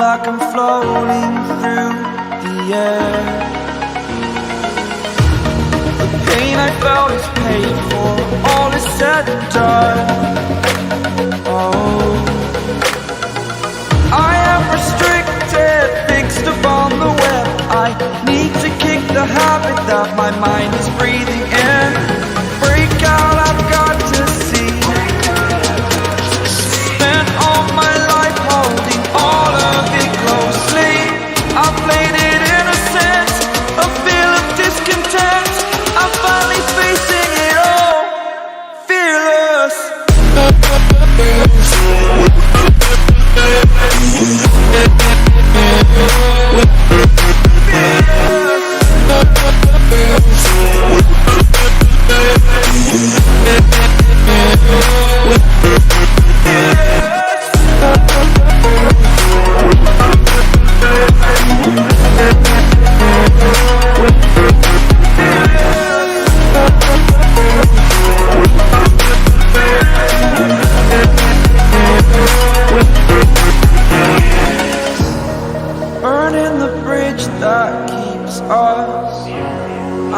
like I'm floating through the air. The pain I felt is paid for, all is said and done. Oh, I am restricted, fixed upon the web. I need to kick the habit that my mind is breathing in. Break out, I've got to see. Spent all my life holding all of it closely. I played it innocent, a feel of discontent. I'm finally facing it all, fearless. Burning the bridge that keeps us.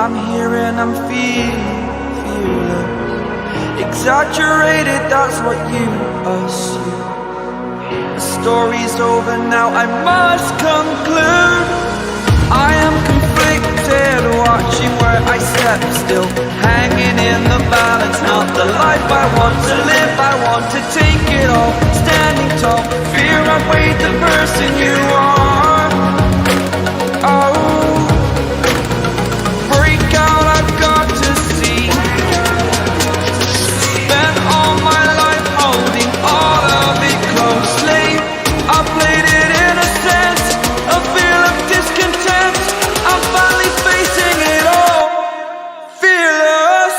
I'm here and I'm feeling fearless. Exaggerated, that's what you assume. The story's over now, I must conclude. I am conflicted, watching where I step still, hanging in the balance. Not the life I want to live, I want to take it all. Standing tall, fear outweighed the person you are. Oh, break out, I've got to see. Spent all my life holding all of it closely. I played it innocent, a feel of discontent. I'm finally facing it all, fearless.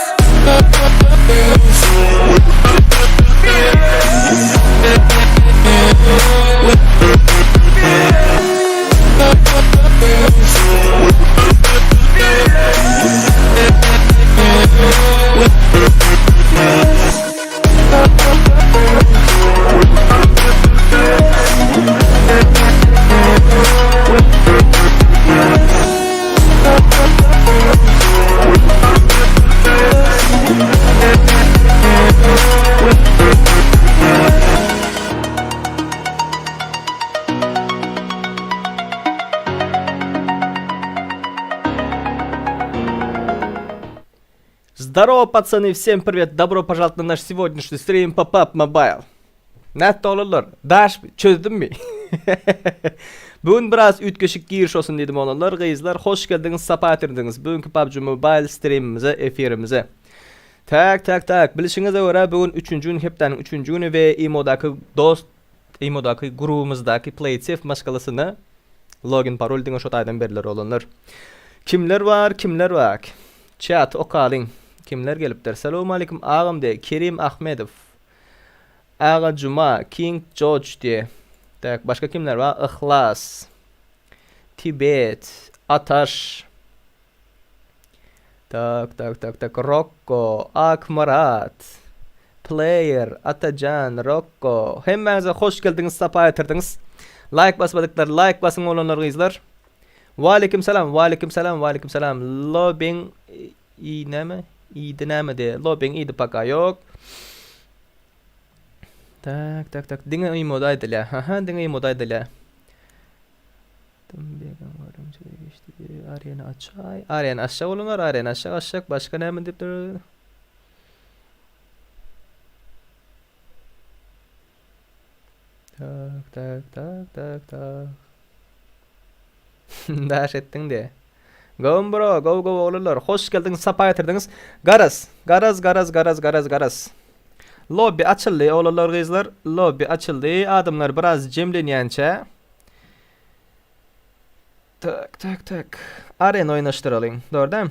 Здорово, пацаны, всем привет, добро пожаловать на наш сегодняшний стрим по PUBG Mobile. Nätdi oglanlar? Daş çözdümmi? Bu gün biraz üýtgeşik giriş olsun diýdim oglanlar, gyzlar, hoş geldiňiz, sapa getirdiňiz. Bu günki PUBG Mobile streamimize, efirimize. Tak, tak, tak. Bilişiňize görä bu gün 3-nji gün, hepdäniň 3-nji güni we imodaky dost imodaky grubumyzdaky Play Safe maşgalasyna login parol diňe şo taýdan berler oglanlar. Kimler bar, kimler bar? Chat okalyň. Kimler gelipdir? Salowmaleýkim agam diýe Kerim Ahmedow. Aga Juma, King George diýe. Tak, başga kimler bar? Yhlas. Tibet, Ataş. Tak, tak, tak, tak. Rokko, Akmyrat. Player, Atajan, Rokko. Hemmäňize hoş geldiňiz, sapa getirdiňiz. Like basmadyklar, like basyň oglanlar, gyzlar. Waleýkim salam, waleýkim salam, waleýkim salam. Lobbyň i näme? Idi näme diýe. Lobbyň idi paka ýok. Tak, tak, tak. Diňe imoda aýdylýar. Aha, diňe imoda aýdylýar. Arena açaý. Arena aşak olanlar, arena aşak aşak. Başga näme diýipdir? Tak, tak, tak, tak, tak. Daş etdiň de. Go bro, go go oglanlar. Hoş geldiňiz, sapa getirdiňiz. Garaz, garaz, garaz, garaz, garaz, garaz. Lobby açyldy, oglanlar, gyzlar. Lobby açyldy. Adamlar biraz jemlenýänçä. Tak, tak, tak. Arena oýnaşdyralyň. Dogry dämi?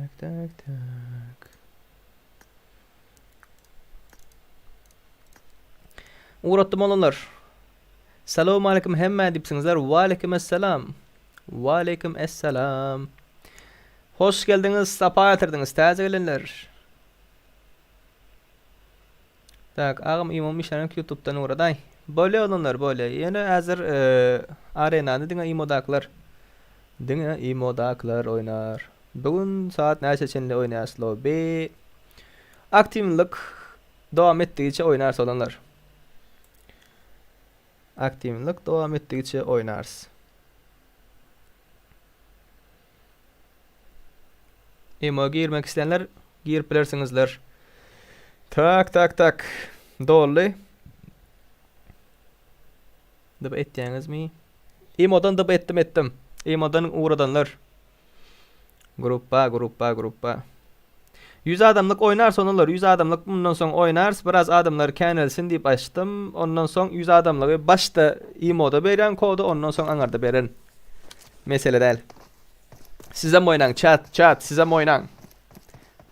Tak, tak, tak. Ugratdym olanlar. Salam aleyküm hemmä diýipsiňizler. Wa aleyküm esselam. Wa aleyküm esselam. Hoş geldiňiz, sapa getirdiňiz täze gelenler. Tak, agam imom işlenek YouTube'dan ugradaý. Bolýa olanlar, bolýa. Ýöne häzir e, arenany diňe imodakylar. Diňe imodakylar oýnar. Bu gün saat näçe çenli oýnaýas lobby? Aktiwlilik dowam etdigiçe oýnarys olanlar. Aktiwlilik dowam etdigiçe oýnarys. Imo girmek isleýänler girip bilersiňizler. Tak tak tak. Doldy. Dyp etýäňizmi? Imodan dyp etdim etdim. Imodan ugradanlar. Gruppa gruppa gruppa. 100 adamlyk oýnarys onular 100 adamlyk mundan soň oýnarys biraz adamlar känelsin diýip açdym ondan soň 100 adamlygy başda imoda berýän kody ondan soň aňarda bererin mesele däl sizem oýnaň çat çat sizem oýnaň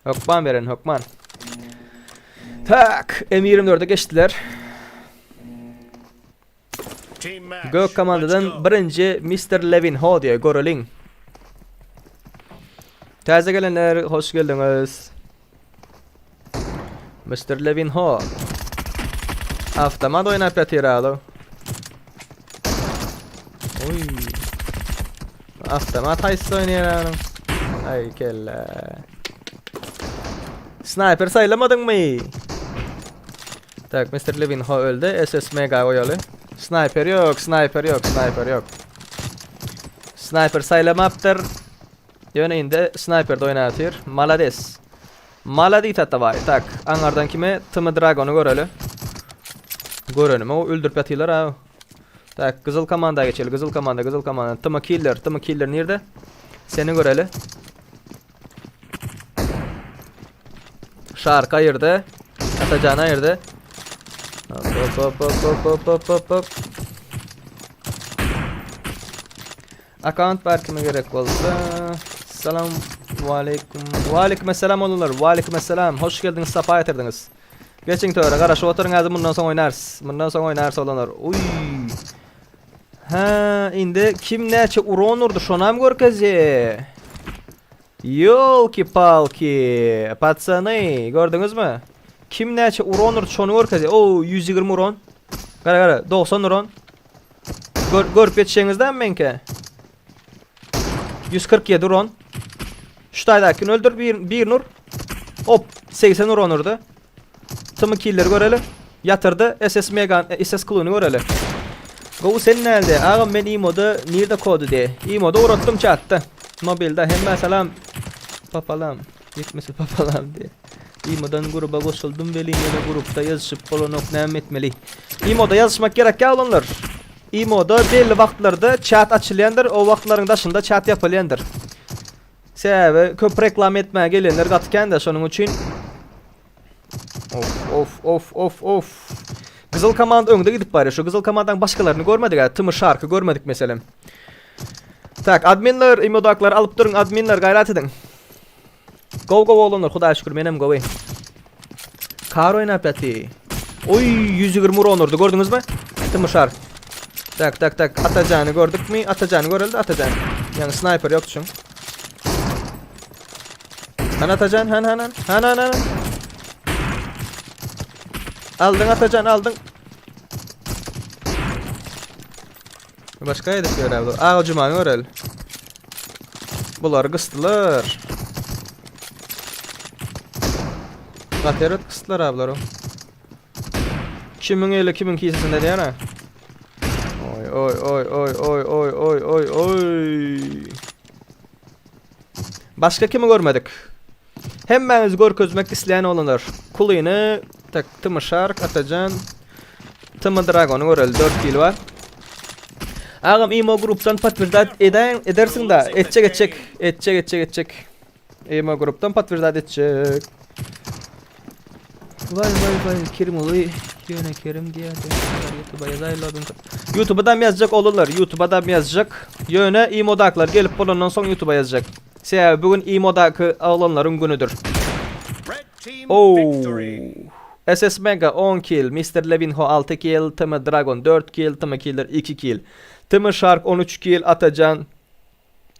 hökman bererin hökman tak M24-e geçdiler Gök komandadan birinji Mr. Levin Ho diýe göreliň. Täze gelenler hoş geldiňiz. Mr. Levin Ho. Avtomat oýnap ýatyr aly. Oý. Avtomat haýsy oýnaýar aly? Aý kelle. Sniper saýlamadyňmy? Tak, Mr. Levin ho öldi. SS Mega goýaly. Sniper ýok, sniper ýok, sniper ýok. Sniper saýlamapdyr. Ýöne indi sniperde oýnatyr. Malades. Malades atabaý. Tak, aňardan kime? Tm Dragony göreli. Görenimi o öldürip ýatylar ha. Tak, gyzyl komanda geçeli. Gyzyl komanda, gyzyl komanda. Tm Killer, Tm Killer nirde? Seni göreli. Şark aýyrdy. Atajan aýyrdy. Hop hop hop hop hop hop hop hop. Account bar kime gerek bolsa. Salam aleyküm. Ve aleyküm esselam olanlar. Ve aleyküm esselam. Hoş geldiňiz, sapa getirdiňiz. Geçiň töre, garaşyp oturyň häzir mundan soň oýnarys. Mundan soň oýnarys olanlar. Uý. Ha, indi kim näçe uran urdy şonam görkezýär. Ýolki-palki, patsany, gördüňizmi? Kim näçe uran urdy şony görkezýär. O, 120 uran. Gara gara, 90 uran. Gör, görüp ýetişeňizden meňki. 147 uran. Şu taýdakini öldür, bir, bir nur. Hop, 80 uran urdy. Tımı killeri göreli. Ýatyrdy. SS Megan, e, SS Klony göreli. Gowy sen näde? Agam men imoda nirde kody de. Imoda uratdym çatda. Mobilde hemmä salam. Papalam. Ýetmese papalam de. Imodan gruba goşuldym welin ýöne grupda ýazyşyp bolanok näme etmeli? Imoda ýazyşmak gerek ýa oglanlar. Imoda belli wagtlarda çat açylýandyr, o wagtlaryň daşynda çat ýapylýandyr. Sebäbi köp reklama etmäge gelenler gaty kän-de, şonuň üçin Of of of of of. Gyzyl komanda öňde gidip barýar. Şu gyzyl komandaň başgalaryny görmedik ha. Tımı Şarky görmedik meselem. Tak, adminler, imodaklar alyp duruň, adminler gaýrat ediň. Go go oglanlar, Hudaýa şükür menem gowy. Kar oýnap ýaty. Oý, 120 uran urdy, gördüňizmi? Tımı Şark. Tak, tak, tak. Atajany gördükmi? Atajany göreldi, Atajan. Ýagny sniper ýok şuň. Han Atajan, han han han. Han han han. Aldyň Atajan, aldyň. Başga edip ýör abi. Aga Jumany görel. Bular gysdylar. Gaterit gysdylar abiler. Kimiň eli kimiň kisesinde diýen ha. Oý oý oý oý oý oý oý oý oý. Başga kimi görmedik? Hemmäňizi görkezmek isleýän oglanlar. Kulyny, tak, Tmy Shark, Atajan, Tmy Dragony göreli. 4 kill bar. Agam imo grupdan potwерждать edäň, edersiň da. Etjek, etjek. Etjek, etjek, etjek. Imo grupdan potwерждать etjek. Vay vay vay Kerim uly ýöne Kerim diýýär. YouTube'a ýazaý lobin. YouTube'a da ýazjak olurlar. YouTube'a da ýazjak. Ýöne imodaklar gelip bolandan soň YouTube'a ýazjak. Sebäbi bu gün imodaky oglanlaryň günüdir. Oh. SS Mega 10 kill, Mr. Levinho 6 kill, TM Dragon 4 kill, TM Killer 2 kill. TM Shark 13 kill, Atajan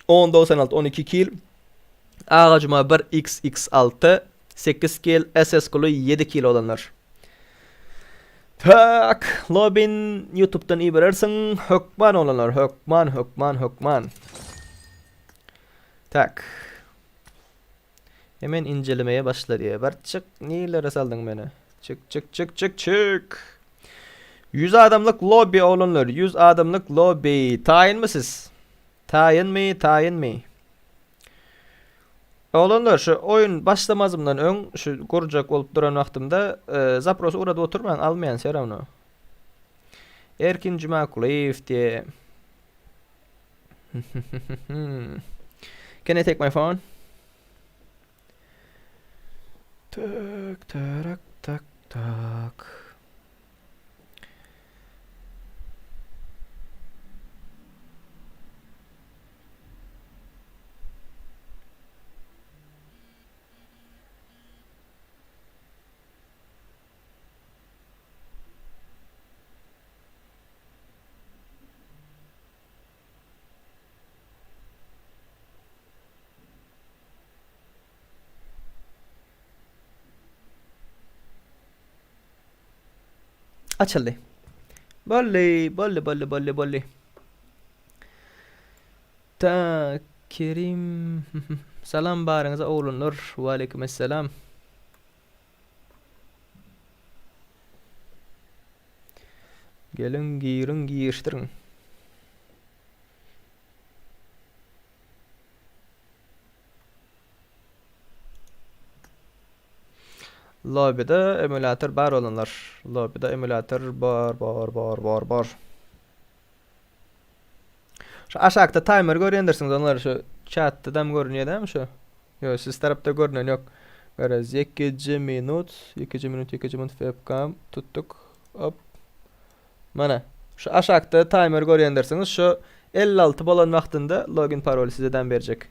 10.96 12 kill. Agajuma 1xx6 8 kill, SS Kuly 7 kill olanlar. Tak, Lobin YouTube'dan iberersiň. Hökman olanlar, hökman, hökman, hökman. Tak. Hemen incelemeye başla diye. Bar çık, nirelere saldyň meni? Çık, çık, çık, çık, çık. 100 adamlyk lobby olanlar, 100 adamlyk lobby. Taýyn mı siz? Taýyn my, taýyn my? Oglanlar şu oýun başlamazymdan öň şu gurjak bolup duran wagtymda e, zaprosy ugradyp oturmaň almaýan все равно. Erkin Jumakulyýew diýe. Can I take my phone? Tak tarak tak tak. Açyldy. Boldy, boldy, boldy, boldy, boldy. Ta Kerim Salam baryňyza oglanlar. Waleýkim esselam. Geliň giriň girişdiriň. Lobbyda emulator bar olanlar. Lobbyda emulator bar bar bar bar bar. Şu aşakda timer görýändirsiňiz onlar şu chatda dam görünýär dämi şu? Ýok, siz tarapda görünen ýok. Garaz, ýekeje minut, ýekeje minut, ýekeje minut webcam tutduk. Hop. Mana, şu aşakda timer görýändirsiňiz, şu 56 bolan wagtynda login paroly size dam berjek.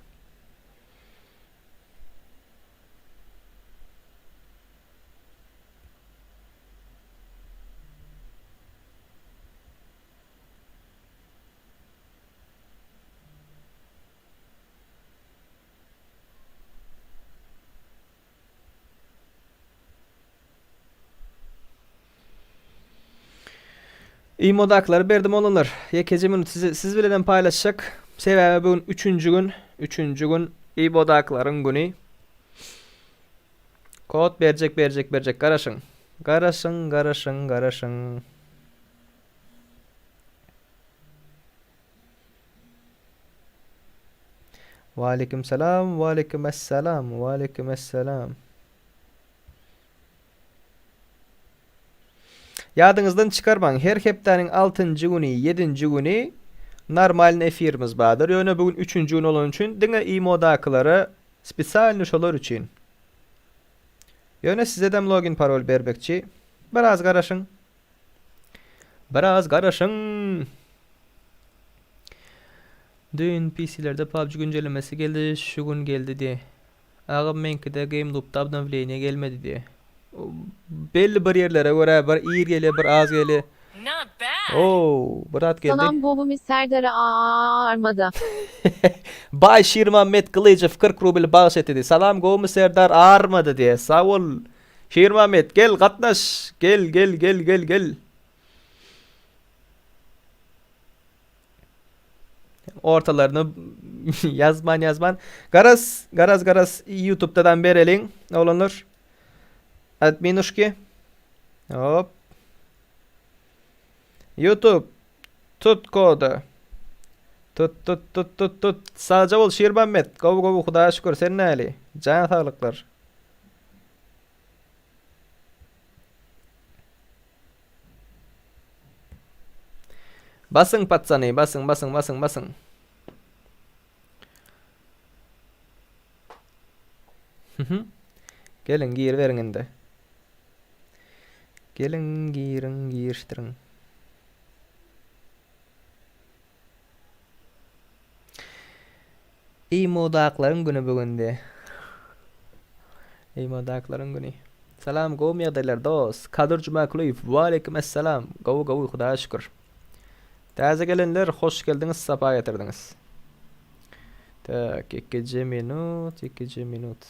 Imodaklary berdim olanlar. Ýekeje minut sizi siz bilenem paýlaşjak. Sebäbi bu gün üçünji gün, üçünji gün imodaklaryň güni. Kod berjek berjek berjek garaşyň. Garaşyň garaşyň garaşyň. Waleýkim salam waleýkim essalam waleýkim essalam. Ýadyňyzdan çykarmaň her hepdäniň altynjy güni ýedinji güni normalny efirimiz bardyr. Ýöne bu gün üçünji gün bolany üçin diňe imodakylara Spesialny şolar üçin. Ýöne sizedem login parol bermekçi. Biraz garaşyň. Biraz garaşyň. Düýn PC-lerde PUBG güncellemesi geldi, şu gün geldi diye. Agam meňkide GameLoop'da obnowleniýe gelmedi diye. Belli bir ýerlere görä bir ir gelýär, bir az gelýär. Not bad. Oo, bir at geldi. Salam gowymy Serdar armada. Baý Şirmammet Gylyjow 40 rubl bagyş etdi. Salam gowmy Serdar armada diýe. Sag bol. Şirmammet gel gatnaş. Gel gel gel gel gel. Ortalaryny ýazman ýazman. Garaz garaz garaz YouTube'dan bereliň oglanlar. Adminuşki. Hop. YouTube. Tut kody. Tut tut tut tut tut. Sagja bol Şirmammet. Gowy gowy Hudaýa şükür sen näli? Jan saglyklar. Basyň patsany, basyň basyň basyň basyň. Geliň giriberiň indi. Geliň giriň girişdiriň. Imodaklaryň güni bu gündi. Imodaklaryň güni. Salam gowmy ýagdaýlar dos. Kadyr Jumakulyýew Waleýkim essalam. Gowy gowy Hudaýa şükür. Täze gelenler hoş geldiňiz sapa getirdiňiz. Tak ikije minut ikije minut.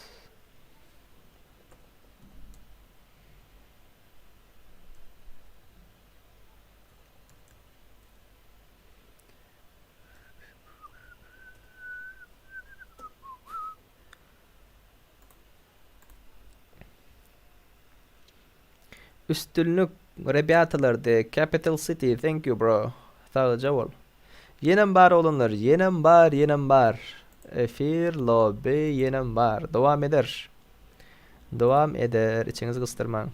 Üstünlik rebýatalar the capital city thank you bro sagja bol. Ýenem bar oglanlar ýenem bar ýenem bar efir lobby ýenem bar dowam eder dowam eder içiňizi gysdyrmaň.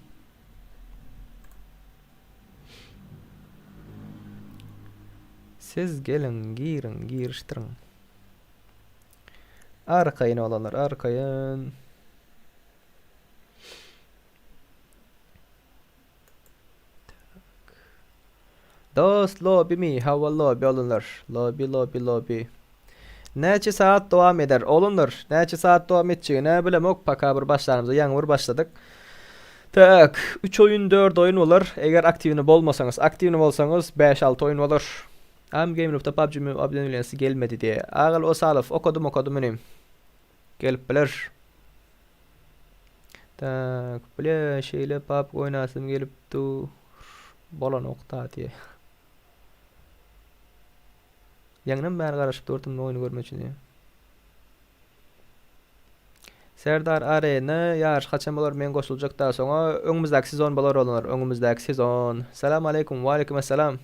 Siz geliň giriň girişdiriň. Arkaýyn oglanlar arkaýyn. Dost lobby mi? Hawa lobby oglanlar. Lobby lobby lobby. Näçe saat dowam eder oglanlar? Näçe saat dowam etjegini bilemok. Paka bir başlanymyza ýaňy bir başladyk. Tak, 3 oýun 4 oýun bolar. Eger aktiwny bolmasaňyz, aktiwny bolsaňyz 5-6 oýun bolar. Am Gameloopda PUBG Mobile obnowleniýasy gelmedi diýe. Agal Osalow okadym okadym inim. Gelip biler. Tak, bile şeýle PUBG oýnasym gelip dur. Bolanok da diýe. Ýaňynam bäri garaşyp durdum oýny görmek üçin diýe. Serdar Arena ýaryş haçan bolar men goşuljak da soňa öňümizdäki sezon bolar olar öňümizdäki sezon. Salam aleýkum waleýkim essalam.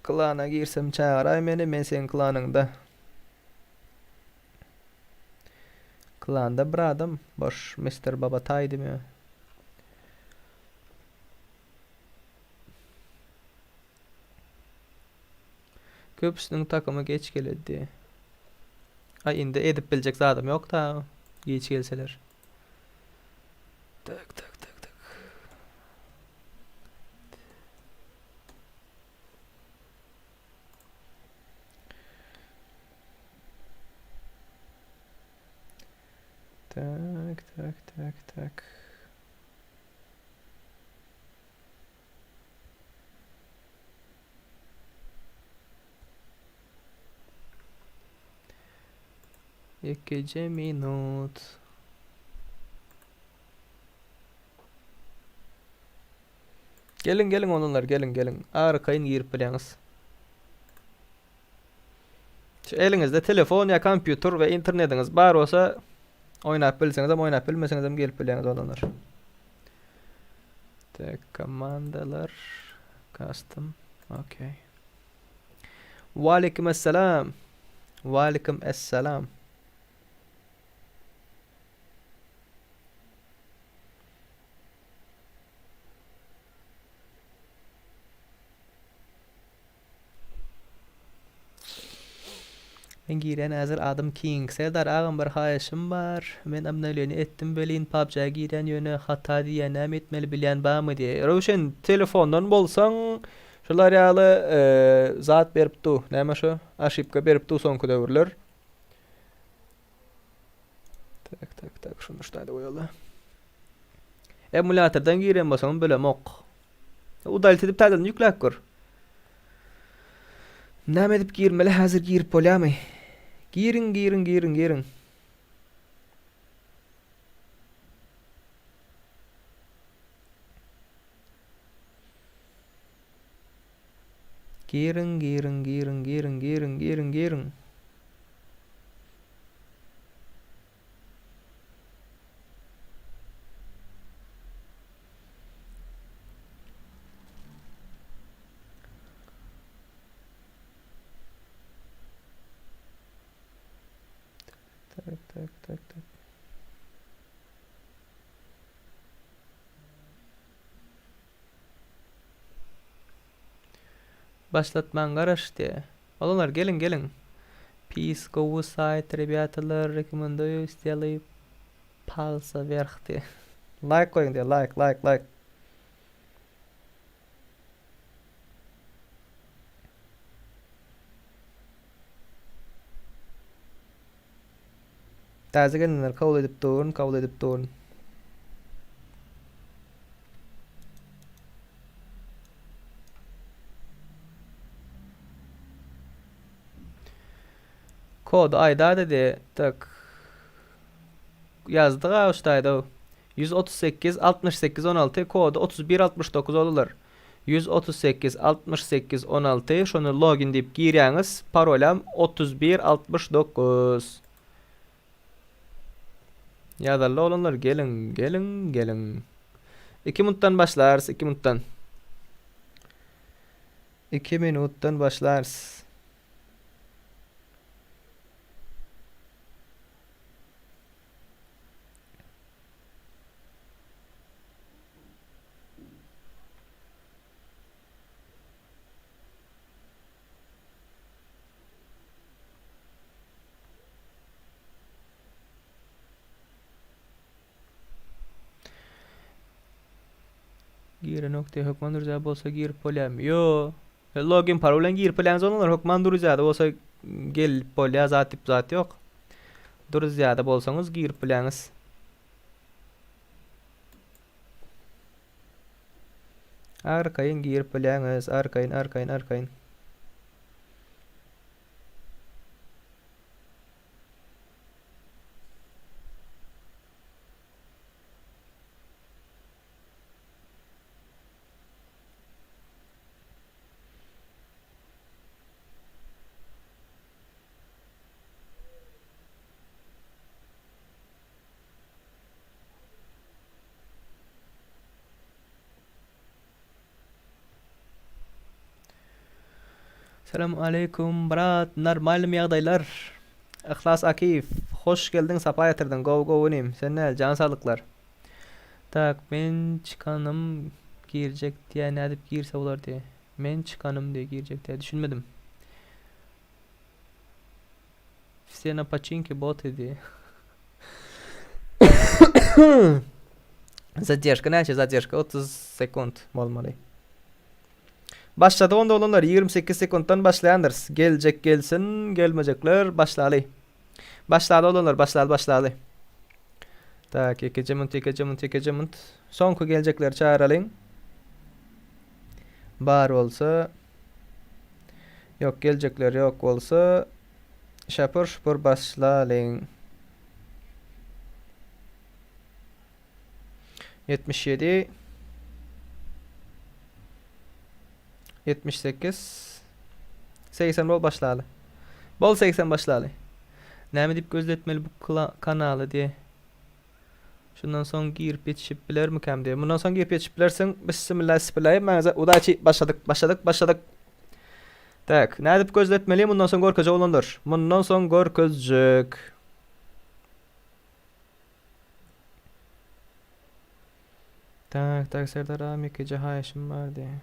Klana girsem çagyraý meni men seň klanyňda. Klanda bir adam boş Mister Babataý diýme. Köpüsiniň takymy geç geledi. Ay indi edip biljek zadym ýok da geç gelseler. Tak tak tak tak. Tak tak tak tak. Ýekeje minut. Geliň geliň oglanlar geliň geliň. Arkaýyn girip bilýäňiz. Şu eliňizde telefon ýa kompýuter we internetiňiz bar bolsa oýnap bilseňizem oýnap bilmeseňizem gelip bilýäňiz oglanlar. Tek komandalar custom. Okey. Waleýkim esselam. Waleýkim esselam. Men girýän häzir adym King. Serdar agam bir haýyşym bar. Men obnowleniýe etdim welin PUBG-a girýän ýöne hata diýýä näme etmeli bilýän barmy diýe. Röwşen telefondan bolsaň şular ýaly zat berip du. Näme şo? Aşipka berip du soňky döwürler. Tak tak tak şuny ştaýda goýaly. Emulyatordan giren bolsaň bilemok. Udalit edip täzeden ýükläp gör. Näme edip girmeli häzir girip bolýamy? Giriň giriň giriň giriň. Giriň giriň giriň giriň giriň giriň giriň. Tak tak tak tak. Başlatmaň garaş diýä. Oglanlar geliň geliň. Pis gowy saýt rebýatalar rekomenduýu sdelay palsa werh diýä. Laýk goýuň diýä laýk laýk laýk. Täze gelenleri kabul edip durun, kabul edip durun. Kody aýda dedi. Tak. Ýazdyk a ştaýda. 138 68 16 kody 31 69 olar. 138 68 16 şony login diýip girýäňiz. Parolam 31 69. Ýazarly oglanlar geliň, geliň, geliň. 2 minutdan başlarys, 2 minutdan. 2 minutdan başlarys. Girenok diýe hökman durja bolsa girip bolýarmy? Ýo. Login parol bilen girip bilýäňiz olanlar hökman durjada bolsa gelip bolýar zat diýip zat ýok. Durjada bolsaňyz girip bilýäňiz. Arkaýyn girip bilýäňiz, arkaýyn, arkaýyn, arkaýyn. Salam aleýkum brat normalnymy ýagdaýlar Yhlas Akiýew hoş geldiň sapa getirdiň gowy gowy inim sen näl jan saglyklar Tak men çykanym girjek diýä nädip girse bolar diýä men çykanym diýä girjek diýä düşünmedim Все na paçinki boty diýä. Zadержka näçe zadержka 30 sekund bolmaly. Başlady onda oglanlar 28 sekuntdan başlaýandyrys. Geljek gelsin, gelmejekler başlaly. Başlaly oglanlar, başlaly, başlaly. Tak, ýekeje munt, ýekeje munt, ýekeje munt. Soňky geljekleri çagyralyň. Bar bolsa Ýok, geljekler ýok bolsa şapur-şupur başlalyň. 77 78 80 bol başlaly. Bol 80 başlaly. Näme diýip gözletmeli bu kanaly diýe. Şundan soň girip ýetişip bilermikäm diýe. Mundan soň girip ýetişip bilersiň. Bismillah bismillah. Maňa udaçi başladyk, başladyk, başladyk. Tak, nädip gözletmeli? Mundan soň görkezjek olanlar. Mundan soň görkezjek. Tak, tak Serdar agam ýekeje haýyşym bar diýe.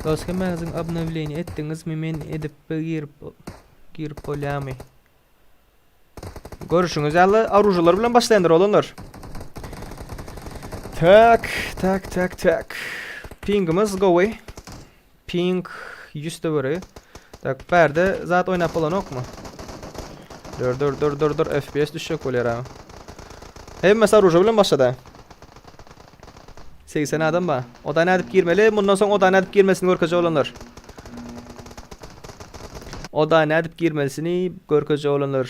Dost hemmäňiziň obnowleniýe etdiňizmi men edip girip girip bolýamy? Görüşüňiz ýaly oružalar bilen başlaýandyr oglanlar. Tak, tak, tak, tak. Pingimiz gowy. Ping 100 töweregi. Tak, bärde zat oýnap bolanokmy? Dur, dur, dur, dur, dur. FPS düşjek bolýar ha. Hemmesi oruža bilen başlady. 80 adam bar. Oda nädip girmeli? Mundan soň oda nädip girmesini görkezjek oglanlar. Oda nädip girmelisini görkezjek oglanlar.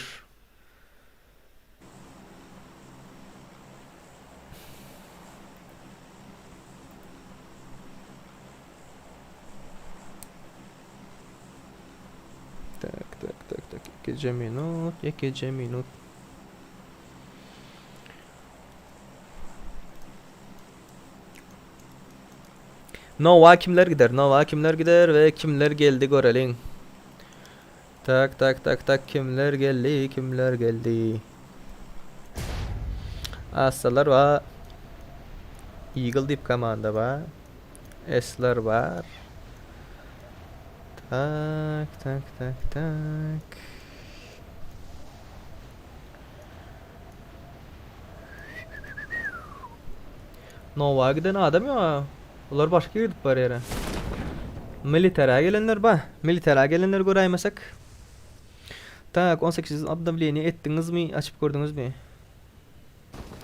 Tak, tak, tak, tak. Ýekeje minut, ýekeje minut. Nowa kimler gider? Nowa kimler gider we kimler geldi göreliň. Tak tak tak tak kimler geldi kimler geldi. Assalar wa Eagle diýip komanda ba. Esler bar. Tak, tak, tak, tak. Nowa giden adam ýok. Olar başga gidip barýar. Militara gelenler ba. Militara gelenler göräýmesek. Tak, 18 obnowleniýe etdiňizmi? Açyp gördüňizmi?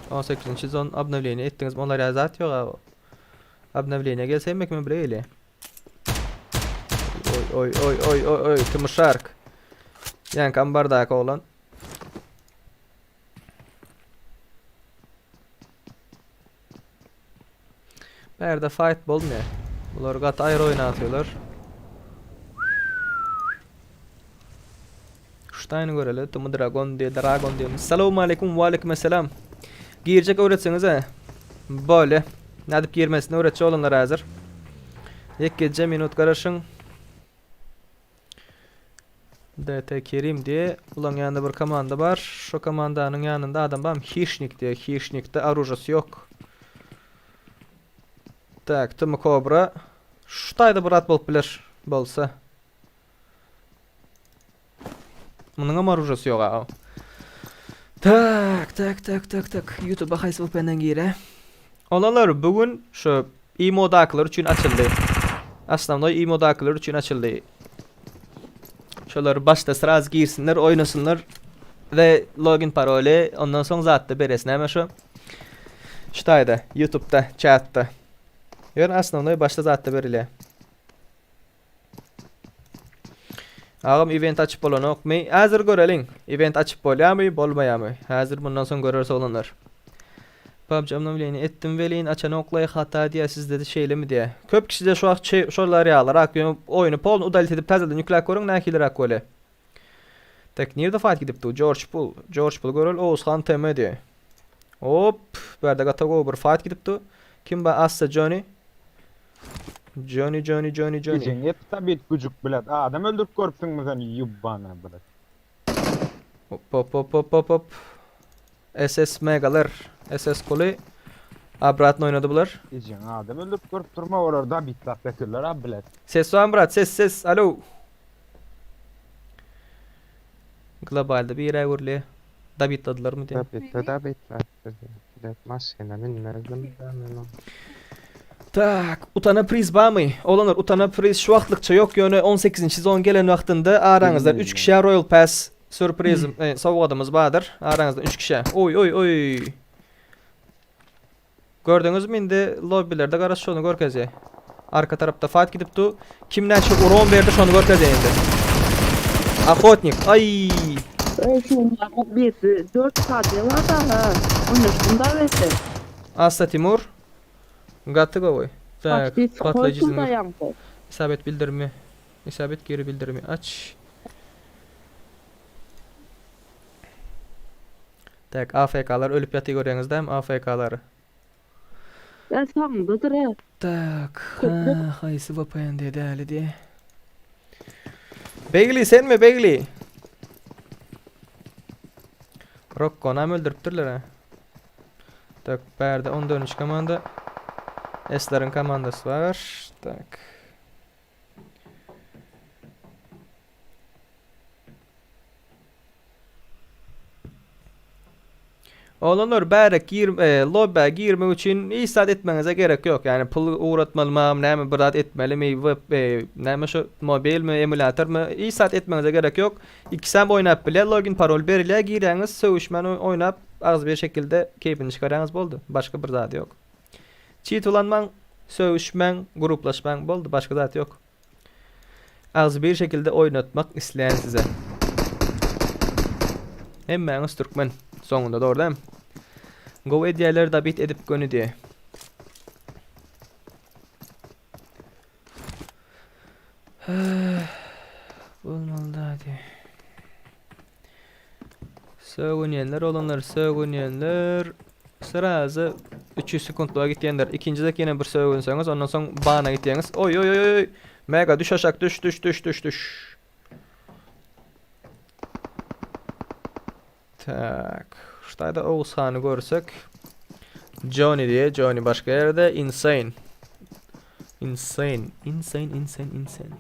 18 sezon obnowleniýe etdiňizmi? Olar ýa zat ýok a. Obnowleniýe gelse hemme kime bile gelýär. Oý oý oý oý oý oý Tümüşark. Ýaňky ambardaky oglan. Bärde fight bolmaýar. Bular gaty aýry oýun atýarlar. Ştaýny göreli. Tumu Dragon diye, Dragon diye. Salam aleyküm, ve aleyküm selam. Girjek öwretsenize. Böyle. Nädip girmesini öwretjek olanlar häzir. Ýekgeje minut garaşyň. DT Kerim diye ulan ýanynda bir komanda bar. Şu komandanyň ýanynda adam bar. Hişnik diye. Hişnikde orujasy ýok. Tak, Tüm Kobra. Şu taýda bir at bolup biler. Bolsa. Munuň hem orujasy ýok a. Tak, tak, tak, tak, tak. YouTube'a haýsy VPN-den gire? Olanlar bu gün şu imo-dakylar üçin açyldy. Osnovnoý imo-dakylar üçin açyldy. Şolar başda sraz girsinler, oýnasynlar we login paroli ondan soň zatda beres näme şu? Şu taýda, YouTube'da, chatda. Ýöne osnovnoý başda zatda berilýär. Agam event açyp bolanokmy? Häzir göreliň. Event açyp bolýarmy, bolmaýarmy? Häzir bundan soň göreris oglanlar. PUBG obnowleniýe etdim welin açanoklaý hata diýýär sizdede şeýlemi diýýär. Köp kişide şu wagt şolar ýalyrak ýöne oýny polny udalit edip täzeden ýükläp görüň nähiliräk bolýar. Tak nirde fight gidipdi George Bull. George Bull görel Oguzhan TM diýýär. Hop bärde gaty gowy bir fight gidipdi. Kim bar Assa Johnny. Johnny Johnny Johnny Johnny. Ejeň eti tabit güjük bilet. Adam öldürip görüpsiňmi sen ýubbana bilet. Hop hop hop hop hop hop. SS Megalar. SS Kuly. Obratno oýnady bular. Ejeň adam öldürip görüp durma olar da bitlap ýatyrlar a bilet. Ses bar brat ses ses alo. Globalda bir ýere öwrülýär. Dabitladylarmy diýen. Dabitla dabitlapdyr diýen. Bilet maşyna münmezdim da men o. Tak, utana priz barmy? Oglanlar utana priz şu wagtlykça ýok ýöne 18-nji sezon gelen wagtynda araňyzdan 3 kişä Royal Pass sürpriz e, sowgadymyz bardyr. Araňyzdan 3 kişä. Oý oý oý. Gördüňizmi indi lobbilerde garaş şony görkezýär. Arka tarapda fight gidip du. Kim näçe uron berdi şony görkezýär indi. Ahotnik. Ay. Birisi 4 KD var da ha. Oynasın da verdi. Asta Timur. Gaty gowy. Tak, patlayıcı Koysun da yankı. İsabet bildirimi. İsabet geri bildirimi aç. Tak, AFK-lar ölüp ýatyr görýäňiz dämi AFK-lary. Ya sandıdır he. Tak, ha, haýsy VPN diýe däli diýe. Begli senmi Begli? Rokkonam öldüripdirler ha. Tak, bärde 14 komanda. Esleriň komandasy bar. Tak. Oglanlar bärik gir e, lobbä girmek üçin hiç zat etmeňize gerek ýok. Ýani pul ugratmalymam, näme bir zat etmelimi, web e, näme şu mobilmi, emulyatormy, hiç zat etmeňize gerek ýok. Ikisem oýnap bilýär, login parol berilýär, girýäňiz, sögüşmän oýnap, agzybir şekilde keýpini çykarýaňyz boldy. Başga bir zady ýok. Çit ulanmaň, sögüşmäň, gruplaşmaň boldy, başga zat ýok. Agzybir şekilde oýnatmak isleýän size. Hemmäňiz türkmen. Soňunda dogry dämi? Gowy edýärler dabit edip göni diýe. Bolmaly da diýe. Sögünýänler olanlar sögünýänler srazy 300 sekuntlyga gitýänler. Ikinji dek ýene bir sögünseňiz ondan soň bana gitýäňiz. Oý oý oý oý. Mega düş aşak düş düş düş düş düş. Tak. Şurada Oğuzhan'ı görsek. Johnny diye. Johnny başka yerde. Insane. Insane, insane, insane, insane.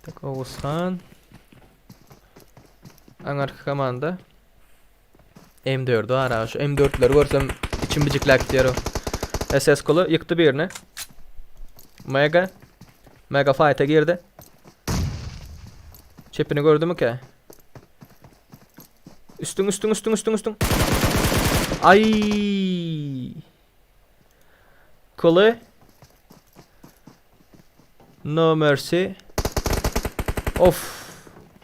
Tak Oguzhan. Aňarky komanda. M4 bar ha, şu M4-leri görsem içim bijikläp gidýär. SS kuly ýykdy birini. Mega. Mega fight'a girdi. Çepini gördümikä? Üstüň üstüň üstüň üstüň üstüň. Ay. Kuly. No mercy. Of.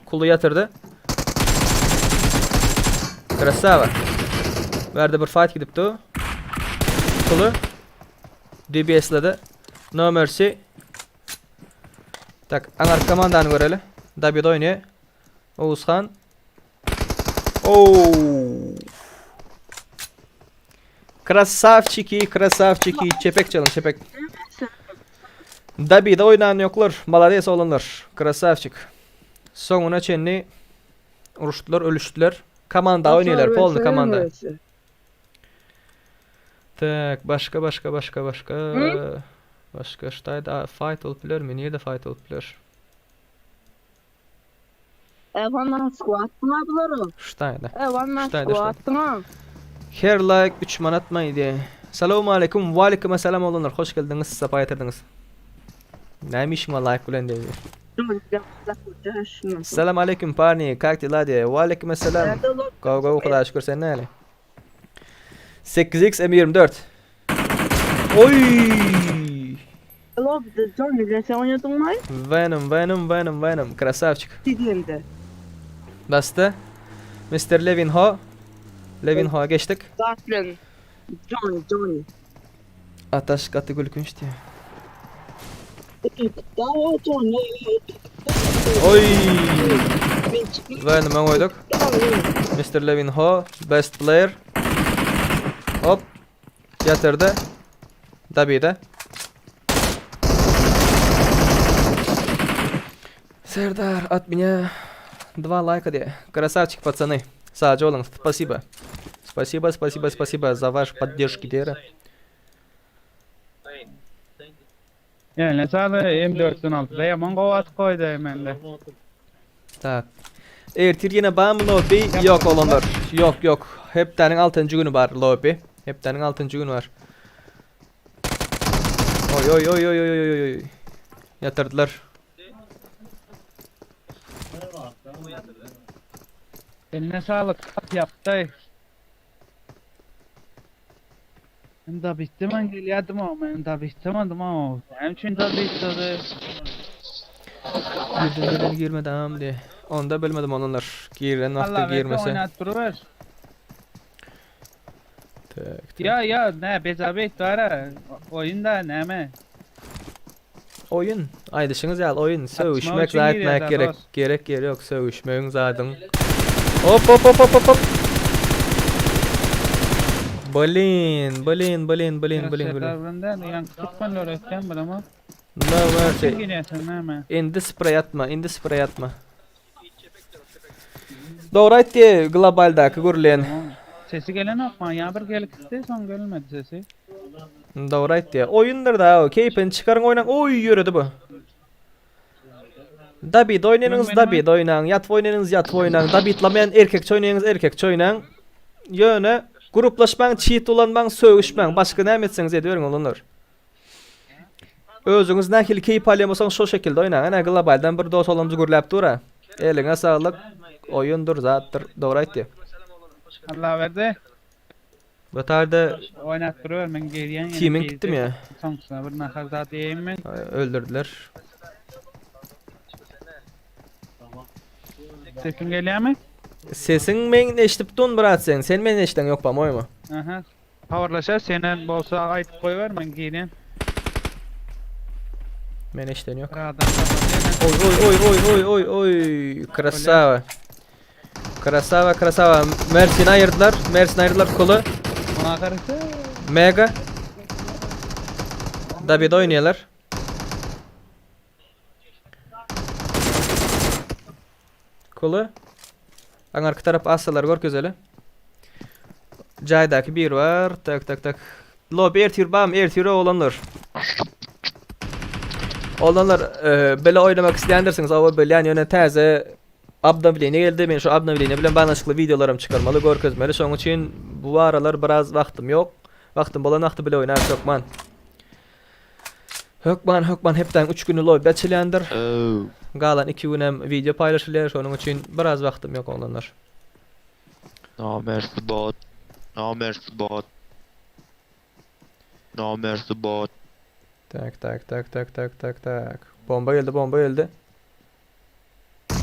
Kulu yatırdı. Krasava. Verdi bir fight gidipdi. Kulu. DBS'ledi. No mercy. Tak, anar komandany göreli. David oýnaýar. Oğuzhan. Oo. Krasavçiki, krasavçiki. Çepek çalın, çepek. Dabi'de oynayan yoklar. Malades olanlar. Krasavçik. Soňuna çenli uruşdylar, ölüşdiler. Komanda oýnaýarlar, polny komanda. Tak, başga, başga, başga, başga. Başga ştaýda fight bolup bilermi? Nirede fight bolup biler? Ewan squat bular. Ştaýda. Ewan Ştaýda, squat. Her like 3 manat maydy. Salam aleyküm. Ve aleyküm selam olanlar. Hoş geldiniz. Sapa getirdiniz. Näme işiň bar like bilen diýdi. Salam aleyküm parni. Как дела diýdi. Ve aleyküm selam. Go go Hudaýa şükür sen näle? 8x M24. Oy! Lobby Johnny bilen sen oynadın mı? Venom, Venom, Venom, Venom. Krasavçik. Dediğimde. Bastı. Mr. Levinho. Levinho'ya geçtik. Zaten Johnny Johnny. Ataş katı gülkünç diyor. Daha Johnny. Oy! Venom'a koyduk. Mr. Levinho, best player. Hop. Yatırdı. Tabii de. Serdar от меня два лайка де. Красавчик, пацаны. Sağ olun. Спасибо. Спасибо, спасибо, спасибо за ваш поддержки дера. Yani sadece M4'ün altında yaman kovat koydu hemen de. Tak. Ertir yine bam lobby yok olanlar. Yok yok. Heptäniň 6. günü bar lobby. Heptäniň 6. günü var. Oy oy oy oy oy oy oy. Yatırdılar. Eline sağlık kat yaptı. Hem da bitti ben geliyordum ama hem da bitti ama hem için da bitti de. Girdim girdim girmedim diye. Onu da bilmedim onunlar. Giren Allah vakti verdi girmese. oynat duruver. Tek, tek. Ya ya ne bezabet var ha. Oyunda ne mi? Oyun. Aýdyşyňyz ýaly oyun. Sögüşmek üçin zat girýär etmek gerek. dost. Gerek ýeri ýok sögüşmegiň zadyň. Hop hop hop hop hop hop. Blin, blin, blin, blin, blin, blin. Serdar'dan yani tutmanlar öğretken bir ama. No mercy. Sen giriyorsun ne mi? Indi sprey atma, indi sprey atma. Dogry aýtdy globaldaky gürleýän. Sesi gelen yok Ya bir gelip gitti son gelmedi sesi. Dogry aýtdy. Oýundyr da, keýpini çykaryň oýnaň. Oý ýöredi bu. Dabid oýnaýyňyz, Dabid oýnaň, ýatyp oýnaýyňyz, ýatyp oýnaň. Dabidlamaýan erkekçe oýnaýyňyz, erkekçe oýnaň. Ýöne gruplaşmaň, cheat ulanmaň, sögüşmäň. Başga näme etseňiz ediberiň olanlar. Özüňiz nähili keýp alýan bolsaňyz şo şekilde oýnaň. Ana globaldan bir dost olamyz gürläp dur-a. Eliňe saglyk. Oýundyr, zatdyr. Dogry aýtdy. Allah verdi. Bu taýda Oynattırıyor ben geriyen yine team'in gitdim ya. Sonuçta bir nahar zat yiyeyim mi? Öldürdüler. Sesim geliyor mu? Sesin men eşitip dun brat sen. Sen men eşiden yok bam oyma. Aha. Habarlaşar senen bolsa aytıp koyuver ben geriyen. Men eşiden yok. Radan kapatıyorum. Oy oy oy oy oy oy oy. Krasava. Krasava krasava. Mersin'i ayırdılar. Mersin'i ayırdılar kolu. Buna karısı. Mega. David oynuyorlar. Kolu. Aňarky tarap asalar görkezeli. Jaýdaky bir var. Tak tak tak. Lobby ertir bam ertir olanlar. Oglanlar, e, bile oýnamak isleýändirsiňiz, awa bilýän, ýöne täze obnowleniýe geldi. Men şu obnowleniýe bilen baglanyşykly wideolaram çykarmaly, görkezmeli. Şonuň üçin bu aralar biraz wagtym ýok. Wagtym bolan wagty bile oýnarys hökman. Hökman, hökman hepdäň 3 güni lobby açylýandyr. Galan 2 günem wideo paýlaşylýar. Şonuň üçin biraz wagtym ýok oglanlar. No mercy bot. No mercy bot. No mercy bot. Tak tak tak tak tak tak tak. Bomba geldi, bomba geldi.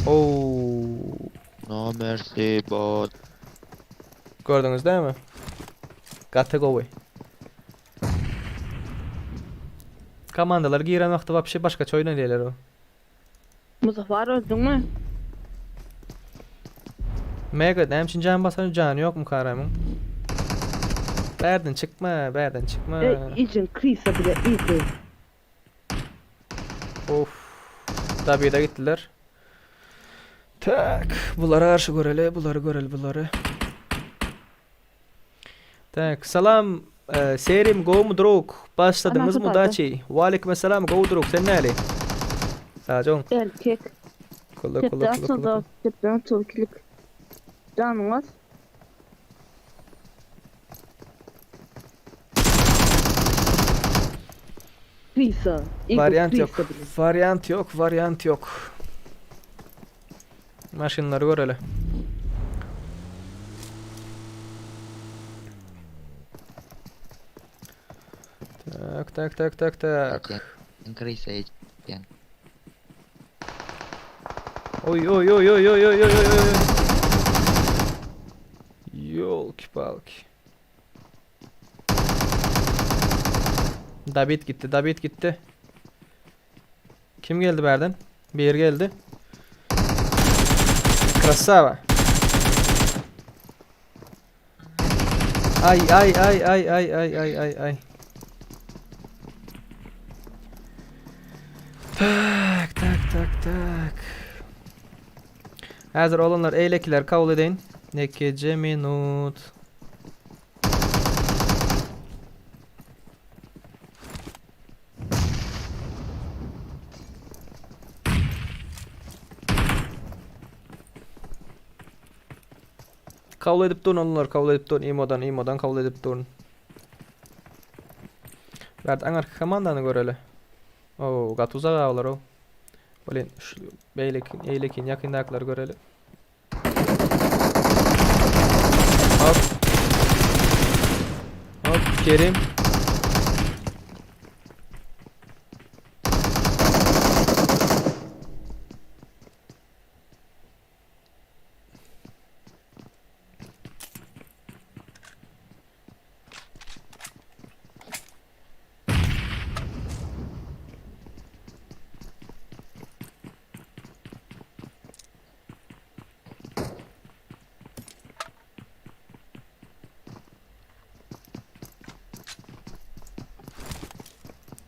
Oo. No mercy bot. Gördüňiz dämi? Gaty gowy. Komandalar giren wagty wapşe başgaça oýnalýarlar o. Muzaffar öldüňmi? Mega näme üçin jan basan jany ýokmy Karamyň? Bärden çykma, bärden çykma. Ey icin krisa bile iydi. Of. Dabida gitdiler. Tak, bulara garşy göreli, bulary göreli, bulary. Tak, salam, e, Serim gowmy drug? Başladyňyzmy Ana, udaçi? Waleýkim esselam, gowy drug, sen näli? Sajon. Erkek. Kulla kulla Tepden kulla kulla. açıldı. Tepden açıldı kilik. Canınız. Krisa. Eagle Variant yok. Krisa bile. Variant yok, variant yok. Maşynlary göreli. Tak, tak, tak, tak, tak. Increase age. Oy oy oy oy oy oy oy oy oy. Yolki-palki. David gitti, David gitti. Kim geldi berden? Bir geldi. Krasava. Ay ay ay ay ay ay ay ay ay. Tak tak tak tak. Häzir oglanlar eýlekileri kabul edeýin. Ýekeje minut. Kabul edip durun oglanlar kabul edip durun imodan imodan kabul edip durun. Bärde aňarky komandany göreli. Oo, gaty uzak awlar o. Blin, şu beýleki eýlekin ýakyndakylar göreli. Hop. Hop, Kerim.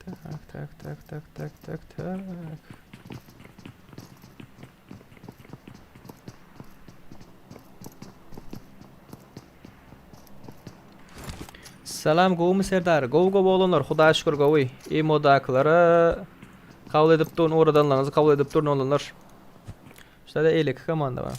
Tak, tak, tak, tak, tak, tak, tak. Salam gowumy Serdar? Gowy gowy oglanlar Hudaýa şükür gowy. Imodakylara kabul edip durun ugradanlaryňyzy kabul edip durun oglanlar. Şurada eýleki komanda bar.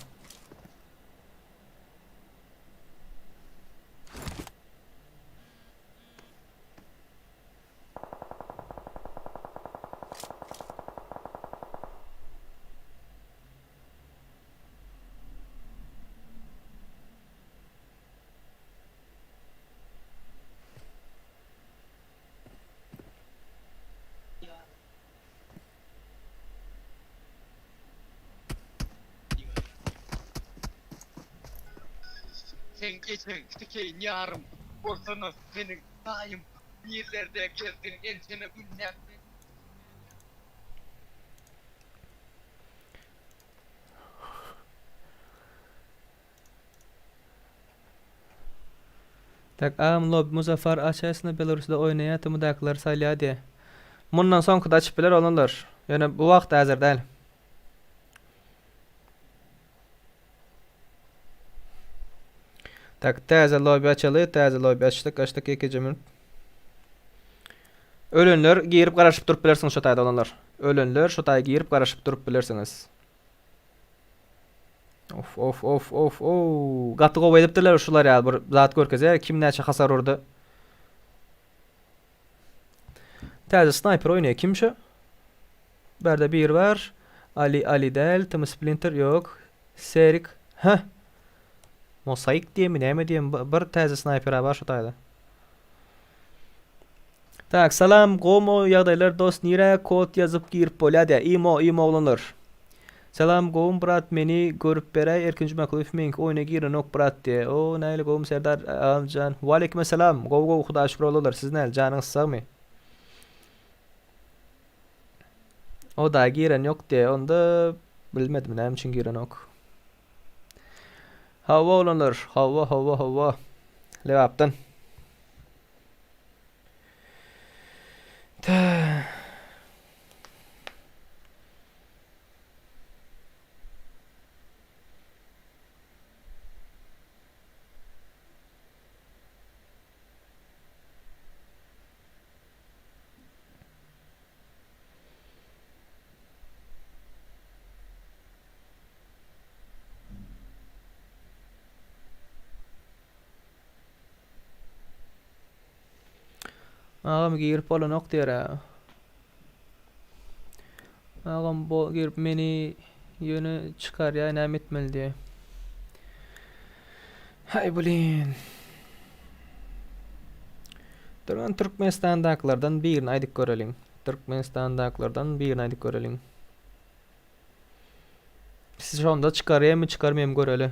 Sen geçen tikeýin ýarym bolsana meniň daýym nirlerde gezdiň ençeme günläp. Tak agam lobby Muzaffar açaýsynda Belarusda oýnaýa tmdakylar saýlaýa diýä. Mundan soňkyda açyp biler oglanlar. Ýöne bu wagt häzir däl. Tak täze lobby açaly. Täze lobby açdyk açdyk ýekeje minut. Ölenler girip garaşyp durup bilersiňiz şo taýda oglanlar. Ölenler şo taýa girip garaşyp durup bilersiňiz. Of of of of ow. Gaty gowy edipdirler şular ýaly bir zat görkezýär kim näçe hasar urdy. Täze snayper oýnaýar kim şu? Bärde bir bar. Ali Ali däl, Tim Splinter ýok. Serik. Heh. Mosaik diýemi näme diýemi bir täze snayper bar şu taýda. Tak salam gowmy ýagdaýlar dost nirä kod ýazyp girip bolýa diýä imo imo oglanlar. Salam gowmy brat meni görüp beräý Erkin Jumakulyýew meňki oýna girenok brat diýä o nähili gowmy Serdar agamjan Waleýkimessalam gowy gowy hudaýa şükür oglanlar siz nähili janyňyz sagmy O da giren ýok diýä onda bilmedim näme üçin girenok Hawa oglanlar hawa hawa hawa Lebapdan. Agam girip bolanok diýer-ä. Agam bo girip meni ýöne çykarýa näme etmeli diýe. Haý blin. Durun Türkmenistandakylardan birini aýdyp göreliň. Türkmenistandakylardan birini aýdyp göreliň. Siz şonda çykarýamy çykarmaýamy göreli.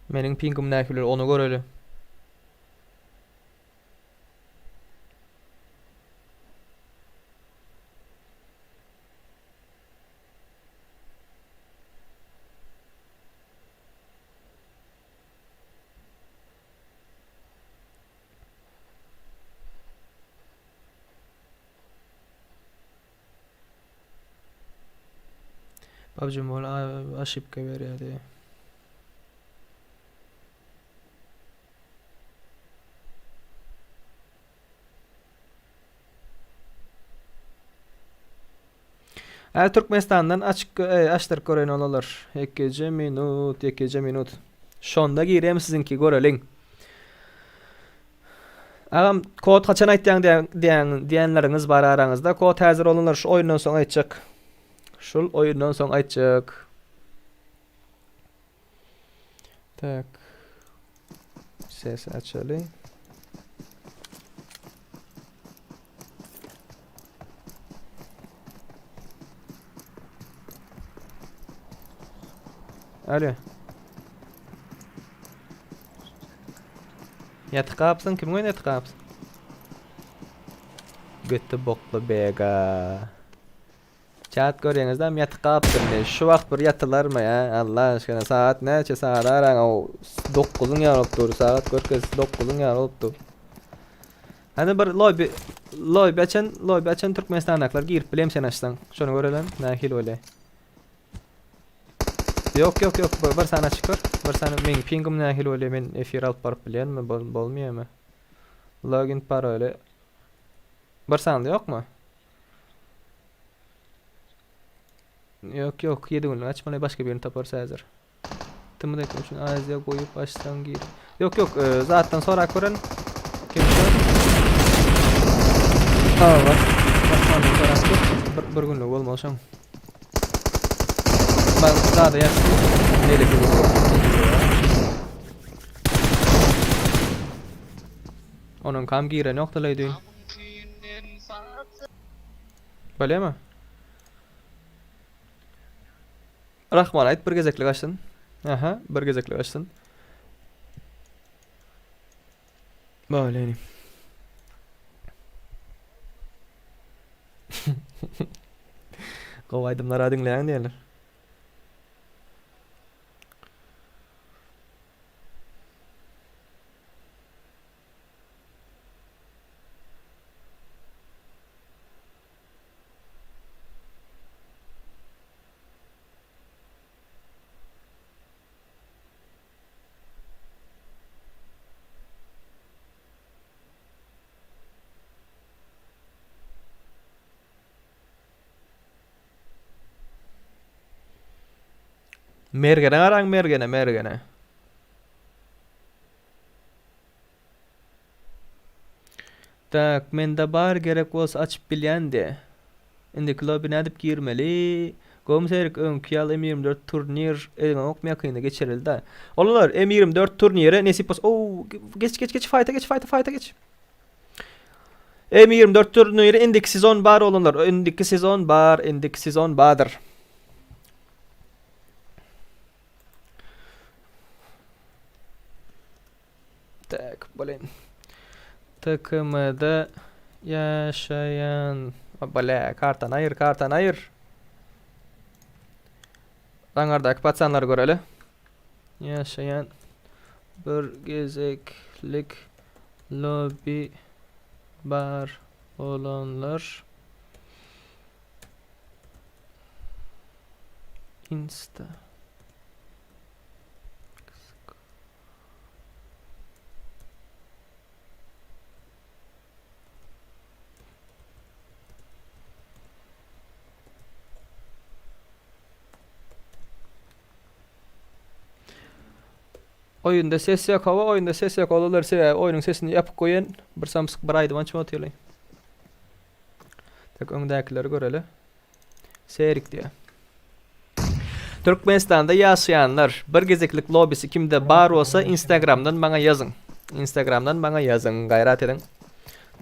Meniň pingim nähili ony göreli. PUBG Mobile aşipka berýärdi. Hä Türkmenistandan açyk e, açdyryp göreýin olar. Ýekeje minut, ýekeje minut. Şonda girem siziňki göreliň. Agam kod haçan aýtýaň diýen diýenleriňiz bar araňyzda. Kod häzir olanlar şu oýundan soň aýtjak. Şul oýundan soň aýtjak. Tak. Ses açaly. Alo. Ýatyk gapsyn kim oýun ýatyk gapsyn? Götü bokly bega. Çat görýäňiz dämi ýatyk gapsyn diýip. Şu wagt bir ýatylarmy ýa? Allah aşkyna saat näçe saat araň o 9-yň ýary bolup dur. Saat görkez 9-yň ýary bolup dur. Hany bir lobby lobby açan lobby açan Türkmenistandakylar girip bilem sen açsaň. Şony görelem nähili bolýar. Ýok ýok ýok bir, bir sany açyp gör. Bir sany meň pingim nähili bolýar men efir alyp baryp bilýänmi bol, bolmaýarmy? Login paroly. Bir sany ýokmy? Ýok ýok 7 günlük açmaly başga birini taparys häzir. Tymyz etmek üçin Aziýa goýup açsaň gir. Ýok ýok e, zatdan sorap gören. Kim şu? Hawa. Rahmandan sorap gör. Bir, bir günlük bolmaly şoň. Ben zada ýazdy. Neyle bir Onuň kam giren ýokdy leýdi. Bolýamy? Rahman aýt bir gezeklik açsyn. Aha, bir gezeklik açsyn. Bolýany. Gowy aýdymlar diňleýäň diýerler. Mergene garaň mergene mergene. Tak mende bar gerek bolsa açyp bilýän de. Indiki lobby nädip girmeli? Gowmy Serik öňki ýaly M24 turnir ediňokmy ýakynda geçireli da. Olar M24 turniri nesip bolsa ow geç geç geç faýta geç faýta faýta geç. M24 turniri indiki sezon bar olanlar indiki sezon bar indiki sezon bardyr. Tak, blin. TKM'de yaşayan... Bale, kartan ayır, kartan ayır. Daňardaky patsanlary göreli. Yaşayan bir gezeklik lobi bar olanlar Insta. Oýunda ses ýok hawa oýunda ses ýok olar sebäbi oýnuň sesini ýapyk goýan bir samsyk bir aýdym açyp otyrly. Tek öňdäkileri göreli. Serik diýýär. Türkmenistanda ýaşaýanlar bir gezeklik lobisi kimde bar bolsa Instagramdan maňa ýazyň. Instagramdan maňa ýazyň, gaýrat ediň.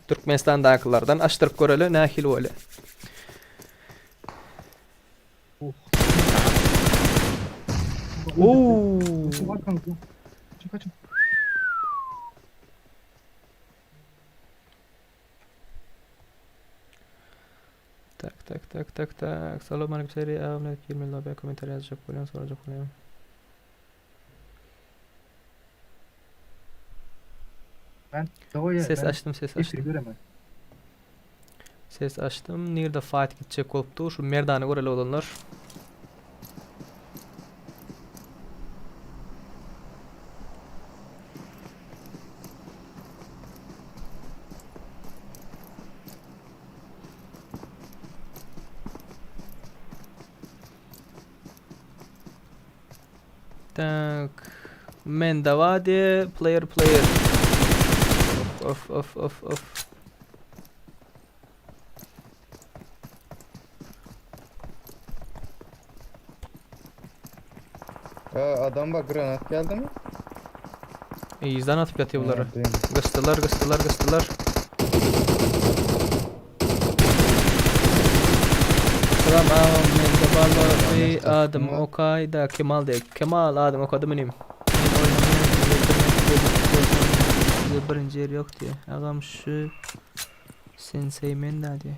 Türkmenistandakylardan açdyryp göreli nähili bolýar. Oo. Tak tak tak tak tak. Salam aleyküm seri agam nädip girmeli lobby'a kommentariýa ýazjak bolýan sorajak bolýan. Ben doya Ses ben açdym ses efiri açdym. göremem. Ses açdym. Nirde fight gitjek bolupdy? Şu merdany göreli oglanlar. Tak. Mendavadi player player. Of of of of. Aa, adam bak granat geldi mi? Yzdan atyp ýatyr bulary. Ha, değil mi? Gysdylar, gysdylar, gysdylar. Salam agam mende balogy adym okaýda Kemal diýe. Kemal adym okadym inim. Men oýnamaýan size kömek edip bolsam size birinji ýer ýok diýe. Agam şu sensei menda diýe.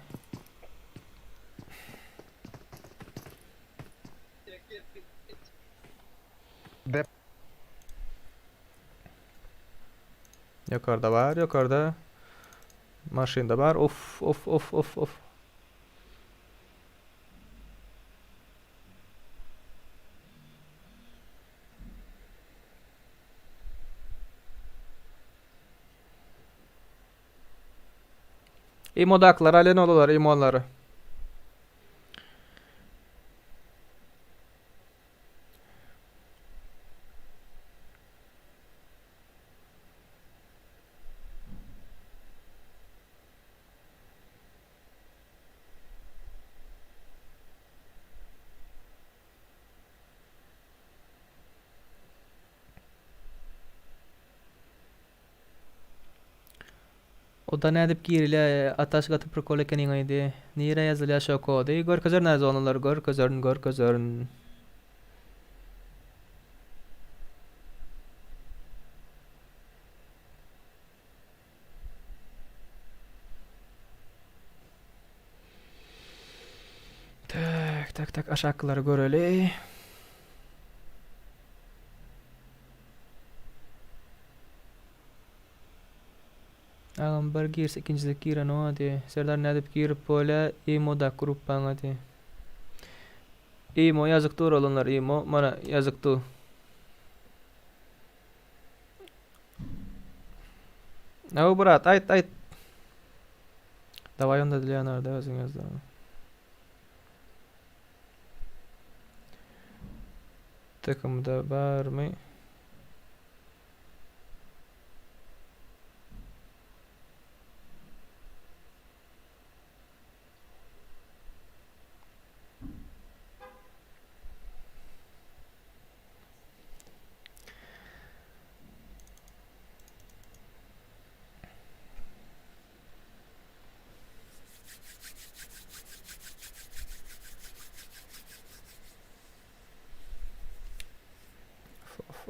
Dep Ýokarda bar, ýokarda. Maşynda bar. Of, of, of, of, of. Imodaklar alen olalar imonlary. Oda nädip girilýä ataş gaty prikol ekeniňaýdy. Nirä ýazylýa şo kody görkezerin az onalary görkezerin görkezerin. Tak tak tak aşakylary göreli. Agam bir girse ikinjisi girenok diý. Serdar nädip girip bolýa imoda gruppaňa diý. Imo ýazyk dur oglanlar imo mana ýazyk dur. Aw brat aýt aýt. Daway onda Leonardo özüň ýaz da. Takymda barmy?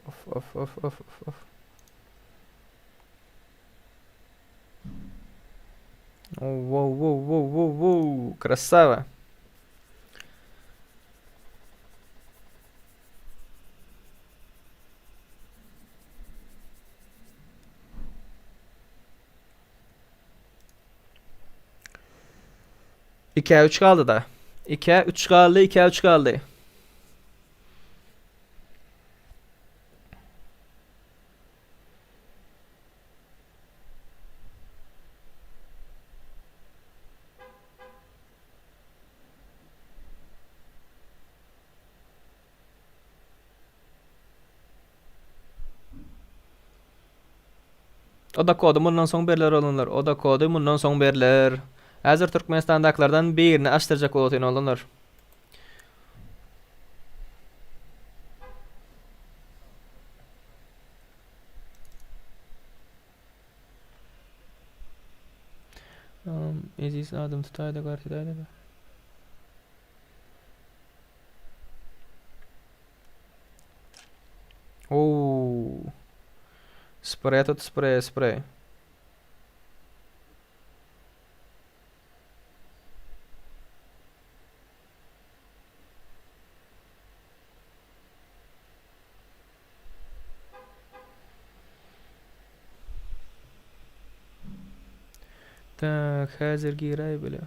Of of of of of of. Воу, воу, воу, воу, воу, красава. Ikä üç galdy da. Ikä üç galdy, ikä üç galdy. O da kody mundan soň berler oglanlar. O da kody mundan soň berler. Häzir Türkmenistandakylardan birini açdyrjak bolotyn oglanlar. Eziz adam tutaýda garşydaýda. Oo. Sprey tut sprey sprey. Tak, häzir giräý bile.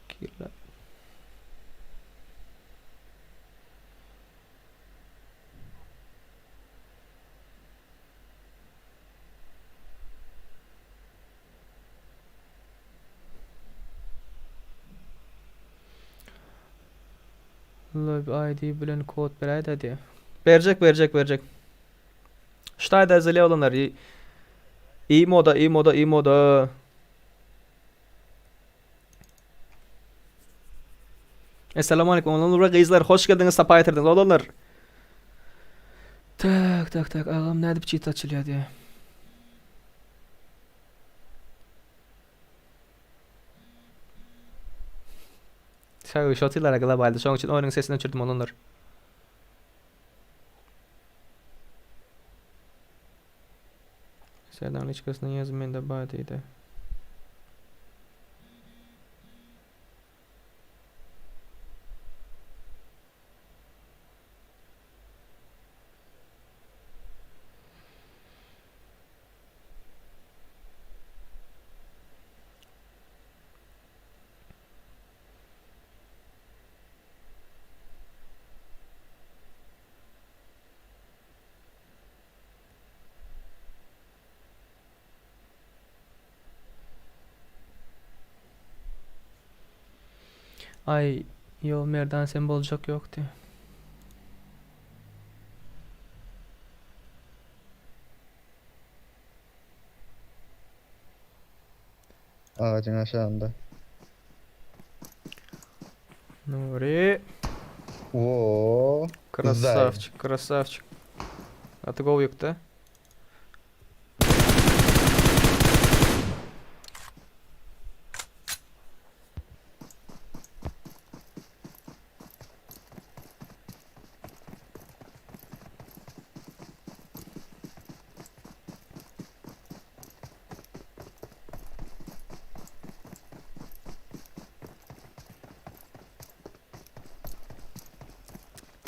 Giräý. Lobby ID bilen kod beräýdä diýä. Berjek, berjek, berjek. Ştaýda zile olanlar. I moda, i moda, i moda. Esselamu aleyküm oglanlar we gyzlar hoş geldiňiz sapa getirdiňiz oglanlar. Tak tak tak agam nädip çit açylýar diýä. Şaý şotylara globalda şoň üçin oýnuň sesini öçürdim oglanlar. Serdan liçkasyna ýaz mende bar diýdi. Aý ýo Merdan sen boljak ýokdy. Agajyň aşagynda. Nuri. Woo. Krasavçik, krasavçik. Gaty gowy ýykdy.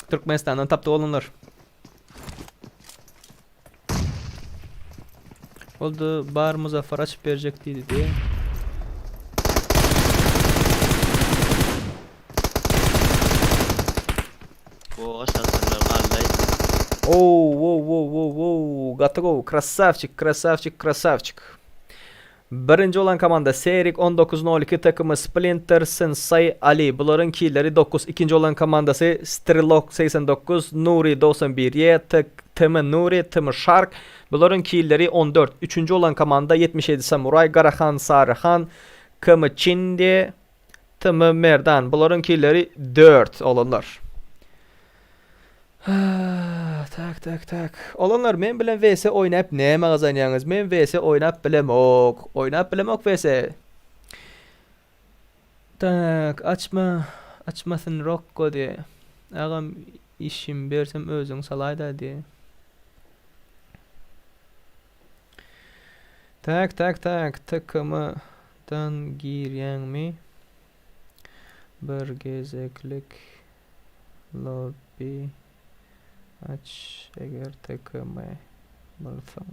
Türkmenistandan tapdy oglanlar. Oldu bar Muzaffar açyp berjek diýdi diýe. Gowa şatyrlar gallay. Oo, wow, wow, wow, wow. Gaty gowy. Krasavçik, krasavçik, krasavçik. Birinji bolan komanda Serik 19.02 takımı Splinter Sensei Ali. Bularyň killeri 9. Ikinji bolan komandasy Strelok 89 Nuri 91 Y T TM Nuri TM Shark. Bularyň killeri 14. Üçünji bolan komanda 77 Samuray Garahan Saryhan KM Çindi TM Merdan. Bularyň killeri 4 olanlar. Tak tak tak. Olanlar men bilen vs oýnap näme gazanýaňyz? Men vs oýnap bilemok. Oýnap bilemok vs. Tak açma açmasyn Rokko diýe. Agam işim bersem özüň salaýda diýe. Tak tak tak TKM dan girýäňmi? Bir gezeklik Lobby aç eger TKM bolsaň.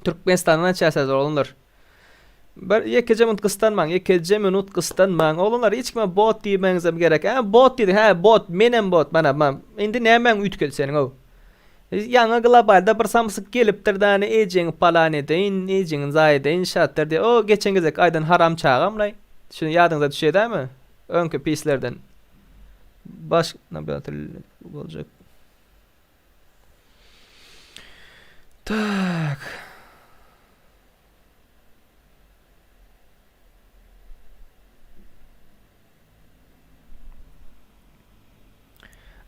Türkmenistandan açýarsyňyz oglanlar. Bir ýekeje minut gystanmaň, ýekeje minut gystanmaň. Oglanlar hiç kime bot diýmegiňizem gerek. Hä bot diýdi, hä bot, menem bot. Mana, mana. Indi nämäň üýtgedi seniň ow? Ýaňy globalda bir samsyk gelipdir däne ejeňi palan edeýin, ejeňi zaý edeýin şatdyr diýip. O geçen gezek aýdan haram çagamlaý. Şuny ýadyňyza düşýär dämi? Öňki pislerden. Baş boljak. Tak.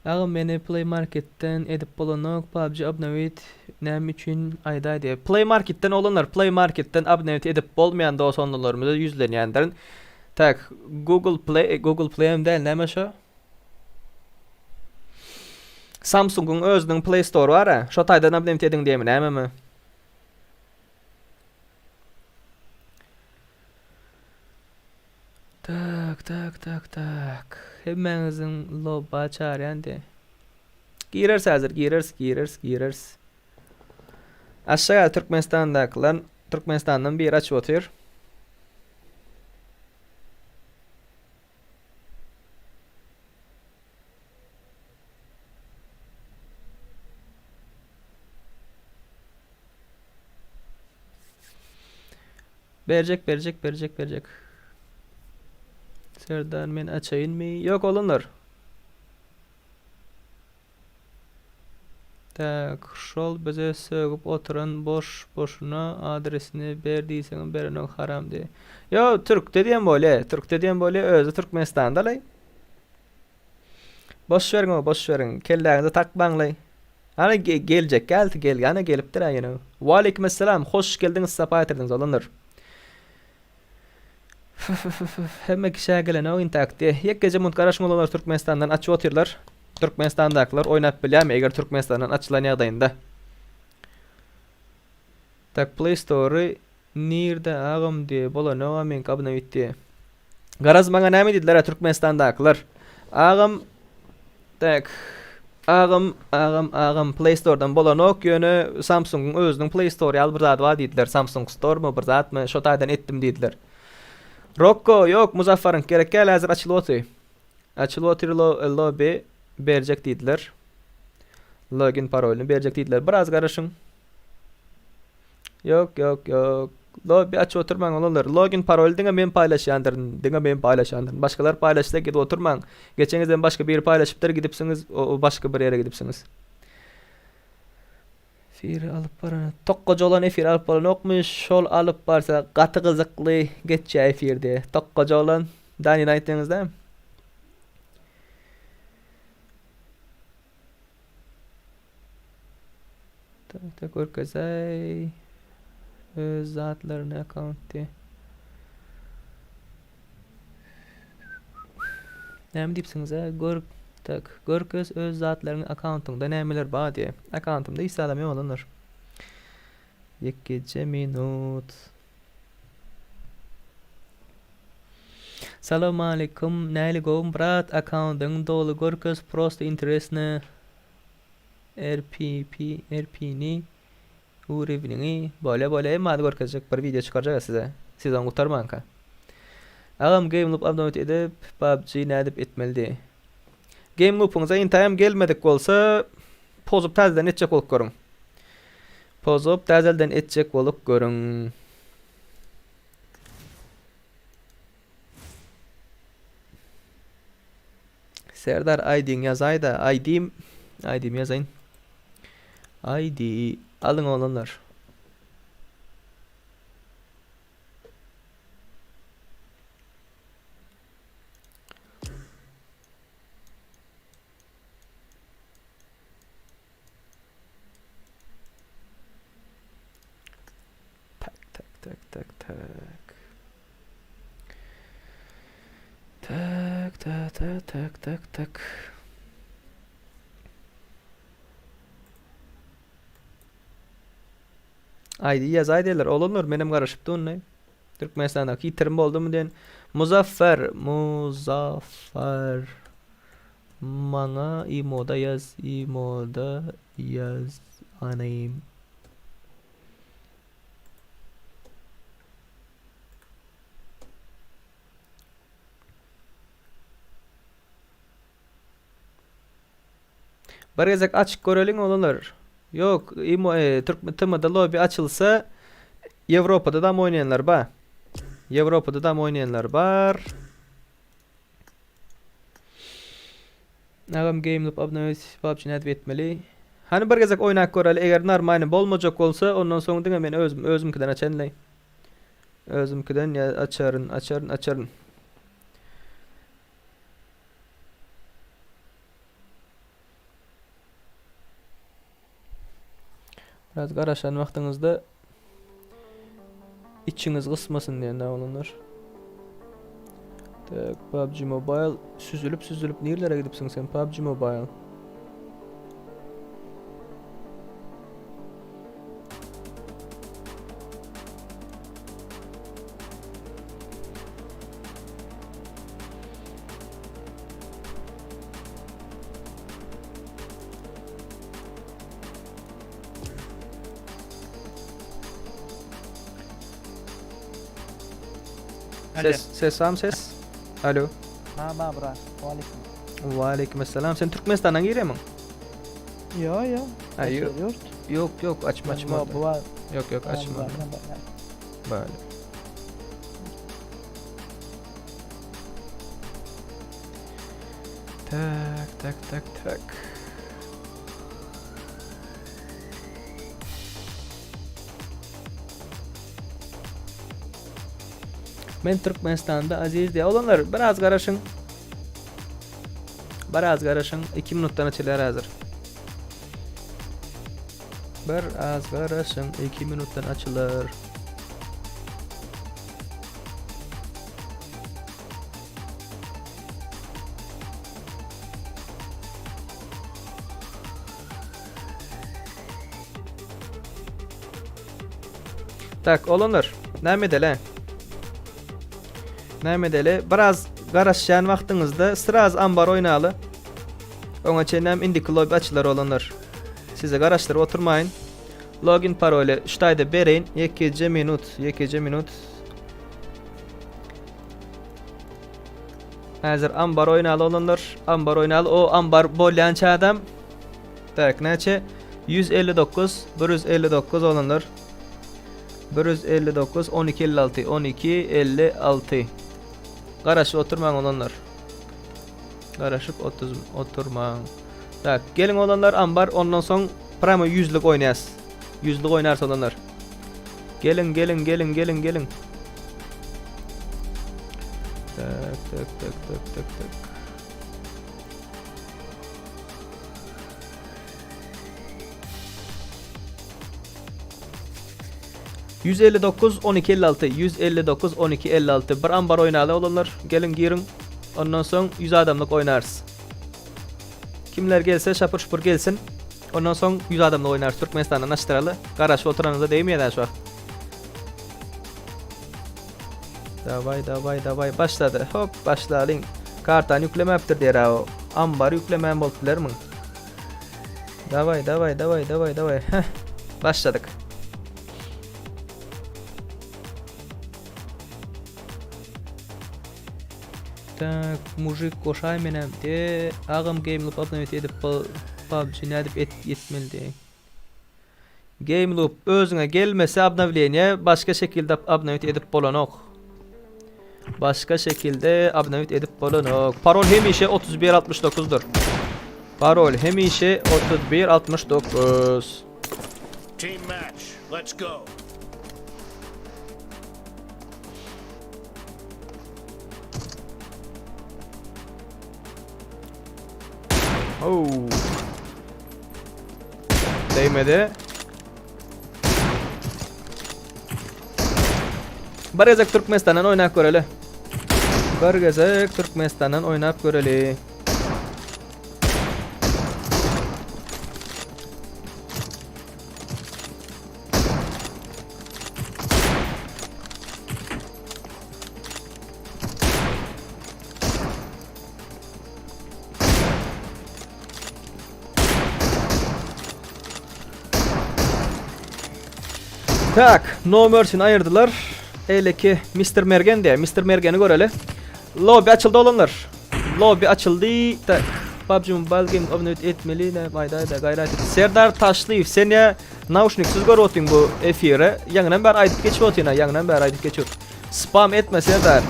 Agam meni Play Marketden edip bolanok PUBG obnowit näme üçin aýdaý diýip. Play Marketden oglanlar Play Marketden obnowit edip bolmaýan dosanlarymyza ýüzlenýändirin. Tak Google Play Google Play hem däl näme şo? Samsungyň özüniň Play Store bar-a, şo taýdan abonent ediň diýemi nämemi? Tak, tak, tak, tak. Hemmäňiziň lobba çağırýan diýe. Gireris häzir, gireris, gireris, gireris. Aşağı Türkmenistandakylar, Türkmenistandan biri açyp otyr. Berjek berjek berjek berjek. Serdar men açaýynmy? Ýok oglanlar. Tak, şol bize sögüp oturan boş boşuna adresini ber diýseňem berenok haram diýe. Ýo türkde diýen bolýa, türkde diýen bolýa özi Türkmenistandalaý. Boş beriň o boş beriň. Kelläňize takmaňlaý. Ana geljek geldi gel ana gelipdir ýene. Waleýkim esselam hoş geldiňiz sapa getirdiňiz oglanlar. Hemme kişä gelenok intak diýe. Ýekeje munt garaşyň olanlar Türkmenistandan açyp otyrlar. Türkmenistandakylar oýnap bilýärmi eger Türkmenistandan açylan ýagdaýynda. Tak Play Store-y nirde agam diýe bolanok-a meňki obnowit diýe. Garaz maňa näme diýdiler-ä Türkmenistandakylar. Agam Tak. Agam, agam, agam Play Store-dan bolanok, ýöne Samsung-yň özüniň Play Store ýaly bir zady bar diýdiler. Samsung Store my bir zatmy, şo taýdan etdim diýdiler. Rokko, ýok, Muzaffaryňky gerek däl, häzir açylyp otyr. Açylyp otyr lo, lobby berjek diýdiler. Login parolyny berjek diýdiler. Biraz garaşyň. Ýok, ýok, ýok. Lobby açyp oturmaň olanlar. Login paroly diňe men paýlaşýandyryn. Diňe men paýlaşýandyryn. Başgalar paýlaşsa gidip oturmaň. Geçeňizden başga biri paýlaşypdyr, gidipsiňiz, o başga bir ýere gidipsiňiz. Efiri alyp baran. Tokgajy olan efiri alyp baranokmy? Şol alyp barsa gaty gyzykly geçýär efir diýe. Tokgajy olan Dani aýtdyňyzda. Tak görkezäý. Öz zatlaryny akkaunty. Näme diýipsiňiz a? Gör tak görkez öz zatlaryňy akkauntyňda nämeler bar diýe. Akkauntymda hiç zadam ýok olanlar. Ýekeje minut. Salam aleýkum näli gowmy brat akkauntyňy doly görkez prosto interesno. RPP RP-ni. Urewniňi bolýa bolýa emma hany görkezjek bir wideo çykarjak size sezon gutarmanka. Agam gameloop obnowit edip PUBG nädip etmelidi? Gameloopyňyza intägem gelmedik bolsa pozup täzeden etjek bolup görüň. Pozup täzelden etjek bolup görüň. Serdar ID-ň ýazaýda ID-m ID-mi ýazaýyn. ID alyň oglanlar. Tak tak tak tak tak. Tak tak tak tak tak tak. ID ýazaý diýerler. Oglanlar menem garaşyp durun. Türkmenistandaky ýitirim boldumy diýen. Muzaffer, Muzaffer. Maňa imoda ýaz, imoda ýaz anym. Bir gezek açyk göreliň oglanlar. Ýok, imo e, Türkmen TM-da lobby açylsa Ýewropada dam oýnaýanlar bar. Ýewropada dam oýnaýanlar bar. Agam gameloop obnowit PUBG nädip etmeli? Hany bir gezek oýnap göreli, eger normalny bolmajak bolsa, ondan soň diňe men özüm özümkiden açanlaý. Özümkiden ýa açaryn, açaryn, açaryn. Biraz garaşan wagtyňyzda içiňiz gysmasyn diýen oglanlar. Tak, PUBG Mobile süzülip süzülip nirelere gidipsiň sen PUBG Mobile? Ses, ses am ses. Alo. Ha, ba, brat. Waleýkim. Waleýkim esselam. Sen Türkmenistandan girýärmiň? Ýo, ýo. Ha, ýok. Ýok, ýok, açma, açma. Ýok, ýok, açma. Bale. Tak, tak, tak, tak. Men Türkmenistanda Aziz diýä. Oglanlar, biraz garaşyň. Biraz garaşyň. 2 minutdan açylýar häzir. Bir az garaşyň, 2 minutdan açylar. Tak, olanlar, näme edeli? Näme edeli? Biraz garaşýan wagtyňyzda sraz ambar oýnaly. Oňa çenlem indiki lobby açylar olanlar. Size garaşdyryp oturmaýyn. Login paroly şu taýda bereýin. Ýekeje minut, ýekeje minut. Häzir ambar oýnaly oglanlar. Ambar oýnaly. O ambar bolýança adam. Tak, näçe? 159, 159 oglanlar. 159 12 56 12 56. Garaşyp oturmaň oglanlar. Garaşyp otuz oturmaň. Tak, geliň oglanlar ambar ondan soň pramo ýüzlük oýnaýas. Ýüzlük oýnarys oglanlar. Geliň, geliň, geliň, geliň, geliň. Tak, tak, tak, tak, tak, tak. 159 12 56 159 12 56 bir ambar oýnaly oglanlar geliň giriň ondan soň 100 adamlyk oýnarys kimler gelse şapur şupur gelsin ondan soň 100 adamlyk oýnarys Türkmenistandan açdyraly garaşyp oturanyňyza degmeýär şu wagt Daway daway daway başlady hop başlalyň kartany ýüklemäpdir diýer o ambary ýüklemän bolup bilermiň Daway daway daway daway daway heh başladyk. Tak, mujik goşaý menem. De, agam gameloop obnovit edip PUBG nädip et etmeli de. Gameloop özüňe gelmese obnovleniýe başga şekilde obnovit edip bolanok. Başga şekilde obnovit edip bolanok. Parol hemişe 3169-dyr. Parol hemişe 3169. Team match. Let's go. Oh. Değmedi. Bir gezek Türkmenistandan oynap göreli. Bir gezek Türkmenistandan oynap göreli. Tak, No Mercy'ni aýyrdylar. Eýleki Mr. Mergen diýär. Mr. Mergeni göreli. Lobby açyldy olanlar. Lobby açyldy. Tak. PUBG Mobile Game obnowit etmeli. Ne aýda aýda gaýrat et. Serdar Taşlyýew sen ýa nauşniksiz görüp otyň bu efiri. Ýaňyndan bäri aýdyp geçip otyn ha, ýaňyndan bäri aýdyp geçip. Spam etme Serdar.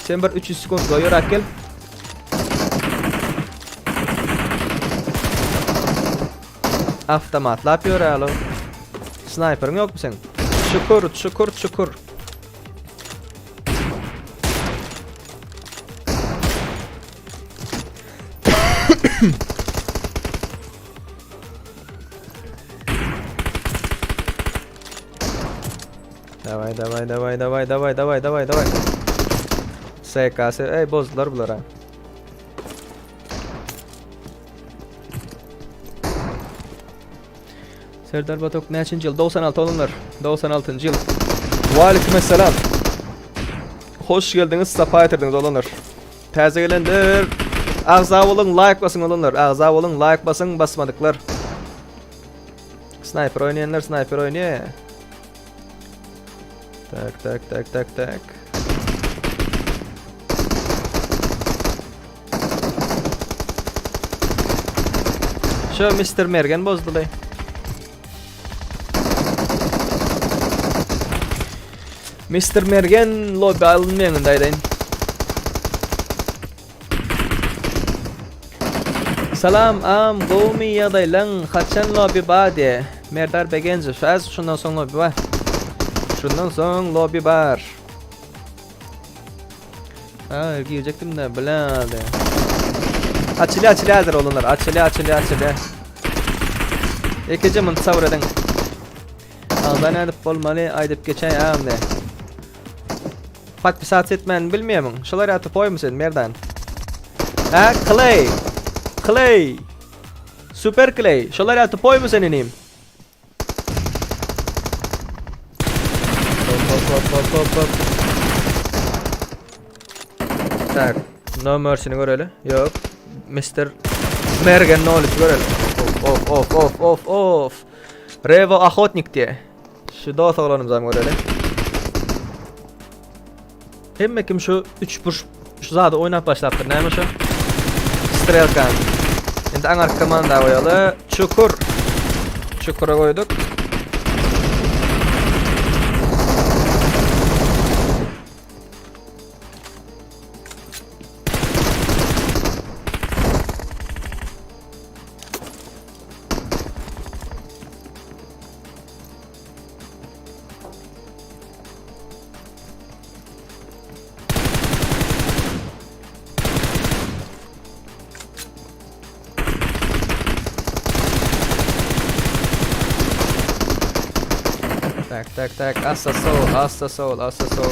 Sen bir 300 sekund goýurak gel. Avtomatlap ýörälo. Snayperiň ýokmy seň? Çukur, çukur, çukur. Daway daway daway daway daway daway daway daway. SKS ey bozdular bular ha. Serdar Batok näçinji ýyl? 96 olanlar. 96-njy ýyl. Waleýkim esselam. Hoş geldiňiz, sapa getirdiňiz olanlar. Täze gelenler agza boluň, like basyň olanlar. Agza boluň, like basyň, basmadyklar. Sniper oýnaýanlar sniper oýnaýar. Tak, tak, tak, tak, tak. Şu Mr. Mergen bozduly. Mr. Mergen lobby alynmaýanynda aýdaýyn. Salam am gowmy ýagdaýlaň haçan lobby bar diýe Merdar Begenjow az şundan soň lobby bar. Şundan soň lobby bar. Ha girjekdim de bilen. Açylýa açylýa häzir oglanlar açylýa açylýa açylýa. Ekeje muny sabr ediň. Agza nädip bolmaly aýdyp geçäý agam de. Podpisats etmäni bilmeýärmiň? Şolar ýaly tupoýmy sen Merdan? Ha Clay. Clay. Super Clay. Şolar ýaly tupoýmy sen inim? Hop hop hop hop hop hop. Tak. No Mercy'ni göreli. Yok. Mr. Mergen Knowledge göreli. Of of of of of. Revo Ahotnik diye. Şu dost oglanymyzam göreli. Hemme kim şu 3 burç şu zady oýnap başlapdyr. Näme şu? Strelkan. Indi aňarky komanda goýaly. Çukur. Çukura goýduk. Tak tak tak assa sol assa sol assa sol.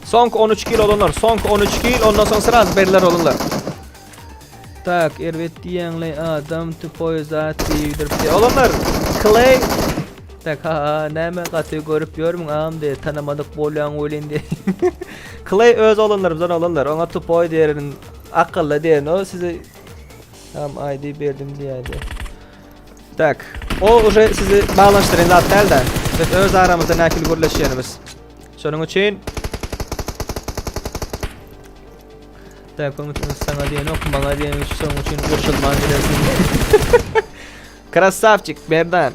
Soňky 13 kill olanlar, soňky 13 kill, ondan soň sraz berler olanlar. Tak, erbet diýeňle adam tupoý zat diýdirip. Olanlar, Clay. Tak ha näme gaty görüp ýörmüň agam diýe tanamadyk bolýaň welin diýe. Clay öz oglanlarymyzdan oglanlar. Oňa tupoý diýerin, akylly diýerin. O sizi Tam ID berdim diýäýdi. Tak. O уже sizi baglanyşdyryn zat däl-de. Biz öz aramyzda nähili gürleşýänimiz. Şonuň üçin Tak, onuň üçin sana diýenok, maňa diýen üçin şonuň üçin goşulman bilersiň. Krasavçik Merdan.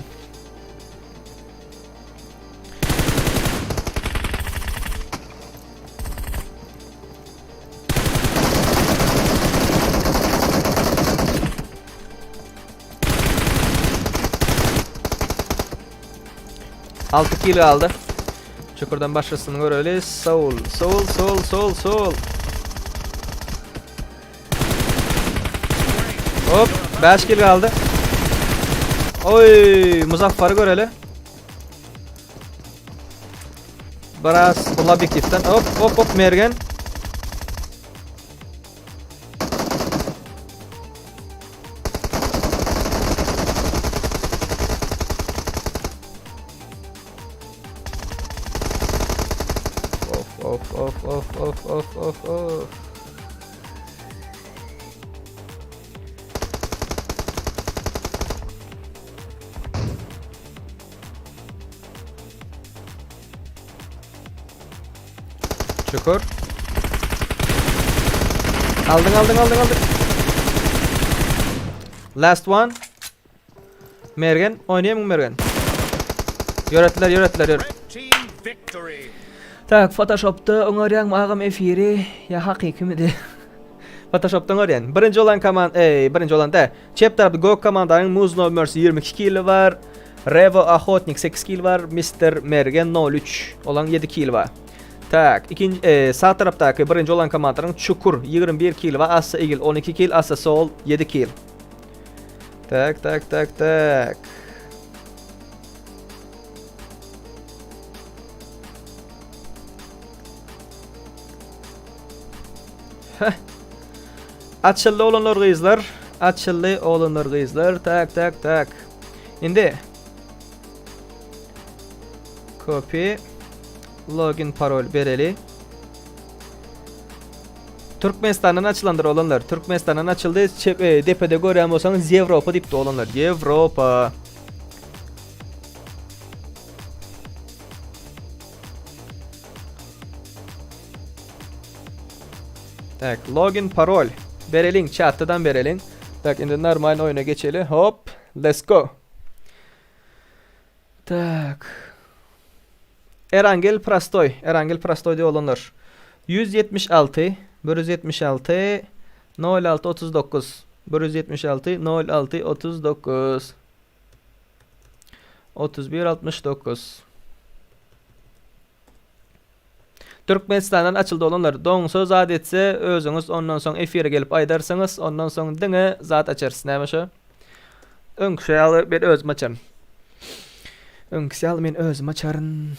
Altı kilo aldı. Çukurdan başlasın göreli. Sol, sol, sol, sol, sol. Hop, 5 kilo aldı. Oy, Muzaffar'ı göreli. Biraz bu obyektifden. Hop, hop, hop, Mergen. Of of of of of of of of. Çukur. Aldın aldın aldın aldın. Last one. Mergen oýnaýamyň Mergen? Ýöretdiler ýöretdiler ýöret. Tak Photoshopda oňarýaňmy agam efiri ýa hakykymydy? Photoshopda oňarýan. Birinji olan komand, eý, birinji olan dä. Çep tarapda gök komandanyň Muz No Mercy 22 kili bar. Revo Ahotnik 8 kil bar, Mister Mergen 03 olan 7 kil bar. Tak, ikinji e, sag tarapdaky birinji olan komandanyň Çukur 21 kil bar, Assa Igil 12 kil, Assa Soul 7 kil. Tak, tak, tak, tak. Heh. Açyldy oglanlar gyzlar. Açyldy oglanlar gyzlar. Tak, tak, tak. Indi copy login parol bereli. Türkmenistandan açylandyr oglanlar. Türkmenistandan açyldy. Çep, e, depede görýän bolsaňyz Ýewropa diýipdi oglanlar. Ýewropa. Tak, login parol. Bereliň, çatdadan bereliň. Tak, indi normal oýuna geçeli. Hop, let's go. Tak. Erangel prostoý. Erangel prostoý diýip olanlar. 176 176 06 39 176 06 39 31 69 Türkmenistandan açyldy olanlar doňsa zat etse özüňiz ondan soň efire gelip aýdarsyňyz ondan soň diňe zat açarys näme şo öňküsi ýaly men özüm açaryn öňküsi ýaly men özüm açaryn.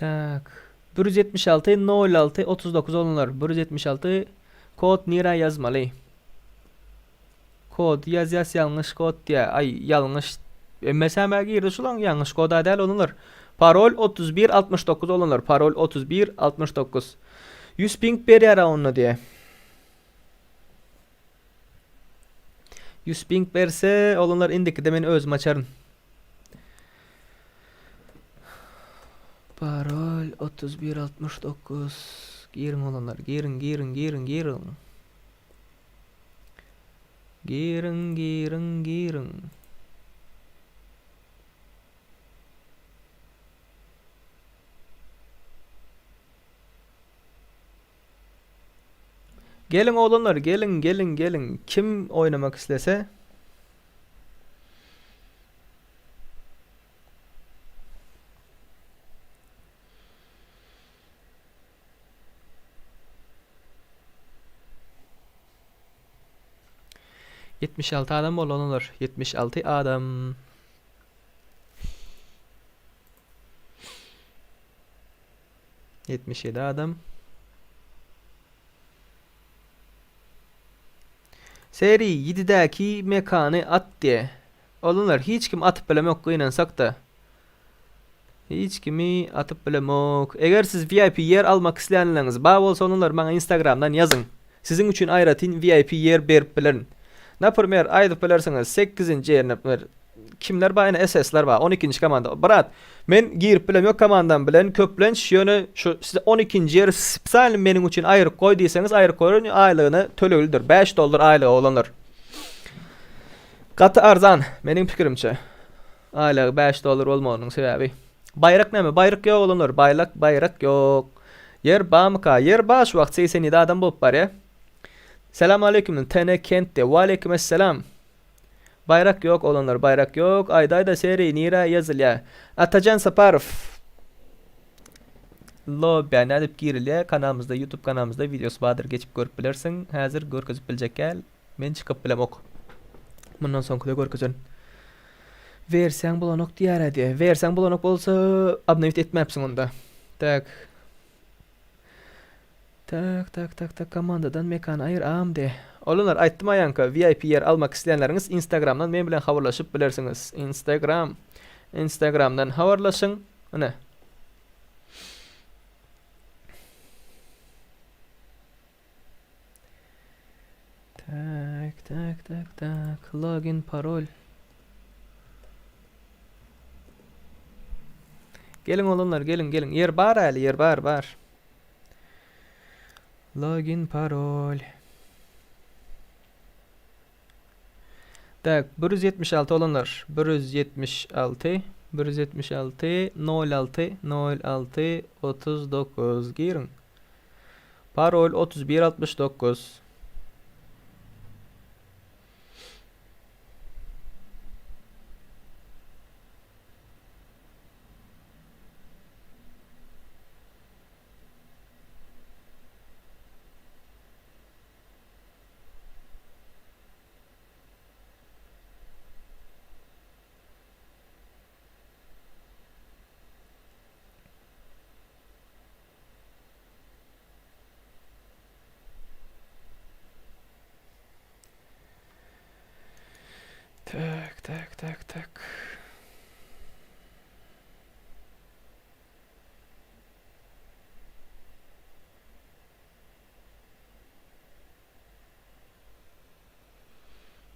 Tak. 176 06 39 olanlar. 176 kod nirä ýazmaly? Kod ýazýas ýalňyş kod diýä. Aý ýalňyş MSM-ä girdi şulaň ýalňyş koda däl olanlar. Parol 31 69 olanlar. Parol 31 69. 100 ping berýär onda diýä. 100 ping berse olanlar indikide men özüm açaryn. Parol 31 69 giriň olanlar giriň giriň giriň giriň. Giriň giriň giriň. Geliň oglanlar geliň geliň geliň kim oýnamak islese. 76 adam boldy olanlar. 76 adam. 77 adam. Seri 7-däki mekany at diye. Olanlar hiç kim atyp bilemok gynansak-da. Hiç kimi atyp bilemok. Eger siz VIP ýer almak isleýänleriňiz bar bolsa olanlar maňa Instagramdan ýazyň. Siziň üçin aýratyn VIP ýer berip bilerin. Naprimer aýdyp bilersiňiz sekizinji ýer naprimer kimler bar ine SS-ler bar on ikinji komanda. Brat men girip bilemok komandam bilen köplenç ýöne şu size on ikinji ýeri spesialny meniň üçin aýryp goý diýseňiz aýryp goýaryn aýlygyna töleglidir. 5 dollar aýlyga olanlar. Gaty arzan meniň pikirimçe. Aýlygy 5 dollar bolmagynyň sebäbi. Baýrak näme? Baýrak ýok olanlar. Baýlak, baýrak ýok. Ýer bamyka? Ýer bar şu wagt 87 adam bolup barýa. Selam aleýkum TN Kentde. Waleýkim esselam. Baýrak ýok olanlar, baýrak ýok. Aýdaýda seri nirä ýazylýa? Atajan Saparow. Lobby'a nädip girilýä? Kanalymyzda YouTube kanalymyzda wideosy bardyr geçip görüp bilersiň. Häzir görkezip biljek däl. Men çykyp bilemok. Mundan soňkyda görkezerin. Wersiýaň bolanok diýýär-ä diýýär. Wersiýaň bolanok bolsa obnowit etmäpsiň onda. Tak. Tak, tak, tak, tak, komandadan mekany aýyr am de. Olanlar aýtdym aýanka VIP ýer almak isleýänleriňiz Instagramdan men bilen habarlaşyp bilersiňiz. Instagram. Instagramdan habarlaşyň. Ine. Tak, tak, tak, tak. Login, parol. Geliň olanlar, geliň, geliň. Ýer bar äli, ýer bar, bar. Login, parol. Tak, 176 olanlar. 176, 176, 06, 06, 39 giriň. Parol 31 69. Tak, tak, tak, tak.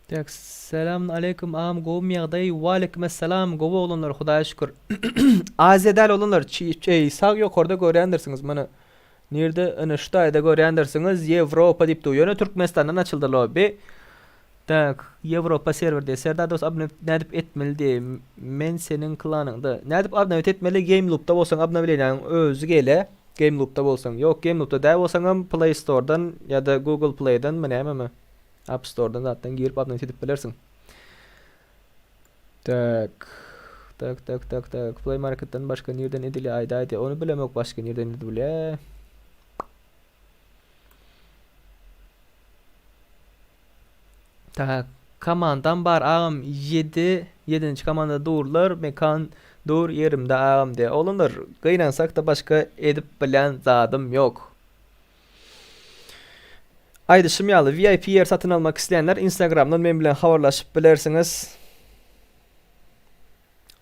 Tak, selam aleýkum agam gowmy ýagdaý? Waleýkim essalam gowy oglanlar hudaýa şükür. Aziýa däl oglanlar eý sag ýokarda görýändirsiňiz muny. Nirde ine şu taýda görýändirsiňiz Ýewropa diýip dur. Ýöne Türkmenistandan açyldy lobby. Tak, Ýewropa serwer diýe. Serdar dos abnowit nädip etmeli diýe. Men seniň klanyňda. Nädip abnowit etmeli? Game loopda bolsaň abnowleniýanyň özi gele. Game loopda bolsaň. Ýok game loopda däl bolsaňam Play Storedan ýa-da Google Playdanmy nämemi? App Storedan zatdan girip abnowit edip bilersiň. Tak. Tak tak tak tak. Play Marketden başga nirden edilýär aýda aýda. Ony bilemok başga nirden edilýär. Tak. Komandam bar agam 7 7-nji komanda durlar. Mekan dur ýerimde agam diýär. Oglanlar gynansak-da başga edip bilýän zadym ýok. Aýdyşym ýaly, VIP ýer satyn almak isleýänler Instagramdan men bilen habarlaşyp bilersiňiz.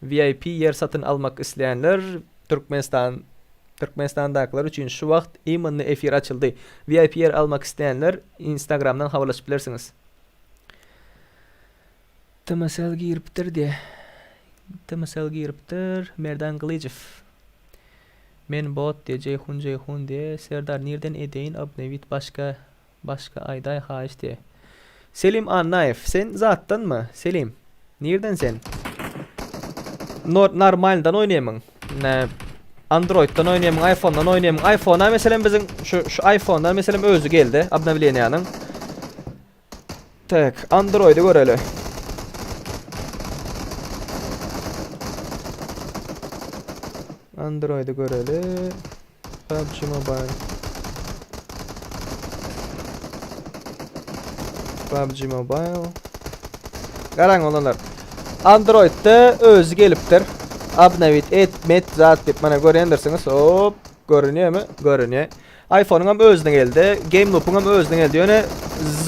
VIP ýer satyn almak isleýänler Türkmenistan Türkmenistandakylar üçin şu wagt imenno efir açyldy. VIP ýer almak isleýänler Instagramdan habarlaşyp bilersiňiz. TMSL giripdir diýe. TMSL giripdir. Merdan Gylyjow. Men bot diýe Jeýhun Jeýhun diýe Serdar nirden edeýin obnowit başga başga aýdaý haýyş diýe. Selim Annaýew sen zatdanmy Selim nirden sen Nor normalnydan oýnaýmyň nä Androiddan oýnaýmyň iPhonedan oýnaýmyň iPhonea meselem biziň şu şu iPhonedan meselem özi geldi obnowleniýanyň Tak, Android'i göreli. Android'i göreli. PUBG Mobile. PUBG Mobile. Garaň oglanlar. Androidde özi gelipdir. Obnovit et met zat diýip mana görýändirsiňiz. Hop, görünýärmi? Görünýär. iPhone-yň hem özüne geldi. GameLoop-yň hem özüne geldi. Ýöne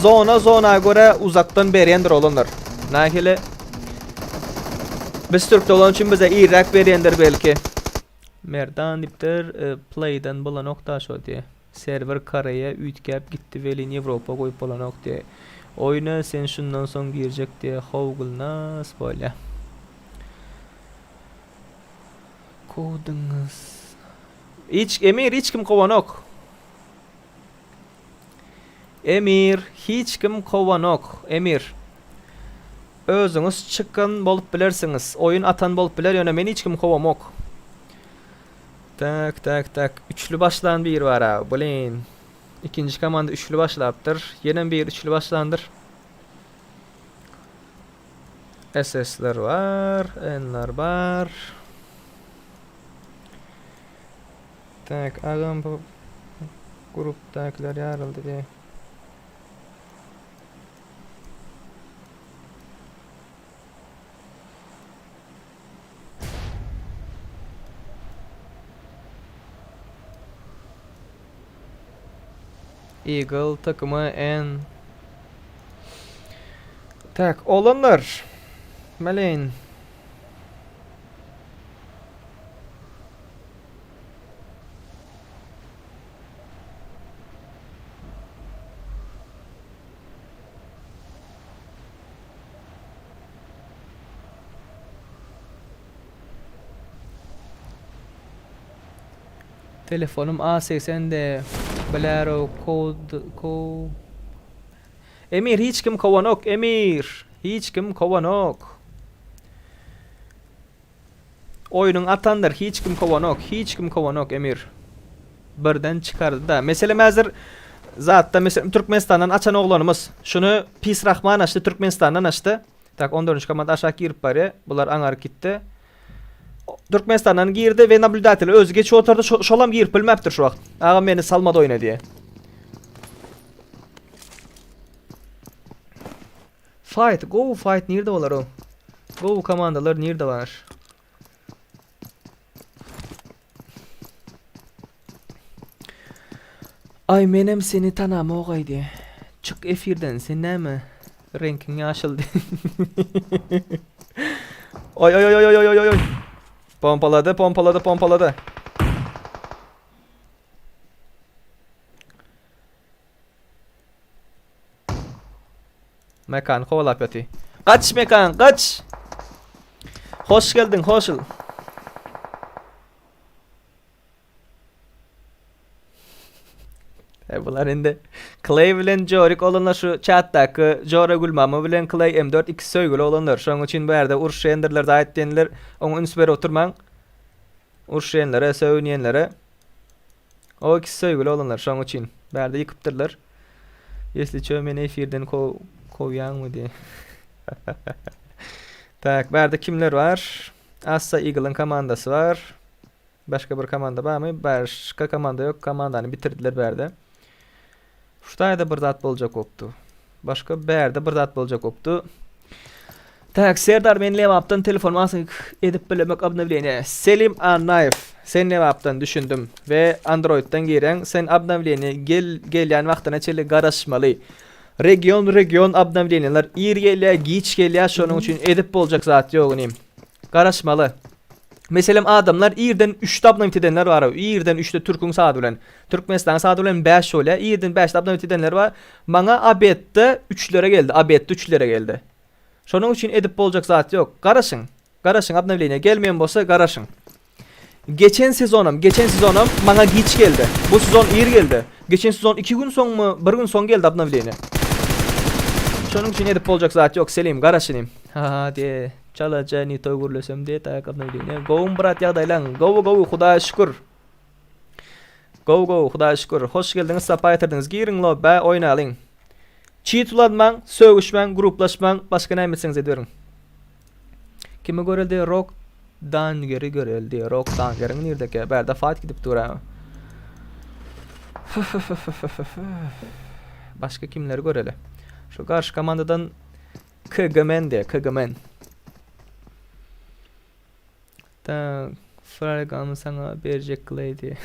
zona zona görä uzakdan berýändir oglanlar. Nähili? Biz türkde bolan üçin bize irräk berýändir belki. Merdan diýipdir, e, Play-den bolanok da şo diýe. Serwer Koreýa üýtgäp gitdi welin Ýewropa goýup bolanok diýe. Oýna sen şundan soň girjek diýe how Gulnaz bolýa. Koduňyz. Hiç Emir hiç kim kowanok. Emir hiç kim kowanok. Emir. Özüňiz çykan bolup bilersiňiz. Oýun atan bolup biler ýöne men hiç kim kowamok. Tak tak tak. Üçli başlan biri bar ha. Blin. Ikinji komanda üçli başlapdyr. Ýene bir üçli başlandyr. SS'ler bar, N'ler bar. Tak, agam bu grupdakiler ýaryldy diýe. Eagle takımı en Tak, olanlar. Meleýin. Telefonym A80 de Bolero kod ko Emir hiç kim kovanok Emir hiç kim kovanok Oýnuň atandyr hiç kim kovanok hiç kim kovanok Emir birden çykardy da meselem häzir zatda meselem Türkmenistandan açan oglanymyz şuny Pis Rahman açdy Türkmenistandan açdy tak 14-nji komanda aşak girip barýar bular aňaryk gitdi Türkmenistandan girdi we nablýudatel özi geçip oturdy şolam girip bilmäpdir şu wagt agam meni salmady oýna diýe Fight, gowy fight nirde bolar o? Gowy komandalar nirde bar? Ay menem seni tanamok aýdy. Çyk efirden sen näme? Reňkiň ýaşyldy. Oý oý oý oý oý oý oý. Pompalady, pompalady, pompalady. Mekan kowalap ýaty. Gaç Mekan, gaç! Hoş geldiň, hoşul. E bular indi Clay bilen Jorik olanlar şu chatdaky Jora Gülmama bilen Clay M4 ikisi söýgüli olanlar. Şonuň üçin bu ýerde uruşýandirler, zaýat diýenler oňa üns berip oturmaň. Uruşýanlere, sögünýänlere. O ikisi söýgüli oglanlar şoň üçin bärde ýykypdyrlar. Ýesli çö meni efirden ko kowýaňmy diýe. Tak bärde kimler bar? Assa Eagle-yň komandasy bar. Başga bir komanda barmy? Başga komanda ýok. Komandany bitirdiler bärde. Şu taýda bir zat boljak bolupdy. Başga bärde bir zat boljak bolupdy. Tak, Serdar men Lebapdan telefon asyk edip bilemek obnowleniýe. Selim Annaýew, sen Lebapdan düşündim we Androidden gireň, sen obnowleniýe gel gelýän wagtyna çenli garaşmaly. Region region obnowleniýeler ir gelýär, giç gelýär, şonuň üçin edip boljak zat ýok inim. Garaşmaly. Meselem adamlar irden üçde obnowit edenler bar. Irden üçde türküň saady bilen. Türkmenistanyň saady bilen 5 bolýar. Irden 5-de obnowit edenler bar. Maňa obedde üçlere geldi. Obedde üçlere geldi. Şonuň üçin edip boljak zat ýok. Garaşyň. Garaşyň obnowleniýe gelmeýän bolsa garaşyň. Geçen sezonam, geçen sezonam maňa giç geldi. Bu sezon ir geldi. Geçen sezon 2 gün soňmy, 1 gün soň geldi obnowleniýe. Şonuň üçin edip boljak zat ýok Selim, garaş inim. Ha diýe. Çalaja ne toý gürlesem diýe tak obnowleniýe. Gowumy brat ýagdaýlaň? Gowy gowy Hudaýa şükür. Gowy gowy Hudaýa şükür. Hoş geldiňiz sapa getirdiňiz. Giriň lobbä oýnalyň. Çit ulanmaň, sögüşmäň, gruplaşmaň, başga näme etseňiz ediberiň. Kimi göreldi? Rock Dangeri göreldi. Rock Dangeriň nirdeki? Bärde fight gidip dur ha. Başga kimleri göreli? Şu garşy komandadan. KGmen diýe, KGmen. Tak, Fragamy saňa berjek lady.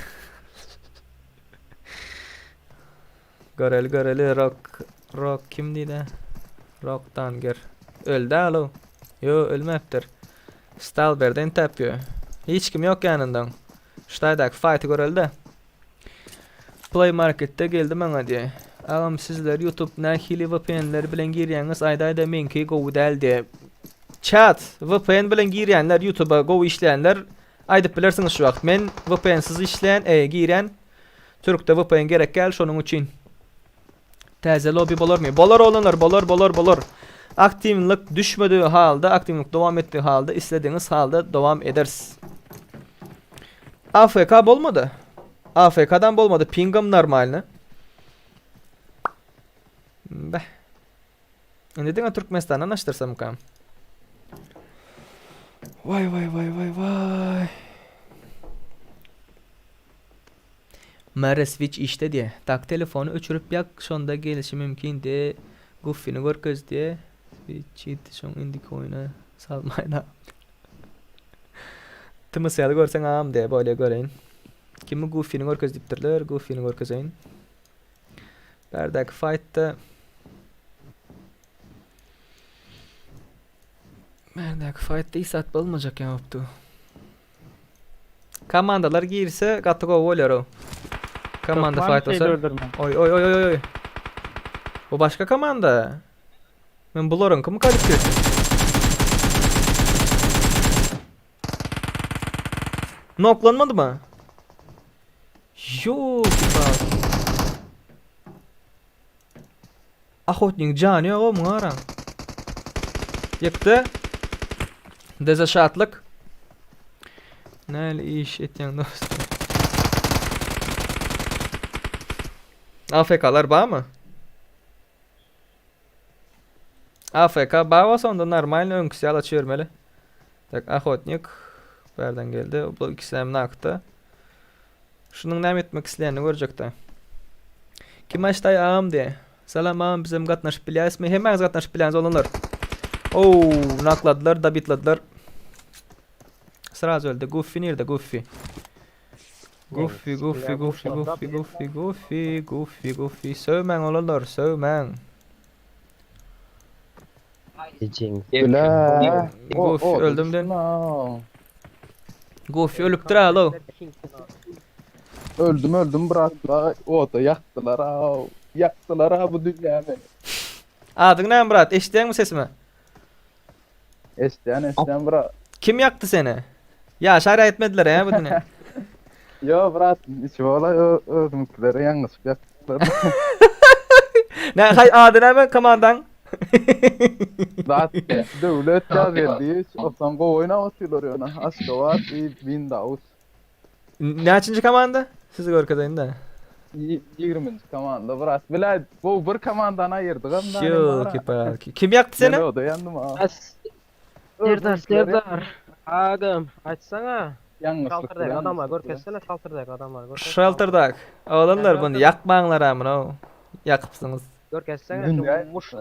Göreli göreli Rock Rock kim diýdi? Rock Danger. Öldi alo. Yo ölmäpdir. Stalberden tapýar. Hiç kim ýok ýanynda. Ştaýdaky fighty göreli-de. Play Marketde geldi maňa diýe. Agam sizler YouTube nähili VPN-ler bilen girýäňiz aýdaýda meňki gowy däl diýe. Chat VPN bilen girýänler YouTube'a gowy işleýänler aýdyp bilersiňiz şu wagt. Men VPN-siz işleýän, e, girýän. Türkde VPN gerek däl şonuň üçin. Täze lobby bolarmy? Bolar oglanlar, bolar, bolar, bolar. Aktiwlik düşmedigi halda, aktiwlik dowam etdigi halda isledigiňiz halda dowam ederis. AFK bolmady. AFK-dan bolmady. Pingam normalny. Beh. Indi diňe Türkmenistandan açdyrsamkam. Vay vay vay vay vay. Mary switch işde diýe. Tak telefony öçürip ýak şonda gelişi mümkin diýe Guffini görkez diýe. Switch ýiti şoň indiki oýuna salmaýyn agam. Tmsl görseň agam diýe bolýa göreýin. Kimi Guffini görkez diýipdirler Guffini görkezeýin. Bärdäki fightda Bärdäki fightda hiç zat bolmajak ýa opdy. Komandalar girse gaty gowy bolýar o. Komanda Hökman fight şeýle bolsa. öldürme. Oý oý oý oý oý. Bu başga komanda. Men bularyňky mi kalyp girsin? Noklanmady mı? Ýok, bak. Ahotnik jany ýok o muňa garaň. Ýykdy. Deze şatlyk. Näli iş etýäň dostum? AFK-lar barmy? AFK bar bolsa onda normalny öňküsi ýaly açybermeli. Tak, Ahotnik bärden geldi. Bu ikisi hem nakda. Şunuň näme etmek isleýänini görjekde. Kim açdy agam diýe. Salam agam bizem gatnaşyp bilýärismi? Hemmäňiz gatnaşyp bilýäňiz oglanlar. Oo, nakladylar, dabitladylar. Sraz öldi. Goofy nirde? Goofy. Goofy, Goofy, Goofy, Goofy, Goofy, Goofy, Goofy, Goofy. Söwmäň oglanlar, söwmäň. Bile. Goofy öldüm den. Goofy ölüpdir alo. Öldüm öldüm brat. Oda ýakdylar ha. Ýakdylar ha bu dünýäni. Adyň näme brat? Eşidýäňmi sesimi? Eşidýän eşidýän brat. Kim ýakdy seni? Ýaşar etmediler he bu dünýä. Yo brat, içi bola özüňkilere ýalňyşyp ýakdylar. Ne hay ady näme komandaň? Zat döwlet ýaz geldi. Osan gowy oýnap otyrlar ýöne. Aşgabat i Windows. Näçinji komanda? Sizi görkezeýin de. 20-nji komanda brat. Bile bu bir komandany aýyrdyk hem da. Ýok, palki. Kim ýakdy seni? Men oda ýandym ha. Serdar, Serdar. Agam, açsana. Ýalňyşlyk. Şaltyrdak adamlar görkezsene, şaltyrdak adamlar görkezsene. Şaltyrdak. Oglanlar bunu ýakmaňlar amyna. Ýakypsyňyz. Görkezsene, şu muş,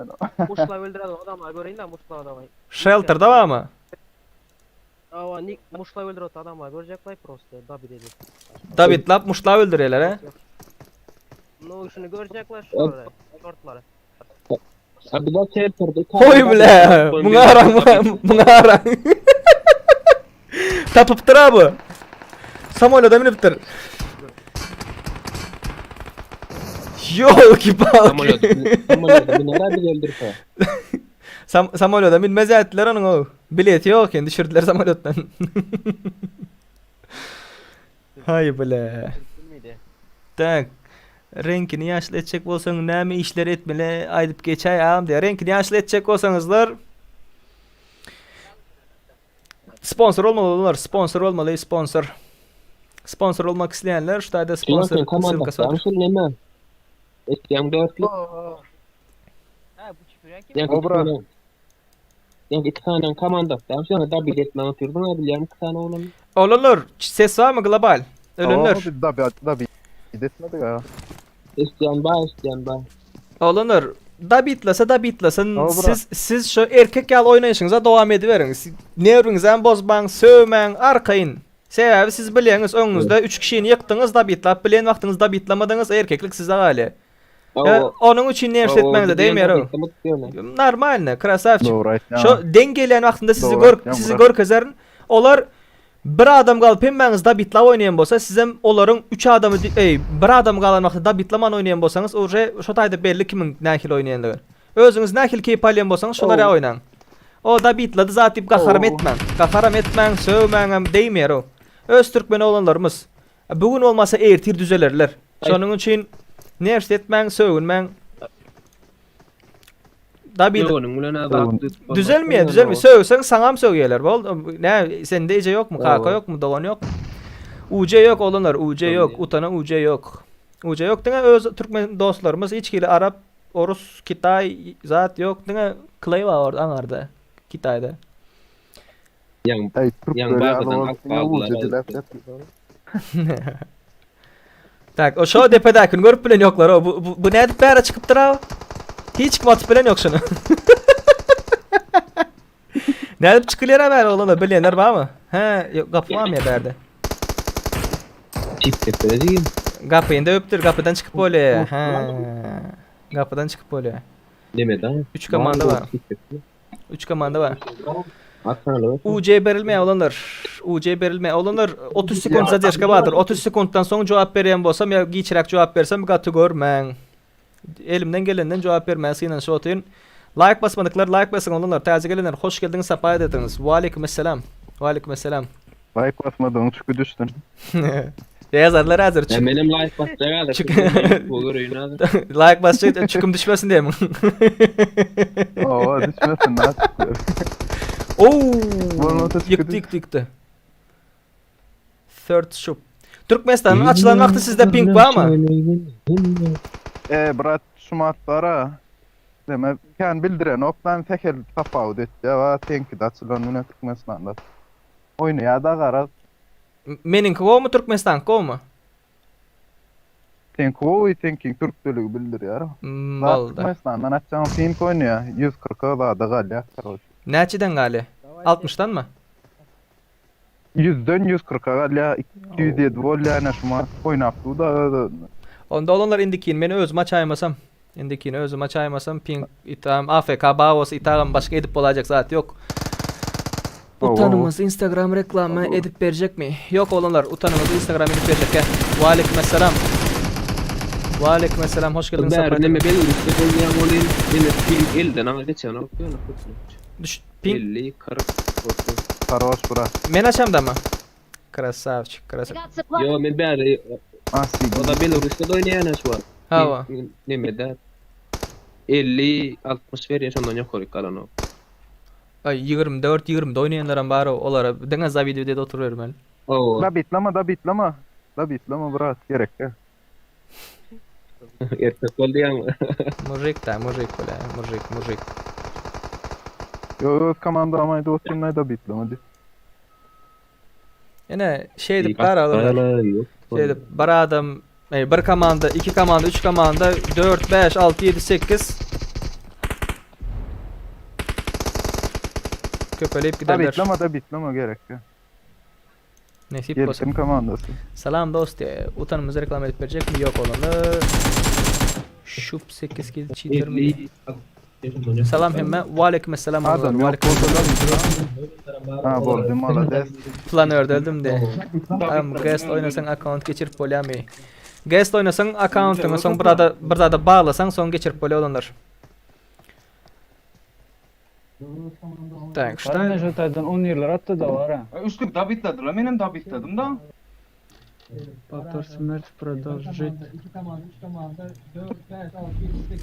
muşla öldüren adamlar göreýin de muşla adamlar. Shelterda barmy? Awa, nik muşla öldürip adamlar görecekler prosto, David edip. Davidlap muşla öldürýärler he. No, şunu görecekler şurada, şortları. Hoý bile. Muňa araň, muňa araň. Tapypdyr ha bu. Samolýoda minipdir. Ýolki palki. Sam samolýoda minmez etdiler onuň o. Bileti ýok eken, düşürdiler samolýotdan. Haý bile. Tak. Reňkini ýaşyl etjek bolsaň näme işler etmeli aýdyp geçäý agam diýýär. Reňkini ýaşyl etjek bolsaňyzlar sponsor bolmaly olar, sponsor bolmaly, sponsor. Sponsor bolmak isleýänler şu taýda sponsor ssylkasy bar. Etýäň dörtlük. Ha, bu çüpürýän kim? Ýa Obra. Ýa iki sany komanda. Däm sen da bilet maňa otyrdyň ha bilýän iki sany oglan. Oglanlar, ses barmy global? Ölenler. Da da etmedik ha. Etýän ba, etýän ba. Oglanlar, Dabitlese dabitlesin. Hawa, brat. Siz siz şu erkek ýaly oýnaýşyňyza dowam ediberiň. Siz Nerwiňizem bozmaň, söwmäň, arkaýyn. Sebäbi siz bilýäňiz öňüňizde 3 kişini ýykdyňyz dabitlap bilen wagtyňyz dabitlamadyňyz erkeklik size galýar. Hawa. Onuň üçin nerw Hawa, etmäňize diýen değmeýär. dabitlemek diýene. Normalny, krasavçik. Dogry aýtýaň. Şo deň gelýän wagtynda sizi Dogry gör aýtýaň, sizi brat. görkezerin. Olar bir adam galyp hemmäňiz dabitlap oýnaýan bolsa, sizem olaryň 3 adamy eý, bir adam galan wagty dabitlaman oýnaýan bolsaňyz, uje şo taýda belli kimiň nähili oýnaýandygy. Özüňiz nähili keýp alýan bolsaňyz, şolar ýa oýnaň. O dabitlady zat diýip gaharam etmäň. Gaharam etmäň, sögmäňem deýmeýär o. Öz türkmen oglanlarymyz. Bu gün bolmasa ertir düzelerler. Şonuň üçin nefs etmäň, sögünmäň. Dabi Sögeniň bilen azat düzelmeýär, düzelmeýär. Sögseň saňam sögýärler. Bol, nä sende eje ýokmy, kaka ýokmy, dogan ýokmy? UJ ýok oglanlar, UJ ýok, utana UJ ýok. UJ ýok diňe öz türkmen dostlarymyz hiç hili arap, orus, kitaý zat ýok, diňe Clay bar orada aňarda, Kitaýda. Ýaň Aý ýaň türkler ýaly bazadan bolup alyp diňe galdylar. UJ diläp ýatyr. Tak, o şo depedäkini görüp bilen ýoklar o. Bu, bu, bu nädip bäre çykypdyr a? Hiç kim atyp bilen ýok şuny. Nädip çykylýar a bäre oglanlar bilýänler barmy? He, ýok, gapy barmy ýa bärde? Çip tepede jigim. Gapyny döwüpdir, gapydan çykyp bolýar. He. Gapydan çykyp bolýar. Neme da? Üç komanda bar. 3 komanda bar. Atmaly. UC berilmeýär oglanlar. UC berilmeýär. Oglanlar 30 sekund zadержка bardyr. 30 sekunddan soň jogap berýän bolsam ýa giçräk jogap bersem gaty görmäň. Elimden gelenden jogap bermäge synanyşyp otyryn. Like basmadyklar like basyň oglanlar. Täze gelenler hoş geldiňiz sapa ediňiz. Waleýkim esselam. Waleýkim esselam. Like basmadygyň çüki düşsün. Ýazarlar häzir Ya çük. menem like basjak häzir. Çük. Bu göreýin häzir. Like basjak çüküm düşmesin diýemiň. Owa düşmesin na çükler. Oo! Bolmasa çüki Ýykdy ýykdy ýykdy. Third şup. Türkmenistanyň açylan wagty sizde ping barmy? E brat şumat bara. Deme kän bildirenok lan sähel tapawut etýär wa seňkide açylan bilen Türkmenistanda. Oýnaýar da garaz. Meniňki gowmy Türkmenistanky gowmy? Seňki gowy seňkiň türkdeligi bildirýär. Hmm, Zat boldy. Türkmenistandan açjaň pink oýnaýar 140-a zada galýar karoç. Näçeden galýar? 60-danmy? 100-den 140-a galýar 207 bolýar ene şumat oýnap dur da öz özüne. Onda olanlar indikini men özüm açaýmasam. Indikini özüm açaýmasam ping itam AFK bar bolsa itagam başga edip bolaýjak zat ýok. Utanymyz Instagram reklama edip berjekmi? Ýok oglanlar utanymyz Instagram edip berjek gel. Waleýkim esselam. Waleýkim esselam hoş geldiňiz Bäri sapar neme Belarusda bolýan bolýan. Neme ping elden aňa geçen ok ýöne köplenç. Düş ping 50 40 30. Haroş brat. men açamdamy? Krasavçik krasavçik. I got supplies. Yo men bäri Ah o da Belarusda da oýnaýan şu wagt. Hawa. Neme de 50 60 berýär şondan ýokary galan ok. Ay 24 20 oýnaýanlaram bar o olara diňe zawidiýa diýip oturybermeli. Hawa. Da bitlama da bitlama. Da bitlama brat gerek däl. Erkek bol diýýäňmi? Mujik da mujik bile mujik mujik. Yo öz komandam aýdyp otyryn da bitlama diýip. Ene şeýdip bar oglanlar. Şeýdip bir adam, ey, bir komanda, iki komanda, üç komanda, 4, 5, 6, 7, 8 Köpelip Da giderler. bitlama da bitlama gerek däl. Nesip bolsa. Gelsin komandasy. Salam dost, e, utanymyzy reklama edip berjekmi? Ýok oglanlar. Şup 8 kill cheater mi? Salam hemme. Waleýkim esselam. Adam oglanlar. ýok Waleýkim bolsa Ha boldy malades. Planörde öldüm de. Am guest oýnasaň akkaunt geçirip bolýarmy? Guest oýnasaň akkauntyňy soň bir zada bir zada baglasaň soň geçirip bolýar oglanlar. Tak, Şu šta? şu taýdan 10 ýyllar atdy da var ha. Üçlük dabitladylar, menem dabitladım da. Повтор смерть продолжить.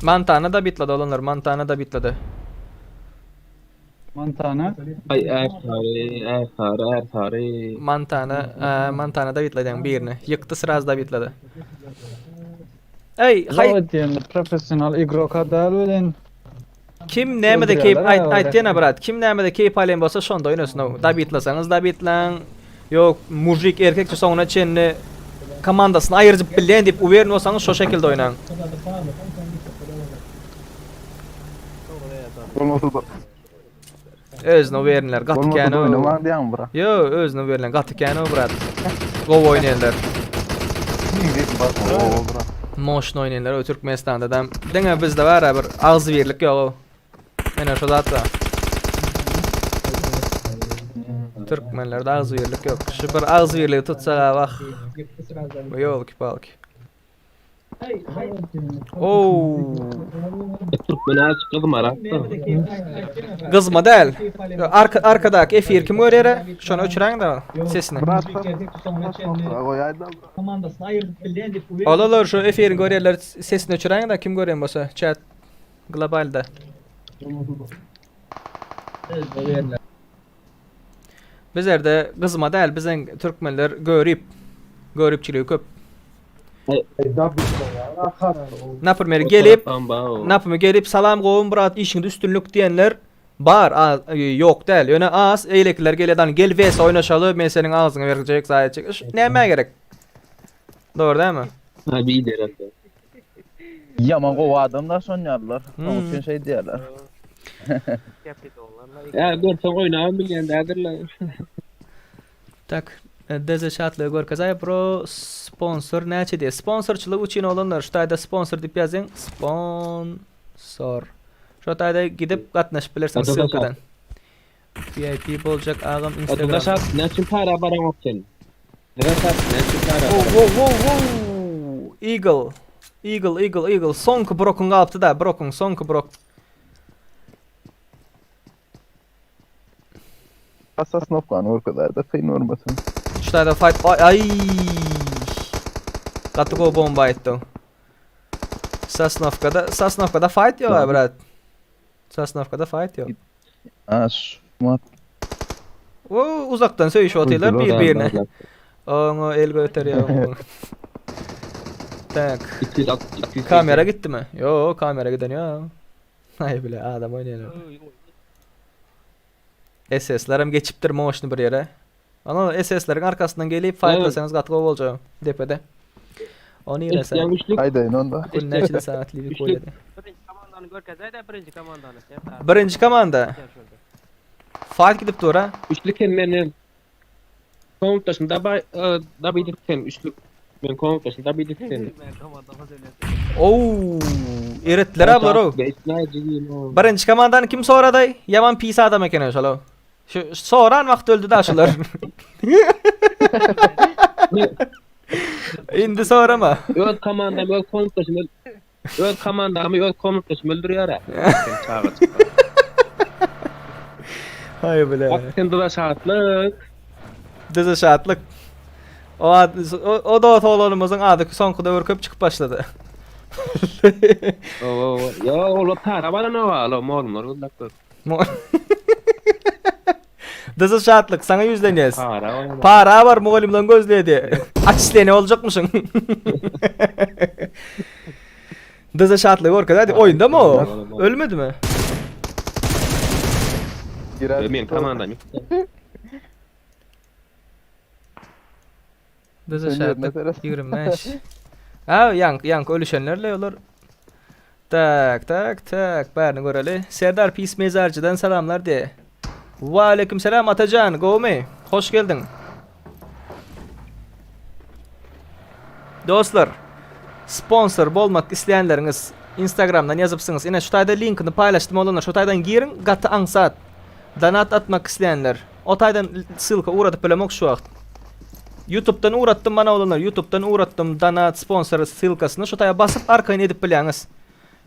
Montana da bitledi oglanlar, Montana da bitledi. Montana. Ay Ersary, Ersary, Ersary. Montana, e, Montana da bitledi yani birini. Ýykdy sraz da bitledi. Ey, hay Hay diýen professional igroka däl bilen. kim nämede keýp Öldürýärler aýt ha, aýtýana brat, kim nämede keýp alýan bolsa şonda oýnasyn. o. Da bitlasaňyz da bitlaň. Ýok, mujik erkekçe soňuna çenli komandasyny aýyrjyp bilýän diýip uwerin bolsaňyz şo şekilde oýnaň. Bolmasa da Özüne berinler gaty Bolmasa kän da oýnamaň diýýäň bra. Ýo, özüne berilen gaty kän o brat. Gowy oýnaýanlar. Oo bra. Moşny oýnaýanlar o Türkmenistanda da diňe bizde bar bir agzybirlik ýok o. Ene şo zat bar. Türkmenlerde agzybirlik ýok. Şu bir agzybirligi tutsak wah. Ýolki palki. Oo. Türkmen aç gyzma rakda. Gyzma däl. Arka arkadaky efir kim görýär? Şony öçüräň da sesini. Olalar şu efiri görýärler sesini öçüräň da kim görýän bolsa chat globalda. Bizlerde gyzma däl biziň türkmenler görip göripçiligi köp. Naprimер gelip naprimер gelip salam gowum brat işiňde üstünlik diýenler bar az ýok däl ýöne az eýlekiler gelýär gel vs oýnaşaly men seniň agzyňa berjek zaý etjek nämä gerek dogry dälmi Ha bir derende. Ýaman gowy adamlar şonýarlar. Şonuň üçin şeý diýýärler. Ya görseň oýnabam bilýän däldirler. Tak, DZ şatlygy görkezäý bro sponsor näçe diýýär. Sponsorçylyk üçin oglanlar şu taýda sponsor diýip ýazyň. Sponsor. Şu taýda gidip gatnaşyp bilersiňiz ssylkadan. VIP boljak agam Instagram. Instagram. Şat näçe para baraňok sen? Şat näçe para? Wow wow wow wow. Eagle. Eagle Eagle Eagle soňky brokuň galypdy da brokuň soňky brok. Asas nokany görkezäýde kyn görmesin. Şu taýda fight ay ay. Gaty gowy bomba aýtdyň. Sosnovkada Sosnovkada fight ýok ay brat. Sosnovkada fight ýok. Ha şumat. O uzakdan söýüşip otyrlar bir birine. Oňa el göterýär. Tak. Kamera gitdimi? Ýok, kamera giden ýok. Aý bile adam oýnaýar. SS-lerem geçipdir moşny bir ýere. Ana SS-leriň arkasyndan gelip fight-lasaňyz gaty gowy boljak depede. O nire sen? Aýdaýyn onda. Gün näçede sagat libik bolýar? Birinji komandany görkezäýdä birinji komandany. Birinji komanda. Fight gidip dur ha. Üçlük hem menden. Komutdaşym dabay dabi edip sen üçlük. Men komutdaşym dabi edip sen. Oo, eretler ablar o. Birinji komandany kim soraday? Ýaman pis adam eken şol o. Şu soran wagt öldü da şular. Indi sorama. Öz komandam öz komutdaşym öz komandamy öz komutdaşym öldürýär. Sen çagajyk. Haý bile. Bak sen duza şatlyk. Duza şatlyk. O ad, o, o da oglanymyzyň ady soňky döwür köp çykyp başlady. O, yo, ol para baran o, alo, molumlar gözläp gör. Dyzy şatlyk saňa ýüzlenýäs. Para bar. Para bar mugallymdan gözledi. Açislene boljakmyşyň. Dyzy şatlyk görkez hadi oýunda mı o? Ölmedi mi? Girer. Men komandam ýok. Dyzy şatlyk 25. Ha ýaňky ýaňky ölüşenlerle olar. Tak tak tak bärini göreli. Serdar pis mezarjydan salamlar de. Wa aleyküm selam Atajan gowmy? Hoş geldiň. Dostlar sponsor bolmak isleýänleriňiz Instagramdan ýazypsyňyz. Ine şu taýda linkini paýlaşdym oglanlar. Şu taýdan giriň gaty aňsat. Donat atmak isleýänler. O taýdan ssylka ugradyp bilemok şu wagt. Ýutubdan ugratdym mana oglanlar ýutubdan ugratdym donat sponsor ssylkasyny şu taýa basyp arkaýyn edip bilýäňiz.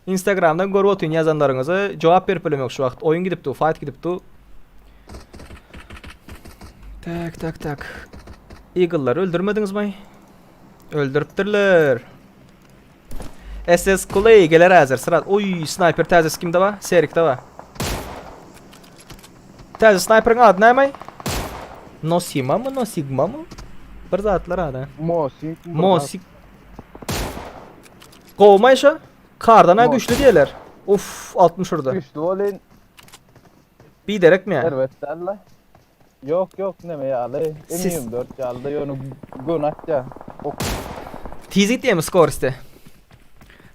Instagramdan görüp otyryn ýazanlaryňyzy jogap berip bilemok şu wagt oýun gidip dur fight gidip dur. Tak tak tak. Eagle'lary öldürmediňizmi? Öldüripdirler. SS Clay geler häzir sıra. Oý sniper täzesi kimde bar? Serikde bar. Täze snayperiň ady näme? Nosima mı? Nosigma mı? Bir zatlar ady. Mosik. Mosik. Gowmy şo? Kardan ha güçlü diýerler. Uf 60 urdy. Güçlü bolyn. Biderek mi? Erbet däl. Ýok ýok neme ýaly. M24 ýaly ýöne gön atýa. Ok. Tiz gitýärmi skor iste?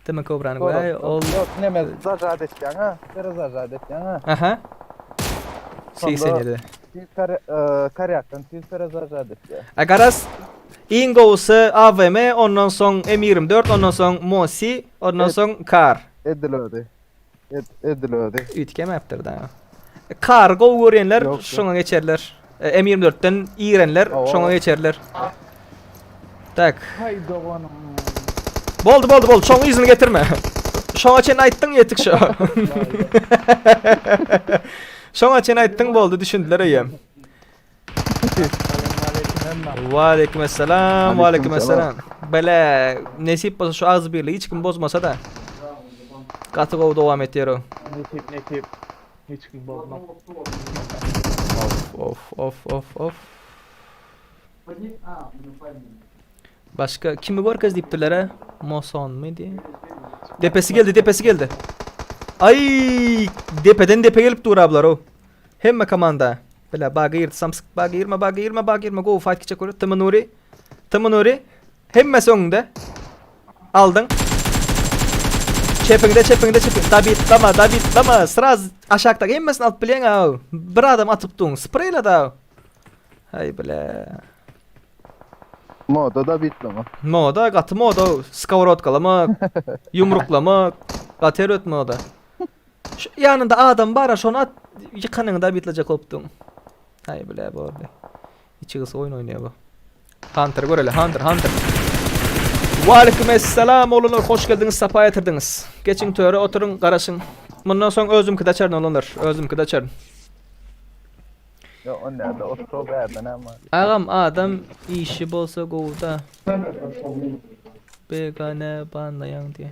Tm Kobrany goýaý, ol Ýok, neme zajat etýäň ha? Bere zajat etýäň ha? Aha. 87. Tiz kare, karýakdan tiz bere zajat etýär. A garaz iň gowusy AWM, ondan soň M24, ondan soň Mosi, ondan soň Kar. Edil özi. Ed, edil özi. Üýtgemäpdir da. Kar gowy görýänler şoňa geçerler. M24-den irenler şoňa geçerler. Tak. Hay doganym. Boldy boldy boldy şoň yzyny getirme. Şoňa çen aýtdyň ýetik şo. Şoňa çen aýtdyň boldy düşündiler eýem. Waleýkim esselam, waleýkim esselam. Bele nesip bolsa şu agzy birligi hiç kim bozmasa da. Gaty gowy dowam etýär o. Nesip nesip. Hiç kim bozmaz. Of of of of of. Başga kimi görkez diýipdirler a? Mosonmy diýe. Depesi geldi, depesi geldi. Ay, depeden depe gelip dur ablar o. Hemme komanda. Bile baga girdi samsyk baga girme baga girme baga girme go fight kiçe görü. Tımı Nuri. Tımı Nuri. Hemmesi öňünde. Aldyň. Çepiňde çepiňde çepiň. Dabitlama dabitlama. Sraz aşakda hemmesini alyp bilýäň aw. Bir adam atyp duň. Spreýle da. Haý bile. Moda da bitlama. Moda gaty moda. Skowrodkalama, ýumruklama, gaty erbet moda. Şu ýanynda adam bara şony at ýykanyňy da bitlejek bolupdyň. Haý bile bordy. Içi gysy oýun oýnaýar bu. Hunter göreli, Hunter, Hunter. Waleýkim esselam oglanlar, hoş geldiňiz, sapa getirdiňiz. Geçiň töre oturyň, garaşyň. Mundan soň özümkide açaryn oglanlar, özümkide açaryn. Ýok, o näde, oturyp bärde näme bar? Agam adam işi bolsa gowuda. Begane banlaýaň diýe.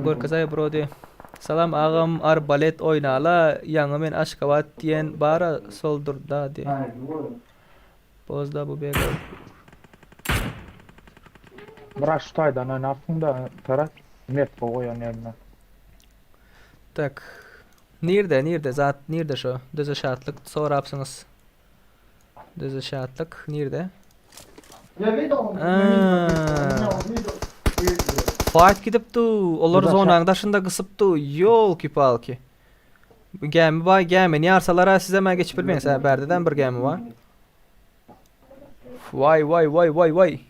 Görkezäý bro diýe. Salam agam arbalet oýnala ýaňy men Aşgabat diýen bara soldurda diýe. Bozda bu bega. Biraz şu taýdan oýnarsyň-da, Ferhat. Metko goýan ýerine. Tak. Nirde, nirde, zat nirde şo? Düze şatlyk sorapsyňyz. Düze şatlyk nirde? Fight gidip du. Olar zonanyň daşynda gysyp du. Ýolki palki. Gämi bar, gämini ýarsalar sizem geçip bilmeýäňiz. Hä, bärdeden bir gämi bar. Waý waý waý waý waý.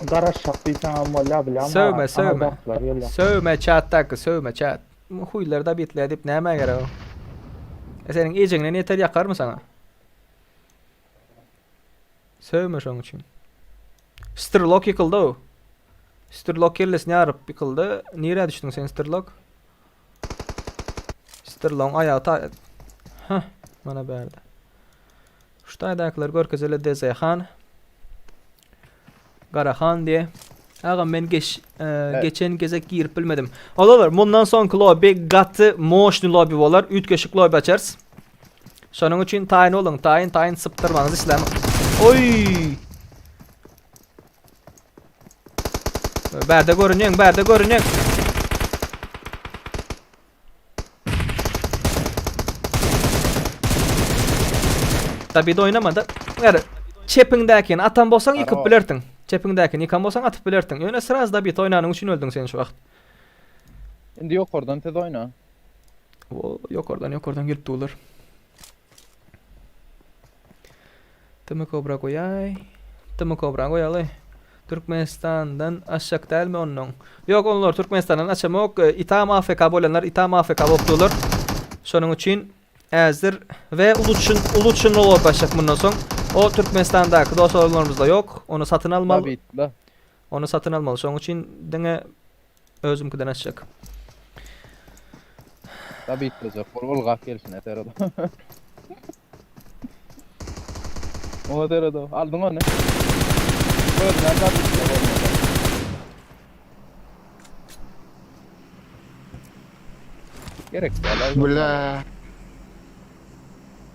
Garaşjak diýseňem bolýar bilýäňmi? Söwme söwme. Söwme çatdaky söwme çat. Huýlar da bitler diýip nämä gerek o? E seniň ejeňden ýeter ýakarmy saňa? Söwme şoň üçin. Strelok ýykyldy o. Strelok kellesini ýaryp ýykyldy. Nirä düşdüň sen Strelok? Strelok aýagy ta Hah, mana bärde. Şu taýdakylar görkezeli DZ han. Garahan diye. Agam men geç, e, geçen gezek girip bilmedim. Olar mundan soňky lobby gaty moşny lobby bolar. Üýtgeşik lobby açarys. Şonuň üçin taýyn boluň. Taýyn taýyn sypdyrmaňyzy isläm. Oý! Bärde görünýäň, bärde görünýäň. Tabi oýnama da. Ýa çepiňdäkini atan bolsaň ýykyp bilersiň. Çepiňdäkini ýykan bolsaň atyp bilersiň. Ýöne sraz Dabit oýnanyň üçin öldüň sen şu wagt. Indi ýokardan siz oýna. O ýokardan ýokardan gelip durlar. Tm Kobra goýaý. Tm Kobra goýaly. Türkmenistandan aşak dälmi onnoň? Ýok onlar Türkmenistandan açamok. E, Itam AFK bolanlar itam AFK bolup durlar. Şonuň üçin äzir we uluçun uluçun bolup başlak mundan soň. O Türkmenistandaky dost oglanlarymyzda ýok. Ony satyn almaly. Ony satyn almaly. Şonuň üçin diňe Özümkiden açjak. Tabitlejek bol ylgap gelşine seret. Oňa seret. Aldyň ony. Özüne tabitle bolmasa. Gerek däl. Bile.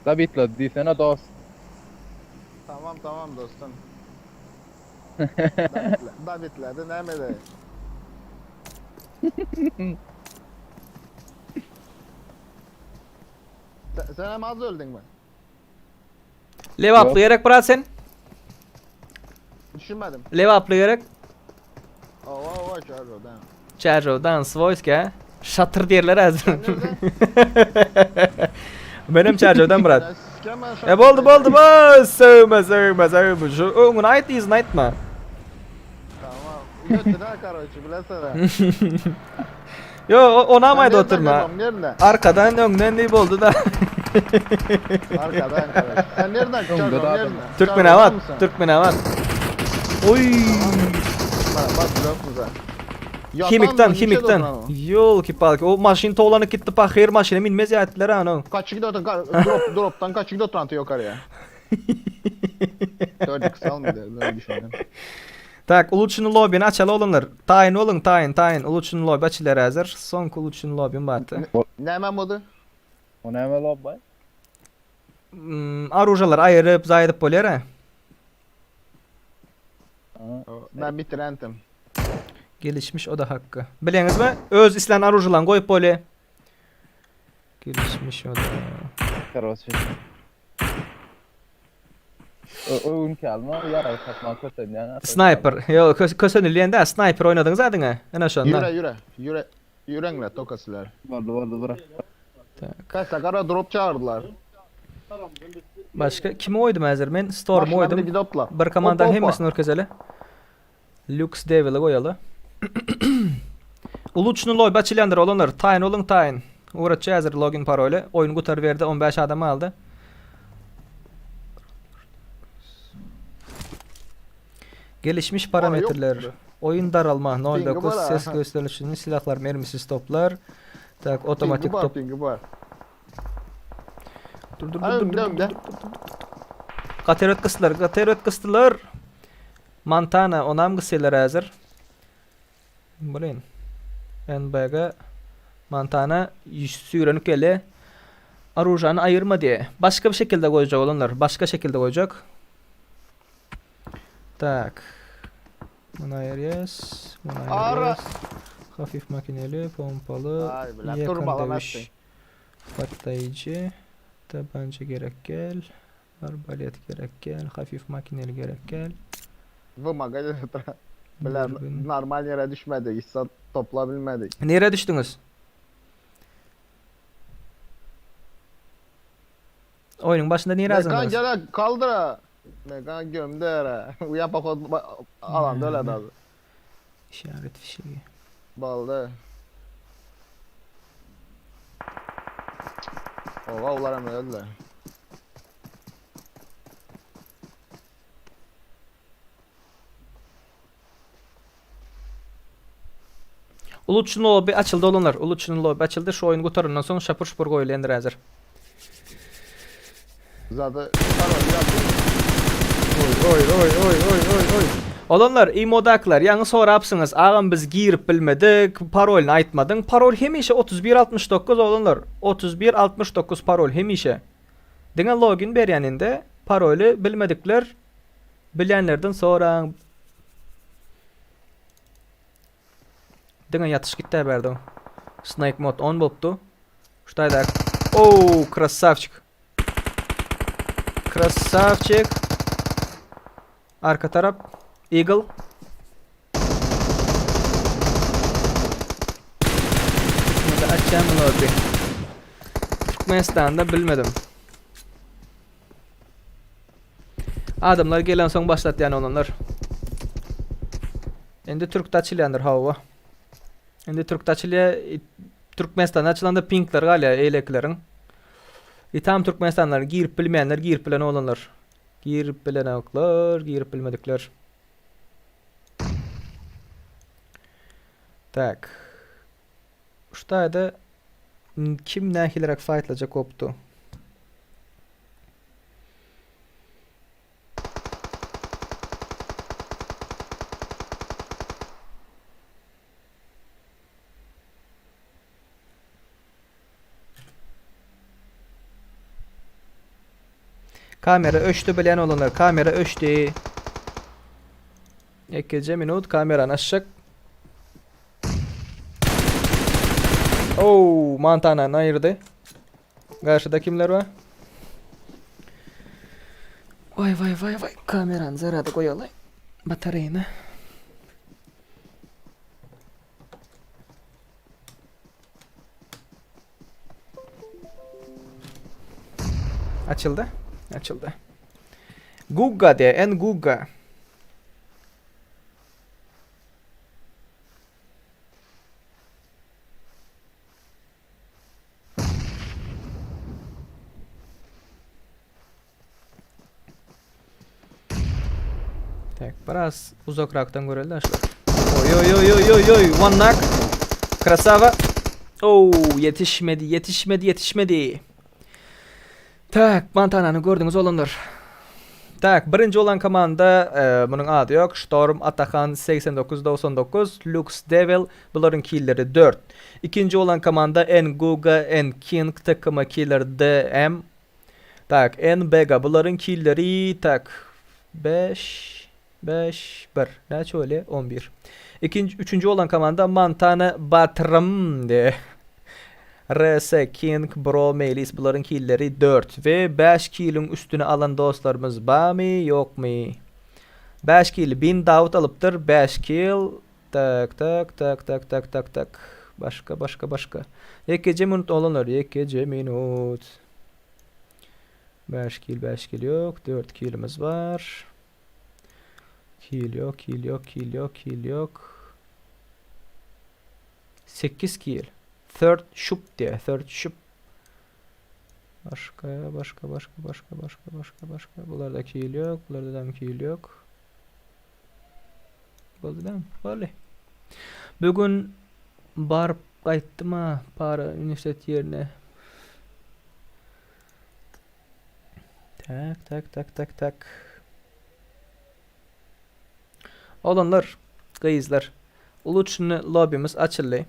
Tabitle diýsene dost. Tamam tamam dostum. Dabitledi näme edeýin? Sen hem az öldüňmi? Lebaply gerek brat sen? Düşünmedim. Lebaply gerek. Hawa Çärjewden. Çärjewden swoýski Şatyr diýerler häzir. Menem Çärjewden brat. E boldy boldy bol sögme sögme sögme. Şu öňüni aýt yzyny aýtma. Tamam. Götüne karoçi bilesene. Yo onam aýda oturma. Arkadan öňden diýip boldy da. Arkadan karoçi. Sen nereden Çärjew nereden? Türkmenabat, Türkmenabat. Oy. Bak biliyorsun sen. Himikden, himikden. Ýolki palki. O maşyn towlanyp gitdi pahyr maşyna minmez ýatdylar ano. Kaç gidi otur drop drop'tan kaç gidi oturan yukarıya. Dördü kısalmadı böyle düşündüm. Tak, uluçunu lobbyni açaly oglanlar. Taýyn boluň, taýyn, taýyn. Uluçunu lobby açylýar häzir. Soňky uluçunu lobbym bardy. Näme mody? O näme lobby? Hmm, arujalar aýyryp, zaýadyp bolýar ha. Ben bitirentim. Gelişmiş o da hakkı. Bileňizmi? Öz islän arujalan goýup bolýar. Gelişmiş o da. Karoçi. Öwünki alma, ýarag tapman kösenýän. Sniper. Ýok, kösenilýän däl, sniper oýnadyňyz adyňa. Ene şonda. Ýüre, ýüre, ýüre, ýüreňle tokaslar. Boldy, boldy, bura. Kasa gara drop çağırdylar. Başga kimi goýdum häzir men? Storm Maşyna bile goýdum. gidopla. Bir komandanyň Opa, opa. hemmesini görkezeli. Lux Devil'i goýaly. Uluçny loýba açylýandyr olanlar. Taýyn boluň taýyn. Ugratçy häzir login paroly. Oýun gutar berdi 15 adam aldy. Gelişmiş parametrler. Oyun daralma 0.9 ses gösterilişini silahlar mermisiz toplar. Tak otomatik top. Pingi bar. Dur dur dur dur. dur, dur. Gateret gysdylar, gateret gysdylar. Montana onam gysýarlar häzir. Blin. NBG Montana süýrenip geldi. Orujany aýyrma diýe. Başga bir şekilde goýjak olanlar. Başga şekilde goýjak. Tak. Muny aýyrýas. Muny aýyrýas. Hafif makineli, pompaly, ýakyn döwüş. Partlaýjy. Tabança gerek gel. Arbalet gerek gel. Hafif makineli gerek gel. Bu magazin Bilen normal yere düşmedik. Hiç topla bilmedik. Nereye düşdüňiz? Oýnuň başynda nirä Mekan zyňdyňyz? gele kaldyra. Mekan gömdü ere. Uyan pakot alanda öyle dadı. İşaret fişeği. Baldı. Oha ular hem öldüler. Uluçun lobby açyldy olanlar. Uluçun lobby açyldy. Şu oýun gutarandan soň şapur şupur goýulýandyr häzir. Zaten Oý oý oý oý oý oý. Olanlar imodaklar ýaňy sorapsyňyz agam biz girip bilmedik parolyny aýtmadyň parol hemişe 31 69 oglanlar 31 69 parol hemişe diňe login berýän indi paroly bilmedikler bilýänlerden soraň Diňe ýatyş gitdä bärde. Snake mod on bolupdy. Şu taýda. Oo, krasavçik. Krasavçik. Arka tarap. Eagle. Burada açan lobby. Türkmenistanda bilmedim. Adamlar gelen soň başlatýan olanlar. Indi Türkde açylýandyr hawa. Indi Türkde açylýar. Türkmenistanda açylanda pinkler galýar eýlekileriň. E tam Türkmenistanlar girip bilmeýänler girip bilen olanlar. Girip bilenoklar, girip bilmedikler. Tak. Şu taýda kim nähiliräk faýtlajak bopdy? Kamera öçdi bilen olanlar kamera öçdi. Ekeje minut kamerany açjak. Oo, Montana'ny aýyrdy. Garşyda kimler bar? Vay vay vay vay kamerany zarada goýaly. Batareýany. Açyldy. Açyldy. Gugga diýe, en Gugga. Tak, biraz uzakrakdan göreli aşlar. Oy oy oy oy oy oy. One knock. Krasava. Oh, yetişmedi, yetişmedi, yetişmedi. Tak, Montana'ny gördüňiz olanlar. Tak, birinji olan komanda, e, munuň ady ýok. Storm, Atahan 8999, Lux Devil, bularyň killeri 4. Ikinji olan komanda N Guga, N King, TKM Killer DM. Tak, N Bega, bularyň killeri tak 5 5 1. Näçe bolýar? 11. Ikinji, üçünji olan komanda Montana Batrym de. RS King Bro Melis bularyň killeri 4 we 5 kiliň üstüne alan dostlarymyz barmy, ýokmy? 5 kil Bin Dawut alypdyr, 5 kil. Tak, tak, tak, tak, tak, tak, tak. Başga, başga, başga. Ýekeje minut olanlar, ýekeje minut. 5 kil, 5 kil ýok, 4 kilimiz bar. Kil ýok, kil ýok, kil ýok, kil ýok. 8 kil. Third şup diýe, third şup. Başga, başga, başga, başga, başga, başga, başga. Bularda kil ýok, bularda da kil ýok. Boldy da, boldy. Bu gün baryp gaýtdym ha, para uniwersitet ýerine. Tak, tak, tak, tak, tak. Oglanlar, gyzlar, Uluçny lobbymiz açyldy.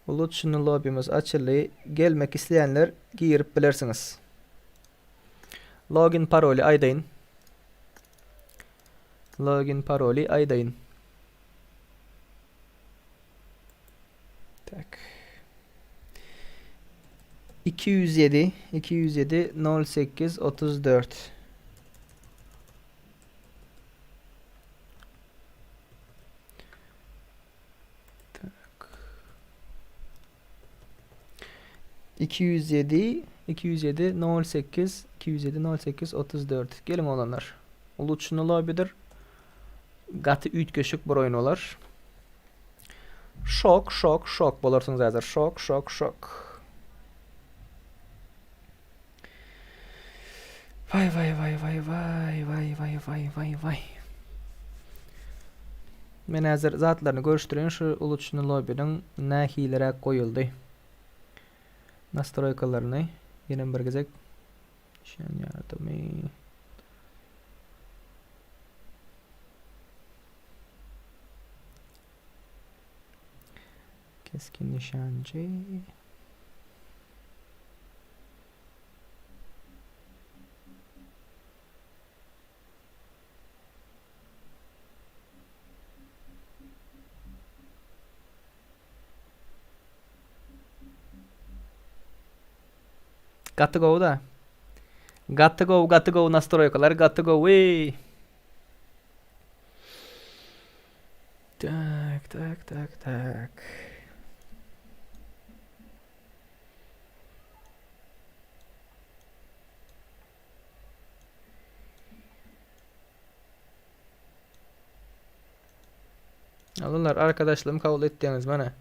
Uluçny lobbymiz açyldy. Gelmek isleýänler girip bilersiňiz. Login paroly aýdaýyn. Login paroly aýdaýyn. Tak. 207 207 08 34 Tak. 207 207 08 207 08 34 Geliň oglanlar. Uluçny lobbydir. Gaty üýtgeşik bir oýun bolar. Şok, şok, şok bolarsyňyz häzir. Şok, şok, şok. Vay vay vay vay vay vay vay vay vay vay. Men häzir zatlaryny görüşdireýin şu uluçny lobbyniň nähiliräk goýuldy. Nastroýkalaryny ýene bir gezek şen ýardymy. Keskin nişancı. Gaty gowy da. Gaty gowy, gaty gowy nastroýkalar, gaty gowy. Tak, tak, tak, tak. Alynlar arkadaşlygym kabul etdiňiz mana.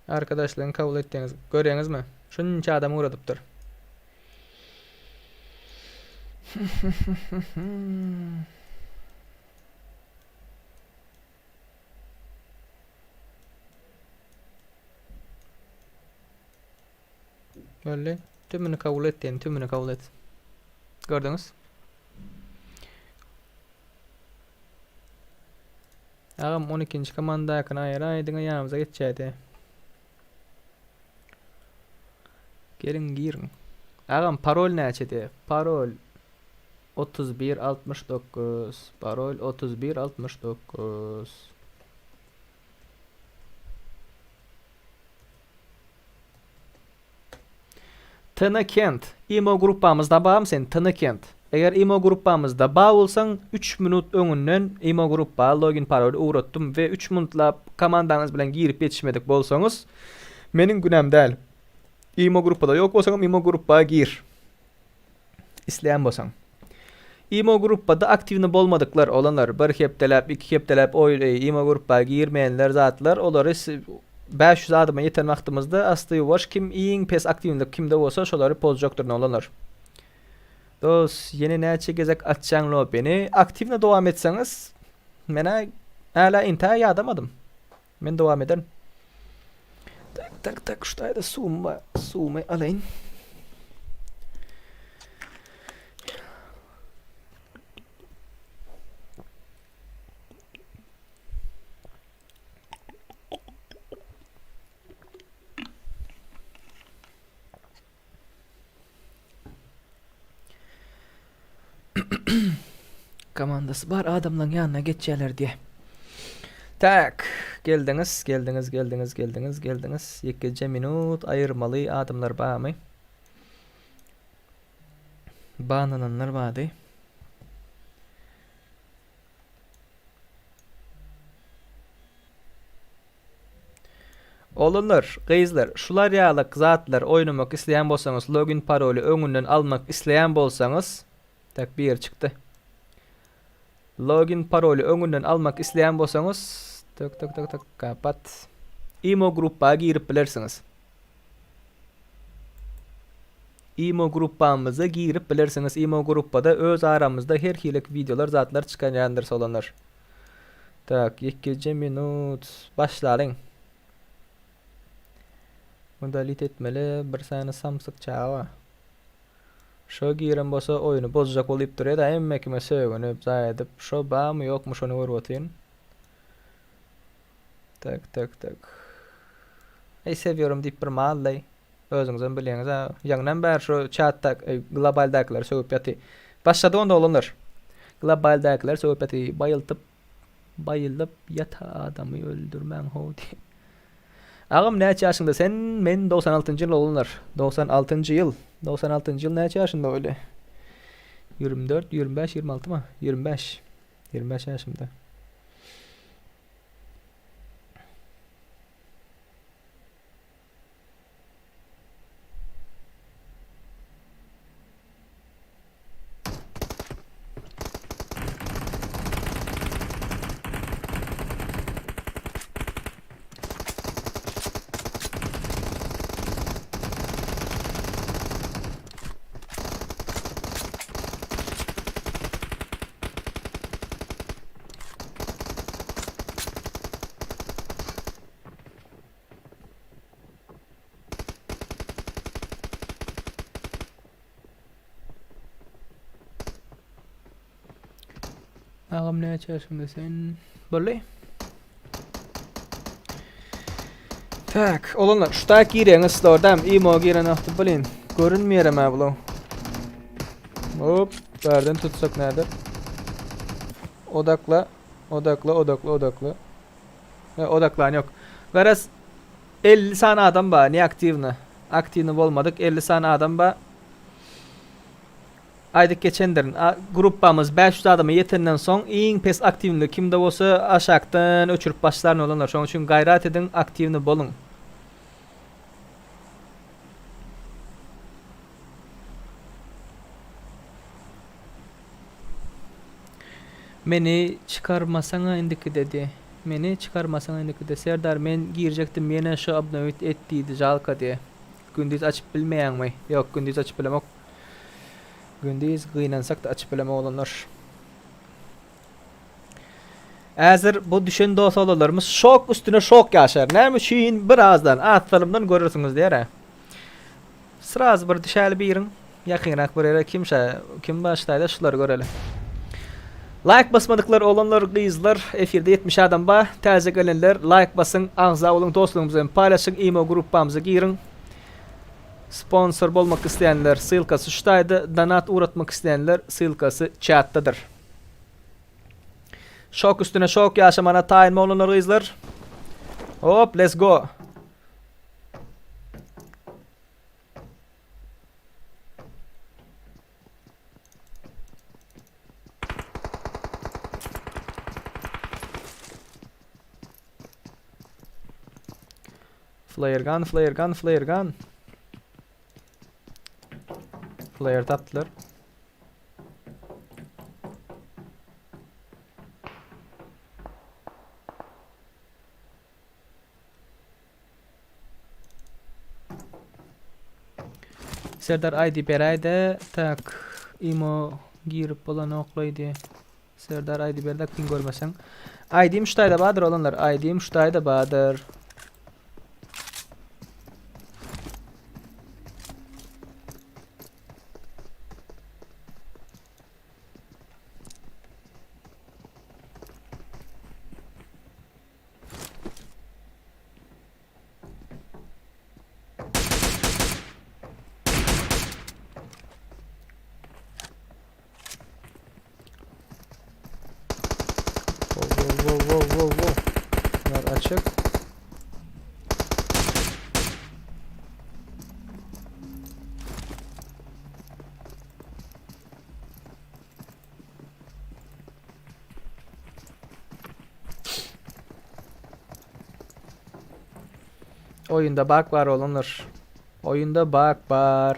Arkadaşlygyny kabul etdiňiz. Görýäňizmi? Şunça adam ugradypdyr. Boldy. Tümüni kabul et diýen, tümüni kabul et. Gördüňiz? Agam 12-nji komandakyny aýyraý diňe ýanymyza geçýädi. Geliň giriň. Agam parol näçedi? Parol 31 69. Parol 31 69. TN Kent, imo gruppamyzda barmy sen TN Kent? Eger imo gruppamyzda bar bolsaň 3 minut öňünden imo gruppa login paroly ugratdym we 3 minutlap komandaňyz bilen girip ýetişmedik bolsaňyz meniň günäm däl. Imo gruppada ýok bolsaňam imo gruppa gir. Isleýän bolsaň. Imo gruppada aktiwny bolmadyklar olanlar bir hepdeläp iki hepdeläp oý imo grupba girmeýänler zatlar olary 500 adama ýeten wagtymyzda asta ýuwaş kim iň pes aktiwnylyk kimde bolsa şolary pozjakdyryn olanlar. Dos ýene näçe gezek açjaň lobini aktiwny dowam etseňiz menä älä intä ýadamadym. Men dowam ederin. Tak tak tak şu taýda suwum bar. Suwumy alaýyn. Komandasy bar adamlaryň ýanyna geçýärler diýe. Tak, geldiňiz, geldiňiz, geldiňiz, geldiňiz, geldiňiz. Ýekeje minut aýyrmaly adamlar barmy? Banlananlar bardy. Oglanlar, gyzlar, şular ýalyk zatlar oýnamak isleýän bolsaňyz, login paroly öňünden almak isleýän bolsaňyz, tak biri çykdy. Login paroly öňünden almak isleýän bolsaňyz, tak tak tak tak kapat. Imo gruppa girip bilersiňiz. Imo gruppamyza girip bilersiňiz. Imo gruppada öz aramyzda her hili wideolar zatlar çykarýandyr oglanlar. Tak, ýekeje minut. Başlalyň. Udalit etmeli bir sany samsyk çaga bar. Şo giren bolsa oýny bozjak bolup durýar-da, hemme kime sögünip, zaý edip, şo barmy ýokmy şony görüp otyryn. Tak, tak, tak. Eý, sewiyorum diýip bir mal-laý. Özüňizem bilýäňiz-ä. Ýaňynam bäri şu çatda globaldakylar sögüp ýaty. Başlady onda oglanlar. Globaldakylar sögüp ýaty. Baýyltyp, baýylyp ýata adamy öldürmäň how diýip. Agam näçe ýaşyňda sen? Men 96-njy ýyl oglanlar. 96-njy ýyl. 96-njy ýyl näçe ýaşynda öyle? 24, 25, 26 mı? 25. 25 ýaşymda. Agam näçe ýaşyňda sen? Boldy. Tak, olanlar, şu tak gireňiz sizlerdem imo giren wagty bilin. Görünmeýär hem bular. Hop, bärden tutsak näder? Odakla, odakla, odakla, odakla. E, odaklan ýok. Garaz 50 sany adam bar, ne aktiwny. Aktiwny bolmadyk 50 sany adam bar. Aýdyp geçendirin. Gruppamyz 500 adama ýetenden soň iň pes aktiwnylyk kimde bolsa aşakdan öçürip başlaryn olanlar. Şonuň üçin gaýrat ediň, aktiwny boluň. Meni çykarmasaňa indikide diý. Meni çykarmasaňa indikide. Serdar men girjekdim ýene şo obnowit et diýdi žalka diý. Gündiz açyp bilmeýäňmi? Ýok gündiz açyp bilemok. Gündiz gynansakda açyp bilemok oglanlar. Häzir bu düşen dos oglanlarymyz şok üstüne şok ýaşar. Näme üçin birazdan az salymdan görersiňiz diýer-ä. Sraz bir düşäli biriň ýakynrak bir ýere kim şa kim başlaýda şulary göreli. Laýk basmadyklar oglanlar gyzlar efirde 70 adam bar täze gelenler laýk basyň agza boluň dostlaryňyz bilen paýlaşyň imo gruppamyza giriň sponsor bolmak isleýänler ssylkasy şu taýda donat ugratmak isleýänler ssylkasy çatdadyr. Şok üstüne şok ýaşamana taýynmy oglanlar gyzlar? Hop let's go. Flare gun, flare gun, flare gun. Flare tapdylar. Serdar ID beräýdä tak imo girip bolanoklaý diýe. Serdar ID berdä kyn görmeseň. ID'm şu taýda bardyr oglanlar. ID'm şu taýda bardyr. Wow, wow, wow, wow, wow, wow. Bunlar açık. Oyunda bug var olanlar. Oyunda bug var.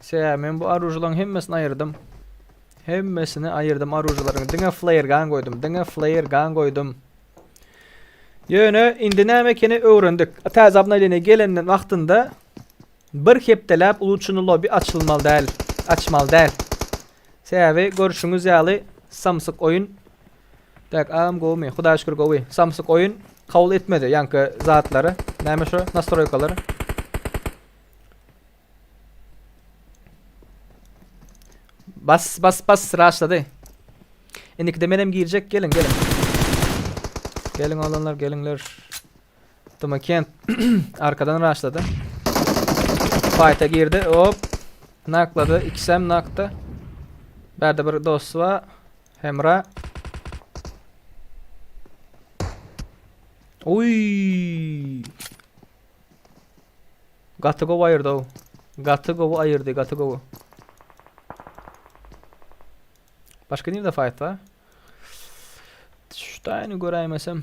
Se men bu arujlaryň hemmesini aýyrdym. Hemmesini aýyrdym arujlaryň. Diňe flare gun goýdum. Diňe flare gun goýdum. Ýöne indi näme ekeni öwrendik. Täze obnowleniýe gelenden wagtynda Bir hepdeläp uluçyny lobby açylmaly däl. Açmaly däl. Sebäbi görşüňiz ýaly samsyk oýun Tak agam gowumy? Hudaýa şükür gowy. Samsyk oýun kabul etmedi ýaňky zatlary. Näme şo? Nastroýkalary. Bas bas bas raşlady. Indikide menem girjek geliň geliň. Geliň oglanlar geliňler. Tuma Kent arkadan raşlady. Fight'a girdi. Hop. Naklady. İkisem nakdy. Bärde bir dost var. Hemra. Uy. Gaty gowy aýyrdy o. Gaty gowy aýyrdy, gaty gowy. Başga nirde fight var? Şu taýyny göräýmesem.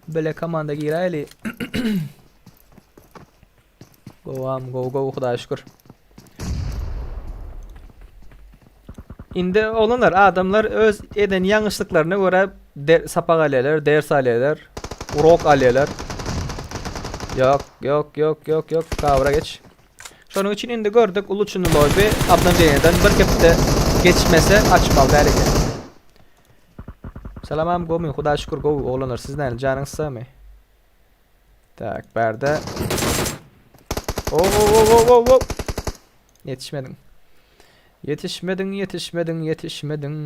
Bile komanda giräýeli. Gowam, gowy, gowy, Hudaýa şükür. Indi oglanlar, adamlar öz eden ýalňyşlyklaryna görä der, sapak alýarlar, ders alýarlar, urok alýarlar. Ýok, ýok, ýok, ýok, ýok, gabra geç. Şonuň üçin indi gördük uly çuny lobby obnowleniýeden bir hepde geçmese açmaly däl eken. Salamam gomy huda şükür gowy oglanlar siz näle janyňyz sagmy? Tak bärde. O o o o o o. Ýetişmediň. Ýetişmediň, ýetişmediň, ýetişmediň.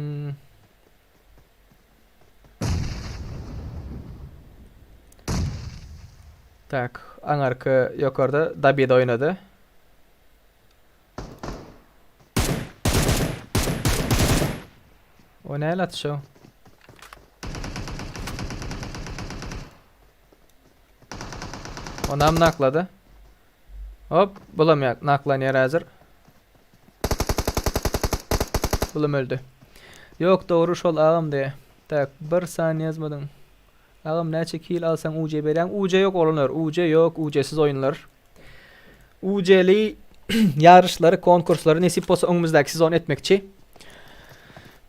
Tak, aňarky ýokarda Dabid oýnady. O näle atyş o? Onam naklady. Hop, bulam ýa naklanýar häzir. Bulam öldi. Ýok, dogry şol agam diýe. Tak, bir sany ýazmadyň. Agam näçe kill alsaň UC berýäň? UC ýok oglanlar, UC ýok, UC-siz oýunlar. UC-li ýaryşlary, konkurslary nesip bolsa öňümizdäki sezon etmekçi.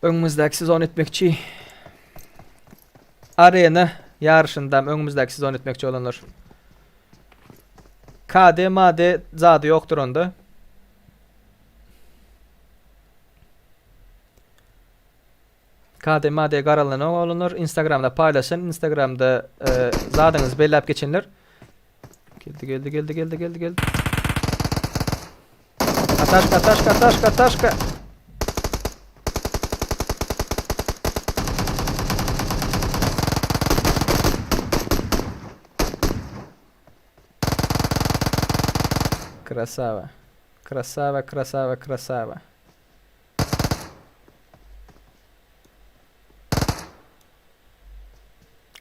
Öňümizdäki sezon etmekçi. Arena ýaryşynda öňümizdäki sezon etmekçi olanlar. KD made zady ýokdur onda. KD made garalanok oglanlar. Instagramda paýlaşan, Instagramda e, zadyňyzy belläp geçenler. Geldi geldi geldi geldi geldi geldi. Ataşka ataşka ataşka ataşka. Krasava. Krasava, krasava, krasava.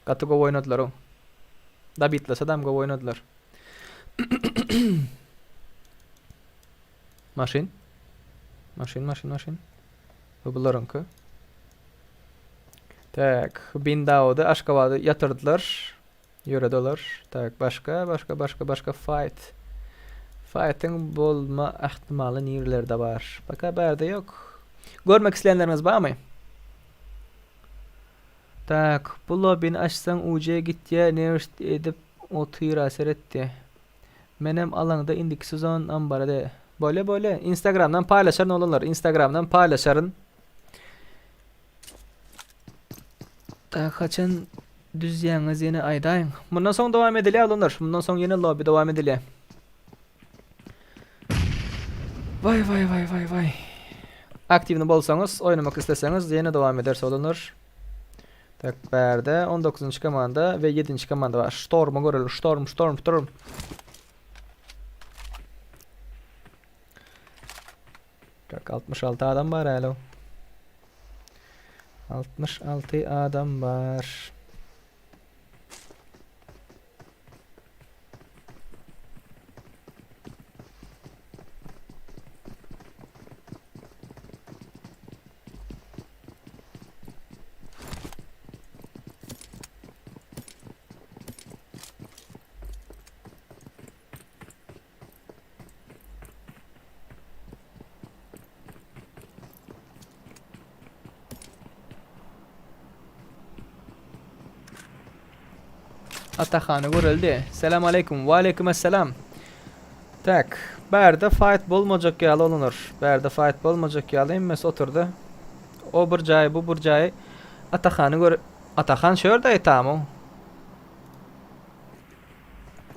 Gaty gowy oýnadylar o. Dabitlese dam gowy oýnadylar. Maşyn. Maşyn, maşyn, maşyn. Bu bularyňky. Tak, Bin Dawudy Aşgabady ýatyrdylar. Ýöredi olar. Tak, başga, başga, başga, başga fight. Fightiň bolma ähtimaly nirelerde bar? Paka bärde ýok. Görmek isleýänleriňiz barmy? Tak, bu lobbyny açsaň UC gitýä, nerfed edip otyra seretdi. Menem alaňda indiki sezon ambara de. Bolýa bolýa. Instagramdan paýlaşaryn oglanlar. Instagramdan paýlaşaryn. Tak haçan düzýäňiz ýene aýdaýyň. Mundan soň dowam edilýär oglanlar. Mundan soň ýene lobby dowam edilýär. Waý waý waý waý waý. Aktiwny bolsaňyz, oýnamak isleseňiz ýene dowam ederis oglanlar. Tak bärde 19-njy komanda we 7-nji komanda bar. Stormy görelim. Storm, storm, storm. Tak 66 adam bar häli. 66 adam bar. Atahany göreldi. Selam aleýkum. Wa aleýkum esselam. Tak. Bärde fight bolmajak ýaly olunar. Bärde fight bolmajak ýaly hemmesi oturdy. O bir jaý, bu bir jaý. Atahany gör. Atahan şu ýerde aýtamu.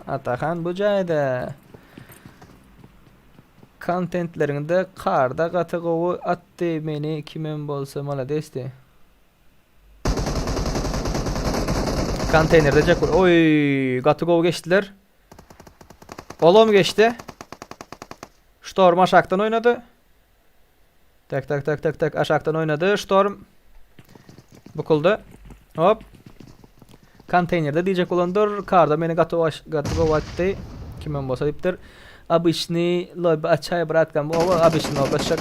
Atahan bu jaýda. Kontentleriňde karda gaty gowy atdy meni kimem bolsa maladesdi. Konteýnerde jek Oý, gaty gowy geçdiler. Olam geçdi. Storm aşakdan oýnady. Tak tak tak tak tak aşakdan oýnady. Storm bukuldy. Hop. Konteýnerde diýjek bolandyr. Karda meni gaty gaty gowy atdy. Kimem bolsa diýipdir. Obyçny lobby açaý bratkam. Owa obyçny lobby açjak.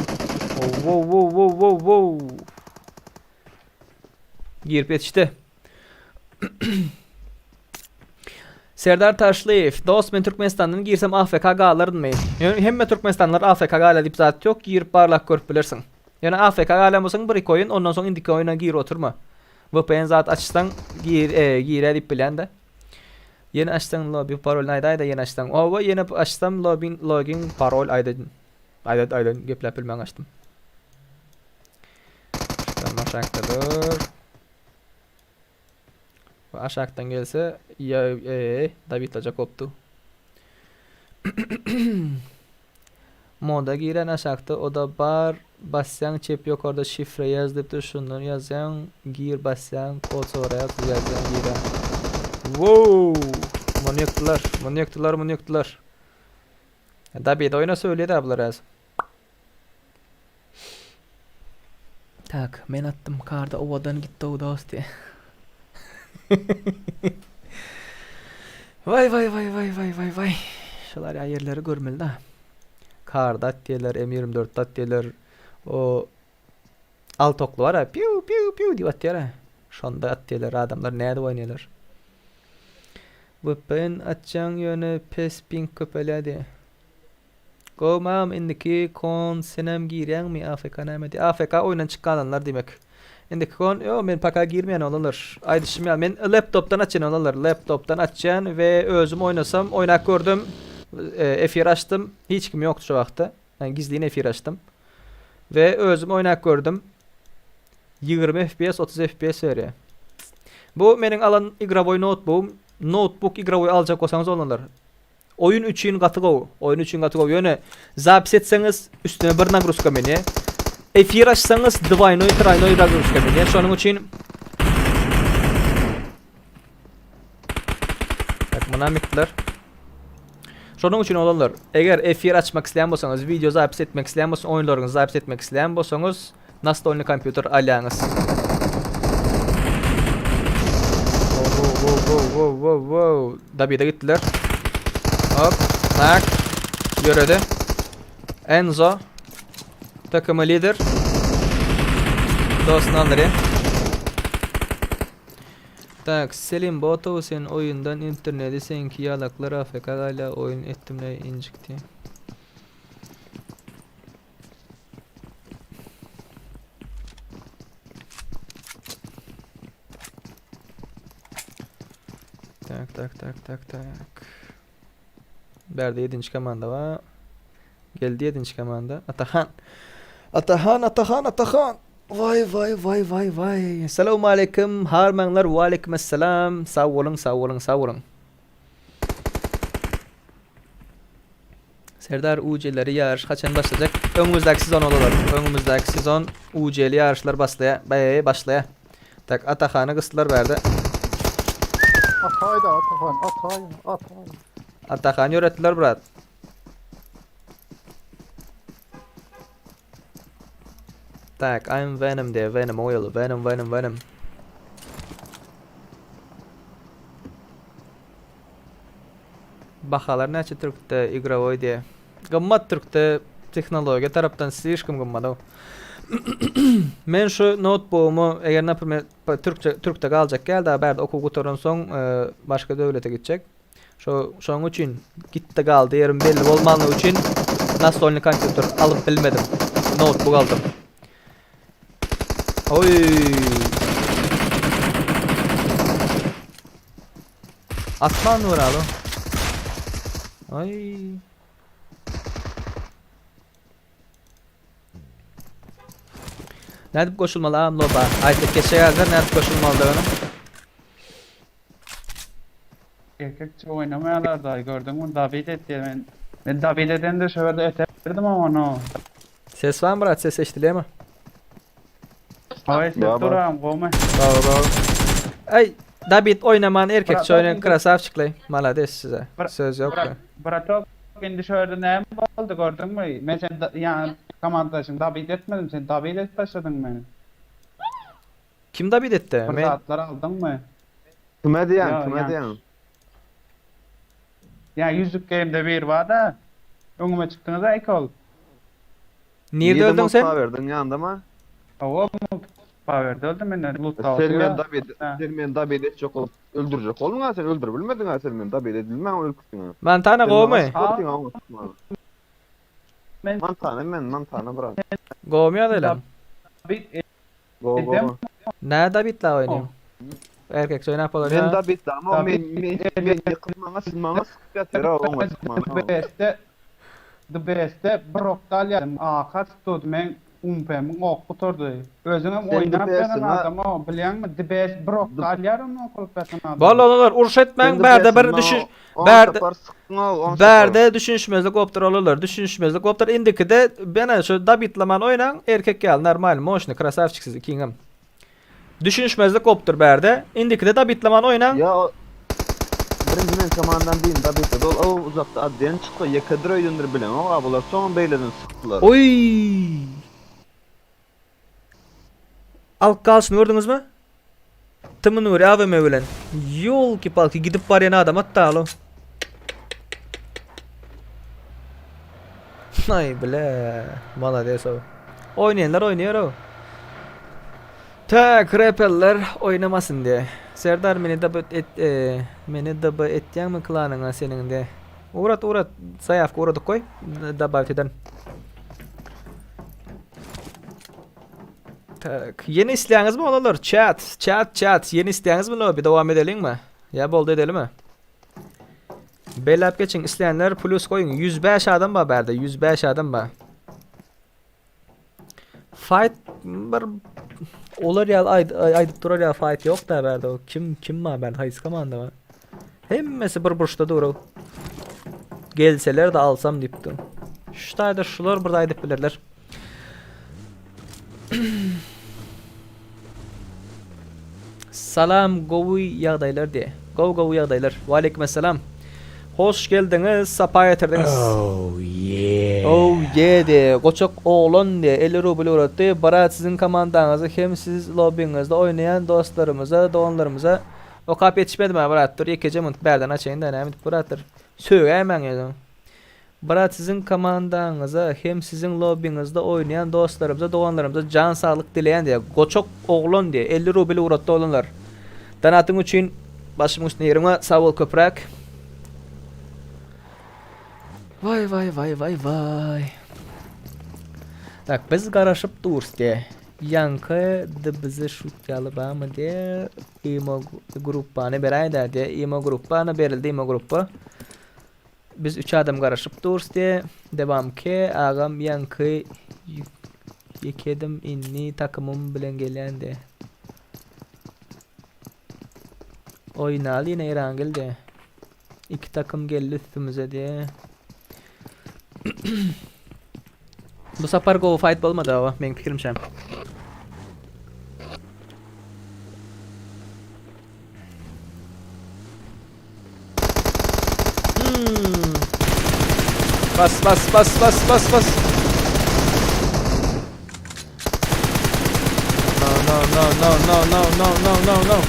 Wow wow wow wow wow. Girip ýetişdi. Serdar Taşlyýew, dost men Türkmenistandan girsem AFK galarynmy? Ýöne hemme Türkmenistanlylar AFK galýar diýip zat ýok, girip barlap görüp bilersiň. Ýöne AFK galýan bolsaň bir iki oýun, ondan soň indiki oýuna gir oturma. VPN zat açsaň gir, e, girä diýip bilýän-de. Ýene açsaň lobby parolyny aýdaý-da ýene açsaň. Oba ýene açsam lobby login parol aýdaýdyn. Aýdaýdyn, aýdaýdyn, gepläp bilmän açdym. Şudan aşakda dur. Bu aşakdan gelse ya e, Davidlajak bopdu. Moda giren aşakda oda bar basýaň çep ýokarda şifre ýaz diýipdir şundan ýazýaň gir basýaň kod soraýar ýazýaň girýäň. Wow! Muny ýykdylar, muny ýykdylar, muny ýykdylar. David oýnasa ölýär bular häzir. Tak, men atdym karda owadan gitdi o dost diye. Vay vay vay vay vay vay vay. Şular ya yerleri görmeli da. Karda at diýerler, M24 at diýerler. O alt okly var ha, piu piu piu diýip atýar ha. Şonda at diýerler, adamlar nädip oýnaýarlar. VPN açýaň ýöne pes ping köpelýär diýe. Gowy mam indiki kon senem girýäňmi afk näme diýä afk oýundan çyk galanlar diýmek indiki kon ýok men paka girmeýän oglanlar aýdyşym ýaly men laptopdan açýan oglanlar laptopdan açýan we özüm oýnasam oýnap gördüm efir açdym hiç kim ýokdy şo wagtda yani gizlin efir açdym we özüm oýnap gördüm 20 fps 30 fps berýär bu meniň alan igrowoý noutbugym noutbuk igrowoý aljak bolsaňyz oglanlar Oýun üçin gaty gowy. Oýun üçin gaty gowy. Ýöne zapis etseňiz üstüne bir nagruzka menýä. Efir açsaňyz dwaýnoý traýnoý nagruzka menýä. Şonuň üçin Tak, muna mikler. Şonuň üçin oglanlar, eger efir açmak isleýän bolsaňyz, wideo zapis etmek isleýän bolsaňyz, oýunlaryňyzy zapis etmek isleýän bolsaňyz, nastolny kompýuter alýaňyz. Wow, wow, wow, wow, wow, wow. Dabida gitdiler. Hop, nak. Ýöredi. Enzo. Takımı lider. Dostunu aldyrýar. Tak, Selim Botow sen oýundan interneti seňki ýalaklar AFK galýar oýun etdimle injikdi. Tak, tak, tak, tak, tak. Bärde ýedinji komanda bar. Geldi ýedinji komanda. Atahan. Atahan, Atahan, Atahan. Waý, waý, waý, waý, waý. Salowmaleýkim, harmaňlar, waleýkim essalam. Sag boluň, sag boluň, sag boluň. Serdar UC-leri ýaryş haçan başlajak? Öňümizdäki sezon olar. Öňümizdäki sezon UC-li ýaryşlar başlaýar. Baý, başlaýar. Tak, Atahany gysdylar bärde. Ataý da Atahan, ataý, ataý. Atahany ýöretdiler brat. Tak, I'm Venom diýe, Venom oýaly, Venom, Venom, Venom. Bahalar näçe türkde igrowoý diýe. Gymmat türkde tehnologiýa tarapdan slişkom gymmat. Men şu noutbugymy eger naprimer türkçe türkde galjak gel da bärde okuw gutaran soň e, başga döwlete gitjek. Şo şoň üçin gitdi galdy ýerim belli bolmanlygy üçin nastolny kompýuter alyp bilmedim. Noutbuk aldym. Oý. Asman nuraly. Ay. Nädip goşulmaly agam loba? Aýtdyk geçe ýazar nädip goşulmalydygyny. Erkekçe oýnamaýarlar daýy gördüňmi David etýär men men David edende şo ýerde eterdim ony. Ses barmy brat ses eşdilýärmi? Hawa eşidip duram gowmy? Gowy gowy. Aý David oýnaman erkekçe oýnaýan krasawçiklaý. Malades size. Söz ýok. Bratok indi şo ýerde näme boldy gördüňmi? Men sen ýa komandaşyň David etmedim sen David edip taşladyň meni. Kim David etdi? Bir zatlar aldyňmy? Kime diýýäň kime diýýäň? Ýa ýüzük geýimde biri barda. Öňüme çykdyňyza iki ol. Nirde öldüň sen? Multiplawerdiň ýanyndamy? Hawa multiplawerde öldüm men loot Sen meni dabid sen meni dabid etjek bolup öldürjek bolduň a sen öldürip bilmediň a sen meni dabid edilmän ölüpsiň a. Montana gowmy? Montana men Montana brat. Gowmy ýazaylan? Dabid Go go. Nä dabidla oýnaýaň? Erkekçe oýnap bolar Men dabidla ama men men men ýykyp maňa siz maňa sykyp ýatyr a oňa çykman. The bestde The bestde bir okda alýadym AK tutdy men umpemiň ok gutardy. Özüňem oýnap ýören adam o bilýäňmi The best bir okda alýar ony okulyp ýatan adam. Bol olar uruş etmäň bärde bir düşüş bärde bärde düşünişmezlik bopdur olarlar düşünişmezlik bopdur indikide bena şu dabitlaman oýnaň erkek ýaly normal moşny krasawçik siz ikiňem. Düşünişmezlik bopdur bärde indikide dabitlaman oýnaň. Ýa birinji men komandam diýin dabitde dol o uzakda adden çykdy ýekedir öýdendir bilemok a bular soňam beýleden sykdylar. Oý. Alyp galşyny gördüňizmi? Tymyn Nuri AWM bilen. Ýolki palki gidip barýan adam atda alo. Ay bile. Malades o. Oýnaýanlar oýnaýar o. Tak repeller oýnamasyn diye. Serdar meni db et e, meni db etýäňmi klanyňa seniň diye. Ugrat ugrat zaýawka ugradyp goý. Добавить eden. Tak, ýene isleýäňizmi olanlar? Chat, chat, chat. Ýene isleýäňizmi lobby? Dowam edeliňmi? Ýa boldy edelimi? Belläp geçiň, isleýänler plus goýuň. 105 adam bar bärde, 105 adam bar. Fight bir olar ýaly aýd aýdyp durar ýaly fight ýok da bärde. Kim kim bar bärde? Haýsy komanda bar? Hemmesi bir burçda dur. Gelseler de alsam diýip dur. Şu taýda şular bir aýdyp bilerler. Salam gowy ýagdaýlar diýe. Gowy gowy ýagdaýlar. Waleýkim essalam. Hoş geldiňiz, sapa getirdiňiz. Oh yeah. Oh yeah diýe. Goçak oglan diýe 50 rubl ugratdy. Brat siziň komandaňyzy hem siz lobbyňyzda oýnaýan dostlarymyza, doganlarymyza okap ýetişmedim ha brat. Dur ýekeje munt bärden açaýyn-da näme edip bratdyr. Sögäýmäň ýöne. Brat siziň komandaňyza hem siziň lobbyňyzda oýnaýan dostlarymyza doganlarymyza jan saglyk dileýän diýýär goçak oglan diýýär 50 rubl ugratdy oglanlar donatyň üçin başymyň üstünde ýeriň bar sag bol köpräk Waý waý waý waý waý Tak biz garaşyp durus diýýär ýaňky dbz şut ýaly barmy diýýär imo gruppany beräýdä diýýär imo gruppany berildi imo gruppa. Biz üç adam garaşyp durus diye. Devam ke agam ýaňky ýekedim inni takymym bilen gelýän diye. Oýnaly ýene Erangel diye. Iki takym geldi üstümize diye. Bu sapar gowy fight bolmady awa meň pikirimçe. Hmm. Bas bas bas bas bas bas. No no no no no no no no no no.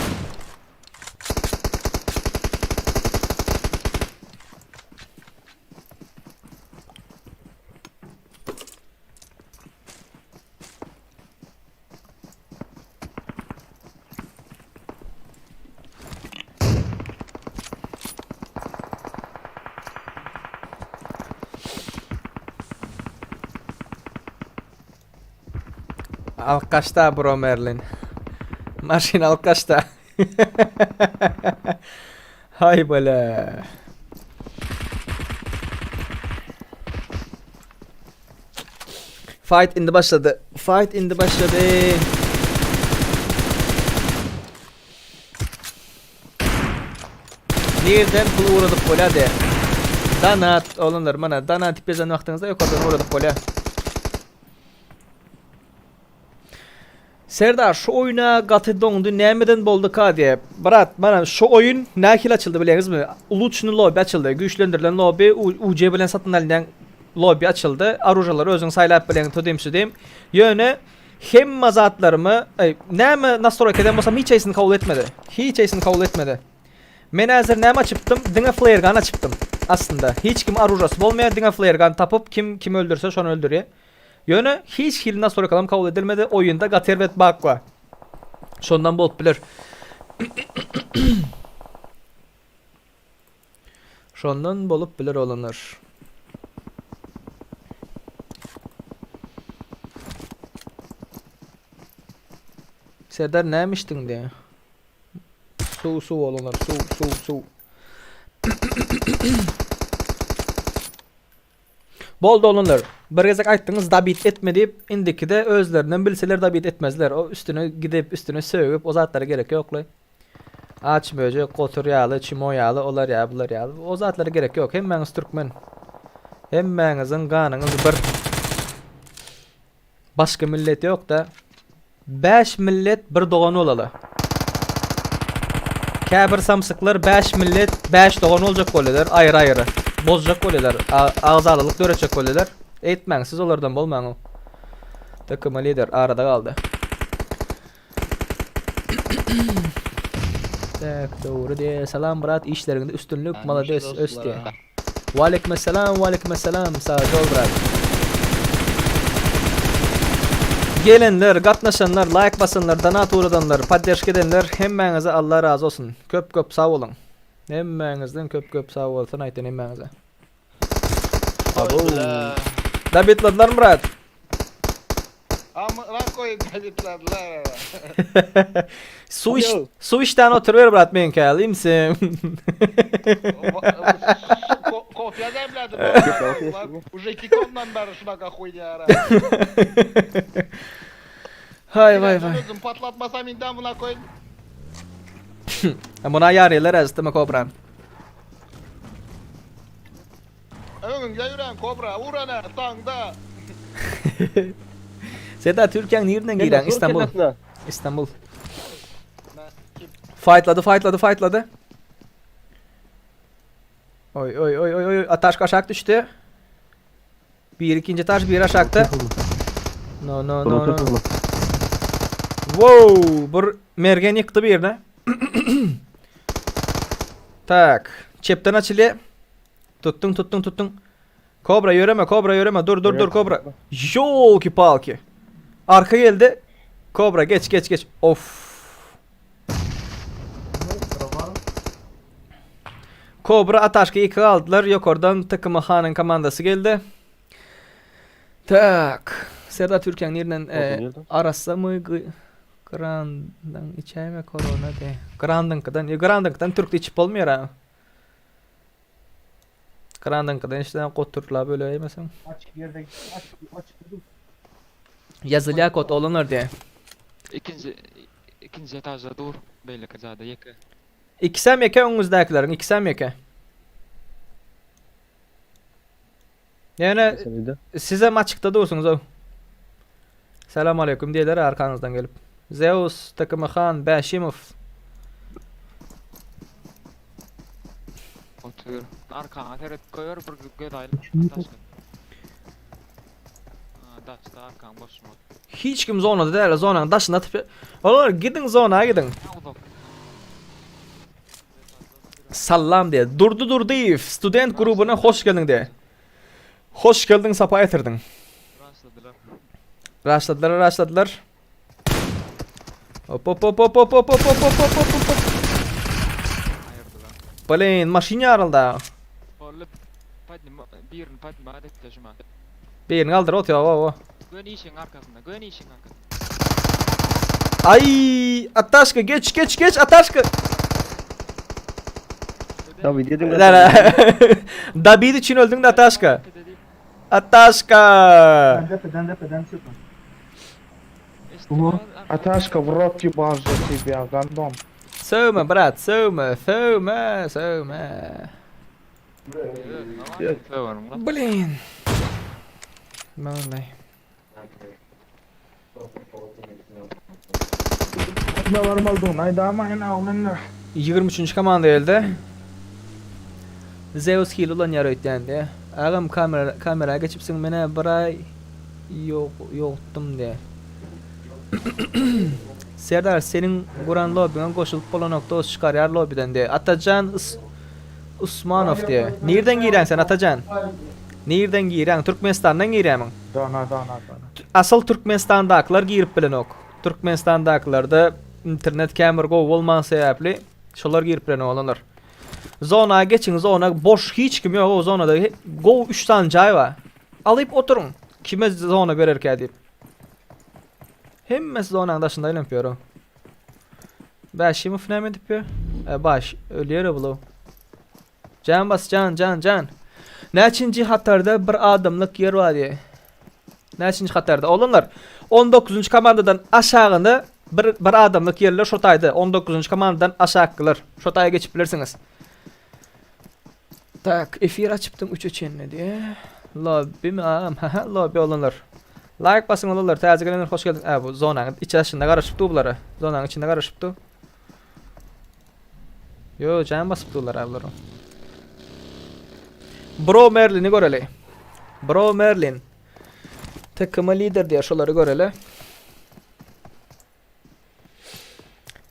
Alkaşda bro Merlin. Maşyn alkaşda. Hay bele. Fight indi başlady. Fight indi başlady. Nirden pul uğradyp bolýar de. Donat olanlar mana donat diýip ýazan wagtyňyzda ýokardan uğradyp bolýar. Serdar şu oýuna gaty doňdy nämeden bolduka diýip. Brat mana şu oýun nähili açyldy bilýäňizmi? Uluçny lobby açyldy. Güýçlendirilen lobby UC bilen satyn alynýan lobby açyldy. Aružalary özüň saýlap bileň tudym südym. Ýöne hemme zatlarymy aý näme nastroýka eden bolsam hiç haýsyny kabul etmedi. Hiç haýsyny kabul etmedi. Men häzir näme açypdym? Diňe flare gun açypdym. Aslynda hiç kim aružasy bolmaýar diňe flare gun tapyp kim kimi öldürse şony öldürýär. Ýöne hiç hili nastroýkalam kabul edilmedi. Oýunda gaty erbet bug bar. Şondan bolup biler. Şondan bolup biler olanlar. Serdar näme içdiň diýä. Suw suw olanlar suw suw suw. Boldy oglanlar. Bir gezek aýtdyňyz dabit etme diýip, indikide özlerinden bilseler dabit etmezler. O üstüne gidip, üstüne sögüp o zatlara gerek ýokly. Aç möjek, gotur ýaly, çimo ýaly, olar ýaly, bular ýaly. O zatlara gerek ýok. Hemmäňiz türkmen. Hemmäňiziň ganyňyz bir. Başga millet ýokda. 5 millet bir dogan bolaly. Käbir samsyklar 5 millet 5 dogan boljak bolýarlar aýry-aýry. Bozjak bolýarlar. Agzalalyk döretjek bolýarlar. Etmäň siz olardan bolmaň. Takıma lider arada galdy. Tak dogry diýe. Salam brat işleriňde üstünlik malades ös diýe. Waleýkimessalam waleýkimessalam sag bol brat. Gelenler, gatnaşanlar, laýk basanlar, donat ugradanlar, podderşka edenler hemmäňize Allah razy bolsun. Köp köp sag boluň. Hemmäňizden köp köp sag bolsun aýtýan hemmäňize. Abo. Dabitladylar brat. Amına koyayım dabitladylar. Su iç, su içden oturuver brat meňki alayım sen. Kofya demledim. Уже kikondan beri şunaka хуйня. Hay vay vay. Özüm patlatmasam indi amına koyayım. Buna ýarýarlar äzitdimi kobran. Öňüňde ýüren kobra, urana taňda. Seda Türkiýäň nireden giren? İstanbul. İstanbul. Fightladı, fightladı, fightladı. Oy oy oy oy oy ataş aşak düşdi. Bir ikinci taş bir aşakda. No no no no. Wow, bir mergen ýykdy birine. Tak, çepden açylýar. Tutdun, tutdun, tutdun. Kobra ýöreme, Kobra ýöreme. Dur, dur, dur Kobra. Ýolki palki. Arka geldi. Kobra geç, geç, geç. Of. Kobra Ataşka 2 aldylar. Ýokardan TKM Hanyň komandasy geldi. Tak. Serdar Türkiýäň nirden e, arassa my Grandan içäýme korona de. Grandyňkydan, Grandyňkydan türkde içip bolmaýar ha. Krandaňkydan işden goturlap öläýmeseň. Açyk ýerde açyk açyk dur. Ýazylýar kod oglanlar diýe. Ikinji ikinji etajda dur. Beýleki jada ýeke. Ikisem ýeke öňüňizdäkileriň ikisem ýeke. Ýöne sizem açykda dursuňyz ow. Salam aleyküm diýerler arkaňyzdan gelip. Zeus, TKM Han, Bäşimow. Otur. Arkaňa seret goýber bir göz aýla. Daşka. Daşda arkaň boşma. Hiç kim zonada däl, zonanyň daşynda atyp. Olar gidiň zona gidiň. Sallam diýe. Durdy Durdyýew, student grubuna hoş geldiň diýe. Hoş geldiň, sapa getirdiň. Raşladylar. Raşladylar, raşladylar. Hop hop hop hop hop hop hop hop hop hop hop hop. Aýyrdylar. Blin, maşyn ýaryldy. Boldy. Podnima, birini podnima etdi şuma. Birini galdyr ot ýa, o. Göni işiň arkasynda, göni işiň arkasynda. Ay, Ataşka geç geç geç Ataşka. David dedim. David üçin öldüň de Ataşka. Ataşka. Depeden depeden çykma. Ataşka w rot ýubažda тебя, gandon. Söwme brat, söwme, söwme, söwme. Blin. Vallahi. Ne varmaly aýdamaýyn aglanlar. 23. komanda geldi. Zeus hile ulanýar öýtýän diýe. Agam kamera kamera geçipsiň menä bir aý ýok ýokdum diýe. Serdar seniň guran lobbyňa goşulyp bolanok dos çykarýar lobbyden diýe. Atajan Is Usmanow diýe. Nirden girýäň sen Atajan? Nirden girýäň? Türkmenistandan girýämiň? Dana dana dana. Asyl Türkmenistandakylar girip bilenok. Türkmenistandakylarda internet kän bir gowy bolman sebäpli şolar girip bilenok olanlar. Zona geçiň zona boş hiç kim ýok o zonada gowy 3 sany jaý bar. Alyp oturyň. Kime zona bererkä diýip. Hemmesi zonanyň daşynda aýlanyp ýör. Bäşimow näme edip ýör? E, baş ölýär bu. Jan bas jan jan jan. Näçinji hatarda bir adamlyk ýer bar diýe. Näçinji hatarda? Oglanlar 19-njy komandadan aşagynda bir bir adamlyk ýerler şo taýda 19-njy komandadan aşakkylar. Şo taýa geçip bilersiňiz. Tak, efir açypdym 3-e çenli diýe. Lobby mi? Ha, lobby oglanlar. Like basyň oglanlar, täze gelenler hoş geldiň. Ä bu zonanyň iç daşynda garaşyp dur bulara. Zonanyň içinde garaşyp dur. Yo, jan basyp durlar ablar. Bro Merlin'i göreli. Bro Merlin. Takıma lider diýär, şolary göreli.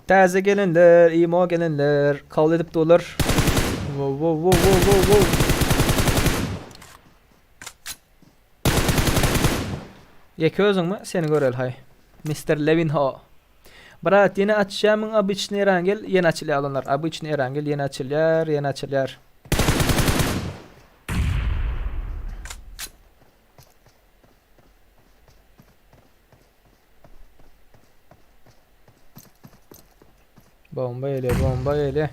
Täze gelenler, imo gelenler, kabul edip durlar. Wow, wow, wow, wow, wow, wow. Ýeke özüňmi? Seni göreli haý. Mr. Levinho. Brat ýene açýamyň obyçnyý erangel ýene açylýar oglanlar obyçnyý erangel ýene açylýar ýene açylýar. Bomba gelýär bomba gelýär.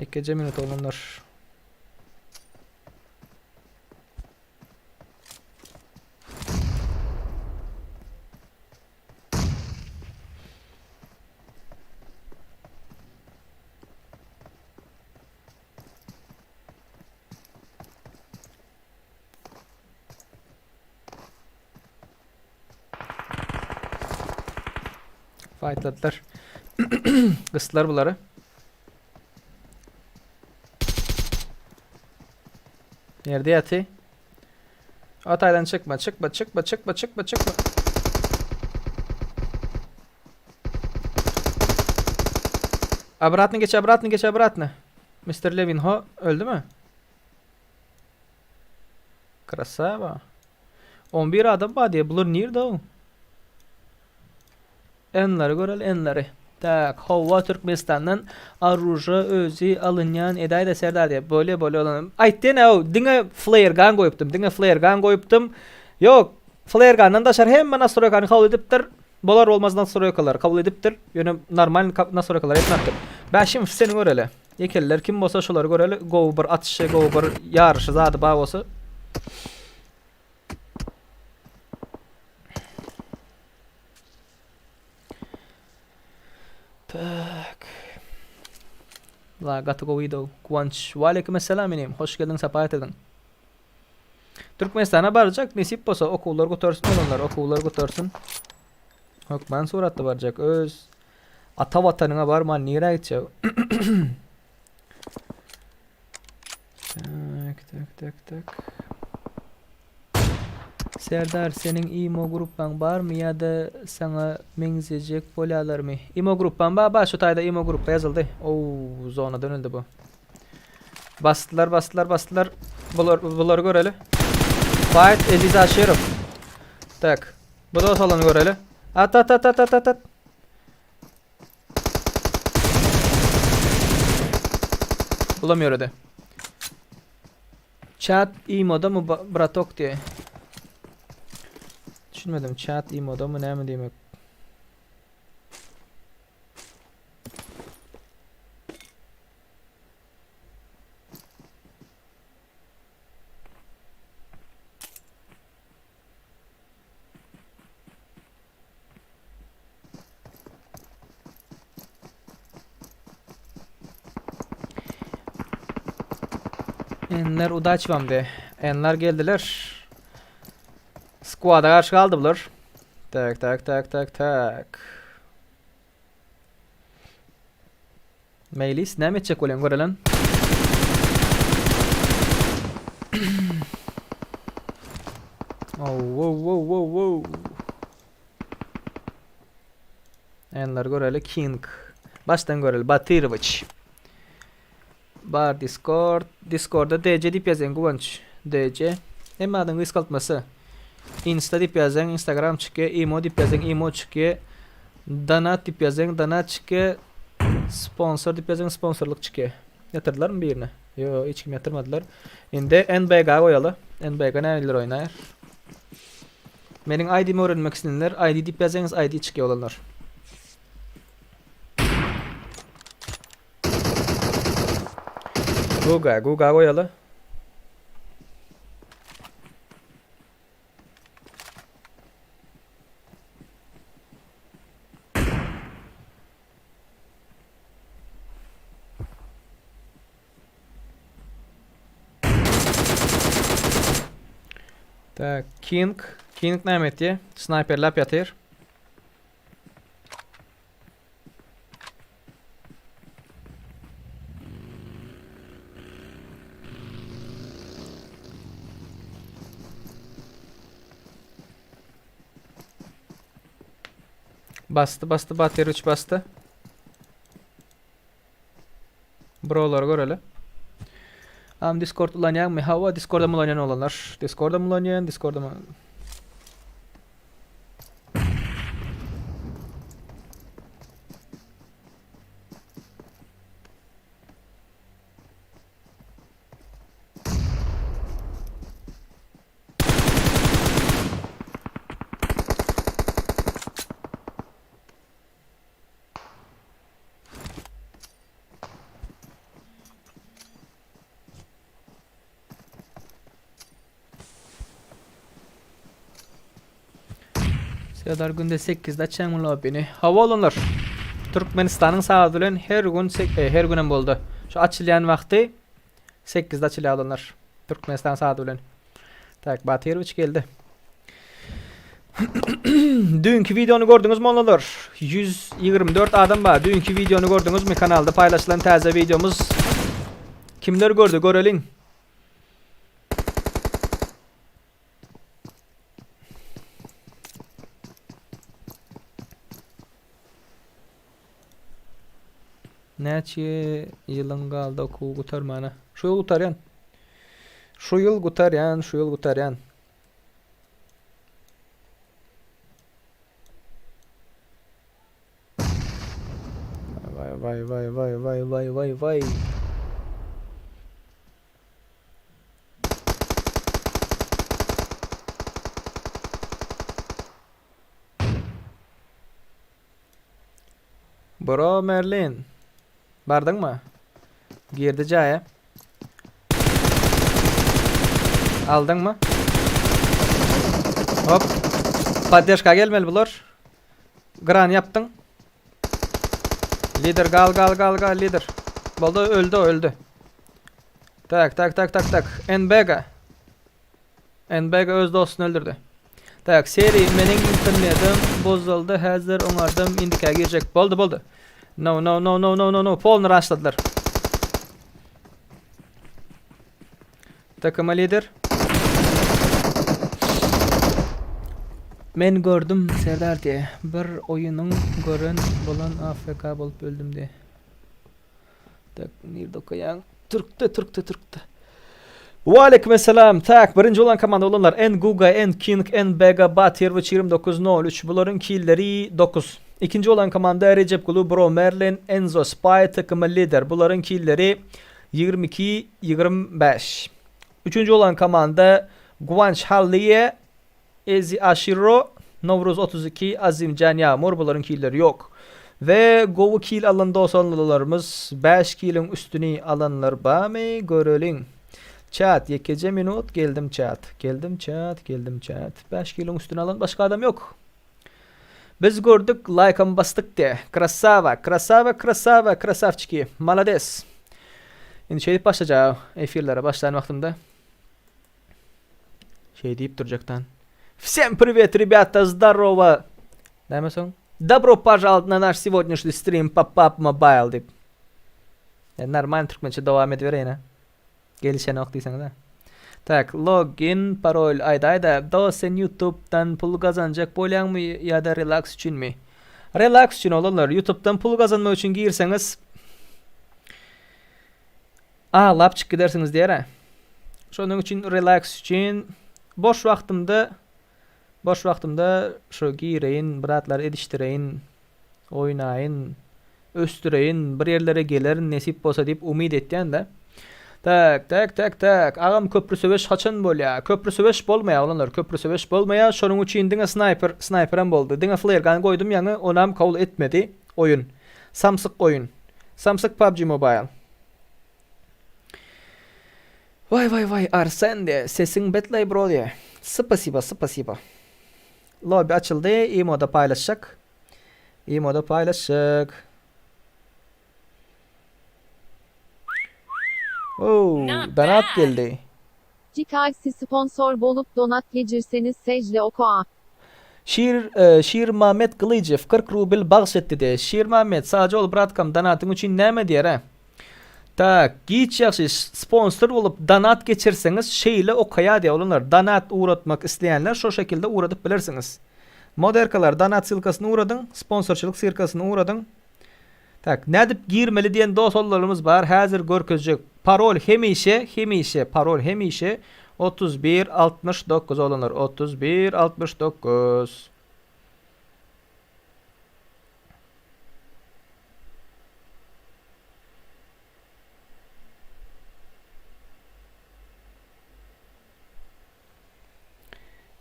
Ýekeje minut oglanlar. Fightladylar. Gysdylar bulary. Nerede ýaty? Ataýdan çykma, çykma, çykma, çykma, çykma, çykma. Obratno geç, obratno geç, obratno. Mr. Levin ho öldü mü? Krasava. 11 adam bar diye. Bular nirde o? Enleri göreli enleri. Tak, howwa Türkmenistandan aruža özi alynýan edäýdä Serdar diýip, bolýa bolýa olanam. Aýtdy ene ow, diňe flare gun goýupdym, diňe flare gun goýupdym. Ýok, flare gundan daşary hemme nastroýkany kabul edipdir. Bolar bolmaz nastroýkalary kabul edipdir. Ýöne normal nastroýkalary etmändir. Bäşimow seni göreli. Ýekeliler kim bolsa şolary göreli. Gowy bir atyşy, gowy bir ýaryşy zady bar bolsa. Tak. La gaty gowy do. Guwanç. Waleýkim esselam inim. Hoş geldiň, sapa getirdiň. Türkmenistana barjak nesip bolsa okuwlar gutarsyn olanlar okuwlar gutarsyn. Hökman suratda barjak. Öz ata watanyňa barman nirä gitjek? Tak, tak, tak, tak. Serdar seniň imo gruppaň barmy ýa-da saňa meňzejek bolýalarmy? Imo gruppam bar, bar şu taýda imo gruppa ýazyldy. Ow, zona dönüldi bu. Basdylar, basdylar, basdylar. Bular, bulary göreli. Fight Eziz Aşirow. Tak. Bu da salony göreli. At at at at at at at. Bulam ýöredi. Chat imoda mı bratok diye. Düşünmedim. Chat imoda mı näme diýmek? Enler udaç vam de. Enler geldiler. Squad'a karşı kaldı bular. Tak tak tak tak tak. Meýlis näme etjek bolýaň görelen. Oh, wow, wow, wow, wow. Enler göreli King. Başdan göreli Batyroviç. Bar Discord. Discordda DC diýip ýazýaň Guwanç. DC. Hemme adyň gysgaltmasy. Insta diýip ýazýaň Instagram çykýar. Imo diýip ýazýaň Imo çykýar. Donat diýip ýazýaň donat çykýar. Sponsor diýip ýazýaň sponsorlyk çykýar. Ýatyrdylarmy birini? Ýok, hiç kim ýatyrmadylar. Indi NBG goýaly. NBG nähilidir oýnaýar. Meniň ID-mi öwrenmek isleýänler ID diýip ýazýaňyz ID çykýar olanlar. Guga, Guga goýaly. Tak, King. King näme etdi? Sniperläp ýatyr. Basdy, basdy, Batyr 3 basdy. Brolar göreli. Am Discord ulanýaňmy? Hawa, Discordam ulanýan oglanlar. Discordam ulanýan, Discordam. Serdar günde 8-de açýaň lobbyny. Hawa olanlar. Türkmenistanyň sagady bilen her gün e, her günem boldy. Şu açylýan wagty 8-de açylýar olanlar. Türkmenistan sagady bilen. Tak, Batyrowiç geldi. Düýnki wideony gördüňizmi olanlar? 124 adam bar. Düýnki wideony gördüňizmi? Kanalda paýlaşylan täze wideomyz. Kimler gördü? Göreliň. Näçe ýylyň galdy okuwy gutarmana? Şu ýyl gutarýan. Şu ýyl gutarýan, şu ýyl gutarýan. Vay vay vay vay vay vay vay vay. Bro Merlin. Bardyňmy? Girdi jaýa. Aldyňmy? Hop. Poddeşka gelmeli bular. Gran ýapdyň. Lider gal gal gal gal lider. Boldy öldü öldü. Tak tak tak tak tak. NBG. NBG öz dostuny öldürdi. Tak seri meniň internetim bozuldy häzir oňardym indikä girjek. Boldy boldy. No no no no no no no polny raşladylar. Takıma lider. Men gördüm Serdar diye. Bir oýunyň gören bolan AFK bolup öldüm diye. Tak nirde okaýaň? Türkde, Türkde, Türkde. Waleýkim esselam. Tak, birinji bolan komanda bolanlar N Guga, N King, N Bega, Batyr we 2903. Bularyň killeri 9. Ikinji bolan komanda Recep Gulu, Bro Merlin, Enzo Spy takımı lider. Bularyň killeri 22 25. Üçünji bolan komanda Guwanç Halliye, Ezi Aşiro, Nowruz 32, Azimjan Ýagmur bularyň killeri ýok. We gowy kil alan dosanlylarymyz 5 kiliň üstüni alanlar bamy göreliň. Çat ýekeje minut geldim çat. Geldim çat geldim çat. 5 kiliň üstüni alan başga adam ýok. Biz gördük laýkam basdyk de. Krasava krasava krasava krasavçiki. Malades. Indi şeýdip başlajak efirlere başlan wagtymda. Şey diýip durjakdan. Всем привет, ребята, здорово. Näme soň? Добро пожаловать на наш сегодняшний стрим по PUBG Mobile diýip. E, normal türkmençe dowam edibereýin ha. Gelişenok diýseňiz ha. Tak, login, parol aýda aýda. Dos sen YouTube'dan pul gazanjak bolýaňmy ýa-da relax üçinmi? Relax üçin oglanlar, YouTube'dan pul gazanmak üçin girseňiz Aglap çykyp gidersiňiz diýer-ä. Şonuň üçin relaks üçin boş wagtymda boş wagtymda şu gireýin, bir zatlar edişdireýin, oýnaýyn, ösdüreýin, bir ýerlere gelerin nesip bolsa diýip umyt etýän-de. Tak, tak, tak, tak. Agam köprü söweş haçan bolýa? Köprü söweş bolmaýa oglanlar, köprü söweş bolmaýa. Şonuň üçin diňe snaýper, snaýperem boldy. Diňe flare gun goýdum ýaňy, onam kabul etmedi oýun. Samsyk oýun. Samsyk PUBG Mobile. Waý waý waý Arsen diýe sesiň betlaý bro diýe. Spasiba spasiba. Lobby açyldy imoda paýlaşjak. Imoda paýlaşjak. Oo, donat geldi. GKC sponsor bolup donat gecirseniz sejle okoa. Şir Şirmamet Gylyjew 40 rubl bagş etdi de. Şirmamet sagja bol bratkam donatyň üçin näme diýer a. Tak giç ýagşy sponsor bolup donat geçirseňiz şeýle okaýa diýä oglanlar donat ugratmak isleýänler şo şekilde ugradyp bilersiňiz. Moderkalar donat sylkasyny ugradyň sponsorçylyk syrkasyny ugradyň. Tak nädip girmeli diýen dosollarymyz bar häzir görkezjek parol hemişe hemişe parol hemişe 31 69 oglanlar 31 69.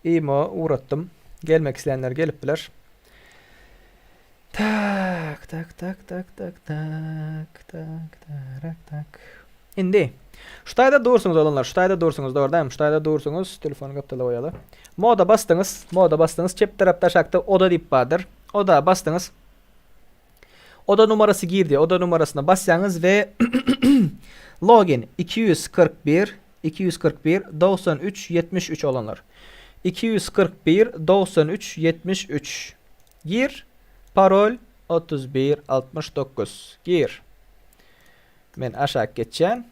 Imo ugratdym. Gelmek isleýänler gelip biler. Tak, tak, tak, tak, tak, tak, tak, tak, tak. Indi şu taýda dursuňyz oglanlar, şu taýda dursuňyz, dogry dämi? Şu taýda dursuňyz, telefony gapdala goýaly. Moda basdyňyz, moda basdyňyz, çep tarapda aşakda oda diýip bardyr. Oda basdyňyz. Oda numarasy gir diýýär. Oda numarasyna basýaňyz we login 241 241 93 73 olanlar. 241 93 73 gir. Parol 31 69 gir. Men aşak geçýän.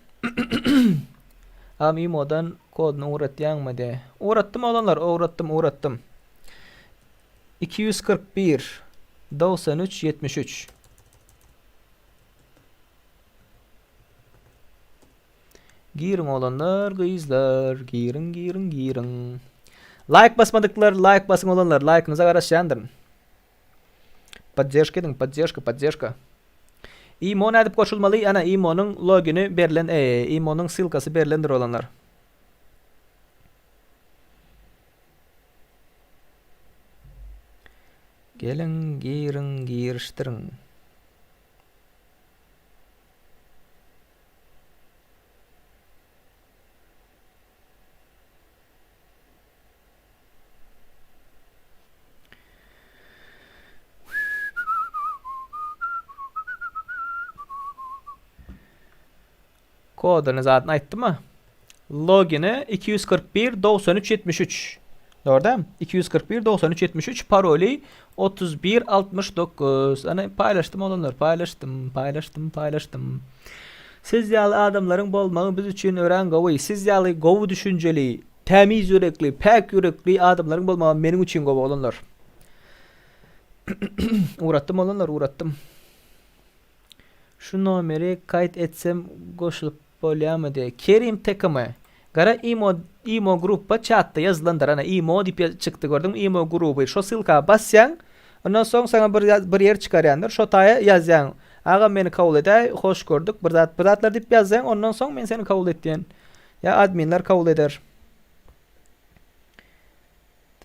Am imodan koduny ugratýaňmy de. Ugratdym oglanlar, ugratdym, ugratdym. 241 93 73 Giriň oglanlar, gyzlar, giriň, giriň, giriň. Laýk basmadyklar, laýk basyň oglanlar, laýkyňyza garaşýandyryn. Poddežka ediň, poddežka, poddežka. Imo nädip goşulmaly? Ana Imo'nyň logini berlen, e, Imo'nyň ssylkasy berlendir oglanlar. Geliň, giriň, girişdiriň. Kodyny zadyny aýtdyma. Logini 241 93 73. Dogry dämi? 241 93 73 paroly 31 69. Ana paýlaşdym oglanlar, paýlaşdym, paýlaşdym, paýlaşdym. Siz ýaly adamlaryň bolmagy biz üçin örän gowy. Siz ýaly gowy düşünjeli, tämiz ýürekli, päk ýürekli adamlaryň bolmagy meniň üçin gowy oglanlar. Ugratdym oglanlar, ugratdym. Şu nomeri kaýt etsem goşulyp bolýamy diýe. Kerim TKM. Gara imo imo gruppa çatda ýazylandyr ana imo diýip ýaz çykdy gördüňmi imo gruby şo ssylka basýaň ondan soň saňa bir bir ýer çykarýandyr şo taýa ýazýaň agam meni kabul edäý hoş gördük bir zat bir zatlar diýip ýazýaň ondan soň men seni kabul etýän ýa adminler kabul eder.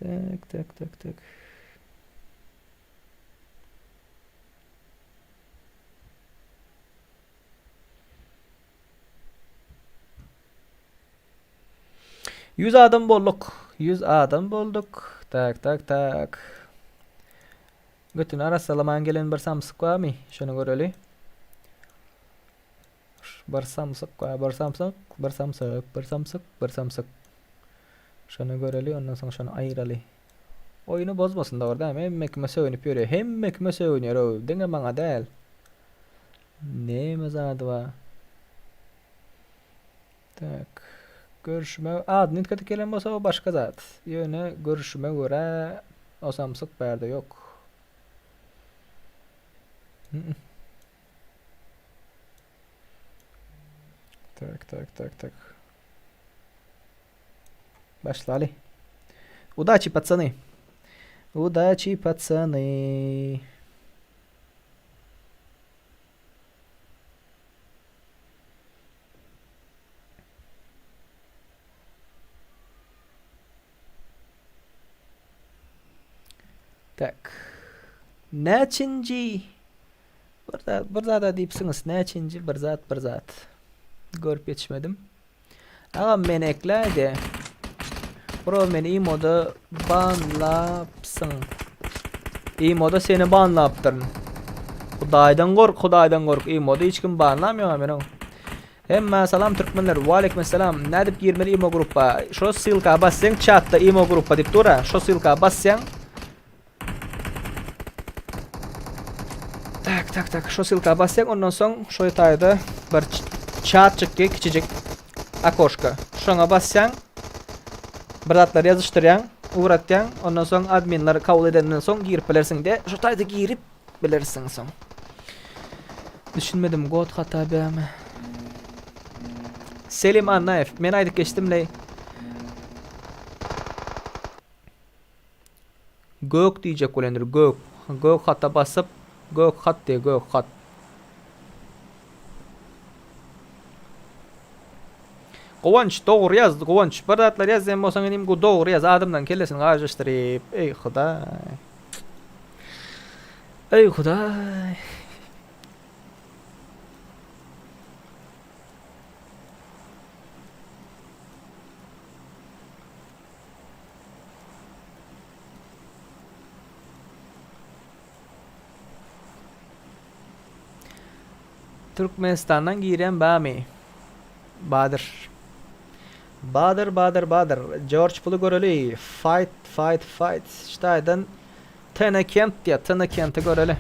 Tak tak tak tak. Yüz adam bolduk. Yüz adam bolduk. Tak tak tak. Götünü arassalaman gelen bir samsyk barmy? Şunu göreli. Bir samsyk bar, bir samsyk, bir samsyk, bir samsyk, bir samsyk. Şonu göreli, ondan soň şonu aýyraly. Oýny bozmasyn dogry dämi? Hemme kime sögünip ýörýär. Hemme kime sögünýär o, diňe maňa däl. Näme zady bar? Tak. Görüşüme adyny üýtgedip gelen bolsa o başga zat. Ýöne görüşüme görä o samsyk bärde ýok. Tak tak tak tak. Başlaly. Udaçi patsany. Udaçi patsany. Tak. Näçinji Bir zat, bir zada diýipsiňiz. Näçinji bir zat, bir zat. Görüp ýetişmedim. Agam meni ekläýdi. Bro meni imoda banlapsyň. Imoda seni banlapdyryn. Hudaýdan gork, Hudaýdan gork. Imoda hiç kim banlamýar meni. Hemmä salam türkmenler. Waleýkim salam. Nädip girmeli imo gruppa? Şo ssylka bassaň çatda imo gruppa diýip dur-a. Şo ssylka bassaň Tak tak tak şo ssylka bassaň ondan soň şo taýda bir çat çykdy kiçijik okoşka. Şoňa bassaň bir zatlar ýazyşdyrýaň, ugratýaň. Ondan soň adminler kabul edenden soň girip bilersiň de şo taýda girip bilersiň soň. Düşünmedim god hata bämi? Selim Annaýew men aýdyp geçdim leý. Gök diýjek bolendir gök. Gök hata basyp gök hat diýe gök hat. Guwanç dogry ýaz Guwanç bir zatlar ýaz diýen bolsaň inim gu dogry ýaz adamlaryň kellesini garyşdyryp eý hudaý. Eý hudaý. Türkmenistandan giren bamy? Badyr. Badyr Badyr Badyr. George puly göreli. Fight fight fight. Ştaýdan Tene Kent diýýär. Tene Kenti göreli.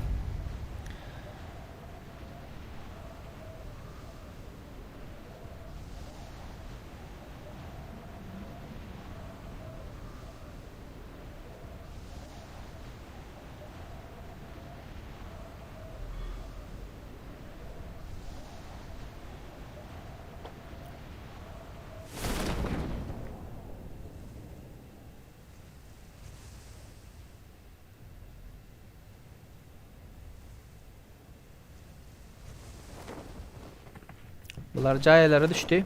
Bular jaýlara düşdi.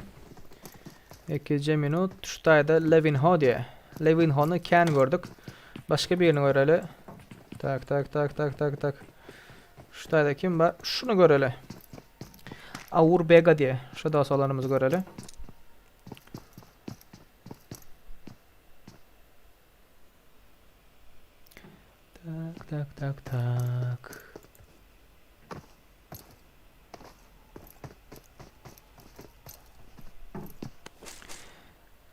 Ekije minut. Şu taýda Lewinho diýe. Lewinhony kän gördük. Başga birini göreli. Tak tak tak tak tak tak. Şu taýda kim bar? Şunu göreli. Aur Bega diýe. Şu dost olanymyzy göreli. Tak tak tak tak.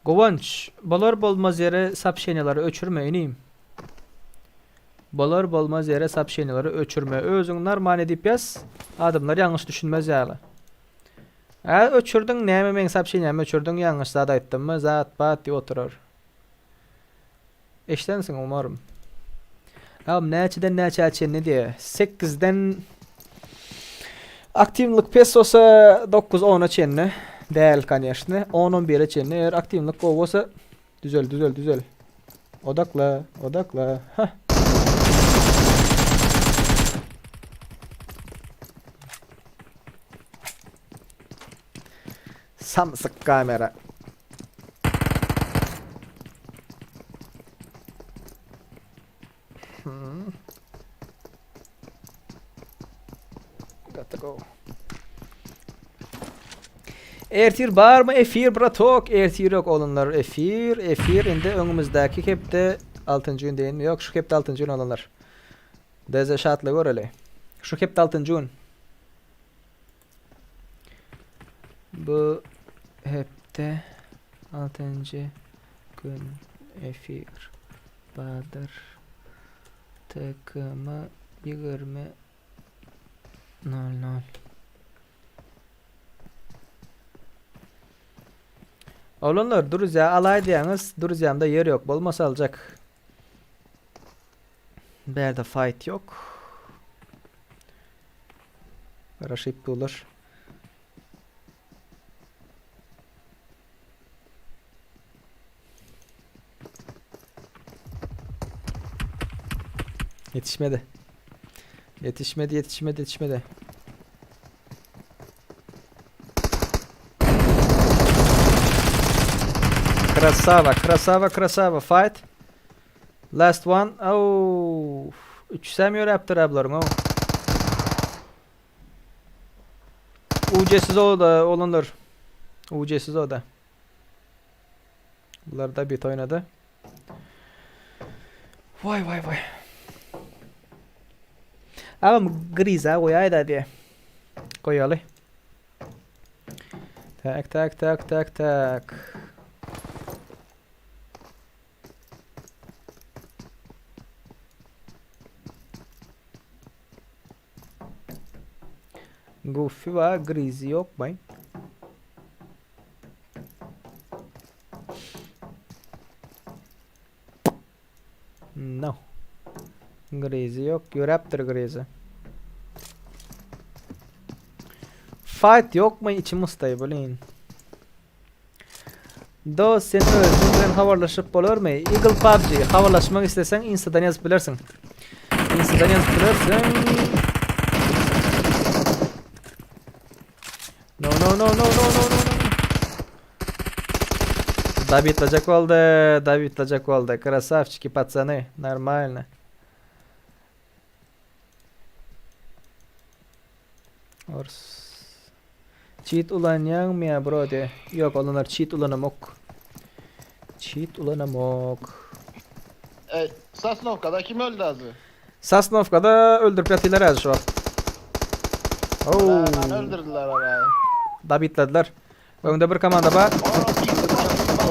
Guwanç, bolar bolmaz ýere sopşeniýalary öçürme inim. Bolar bolmaz ýere sopşeniýalary öçürme. Özüň normalny diýip ýaz, adamlar ýalňyş düşünmez ýaly. Ä öçürdiň näme meň sopşeniýamy öçürdiň ýalňyş zat aýtdymmy zat bat diýip oturar. Eşdensiň umarym. Agam näçeden näçä çenli diýe. Sekizden aktiwlik pes bolsa dokuz ona çenli. Däl koneşne. On on bire çenli. Eger aktiwlik gowy bolsa düzel düzel düzel. Odakla odakla. Hah. Samsyk kamera. Hmm. Got to go. Ertir bar mı efir bratok? Ertir yok olanlar efir. Efir indi öňümizdäki hepde 6. gün değil mi? Yok şu hepde 6. gün olanlar. Deze şatly göreli. Şu hepde 6. gün. Bu hepde altynjy gün efir bardyr. TKM 20 nol nol. Oglanlar druzýa alaý diýýäňiz, druzýamda ýer ýok, bolmasa aljak. Bärde fight ýok. Garaşyp durlar. Yetişmedi. Yetişmedi, yetişmedi, yetişmedi. Krasava, krasava, krasava. Fight. Last one. Oh. Üçüsem ýöräpdir ablaryň oh. UC'siz o da olanlar. UC'siz o da. Bular da bit oynady. Vay vay vay. Agam griza goýaý da diýe. Goýaly. Tak tak tak tak tak. Goofy var, Grizi yok bay. No. Grizi yok. Ýöräpdir Grizi. Fight yok mu içim ysday blin. Dost sen özüň bilen habarlaşyp bolarmy? Eagle PUBG habarlaşmak isleseň instadan ýazyp bilersiň. Instadan ýazyp bilersiň. No no no no no no no no. Dabitlajak boldy, dabitlajak boldy. Krasavчики, пацаны, нормально. Ors. Cheat ulanýaňmy ýa bro diýe. Ýok olanlar cheat ulanamok. Cheat ulanamok. E, Sosnowkada kim öldü azı? Sosnowkada öldürüp ýatylar häzir şu wagt. Oo. Lan öldürdüler orayı. Dabitlediler. Öňde bir komanda bar.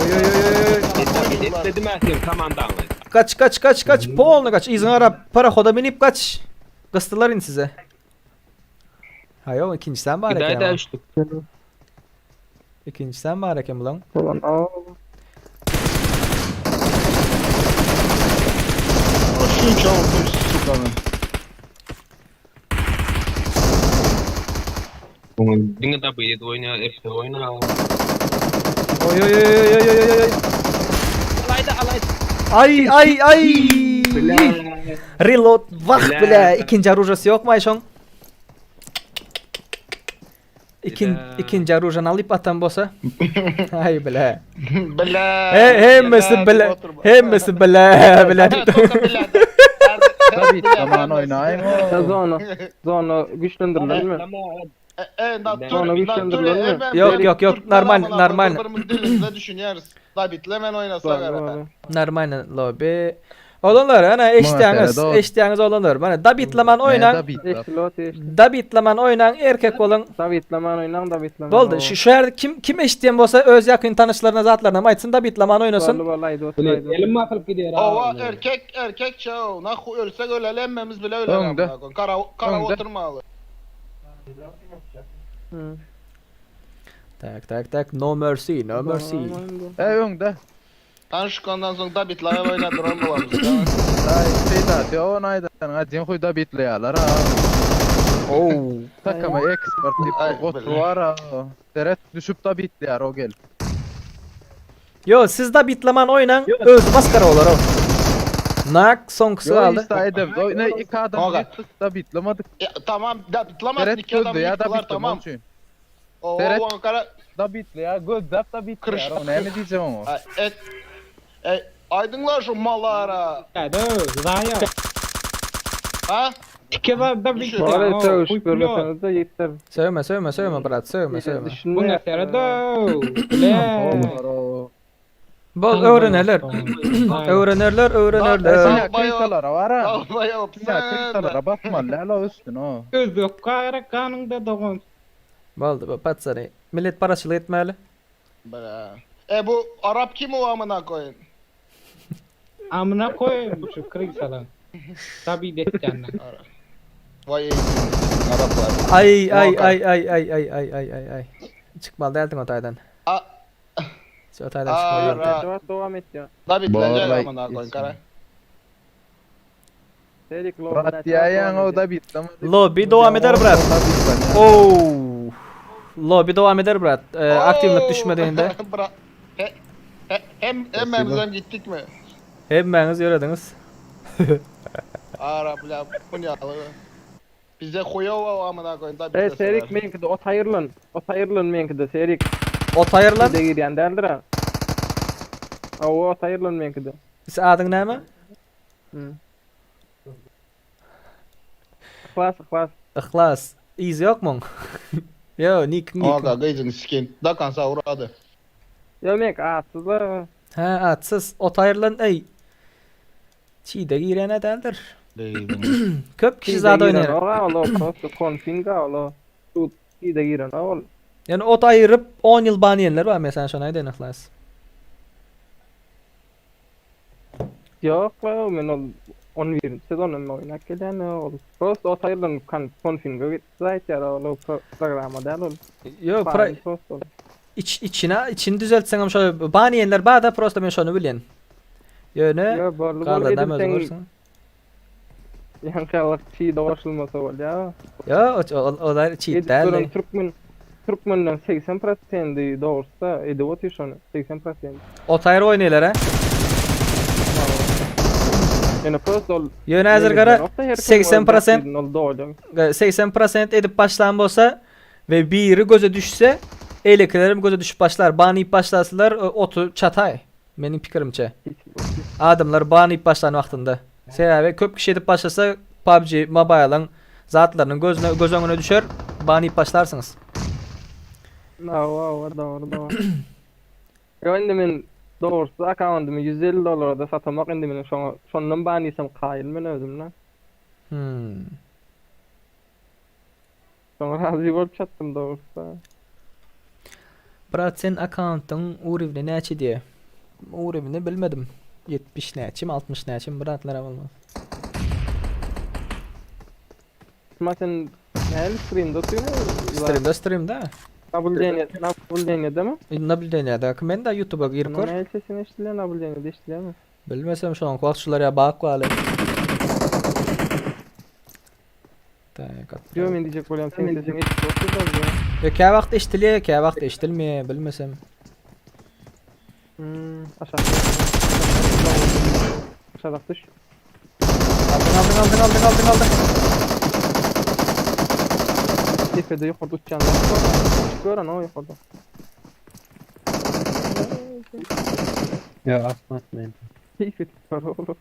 Oý oý oý oý oý. Etledim ben senin komandanı. Kaç kaç kaç kaç. Polny kaç. Yzyňa garap parahoda minip kaç. Gysdylar indi size. Ha ýok ikinjisem bar eken. Gidäýdä üçlük. Ikinjisem bar eken bulaň. Ulan o. Şunça vurdum sukanı. Diňe da bir oýna, efter oýna. Oý oý oý oý oý oý oý. Alayda alayda. Ay ay ay. Reload wah bile ikinji orujasy ýokmy aý şoň? Ikin, ikinji orujany alyp atan bolsa. Ay bile. Bile. He, hemmesi bile. Hemmesi bile bile. Tabii zaman oýnaýyn. Zona, zona güçlendirilmeli. E, Zona güçlendirilmeli. Yok yok yok normal normal. Birimiz dilimize düşünýäris. Dabitle men oýnasak ara. Normal lobby. Oglanlar, ana eşitýäňiz, seret, o. eşitýäňiz oglanlar. Mana dabitlaman oýnaň. Dabitlaman oýnaň, erkek boluň. Dabitlaman oýnaň, dabitlaman. Boldy. Şu şu ýerde kim kim eşitýän bolsa öz ýakyn tanyşlaryna zatlaryna aýtsyn dabitlaman oýnasyn. Boldy, boldy, aýdyp otur, aýdyp otur. Elim basylyp gidýär. Owa erkek erkek çaw. Nahu ölsek öleli hemmemiz bile öleli. Öňde. Kara kara Öňde. oturmaly. Tak tak tak no mercy, no mercy. E öňde. Tanışkandan soň dabitlaýa oýnap duran bolarmyz. Ay şeyda diyor o naydan acın huy da bitleýärler ha. Oh. Takama ekspert diýip gotur var ha. Seret düşüp da bitleýär o gel. Yo siz dabitlaman oýnaň, öz maskara olar o. Nak soňkusy Yo galdy. işte edem. O ne iki adam Oga. gittik da bitlamadık. Ya, tamam dabitlamaz Seret iki adam gözde ya da yıktılar bitlama tamam. üçün. O Seret- o kara Da bitleýär gözläp da bitleýär. Kırış- O näme diýeceğim o? Ay, et e, aydınlar şu mallara. Hadi zaya. Ha? Tike var da Düşün. bir. Bari söğüş görmeseniz de yeter. Sögme, sögme, sögme brat, sögme, sögme. Buna seret. Le. Bol öwrenerler. Öwrenerler, öwrenerler. Sen kristalara var ha. Almaya Ya kristalara bakma la üstüne o. Özbek kara kanında doğan. Boldy bu patsany. Millet paraçylyk etmeli. E bu Arap kim o amına koyayım? Amına koyayım şu kırık Tabi detyanlar. Vay ey, Araplar. Ay ay Muhakkak. ay ay ay ay ay ay ay ay. Çykmaly däldiň o taýdan. A- Şu taýdan çykmaly däldiň. Ara. Cevap devam et ya. Dabitlenecek Vallahi amına koyayım kara. Serik Brat diýýän o da bitlama. Lobby dowam eder brat. Oh. Lobby dowam eder brat. Ee, aktivlik düşmediğinde. Bra- He, he, hem hemmemizden gittik mi? Hemmäňiz ýörediňiz. Arap la bu ne alı? Bize koyuyor amına koyayım E dabitleseler. Serik menki de ot ayrılan. Ot ayrılan menki de Serik. Ot aýrylan. De girýän däldir ha. Awa ot ayrılan menki de. Sen adyň näme? Hı. Klas klas. Yhlas. Yz ýok muň? Yo, nick nick. Aga gıyzın sikin. Dakansa uğradı. Yo menki atsyzlar. Ha, atsyz. Ot aýrylan ey. Çiğde girene däldir. Köp kişi zat oýnaýar. Oga ol prosto konfinga ol. Tut de giren ol. Yani ot aýyryp 10 ýyl ban ýenler bar mesela şona aýdaýyn Yhlas. Yok la men ol 11. sezonun oýnap gelýän ol. Prosto ot ayrılan kan konfinga zaýtýar ol programma däl ol. Yo, Ban pra prosto. iç içine içini düzeltsen hem şöyle ban ýenler bar da prosto men şonu bilýän. Ýöne Yo borly bor galanam özüň edip sen görürsün. ýaňkalyk çiğ doşulmasa bolýar. Yo, o, o, olar çiğ Edip däl. gören Türkmen Türkmenden 80% doğrusu edip otyr şony 80%. Ot aýry oýnaýlar ha. Ýöne prosto ol Ýöne häzir gara 80% ol doly. 80% edip başlan bolsa ve biri göze düşse eýlekilerim göze düşüp başlar. Ban ýyp başlasalar otu çatay. Meniň pikirimçe. Adamlar ban ýyp başlan wagtynda. Sebäbi köp kişi edip başlasa PUBG Mobile'ın zatlarynyň gözüne göz öňüne düşer. Ban ýyp başlarsyňyz. Awa awa dogry dogry. Yo indi men dogrusu akkauntymy 150 dollara da satamak indi men şoňa şondan ban ýesem kaýyl men özümle. Hmm. Şoňa razy bolup çatdym dogrusu. Brat sen akkauntyň urovni näçe diýe? Urovni bilmedim. 70 näçe, 60 näçe bratlara bolmaz. Ma sen näl streamde oturýar? Streamde streamde. Nabludение, nabludение mi? Nabludeniýada men de YouTube'a girip gör. Näl sesini eşidilýär, nabludение eşidilýärmi? Bilmesem şoň wagt şular ýa bak galy. Tak. Yo men diýjek bolýan sen sesini eşidip oturýar. Ýa kä wagt eşidilýär, kä wagt eşidilmeýär, bilmesem. Hmm, aşağı. Aşağı düş. Aldın aldın aldın aldın aldın aldın. Tepede yukarıda uçan var. Gören o yukarıda. Ya asma atmayın. Keyif var oğlum.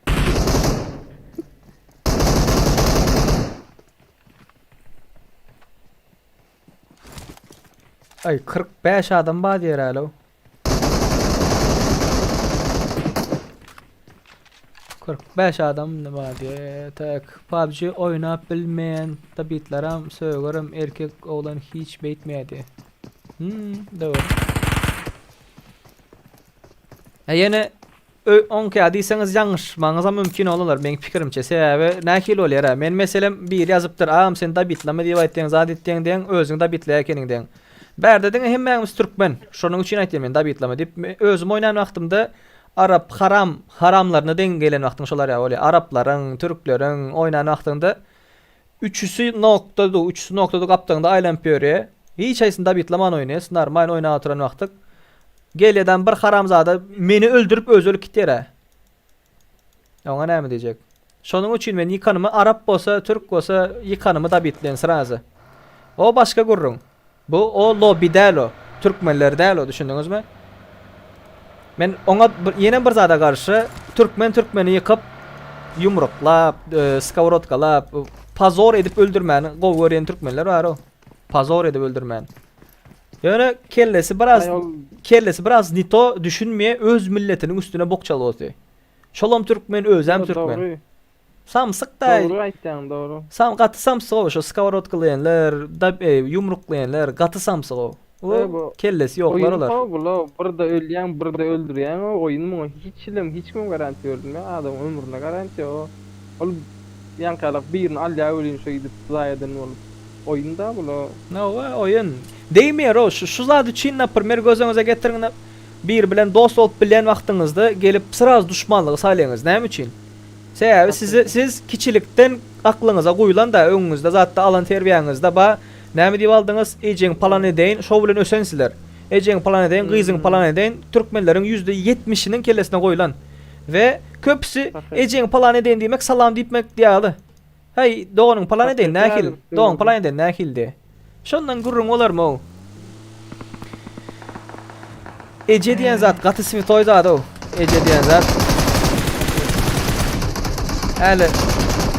Ay 45 adam bar diýer alo. 45 adam bar diýe. Tak, PUBG oýnap bilmeýän tabitlaram sögerem erkek oglan hiç beýtmeýär diýe. Hmm, dogry. E ýene oňka diýseňiz ýalňyşmagyňyzam mümkin olar meň pikirimçe. Sebäbi nähili bolýar-a? Men meselem biri ýazypdyr, agam sen dabitlama diýip aýtdyň, zat etdiň diýen, özüň dabitleýär ekeniň diýen. Bärde diňe hemmämiz türkmen. Şonuň üçin aýtýan men dabitlama diýip. Özüm oýnan wagtymda arap haram haramlaryna deň gelen wagtyň şolar ýaly bolýar. Araplaryň, türkleriň oýnan wagtyňda üçüsi nokda du, üçüsi nokda du gapdaňda aýlanyp ýörýär. Hiç haýsyny dabitlaman oýnaýas, normalny oýnap oturan wagtyk. Gelýädem bir haramzada meni öldürip özi ölüp gitýär-ä. Oňa näme diýjek? Şonuň üçin men ýykanymy arap bolsa, türk bolsa ýykanymy dabitleýin srazy. O başga gürrüň. Bu o lobby däl o. Türkmenler däl o düşündiňizmi? Men oňa ýene bir zada garşy türkmen türkmeni ýykyp ýumruklap, e, skowrodkalap, pozor edip öldürmäni gowy görýän türkmenler bar o. Pozor edip öldürmäni. Ýöne kellesi biraz kellesi biraz nito düşünmeýär öz milletiniň üstüne bok çalyp otyr. Şolam türkmen özem türkmen. Samsyk da. Dogry aýtýaň dogry. Sam gaty samsyk o şo skowrodkalaýanlar, da e, ýumruklaýanlar gaty samsyk o. O kellesi ýoklar olar. Oýun bula birde ölýäň birde öldürýäň o oýun muňa hiç hilem hiç kim garantiýa berilmeýär adamyň ömrüne garantiýa o. Ol ýaňkyýalak birini alýar welin şo gidip zaýadan bolup. Oýun da bula. Hawa oýun. Degmeýär o şu şu zat üçin naprmer göz öňüňize getiriň biri bilen dost bolup bilýän wagtyňyzda gelip sraz duşmanlygy saýlaýaňyz näme üçin? Sebäbi sizi siz kiçilikden aklyňyza guýlan da öňüňizde zatda alan terbiýäňizde ba näme diýip aldyňyz ejeň palan edeýin şo bilen ösensizler. Ejeň palan edeýin gyzyň palan edeýin türkmenleriň ýüzde ýetmişiniň kellesine goýlan we köpüsi ejeň palan edeýin diýmek salam diýipmek ýaly. Häý, doganyň palan edeýin nähili? Dogan palan edeýin nähili diý. Şondan gürrüň bolarmy-ow? Eje diýen zat gaty switoý zat-ow. Eje diýen zat. Häli.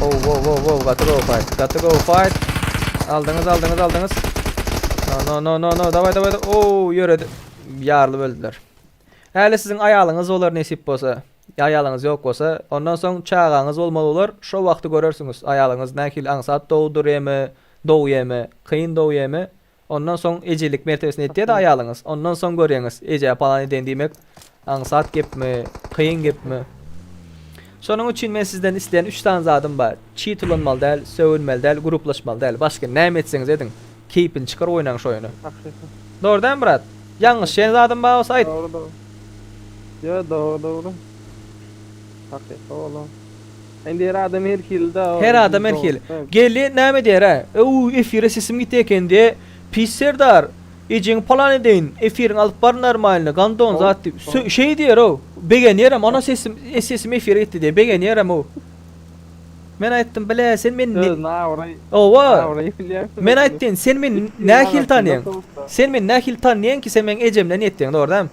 Oh, wow, wow, wow, gaty gowy fight. Gaty gowy fight. Aldyňyz, aldyňyz, aldyňyz. No, no, no, no, no, daway, daway. Oh, ýöredi. Ýarylyp öldüler. Häli siziň aýalyňyz bolar nesip bolsa. Aýalyňyz ýok bolsa, ondan soň çagaňyz bolmaly bolar, şo wagty görersiňiz, aýalyňyz nähili aňsat dogdurýamy, dogýamy, kyn dogýamy, ondan soň ejelik mertebesine ýetýär-de aýalyňyz, ondan soň görýäňiz, eje palan edeýin diýmek aňsat gepmi, kyn gepmi. Şonuň üçin men sizden isleýän üç sany zadym bar, çit ulanmaly däl, sögünmeli däl, gruplaşmaly däl, başga näme etseňiz ediň, keýpini çykaryp oýnaň şo oýny. Dogry dälmi brat? Ýalňyşýan zadym bar bolsa aýt. Dogry dogry. Ýo dogry dogry. Hakyky olam. Indi her adam her hili da. Her adam her hili. Geldi näme diýer hä? Öw efire sesim gitdi eken diýe. Pis serdar. Ejeňi palan edeýin. Efiriňi alyp bar normalny. Gandon zat diýip. Şeý diýer ow. Begenýärem ana sesim sesim efire gitdi diýe. Begenýärem ow. Men aýtdym bile sen meni Özüni abraý. Owa. Abraý bilýän. Men aýtdym sen meni nähili tanýaň? Sen meni nähili tanýaň ki sen meň ejemden ýetýäň dogry dämi?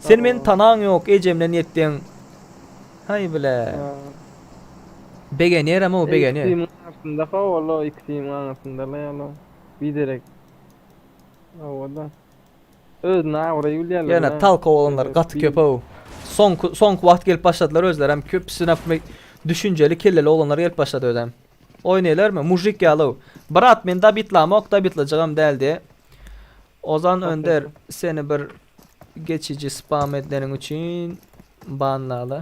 Sen meni tanaň ýok ejemden ýetýäň. Haý bile. Begenýärem ow begenýär. Ikisiniň arasynda howala ikisiniň arasynda la ýaly. Biderek. Howada. Özüni abraý bilýärler. Ýöne talk oglanlar gaty köp ow. Soňky soňky wagt gelip başladylar özlerem köpüsi napme düşünjeli kelleli oglanlar gelip başlady özem. Oýnaýlarmy? Mujik ýaly ow. Brat men dabitlamok dabitlajagam däl diýe. Ozan Önder seni bir geçiji spam edeniň üçin banlaly.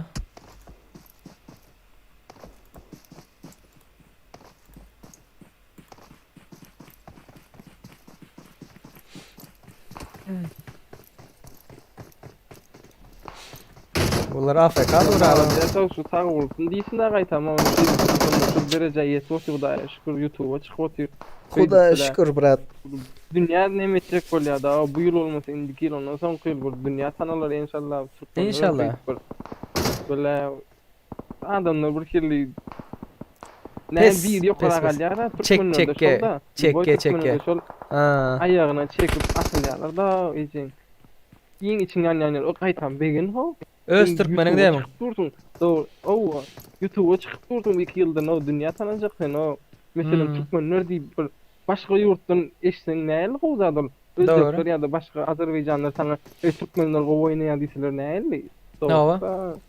Bular AFK dur abi. Ýa şu sag bolsun diýsin de gaýtam ony şu derejä ýetip otyr Hudaýa şükür ýutuba çykyp otyr. Hudaýa şükür brat. Dünýä neme etjek bolýar da bu ýyl bolmasa indiki ýyl ondan soňky ýyl bir dünýä tanalar enşallah. Enşallah. Bile Adamlar bir hili Näme Pes, biri ýokara pes, pes. galýar-a Çek, türkmenlerde çekge, şol-da. çekge, Lýuboý çekge. türkmenlerde şol Ha. aýagyna çekip asylýarlar da ejeň. Iň içiň ýanýan ýeri o gaýtam begen ho. Öz Sen türkmeniň YouTube'a dämi? çykyp dursuň. Dogry. Owa. YouTube'a çykyp dursuň iki ýyldan o dünýä tanajak sen o. Meselem Hmm. türkmenler diýip bir başga ýurtdan eşitseň nähili gowy zat ol. Dogry. Özbekler ýa-da başga azerbaýjanlar saňa Eý türkmenler gowy oýnaýar diýseler nähili? Hawa. Dogry.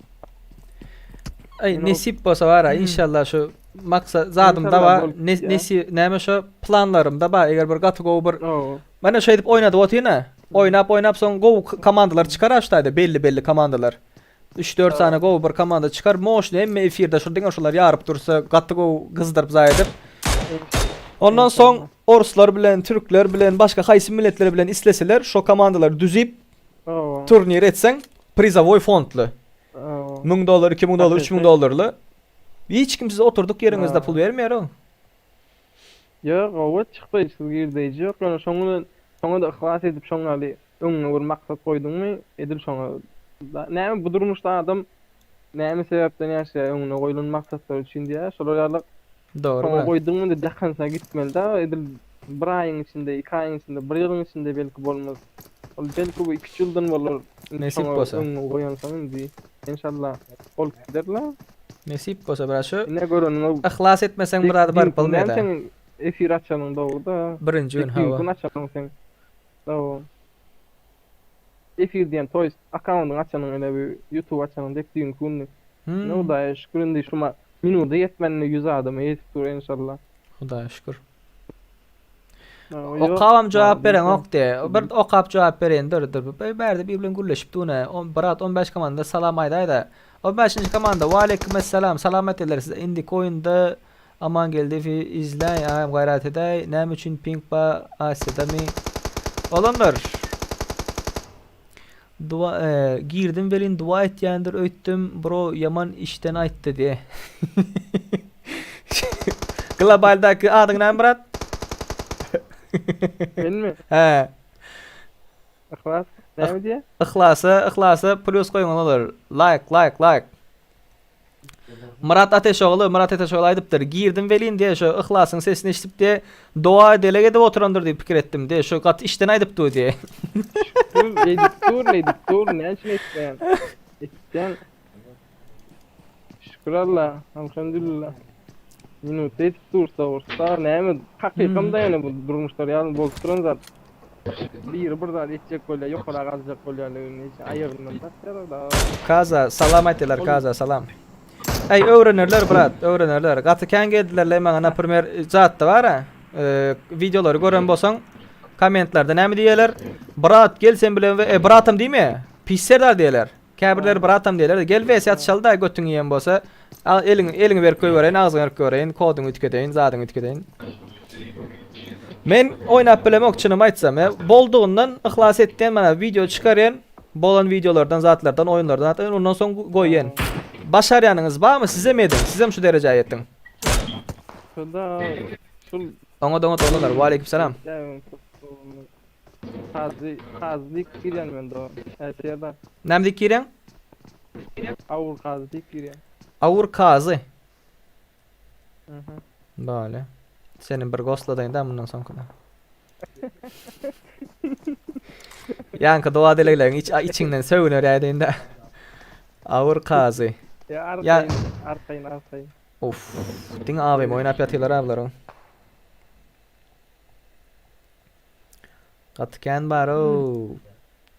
Aý nesip bolsa bara inşallah şu maksat zadym da bar. Nesi näme şu planlarym da bar. Eger bir gaty gowy bir Mana şeýdip oýnadyp otyryn-a. Oýnap oýnap soň gowy komandalar çykar aşdaýda belli belli komandalar. 3-4 sany gowy bir komanda çykar. Moşny hemme efirde şu diňe şular ýaryp dursa gaty gowy gyzdyryp zaý edip. Ondan soň orslar bilen, türkler bilen, başga haýsy milletler bilen isleseler şo komandalary düzüp turnir etseň prizowoý fondly. 1000 dollar, 2000 dollar, 3000 dollarly. Hiç kim size oturdyk ýeriňizde pul bermeýär o. Ýok, gowy çykdaýjysyz girdeýji ýok. Ýöne şoň bilen şoňa-da yhlas edip şoň ýaly öňüňe bir maksat goýduňmy, edil şoňa näme bu durmuşda adam näme sebäpden ýaşaýar, öňüne goýlan maksatlar üçin diýýär. Şolar ýaly Dogry şoňa brat. goýduňmy indi dakynsa gitmeli-dä, edil bir aýyň içinde, iki aýyň içinde, bir ýylyň içinde belki bolmaz. Ol belki bu iki-üç ýyldan bolar. Indi Nesip şoňa bolsa. öňüňe goýansoň indi enşalla bolup gider-le. Nesip bolsa brat şu Ine göreniňe yhlas etmeseň dek bir zada baryp düýnki näme bolmaýar-da. seň efir açanyň dogry-da. Birinji gün Dek düýnki hawa. gün açanyň seň. Dogry. Efir diýen toýs akkaundyňy açanyň ine bu ýutub açanyň dek düýnki gündi. Hmm. Ine Hudaýa şükür indi şuma minuda ýetmänine 100 adama ýetip dur enşalla. Hudaýa şükür. Okabam jogap bereňok diýe. Bir okap jogap bereýin dur dur. Bärde bir bilen gürleşip dune. Brat 15 komanda salam aýdaýda. 15-nji komanda waleýkim esselam salam aýtdylar size indiki oýunda Amangeldiýewi izläý agam gaýrat edäý näme üçin ping ba Asyýadamy Olanlar Dua girdim welin dua etýändir öýtdüm bro ýaman işden aýtdy diýe. Globaldaky adyň näme brat? Menmi? He. Yhlas näme diýe? Yhlasa yhlasa plus goýuň olar. Like like like. Myrat Ateşogly, Myrat Ateşogly aýdypdyr, Girdim welin diýe, şo Yhlasyň sesini eşidip diýe, doga dileg edip oturandyr diýip pikir etdim diýe, şo gaty içden aýdypdy diýe. Dur, edip dur, edip dur, näme üçin etmeýän? Etýän. Şükür Alla, alhamdulillah. Minutda edip dursa, ursa, näme, hakykam da ýöne bu durmuşlar ýaly bolup duran zat. Biri bir zat etjek bolýar, ýokara galjak bolýar, aýagyndan basýarlar da. Kaza, salam aýtdylar, Kaza, salam. Äý, öwrenerler, brat, öwrenerler. Gaty kän geldiler-le maňa, naprimer, zatda bar-a, wideolary gören bolsaň, kommentlerde näme diýýärler? Brat, gel sen bilen, e, bratam diýme, pis serdar diýýärler. Käbirleri bratam diýerler, gel wes ýatyşaly-da götüň iýen bolsa. Al eliňi eliňi berip goýbereýin, agzyňy berip goýbereýin, koduňy üýtgedeýin, zadyňy üýtgedeýin. Men oýnap bilemok çynymy aýtsam. E, boldugyndan yhlas etýän mana wideo çykarýan, bolan wideolardan, zatlardan, oýunlardan zatdan ondan soň goýýan. Başarýanyňyz barmy? Sizem ediň, sizem şu derejä ýetiň. Şurada şul Oňat oňat oglanlar. Waleýkim salam. Kazy, kazy diýip girýän men do. Äşerda. Näme diýip girýäň? Awur kazy diýip girýän. Awur kazy. Mhm. Bale. Seni bir gosladaýyn da mundan soňkyda. Ýaňky doga dilegleriň iç içiňden sögüner ýaýdyn da. Awur kazy. Ya arkaýyn, arkaýyn, arkaýyn. Uff. Diňe AWM oýnap ýatyrlar ablaryň. Gaty kän bar-ow.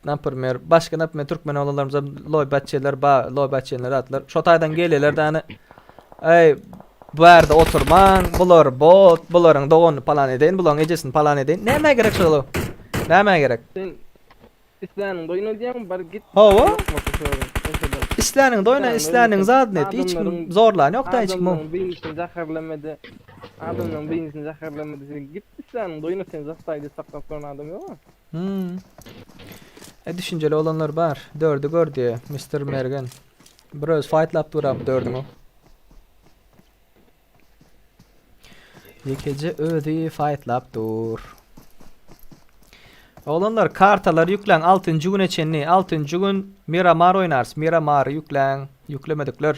Naprimer, başga naprimer türkmen oglanlarymyza loý batçeler ba, loý batçeler atlar. Şo taýdan gelýärler däne. Eý, bu ýerde oturmaň, bular bot, bularyň doganyny palan edeýin, bularyň ejesini palan edeýin. Nämä gerek şol? Nämä gerek? Sen Isläniňde oýna diýýäň, bar git. Hawa. Isläniňde oýna, isläniň zadyny et. Hiç kim zorlan ýok-da hiç kim. Adamlaryň beýnisini zaharlamada. Adamlaryň beýnisini zaharlamada sen git isläniňde oýna seni zastaýda saklap duran adam ýok-a. Hmm. E düşünjeli olanlar bar. Dördü gör diýe, Mister Mergen. Bir öz fightlap dur abi dördüňi. Ýekeje özi faýtlap dur. Oglanlar kartalary ýükläň 6-njy güne çenli. 6-njy gün Miramar oýnarys. Miramary ýükläň. Ýüklemedikler.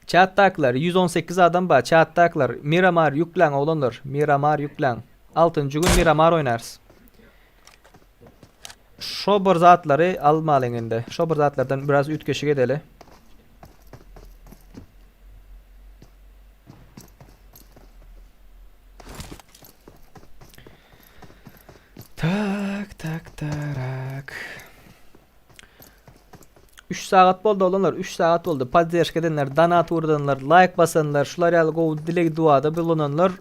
Chatdakylar 118 adam bar. Chatdakylar Miramar ýükläň oglanlar. Miramar ýükläň. 6-njy gün Miramar oýnarys. Şo bir zatlary almalyň indi. Şo bir zatlardan biraz üýtgeşik edeli. Tak, tak, tarak. 3 sagat boldy oglanlar, 3 sagat boldy. Podderşka edenler, donat urdanlar, laýk basanlar, şular ýaly gowy dileg duada bulunanlar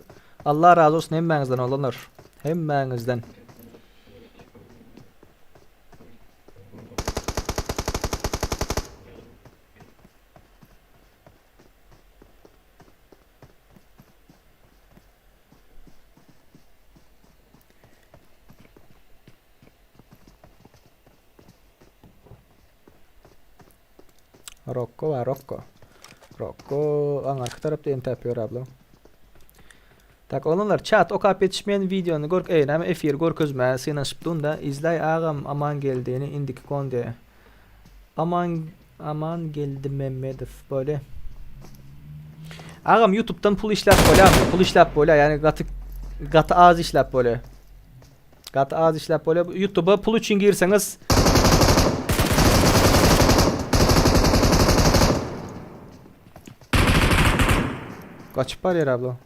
Allah razy bolsun hemmäňizden oglanlar. Hemmäňizden. Rokko bar, Rokko. Rokko aňarky tarapda entäp ýör abla. Tak, oglanlar chat okap ýetişmeýän wideony görk, eý, näme efir görkezmäge synanyşyp dun-da, izläý agam Amangeldini indiki kondiýa. Aman Amangeldi Memmedow bolýa. Agam YouTube'dan pul işläp bolýarmy? Pul işläp bolýar, ýagny gaty gaty az işläp bolýar. Gaty az işläp bolýar. YouTube'a pul üçin girseňiz Gaçyp barýar abla.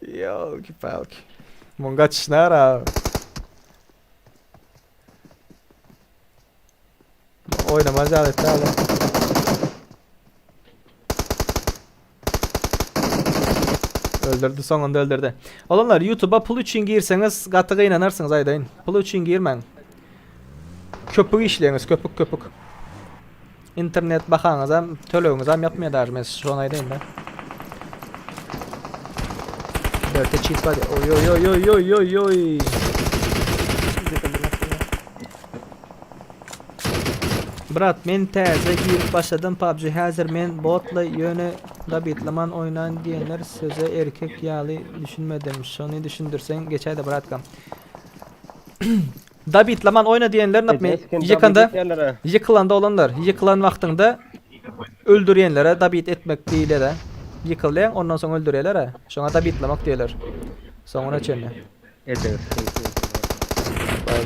Ýolki palki. Muň gaçyşyna gara. Oýnamaz ýaly etdi adam. Öldürdü soňunda öldürdü. Olanlar YouTube'a pul üçin girseňiz gaty gynanarsyňyz aýdaýyn. Pul üçin girmäň. Köpük işleýäňiz köpük köpük. Internet bahaňyzam tölegiňizem ýapmaýar daže men size şony aýdaýyn da. Dörte çift bar. Oý oý oý oý oý oý oý. Brat men täze girip başladym PUBG häzir men botla ýöne dabitlaman oýnan diýenler söze erkek ýaly düşünmedim şony düşündirseň geçäýdä bratkam. Dabitlaman oýna diýenler napme ýykanda ýykylanda olanlar ýykylan wagtyňda öldürýänlere dabit etmek diýilere ýykylýaň ondan soň öldürýärler şoňa dabitlamak diýerler soňuna çenli. Bay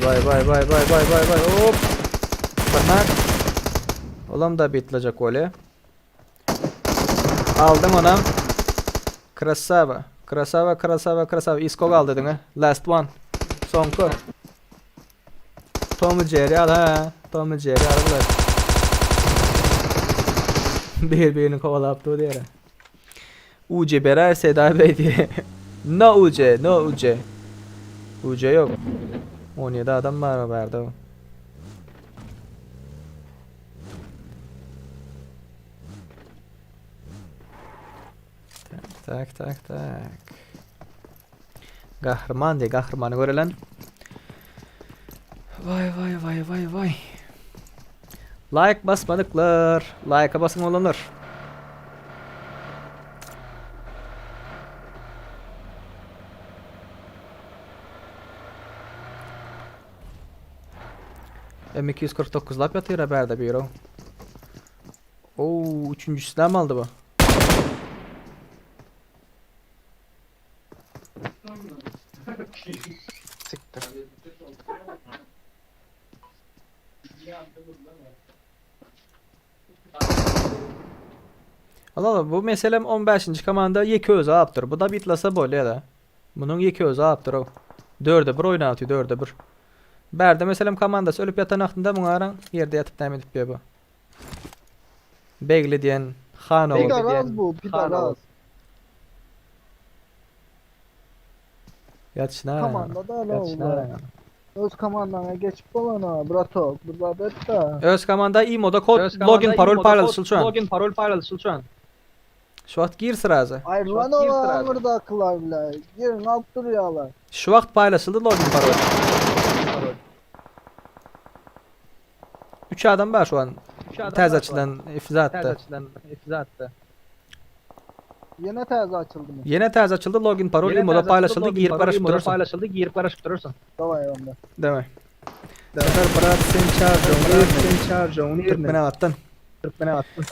bay bay bay bay bay bay bay hop. Barmak. Olam da bitlejek bolýa. Aldyň onam. Krasava. Krasava, krasava, krasava. Isko galdy diňe. Last one. Soňky. Tom Jerry al ha. Tom Jerry al bular. Bir birini kovalap dur diýere. UC berer Seda Bey diye. No UC, no UC. UC yok. 17 adam var bärde. Tak, tak, tak, tak. Gahryman diye, gahrymany görelen. Vay vay vay vay vay. Like basmadyklar. Like'a basyň oglanlar. M249 lap ýatyr bärde biri. Oo, üçünjüsini hem aldy bu. Siktir. Allah Allah bu meselem 15-nji komanda ýeke özi alypdyr. Bu da bitlasa bolýar da. Munuň ýeke özi alypdyr o. Dörde bir oýnapdy, dörde bir. Bärde meselem komandasy ölüp ýatan wagtynda muňa garaň ýerde ýatyp näme edip ýör bu. Begli diýen han ogul Pidaraz bu, pidaraz. Ýatyşyna garaň. Komanda da ala Ýatyşyna olar. garaň. Öz komandaňa geçip bolana, bratok, bir zat et-de. Öz komanda imoda kod, login parol paýlaşyl şu an. Login parol paýlaşyl şu an. Şu wagt gir srazy. Aýrylan olar aňyrdakylar bile. Ýeriňi alyp durýarlar. Şu wagt paýlaşyldy login parol. 3 adam bar şu an. Täze açylan ifzatda. Ýene täze açyldymy? Ýene täze açyldy login parol imoda paýlaşyldy girip garaşyp durarsyň. Paýlaşyldy girip garaşyp durarsyň. Daway onda. Daway. Serdar brat sen çarjoň sen çarjoň Türkmenabatdan. Türkmenabatdan.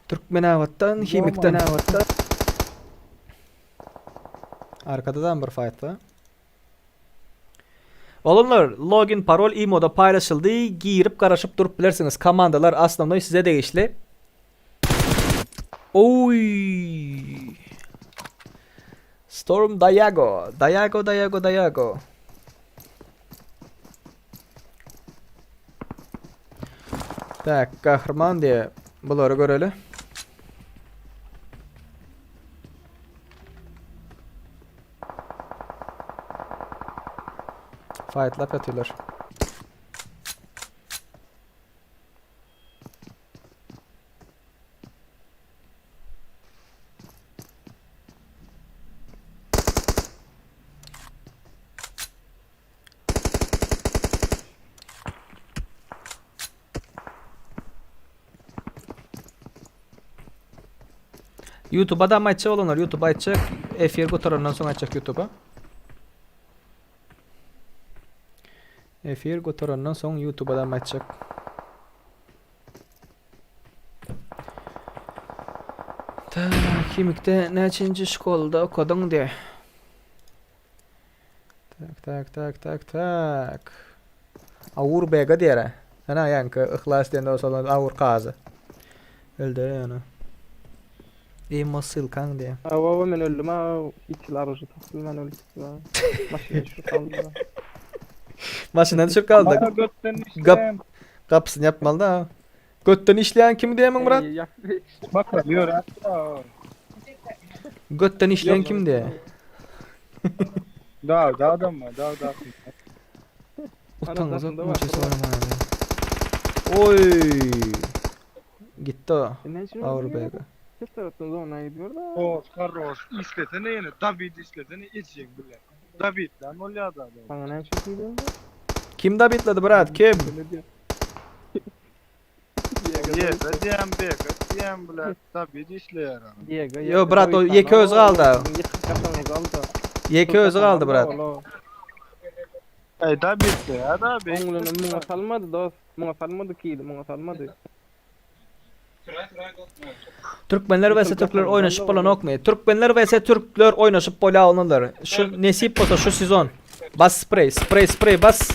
Türkmenabatdan Himikden. Arkadadan bir fight bar. Oglanlar login parol imoda paýlaşyldy girip garaşyp durup bilersiňiz komandalar asnownoý size degişli. Oý. Storm Dayago. Dayago Dayago Dayago. Tak, gahryman diye bulary göreli. Fightlap ýatyrlar. YouTube'a da aýtjak olanlar YouTube'a aýtjak. Efir gutarandan soň aýtjak YouTube'a. Efir gutarandan soň YouTube'a da aýtjak. Tak, himikde näçinji şkolda okadyň diýe. Tak, tak, tak, tak, tak. Awur bega diýere. Ana ýaňky Yhlas diýen dost olan Awur kazy. Öldürer ýöne. Imo ssylkaň diýe. Hawa hawa men öldüm ha hiç hili aružy tapyp bilmän öldüm. Maşyndan düşürip galdylar. Maşyndan düşürip galdy. Gap gapysyny ýapmaly da. Götden işleýän kim diýemiň Myrat? Bak ýör. Götden işleýän kim diýe. Da da adam mı? Da da. Utanmaz Oy. Gitdi o. Avrupa yaka. Ses taraftan zona gidiyor da. O karroş işlesene ýene David işlesene içjek bile. David lan bolýar da. Sana ne çok iyi diyor. Kim David'ladı brat? Kim? Ýeke diýen beke diýen bile David işleýär. Diego. Yo brat o ýeke özi galdy. Ýeke özi galdy brat. Ey David de ya David. Oňlana muňa salmady dost. Muňa salmady kili, muňa salmady. Türkmenler vs Türkler oýnaşyp bolanokmy? Türkmenler vs Türkler oýnaşyp bolýar olanlar. Şu nesip bolsa şu sezon. Bas sprey, sprey, sprey bas.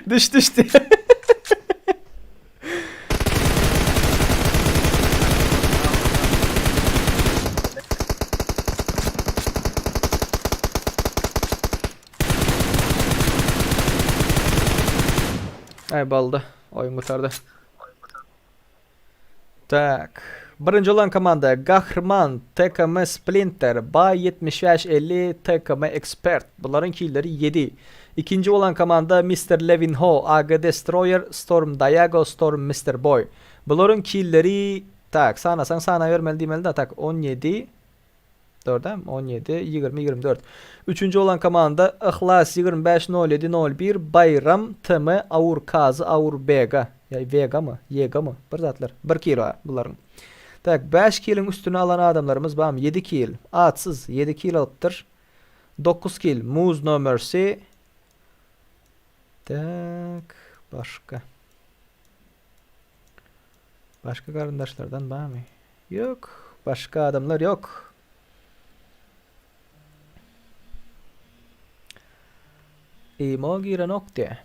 Düş düşdü. Ay baldy. Oýun gutardy. Tak. Birinji olan komanda Gahryman, TKM Splinter, Bay 7550, TKM Expert. Bularyň killeri 7. Ikinji bolan komanda Mister Levinho, AG Destroyer, Storm Dayago, Storm Mister Boy. Bularyň killeri tak, sanasaň sanabermeli diýmeli da tak 17 Dördem 17 20 24. Üçünji bolan komanda Yhlas 25 07 01 Baýram TM Awur Kazy Awur Bega. Ýa Vega my? Ýega my? Bir zatlar. Bir kilo bularyň. Tak 5 kiliň üstüne alan adamlarymyz bamy? 7 kil. Atsyz 7 kil alypdyr. 9 kil Muz No Mercy. Tak başga. Başga garyndaşlardan barmy? Ýok, başga adamlar ýok. Imo girenok diýä.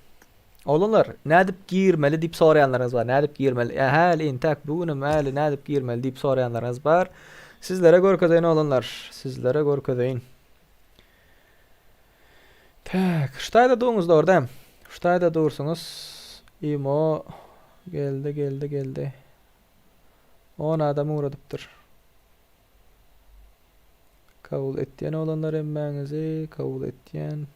Oglanlar, nädip girmeli diýip soraýanlaryňyz bar. Nädip girmeli? Ýa häli intäk bu günem häli nädip girmeli diýip soraýanlaryňyz bar. Sizlere görkezeýin oglanlar. Sizlere görkezeýin. Tak, şu taýda duruňyz dogry däl. Şu taýda dursuňyz. Imo geldi, geldi, geldi. On adam ugradypdyr. Kabul etýän oglanlar hemmäňizi kabul etýän.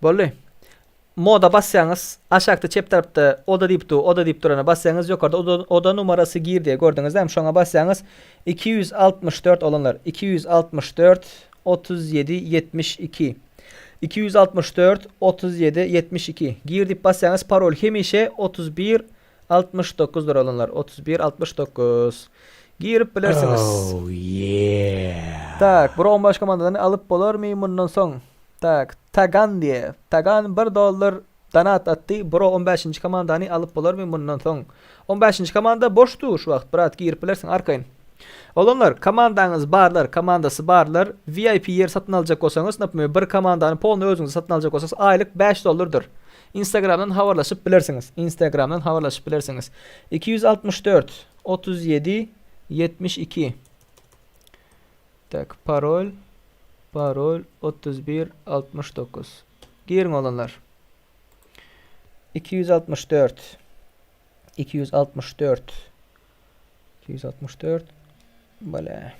Boldy. Moda basýaňyz, aşakda çep tarapda oda diýip dur, oda diýip durana basýaňyz, ýokarda oda, oda numarasy gir diýe gördüňiz dämi? Şoňa basýaňyz. 264 olanlar, 264 37 72. 264 37 72. Gir diýip basýaňyz, parol hemişe 31 69 dur olanlar. 31 69. Girip bilersiňiz. Oh yeah. Tak, bir 15 komandadan alyp bolarmy mundan soň? Tak, Tagan diýe. Tagan 1 dollar donat atdy. Bro 15-nji komandany alyp bolarmy mundan soň? 15-nji komanda boş dur şu wagt, brat girip bilersiň arkaýyn. Oglanlar, komandaňyz barlar, komandasy barlar, VIP ýer satyn aljak bolsaňyz, naprimýer, bir komandany polny özüňize satyn aljak bolsaňyz, aýlyk 5 dollardyr. Instagramdan habarlaşyp bilersiňiz. Instagramdan habarlaşyp bilersiňiz. 264 37 72 Tak, parol parol 31 69. Giriň oglanlar. 264 264 264 Bale.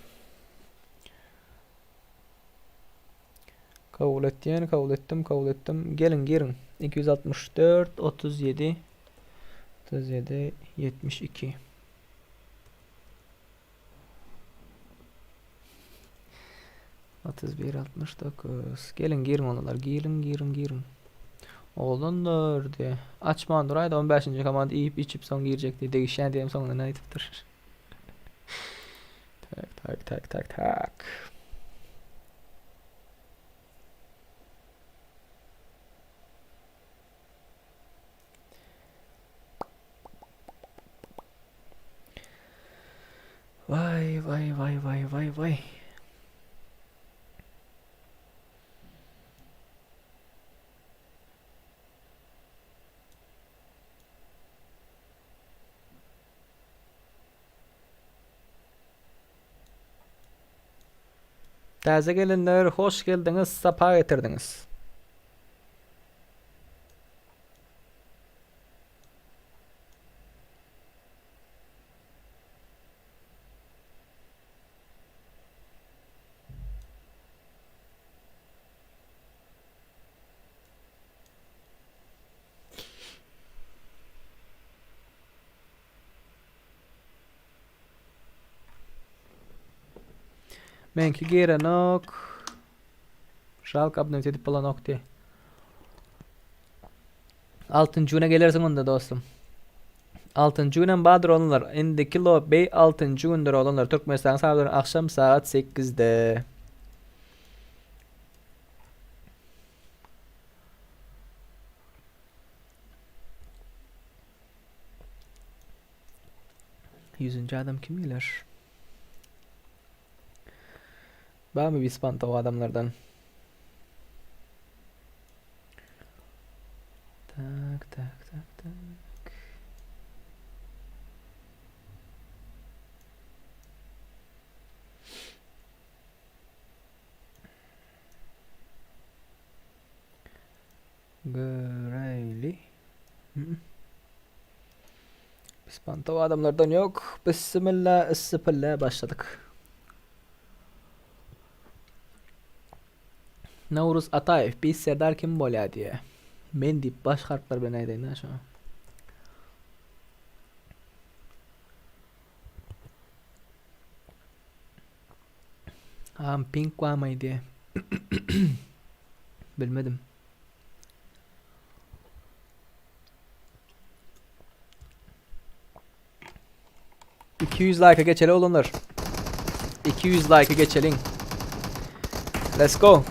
Kabul etýän, kabul etdim, kabul etdim. Geliň, giriň. 264 37 37 72 31 69 Geliň giriň olanlar giriň giriň giriň. Oglanlar diýe. Açman duraýda 15-nji komanda iýip içip soň girjek diýe degişýän diýem soňundan aýdypdyr. Tak tak tak tak tak. Vay vay vay vay vay vay. Täze gelenler hoş geldiňiz, sapa getirdiňiz. Meňki girenok. Şalk abnewt edip bolanok diye. Altynjy güne gelersiň onda dostum. Altynjy günem bardyr oglanlar. Indiki lobby altynjy gündür oglanlar. Türkmenistanyň sagat bilen akşam sagat 8-de. Ýüzünji adam kim geler? Barmy bispantow adamlardan? Tak, tak, tak, tak. Göreýli. Bispantow adamlardan ýok. Bismillah, issipille başladyk. Nowruz Ataýew, Biz Serdar kim bolýar diýýär. Men diýip baş harplar bilen aýdaýyn-a şoňa. Agam pink barmaý diýýär. Bilmedim. 200 like'a geçeli oglanlar. 200 like'a geçeliň. Let's go.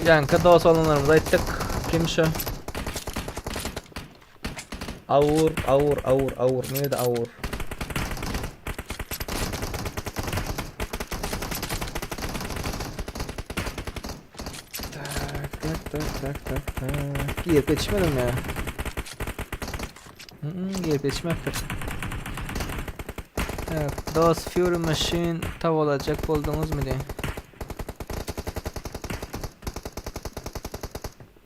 Ýaňky dost oglanlarymyza aýtdyk. Kim şu? Awur, awur, awur, awur. Nirede awur? Tak, tak, tak, tak, tak, tak. Girip ýetişmedim ya. Mm, girip ýetişmepdir. Evet, Dos Fury Machine taw olacak bolduňyzmy diye.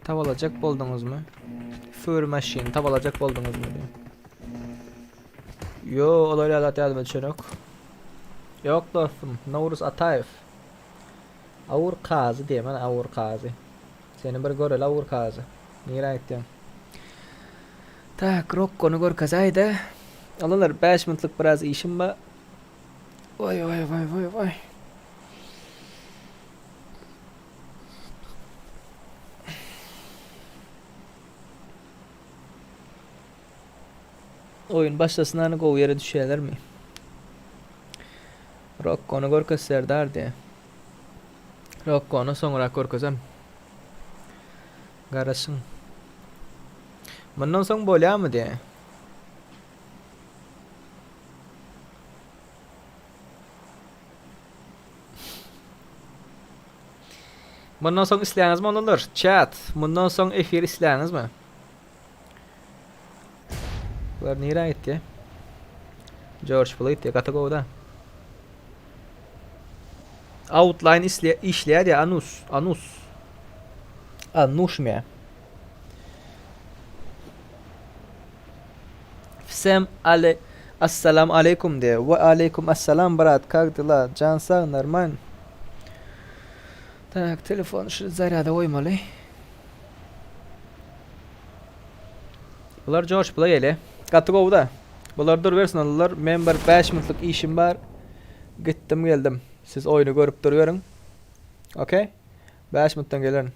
Taw olacak bolduňyzmy? Fury Machine taw olacak bolduňyzmy diye. Yo, olar ýaly zat ýadyma düşenok. Ýok dostum, Nowruz Ataýew. Awur kazy diýe mana Awur kazy. Seni bir göreli Awur kazy. Nirä gitdiň? Tak, Rokkony görkezäýdä. Oglanlar 5 minutlyk biraz işim bar. Waý waý waý waý waý. Oýun başlasyn hany gowy ýere düşýälermi? Rokkony görkez Serdar diýä. Rokkony soňrak görkezem. Garaşyň. Mundan soň bolýamy diýä. Mundan soň isleýäňizmi onular? Chat, mundan soň efir isleýäňizmi? Bular nirä gitdi? George Floyd diýe gaty gowy da. Outline isle işleýär ya anus, anus. Anuşmya. Всем ale Assalam aleykum diýe. Wa aleykum assalam brat, как dela? Jan sag, normal. Tak, telefony şu zarýada goýmaly. Bular George Play ele. Gaty gowy da. Bular durubersin olar. Men bir 5 minutlyk işim bar. Gitdim geldim. Siz oýny görüp duruberiň. Okey? 5 minutdan gelerin.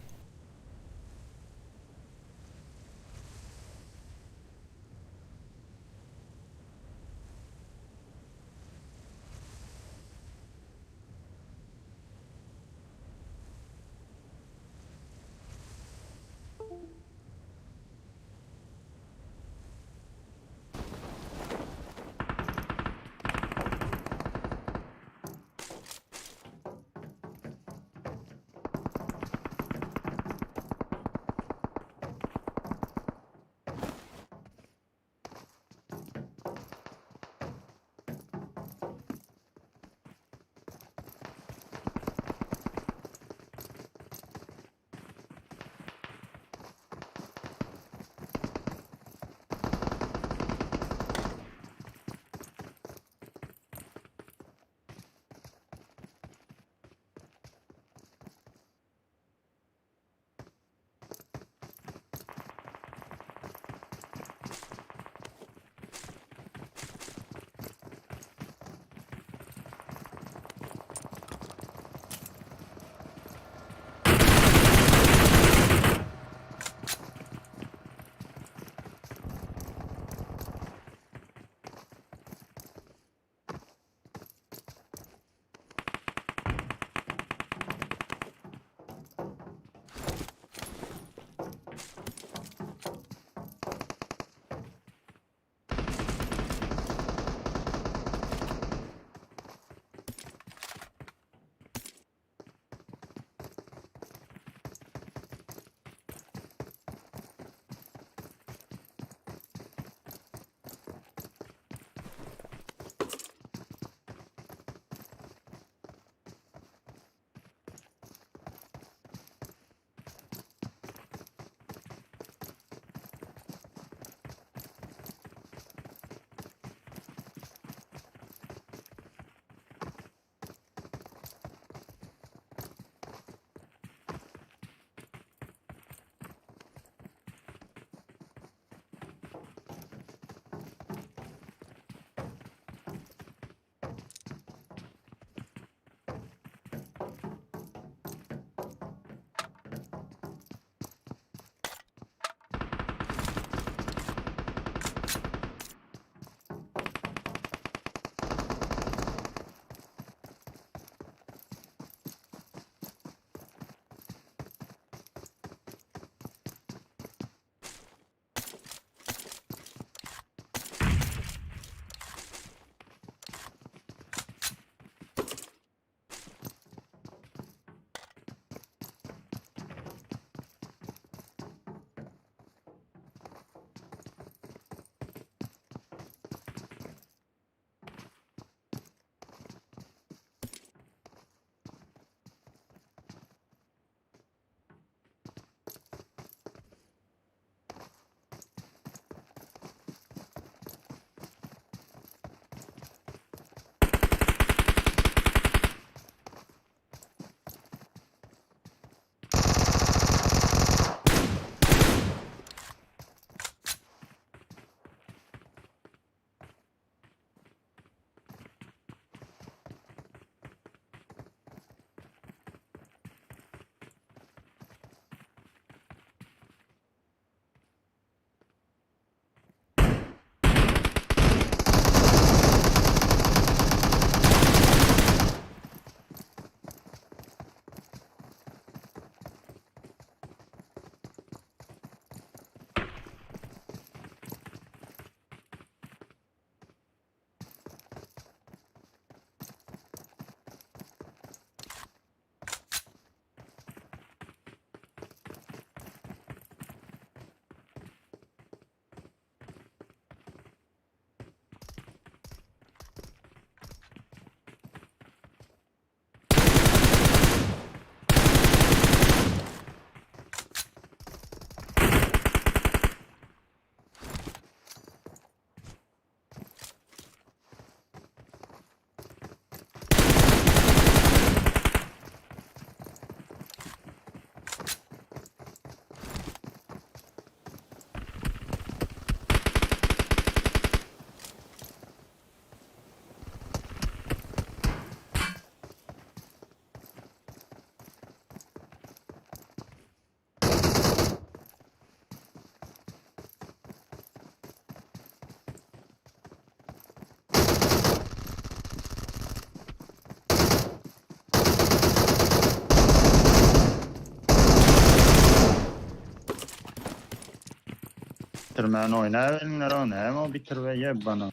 Bitirmän oýnaberiňler o näme o bitirbe ýebbana.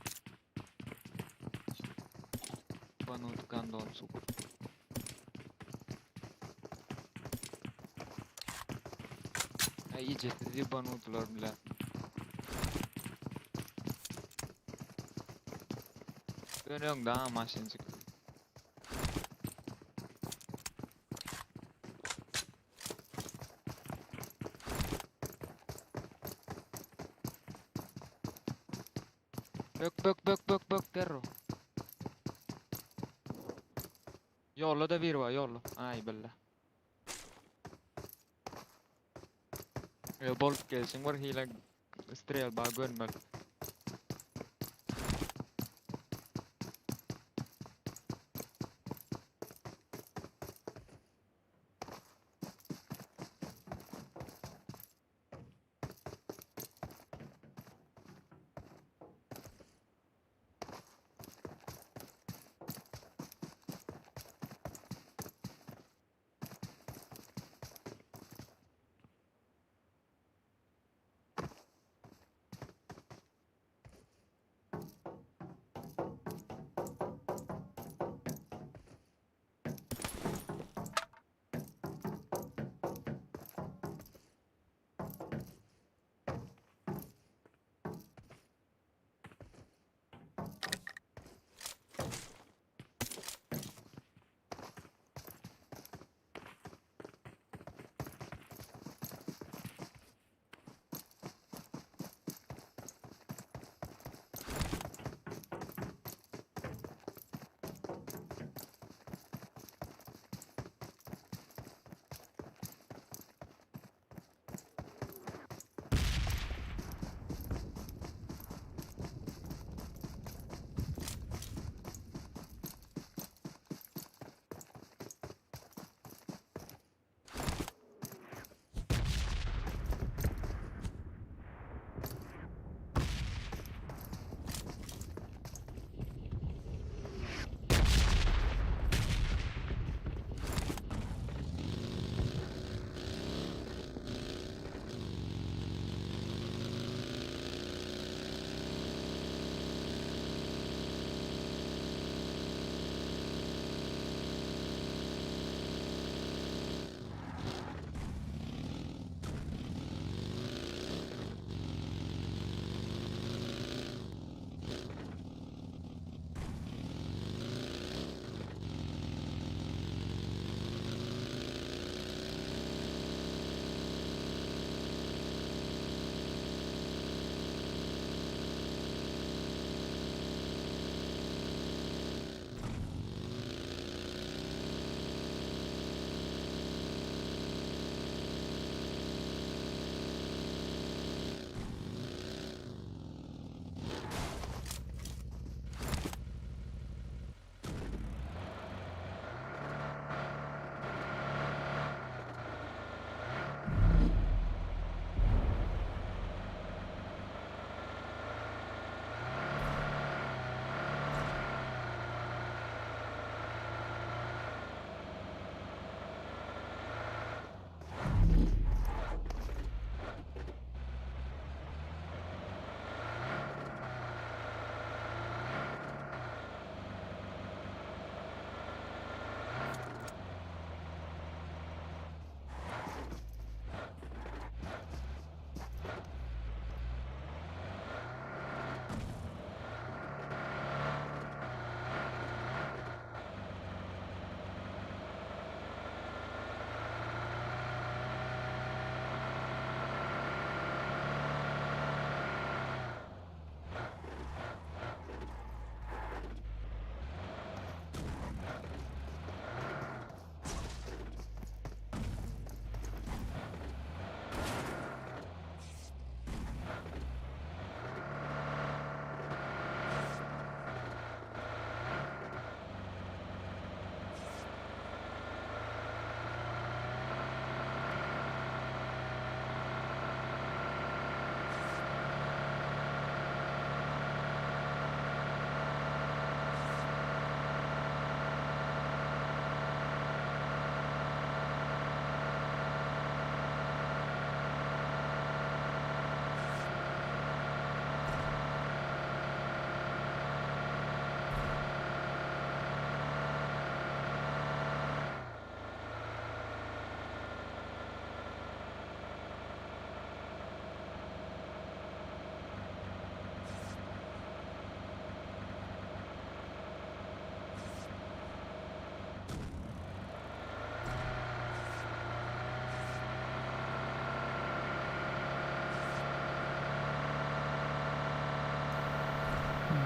Banut gandon suka. Ay ijesiz ýebanudylar bile. Ön öňde ha maşynjyk. Bök bök bök bök bök derro. Ýolda da bir bar ýolda. Ay billa. Yo bolup gelsin bir hile strelba görmeli.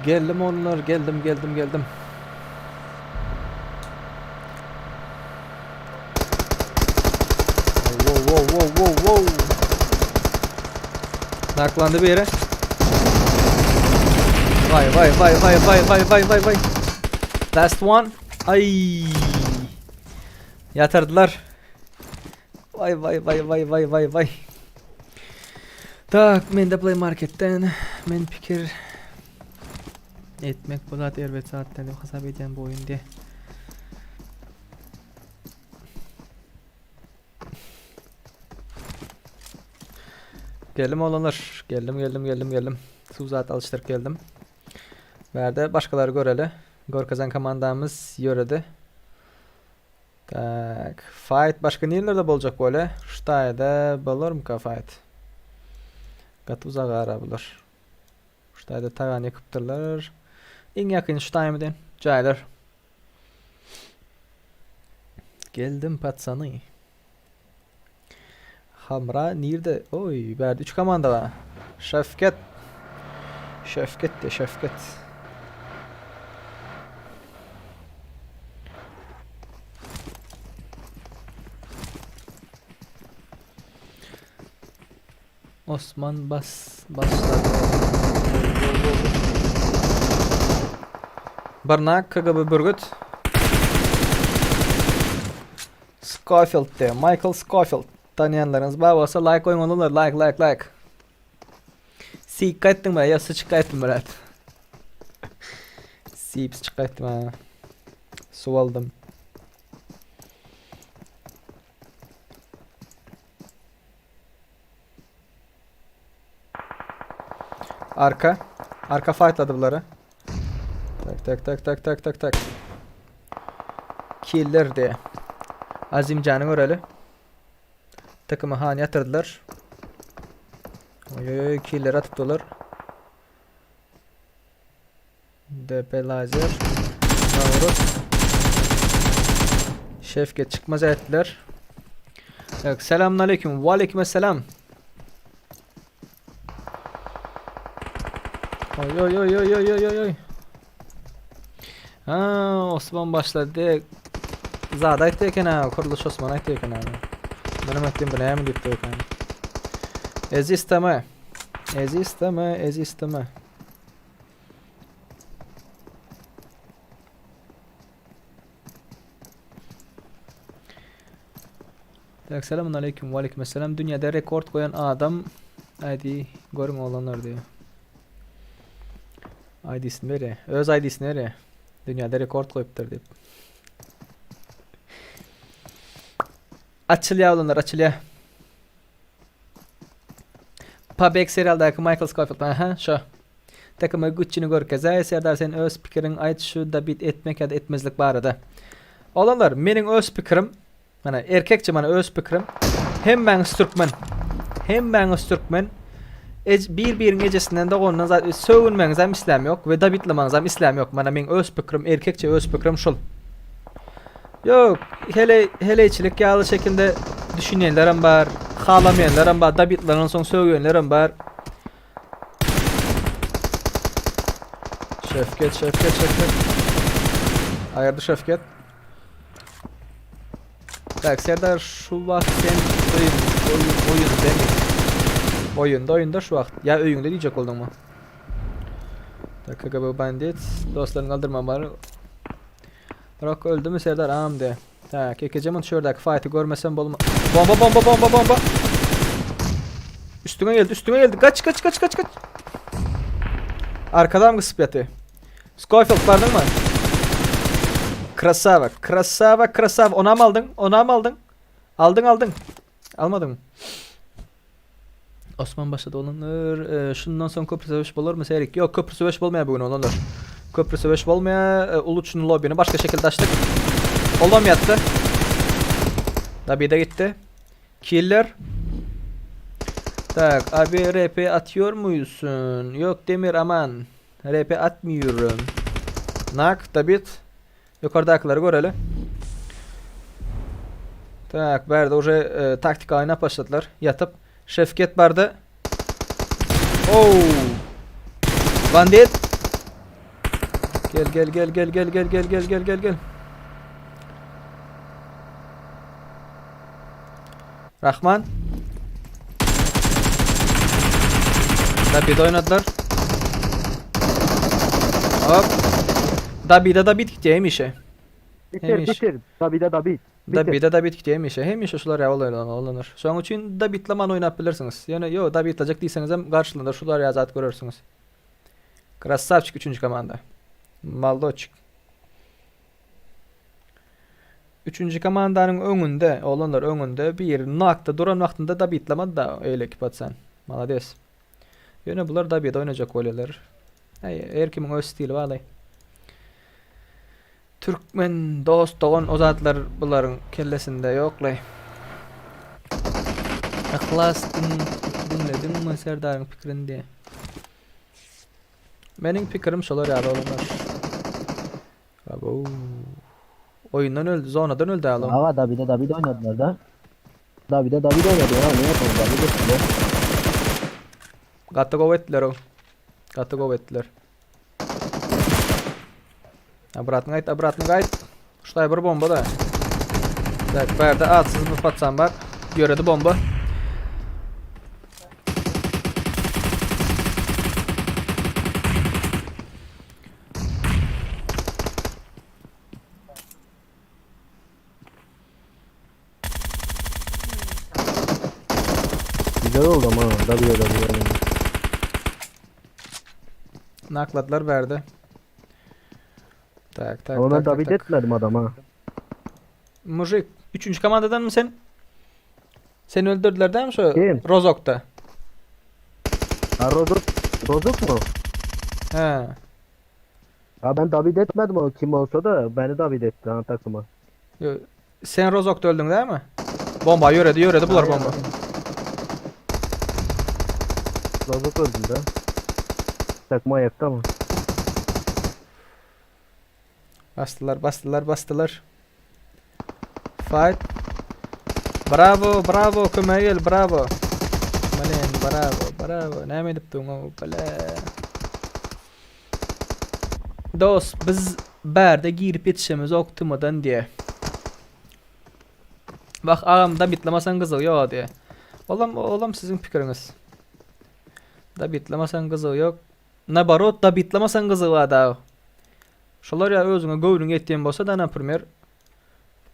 Geldim oglanlar, geldim, geldim, geldim. Wow, wow, wow, wow, wow. Naklandy bir ýere. Vay vay vay vay vay vay vay vay vay. Last one. Ay. Ýatyrdylar. Vay vay vay vay vay vay vay. Tak, mende Play Marketden men pikir etmek bu zat erbet zat däl diýip hasap edýän bu oýun diýe. Geldim oglanlar. Geldim geldim geldim geldim. Suw zat alyşdyryp geldim. Bärde başgalary göreli. Görkezen komandamyz ýöredi. Tak, fight başga nirelerde boljak bole? Şu taýda bolarmyka fight? Gaty uzak ara bular. Şu taýda tagan ýykypdyrlar. Iň ýakyn şu taýmy diýen? Jaýlar. Geldim patsany. Hamra nirde? Oý, bärde 3 komanda bar. Şefket. Şefket de Şefket. Osman bas başlady. Barnak KGB Bürgüt. Scofield de Michael Scofield. Tanıyanlarınız bar bolsa like goýuň onular like like like. Sik gaýtdyň be ýa sıçyk gaýtdym brat. Sip sıçyk gaýtdym ha. Suw aldym. Arka. Arka fightladı bulary. Tak tak tak tak tak tak tak. Killer diye. Azimcan'ı göreli. Takımı han yatırdılar. Oy oy oy killer atıp dolar. DP lazer. Navruz. Şefket çıkmaz ettiler. Evet, selamünaleyküm. Ve aleykümselam. Oy oy oy oy oy oy oy oy. Ha, Osman başlady. Zada aýtdy eken ha, kuruluş Osman aýtdy eken ha. Menem aýtdym bu näme diýip eken. Eziz tm. Eziz tm, Eziz tm. Tak selamun aleyküm ve aleyküm selam. Dünýäde rekord goýan adam ID görüň oglanlar diýýär. ID'sini berýär. Öz ID'sini berýär. Dünýäde rekord goýupdyr diýip. Açylýar oglanlar açylýar. Pabek serialdaky Michael Scofield. Aha, şo. Takyma güçini görkezäý Serdar sen öz pikiriň aýt şu dabit etmek ýa-da etmezlik barada. Oglanlar meniň öz pikirim mana erkekçe mana öz pikirim hemmäňiz türkmen. Hemmäňiz türkmen. Ej, bir biriň ejesinden doganyndan zat sögünmegiňizem isläm ýok we dabitlamagyňyzam isläm ýok. Mana meň öz pikirim erkekçe öz pikirim şul. Ýok, heleý, heleýçilik ýaly şekilde düşünýänlerem bar, halamaýanlaram bar, dabitlandan soň sögýänlerem bar. Şefket, Şefket, Şefket. Aýyrdy Şefket. Tak, Serdar şu wagt sen öýün, oýun, oýun demi. Oýunda, oýunda şu wagt. Ýa öýüňde diýjek bolduňmy? Tak, KGB bandit. Dostlaryny galdyrman bar. Rock öldümi Serdar am de. Tak, ekeje mun şördäki fighty görmesem bolma. Bomba bomba bomba bomba. Üstüňe geldi, üstüňe geldi. Kaç kaç kaç kaç kaç. Arkadan gysyp ýaty. Scofield bardyňmy? Krasava, krasava, krasava. Onam aldyň, onam aldyň. Aldyň, aldyň. Almadyň. Osman başlady oglanlar. E, şundan soň köprü söweş bolarmy Serik? Ýok, köprü söweş bolmaýar bugün oglanlar. Köprü söweş bolmaýar. E, Uluçun lobbyny başga şekilde açdyk. Olam ýatdy. Dabide gitdi. Killer. Tak, abi RP atıyor muysun? Yok Demir aman. RP atmıyorum. Nak, Dabit. Ýokardakylar göreli. Tak, bärde uje e, taktika oýnap başladylar. Ýatyp. Şefket bardy. Oh. Bandit. Gel gel gel gel gel gel gel gel gel gel gel. Rahman. Dabide oynadylar. Hop. Dabide da bit gitýär hemişe. Bitir Hemişe. bitir. Dabide dabit. Bitir. Dabide da bit gitýär hemişe. Hemişe şular ýaly oýnalan olanlar. Şonuň üçin dabitleman oýnap bilersiňiz. Ýöne ýo dabitlejek diýseňiz hem garşylygynda şular ýaly zat görersiňiz. Krassawçik üçünji komanda. Maldoçik. Üçünji komandanyň öňünde, oglanlar öňünde bir nakda duran wagtynda dabitlemedi da eýleki patsan. Malades. Ýöne bular dabide oýnajak bolýarlar. Äý, her kimiň öz stili barlaý. Türkmen dost dogan o zatlar bularyň kellesinde ýoklaý. Yhlas diňlediňmi Serdaryň pikirini diýe. Meniň pikirim şolar ýaly oglanlar. Abo. Oýundan öldü, zonadan öldü alo. Ava Davide David oynadılar da. Davide David oynadı ya. Ne yapalım David ettiler. Gaty gowy etdiler o. Gaty gowy etdiler. Obratny gaýt, obratny gaýt. Şutaý bir bomba da. Tak, bärde atsyz bir patsan bar. Ýöredi bomba. Güzel oldu ama Davide David oynadı. Nakladylar bärde. Tak, tak, Ama ben tak, tak, David tak. etmedim adama. Mujik, üçünji komandadanmy sen? Seni öldürdüler değil mi şu Kim? Rozok'ta? Ha Rozok, Rozok mu? He. Ha ben David etmedim o kim olsa da beni David etti ha takıma. Yo, Sen Rozok'ta öldün değil mi? Bomba ýöredi, ýöredi bular bomba. Rozok öldü de. Takma ayakta ama. Basdylar, basdylar, basdylar. Fight. Bravo, bravo, kömege gel, bravo. Blin, bravo, bravo. Näme edip durň o, bile. Dost, biz bärde girip ýetişemizok tymadan diýe. Bak agam dabitlemesen gyzygy ýok diýe. Olam olam siziň pikiriňiz. Dabitlemesen gyzygy ýok. Naborot dabitlemesen gyzygy bar dagy. Şolar ýa özüňe göwnüň ýetýän bolsa da naprimer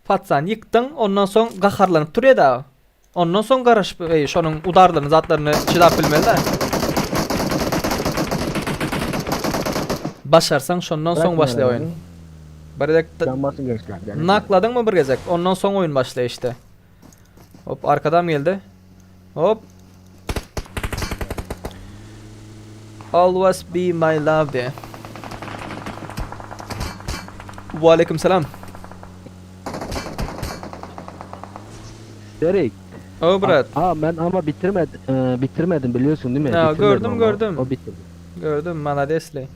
patsany ýykdyň ondan soň gaharlanyp durýa dagy. Ondan soň garaşyp eý şonuň udarlaryny zatlaryny çydap bilmeli da. Başarsaň şondan soň başlaýar oýun. Bir gezek nakladyňmy bir gezek ondan soň oýun başlaýar işte. Hop arkadam geldi. Hop. Always be my love diye. Waleýkim salam. Derek. O brat. Aa ben ama bitirmedim, e, bitirmedim biliyorsun değil mi? Ha, Bitirmedim gördüm ama. gördüm. O bitirdi. Gördüm maladesli.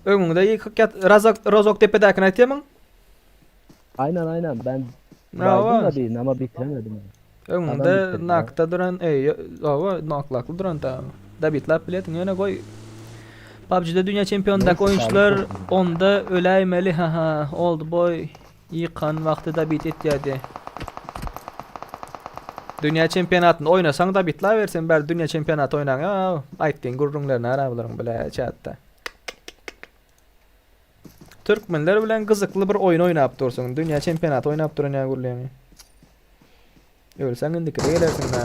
Öňüňde ýykyk ýat Razak Rozok depedäkini aýtýamyň? Aynen aynen ben Hawa. baydım da birini ama bitiremedim. Adam Öňüňde bitirdi. nakda duran eý hawa naklakly duran ta. Dabitlap biletiň ýöne goý. PUBG-de dünýä çempionyndaky Neyse, oýunçylar sağlık olsun. onda öläýmeli haha old boy ýykan wagty dabit etýärdi. Dünýä çempionatynda oýnasaň dabitlaber sen bäri dünýä çempionaty oýnaň ýa aýtdyň gürrüňlerini ara bularyň bile çatda. Türkmenler bilen gyzykly bir oýun oýnap dursuň. Dünýä çempionaty oýnap duran ýaly gürleýäň. Ölseň indikide gelersiň da.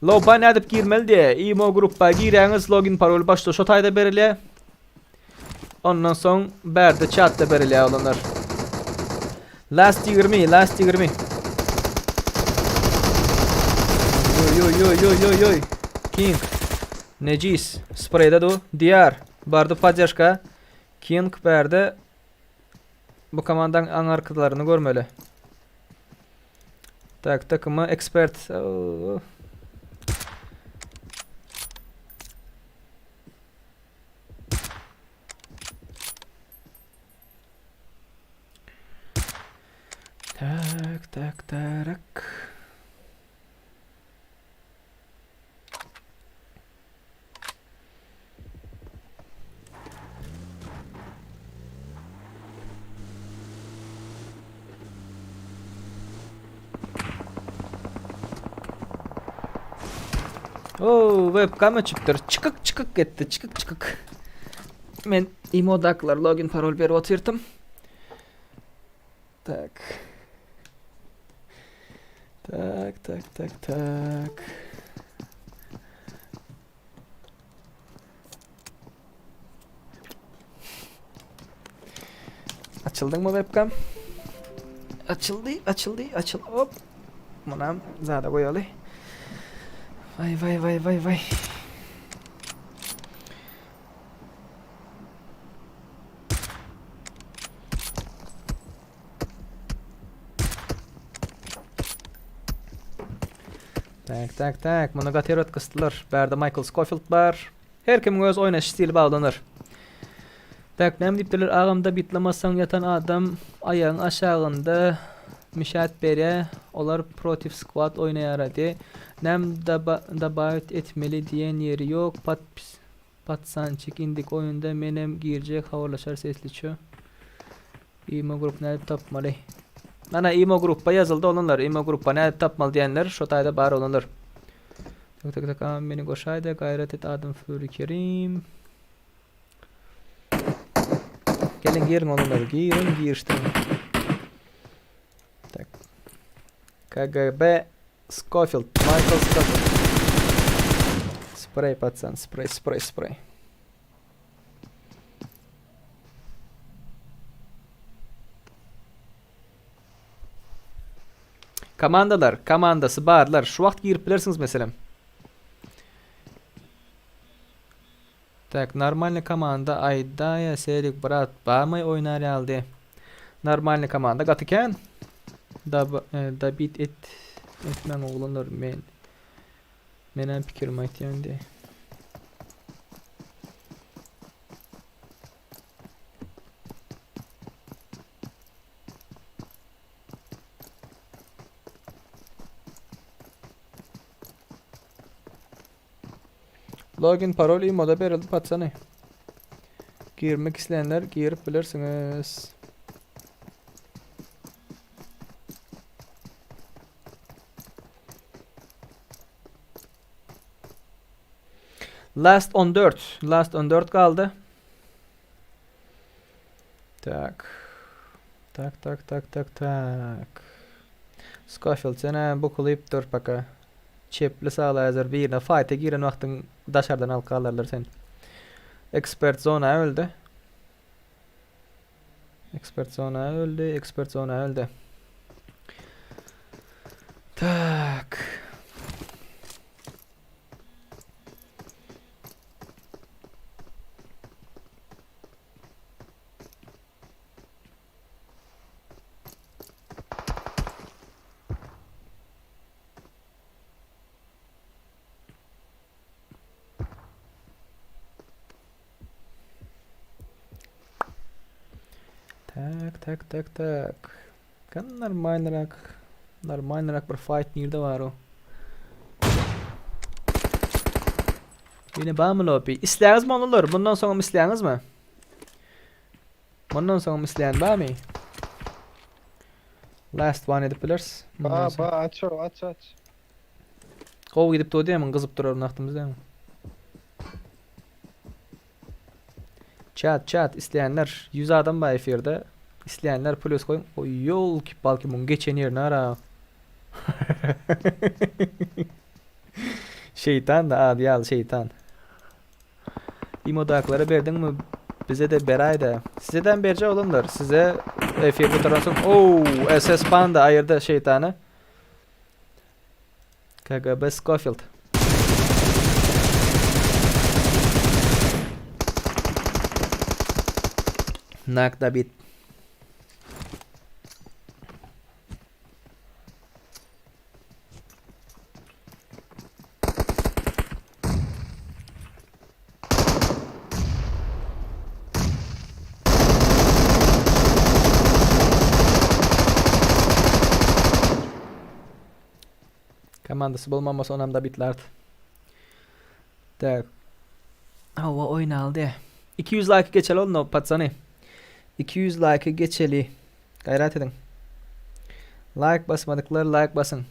Loba nädip girmeli diýe. Imo gruppa girýäňiz, login parol başda şo taýda berilýär. Ondan soň bärde chatda berilýär oglanlar. Last 20, last 20. Yoy yoy yoy yoy yoy yoy. King. Necis. Spreyde du. Diyar. Bardy poddežka. King bärde bu komandaň aňarkylaryny görmeli. Tak, takyma ekspert. Oo. Tak, tak, tak. Oo, webcam öçüpdir. Çykyk çykyk etdi, çykyk çykyk. Men imodakylar login parol berip otyrtym. Tak. Tak, tak, tak, tak. Açyldyňmy webcam? Açyldy, açyldy, açyl. Hop. Munam zada goýaly. Vay vay vay vay vay. Tak tak tak. Muny gaty erbet gysdylar. Bärde Michael Scofield bar. Her kimiň öz oýnaş stili baglanar. Tak näme diýipdirler agamda bitlamasaň ýatan adam aýagyň aşagynda mişat berýä olar protiv squad oýnaýara diý. Näme dabawit etmeli diýen ýeri ýok pat patsançik indik oýunda menem girjek habarlaşar sesliço. Imo grup nädip tapmaly? Ana imo gruppa ýazyldy olanlar imo gruppa nädip tapmaly diýenler şo taýda bar olanlar. Tak tak tak agam meni goşaýda gaýrat et adym Fury Kerim. Gelin girin olanlar girin girişdiriň. Tak. KGB Scofield Michael Scofield. Spray patsan spray spray spray. Komandalar, komandasy barlar. Şu wagt girip bilersiňiz meselem. Tak, normalny komanda aýdaýa Serik brat barmy oýnar ýaly. Normalny komanda gaty kän. Dab e, dabit et etmäň oglanlar men. Menem pikirimi aýtýan diý. Login parol imoda berildi patsany. Girmek isleýänler girip bilersiňiz. Last 14. Last 14 galdy. Tak. Tak tak tak tak tak. Scofield sene bukulyp dur paka. Çepli saglaýazar birine fight'e giren wagtyň daşardan alyp galarlar sen. Expert zona öldü. Expert zona öldü. Expert zona öldü. Tak. Tak tak tak tak. Kan normalnyrak. Normalnyrak bir fight nirde bar o? Ýene barmy lobby? Isleýäňizmi onular? Bundan soňam isleýäňizmi? Bundan soňam isleýän barmy? Last one edip bileris. Ba ba aç o aç aç. Gowy gidip durdy hemen gyzyp durar wagtymyz dämi? Chat chat isleýänler 100 adam bar efirde. Isleýänler plus goýuň. Oý ýolki palki muň geçen ýerine ara. Şeýtan da ady ýaly şeýtan. Imodaklara berdiňmi? Bize de beräýdä. Sizedem berjek oglanlar. Size efir gutaran soň ow SS Panda aýyrdy şeýtany. KGB Scofield. Nak da bit. Komandasy bolmamasa onam da bitlardy. Tak. Hawa oýnaldy. 200 like geçeli onda patsany. 200 like geçeli. Gaýrat ediň. Like basmadyklar like basyň.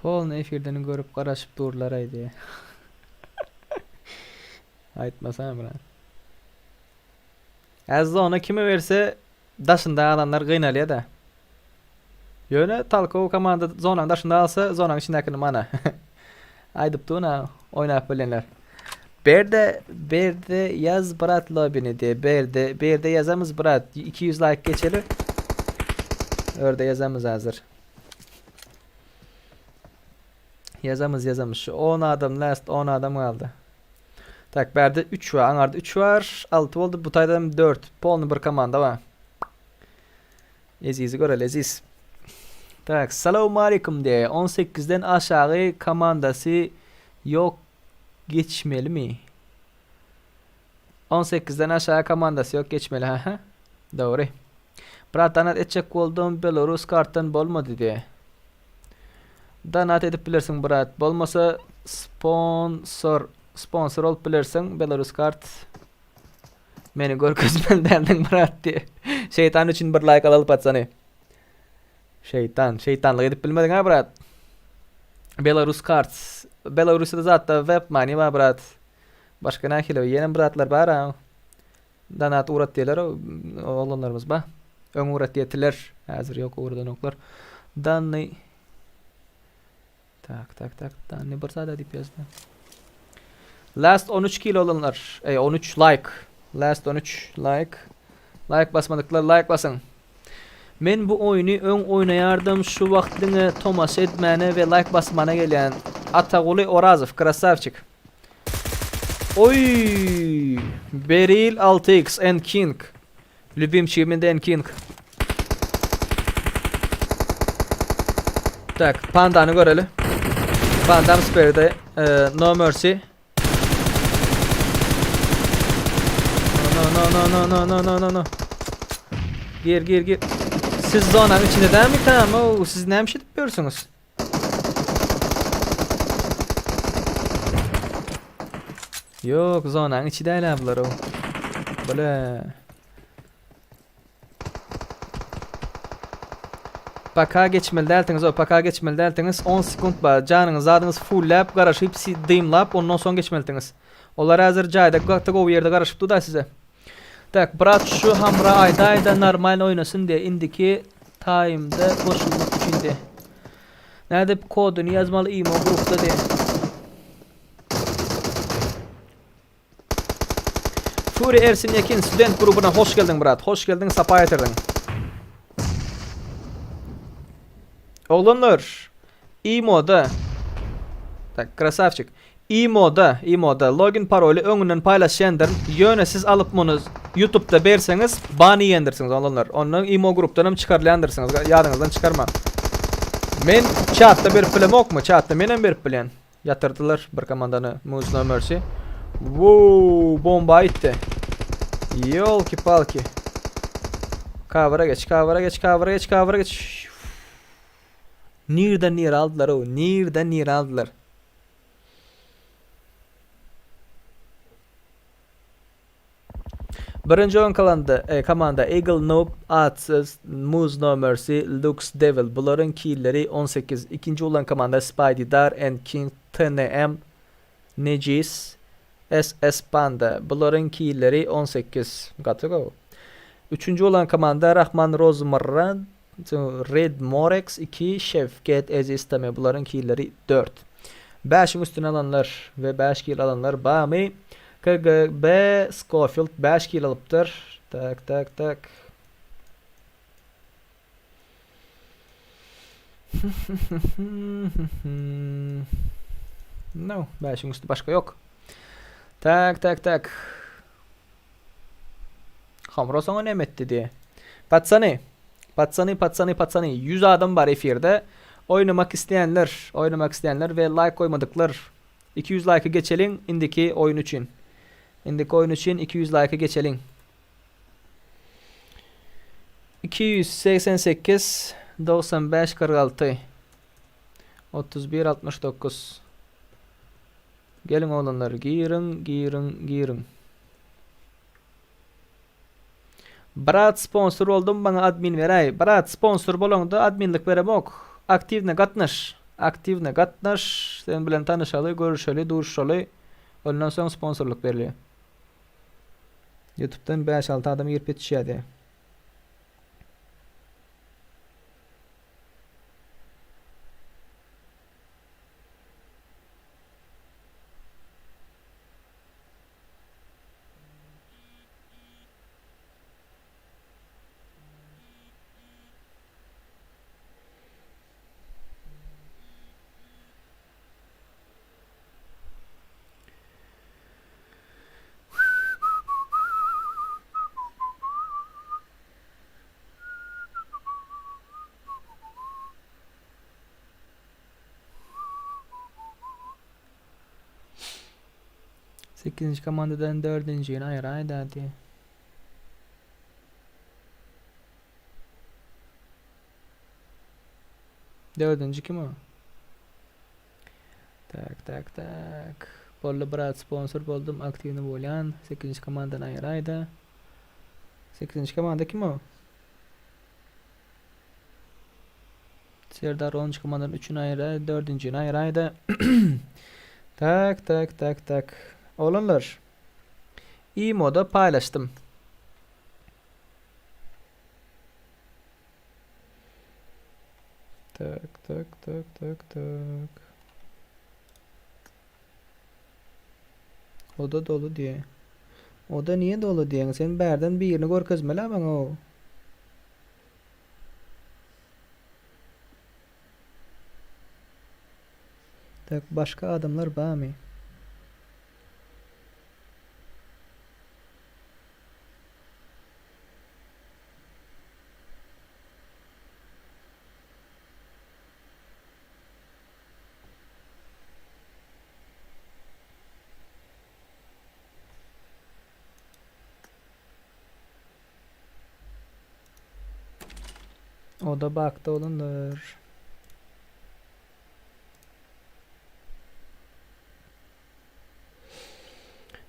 Polny efirden görüp garaşyp durlaraý diýe. Aýtmasana brat. Äz zona kime berse daşynda galanlar gynalýa-da. Ýöne talkow komanda zonanyň daşynda galsa zonanyň içindäkini mana. Aýdyp durna oýnap bilýänler. Berde berde ýaz brat lobini diýe berde berde ýazamyz brat 200 laýk geçeli. Örde ýazamyz hazir. Ýazamyz ýazamyz şu 10 adam last 10 adam galdy. Tak bärde 3 bar aňarda 3 bar 6 boldy bu taýdan 4 polny bir komanda bar. Ezizi göreli Eziz. Tak salowmalikim diýe 18-den aşagy komandasy ýok geçmelimi? 18-den aşagy komandasy ýok geçmeli ha ha. Dogry. Brat donat etjek boldum Belarus kartdan bolmady diýe. Donat edip bilersiň brat. Bolmasa sponsor sponsor bolup bilersiň Belarus kart. Meni görkezmeli däldiň brat diýe. Şeýtan üçin bir like alaly patsany. Şeýtan, şeýtanlyk edip bilmediň ha brat. Belarus kart. Belarusda zatda web money bar brat. Başga nähili ýene bir zatlar bar ha. Donat ugrat diýerler oglanlarymyz ba. Öň ugrat diýetiler. Häzir ýok ugradanoklar. Danny Tak tak tak Danny bir zada diýip ýazdy. Last 13 kilo olanlar. Ey 13 like. Last 13 like. Like basmadyklar like basyň. Men bu oýny öň oýnaýardym şu wagt diňe tomaşa etmäne we like basmana gelýän. Ataguly Orazow krasavçik. Oý! Beril 6x and King. Lübimçigim indi and King. Tak, pandany göreli. Pandam sperde. E, no mercy. No no no no no no no no no. Gir gir gir. Siz zonanın içinde değil mi tamam? O, siz näme edip ýörsüňiz? Ýok, zonanyň içi däl ha bular o. Bile. Paka geçmeli dälsiňiz o, paka geçmeli dälsiňiz. 10 sekund bar. Janyňyz, zadyňyz fulläp, garaşyp, dymlap, ondan soň geçmelisiňiz. Olar häzir jaýda gaty gowy ýerde garaşyp dur da size. Tak brat şu hamra aýdaýda normalny oýnasyn diýe indiki taýmda goşulmak üçin diýe. Nädip kodyny ýazmaly imo grupda diýe. Fury Ersin Ekin student grubuna hoş geldiň brat. Hoş geldiň sapa getirdiň. Oglanlar imoda Tak krasavçik. Imoda, imoda login paroly öňünden paýlaşýandyryn. Ýöne siz alyp muny YouTube'da berseňiz ban iýendirsiňiz oglanlar. Ondan imo grupdan hem çykarylýandyrsyňyz. Ýadyňyzdan çykarmaň. Men çatda berip bilemokmy? Çatda men hem berip bilýän. Ýatyrdylar bir komandany Moose No Mercy. Woo, bomba gitdi. Ýolki palki. Cover'a geç, cover'a geç, cover'a geç, cover'a geç. Nirden nire aldylar o? Nirden nire aldylar? Birinji orun kalanda, e, komanda Eagle Noob, Atsyz, Moose No Mercy, Lux Devil. Bularyň killeri 18. Ikinji bolan komanda Spidey Dar and King TNM Necis SS Panda. Bularyň killeri 18. Gaty gowy. Üçünji bolan komanda Rahman Rozmarra, Red Morex 2, Şewket Eziz Tame. Bularyň killeri 4. Bäşiň üstüne alanlar we 5 kil alanlar bamy? KGB Schofield 5 kil alypdyr. Tak tak tak. No, bäşiň üstü başga ýok. Tak tak tak. Hamro soňa näme etdi diýe. Patsany. Patsany, patsany, patsany. 100 adam bar efirde. Oýnamak isleýänler, oýnamak isleýänler we like goýmadyklar 200 like geçeliň indiki oýun üçin. Indiki oýun üçin 200 like geçeliň. 288 95 46 31 69 Geliň oglanlar giriň giriň giriň. Brat sponsor boldum maňa admin beräý. Brat sponsor bolaňda adminlik beremok. Aktiwno gatnaş. Aktiwny gatnaş, sen bilen tanyşaly, görüşeli, duşuşaly. Ondan soň sponsorlyk berilýär. Youtube'dan 5-6 adam girip ýetişýär diýýär. Sekizinji komandadan dördünjini aýyraýda diýýär. Dördünji kim o? Tak, tak, tak. Boldy brat sponsor boldum, aktiwny bolýan. Sekizinji komandadan aýyraýda. Sekizinji komanda kim o? Serdar 10. komandadan 3-üni aýyraý, 4-njini aýyraýda. Tak, tak, tak, tak. Oglanlar. Imoda paýlaşdym. Tak, tak, tak, tak, tak. Oda dolu diýe. Oda niye dolu diýeň? Sen bärden birini görkezmeli maňa o. Tak, başga adamlar barmy? O da bakda olanlar.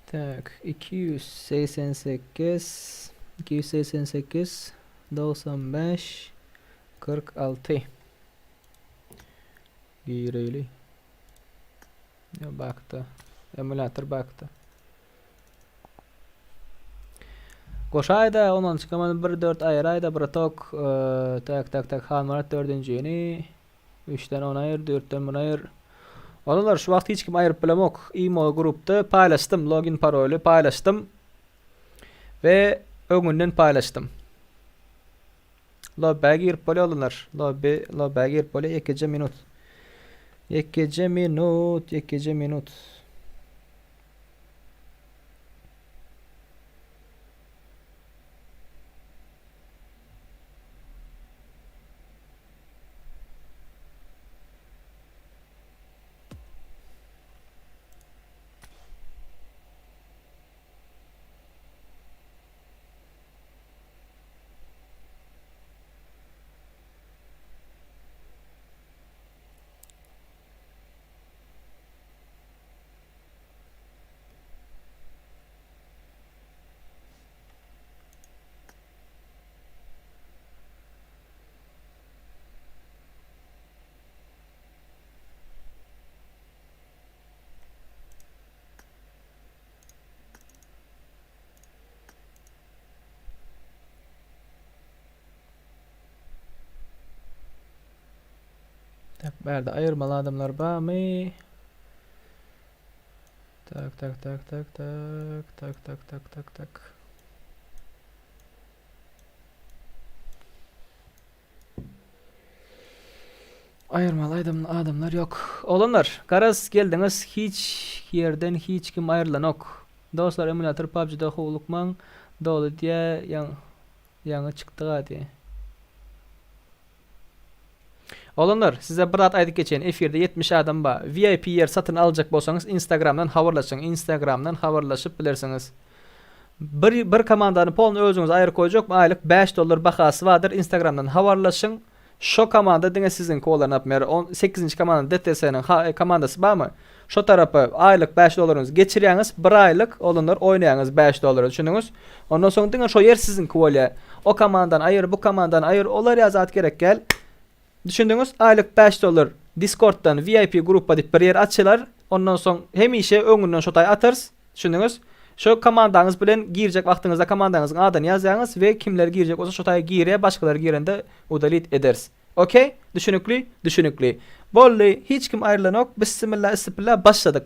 Tak 288 288 95 46 Gireli. Ya bakda. Emulator bakda. Goşaýda ondan çykaman 1 4 aýyraýda bratok tak tak tak Hanmyrat dördünjini 3-den 10 aýyr 4-den 1 aýyr. Olanlar şu wagt hiç kim aýyryp bilemok. Imo grupda paýlaşdym login paroly paýlaşdym we öňünden paýlaşdym. Lobbä girip bolýar olanlar. Lobby lobbä girip bolýar ýekeje minut. Ýekeje minut, ýekeje minut. Tak, bärde aýyrmaly adamlar barmy? Tak, tak, tak, tak, tak, tak, tak, tak, tak, tak. Aýyrmaly adam, adamlar ýok. Oglanlar, garaz geldiňiz, hiç ýerden hiç kim aýrylanok. Dostlar, emulator PUBG-da howlukmaň, doly diýä, ýaň, ýaňy çykdyga diýä. Oglanlar, size bir zat aýdyp geçeýin, efirde 70 adam bar. VIP ýer satyn aljak bolsaňyz Instagramdan habarlaşyň, Instagramdan habarlaşyp bilersiňiz. Bir bir komandany polny özüňiz aýry goýjak, aýlyk 5 dollar bahasy bardyr, Instagramdan habarlaşyň. Şo komanda diňe siziňki bolar, naprimýer, on sekizinji komanda DTS-niň ha komandasy barmy? Şo tarapa aýlyk 5 dollaryňyzy geçirýäňiz, bir aýlyk olanlar oýnaýaňyz 5 dollara, düşündiňiz? Ondan soň diňe şo ýer siziňki bolýar. O komandany aýyr, bu komandany aýyr, olar ýa zat gerek däl. Düşündiňiz? Aýlyk 5 dollar. Discorddan VIP gruppa diýip bir ýer açylar. Ondan soň hemişe öňünden şo taý atarys. Düşündiňiz? Şo komandaňyz bilen girjek wagtyňyzda komandaňyzyň adyny ýazýaňyz we kimler girjek bolsa şo taýa girýär, başgalar girende udalit ederis. Okey? Düşünikli? Düşünikli. Boldy, hiç kim aýrylanok. Bissimilla, issipilla başladyk.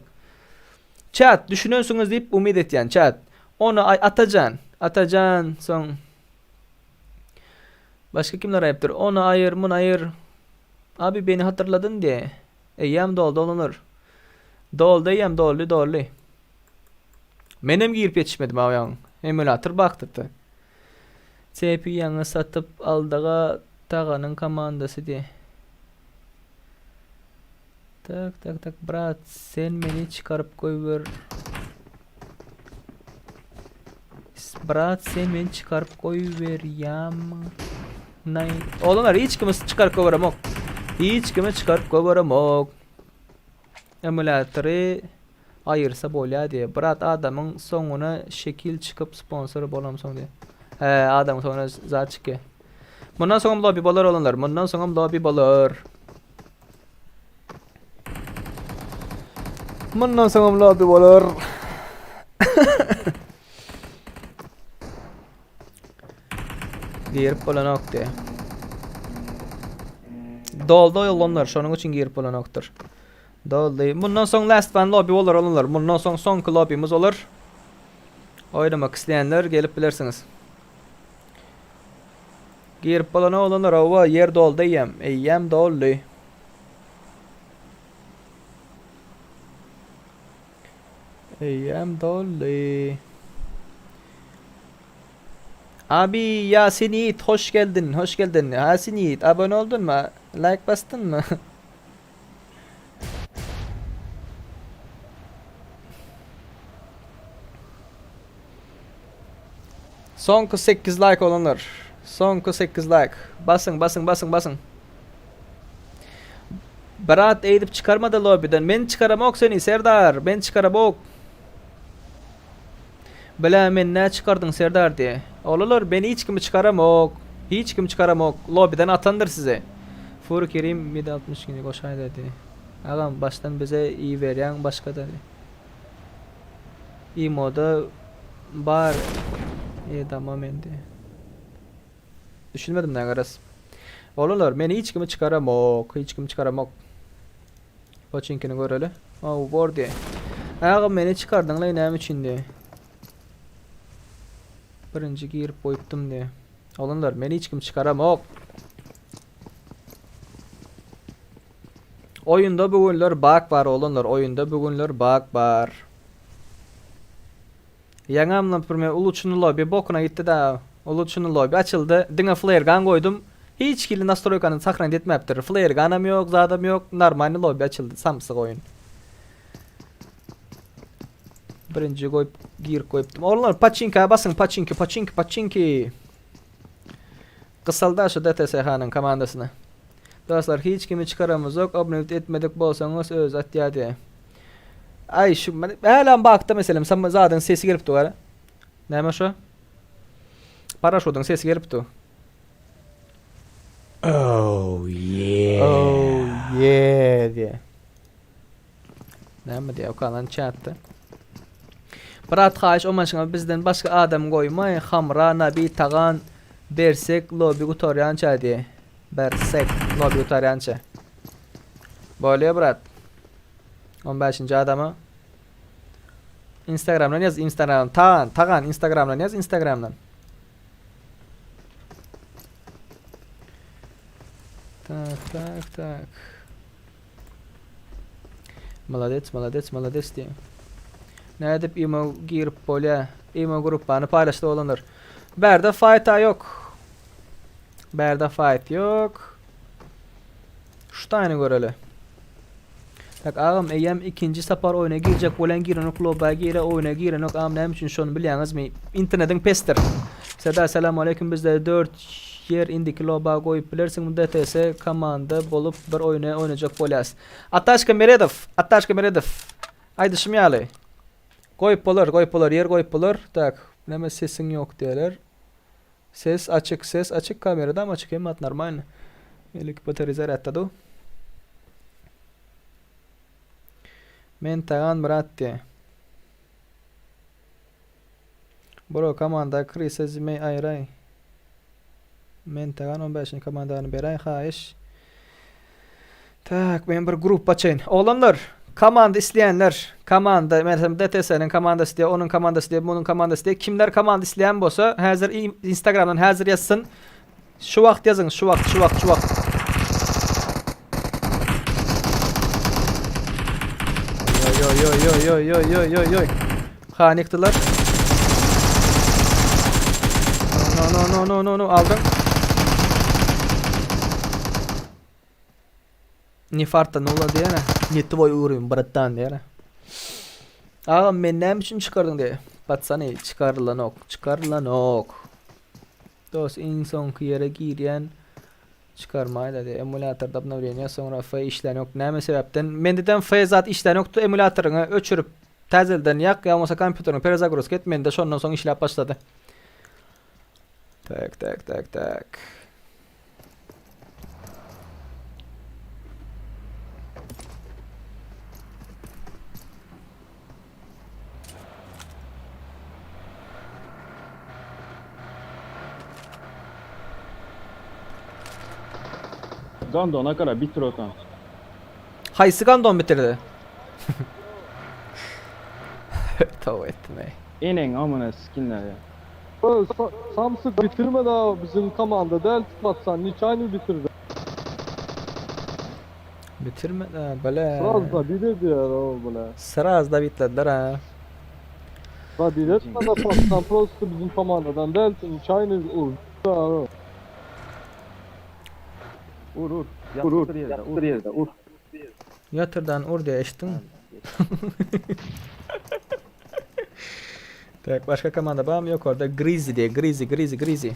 Chat, düşünensiňiz diýip umyt etýän, chat. Ony aý Atajan, Atajan, soň Başga kimler aýypdyr? Ony aýyr, muny aýyr. Abi beni hatyrladyn diýe. Eýýäm doldy oglanlar. Doldy eýýäm doldy doldy. Menem girip ýetişmedim aw ýaň. Emulator bakdypdy. CP ýaňy satyp aldyga Taganyň komandasy diýe. Tak tak tak brat sen meni çykaryp goýber. Brat sen meni çykaryp goýberýämiň? Naý. Oglanlar hiç kimi çykaryp goýberemok. Hiç kimi çykaryp goýberemok. Emulatory aýyrsa bolýar diýe. Brat adamyň soňuna şekil çykyp sponsor bolamsoň diýe. He, adamyň soňuna zat çykýar. Mundan soňam lobby bolar oglanlar. Mundan soňam lobby bolar. Mundan soňam lobby bolar. Girip bolanok diye. Doldy oglanlar, şonuň üçin girip bolanokdyr. Doldy. Mundan soň last one lobby bolar oglanlar. Mundan soň soňky lobbymiz bolar. Oýnamak isleýänler gelip bilersiňiz. Girip bolan oglanlar hawa ýer doldy eýýäm. Eýýäm doldy. Eýýäm doldy. Abi Yasin Yiğit hoş geldin, hoş geldin. Yasin Yiğit abone oldun mu? Like bastın mı? Soňky 8 like olanlar. Soňky 8 like. Basyň, basyň, basyň, basyň. Brat eýdip çykarmada lobbyden. Men çykaramok seni Serdar. Men çykaramok. Bile men nä çykardyň Serdar diýe. Oglanlar men hiç kimi çykaramok. Hiç kimi çykaramok. Lobbyden atandyr sizi. Fury Kerim mid 62 goşaýda diýe. Agam başdan bize iberýäň başgada. Imoda bar edama mende. Düşünmedim näme garaz. Oglanlar men hiç kimi çykaramok, hiç kimi çykaramok. Poçinkini göreli. Aw bor diye. Agam meni çykardyňlaý näme üçin diye. Birinji girip goýupdym diye. Oglanlar meni hiç kim çykaramok. Oýunda bu günler bug bar oglanlar oýunda bu günler bug bar. Ýaňam naprimýer uluçyny lobby bokuna gitdi da uluçyny lobby açyldy diňe flare gun goýdum hiç hili nastroýkany sahranit etmäpdir flare gunam ýok zadam ýok normalny lobby açyldy samsyk oýun. Birinji goýup girip goýupdym. Oglanlar paçinka basyň paçinki paçinki paçinki. Gysalda şu DTSH-nyň komandasyny. Dostlar hiç kimi çykaramyzok obnowit etmedik bolsaňyz özi atýa diýe. Aý şu hälem bakda meselem sam zadyň sesi gelip dur gara. Näme şo? Paraşudyň sesi gelip dur. Oh yeah. Oh yeah diýe. Näme diýe okalan chatda. Brat haýyş o maşyňa bizden başga adam goýmaý Hamra Nabi Tagan bersek lobby gutarýança diýe. Bersek lobby gutarýança. Bolýa brat. 15-nji adama Instagramdan ýaz Instagramdan Tagan Tagan Instagramdan ýaz Instagramdan. Tak tak tak. Molodets, molodets, molodets diýen. Nädip imo girip bolýa? Imo gruppany paýlaşdy oglanlar. Bärde fight-a ýok. Bärde fight ýok. Şu taýyny göreli. Tak agam eýýäm ikinji sapar oýna girjek bolýan girenok lobba gire oýna girenok agam näme üçin şony bilýäňizmi? Internetiň pesdir. Serdar salam aleyküm bizde 4 ýer indiki lobba goýup bilersiňmi DTS komanda bolup bir oýna oýnajak bolýas. Ataşka Meredow, Ataşka Meredow. Aýdyşym ýaly. Goýup bolar, goýup bolar, ýer goýup bolar. Tak, näme sesiň ýok diýerler. Ses açyk, ses açyk, kameradam açyk, hemme zat normalny. Eliki batary zarýadda dur. Men Tagan brat diýe. Bro komanda krysa zimey aýraý. Men Tagan 15-nji komandany beräý haýyş. Tak, men bir grup açaýyn. Oglanlar, komanda isleýänler, komanda, meselem DTS-niň komandasy diýe, onuň komandasy diýe, munuň komandasy diýe, kimler komanda isleýän bolsa, häzir Instagramdan häzir ýazsyn. Şu wagt ýazyň, şu wagt, şu wagt, şu wagt. Oý oý oý oý oý oý oý oý oý. Han ýykdylar. No no no no no no aldyň. Ne farta nula diýene. Ne tvoý uровень, братан diýene. Agam men näme üçin çykardyň diýe. Patsany çykarylanok, çykarylanok. Dos iň soňky ýere girýän çykarmaýda diýe. Emulyatorda obnowleniýa soňra F işlänok. Näme sebäpden? Mendeden F zat işlänokdy. Emulatoryňy öçürip täzelden ýak ýa bolmasa kompýuteriňi perezagruzka et. Mende şondan soň işläp başlady. Tak tak tak tak. Gandona gara bitir otan. Haýsy gandon bitirdi? Toba etdim ey. Eneň amyna skinler ya. Samsyk bitirmedi abi bizim komanda däl tutmatsan niçaýny bitirdi. Bitirmedi ha bile. Sraz da bitirdi ya o bile. Sraz da bitlediler ha. Da bitirmedi patsan prosto bizim komandadan däl niçaýny urdy abi. Ur ur. Ur ur. Ur ýerde ur. Ýatyrdan ur diýe eşitdiň. Tak başga komanda barmy ýokarda Grizzly diýe Grizzly Grizzly Grizzly.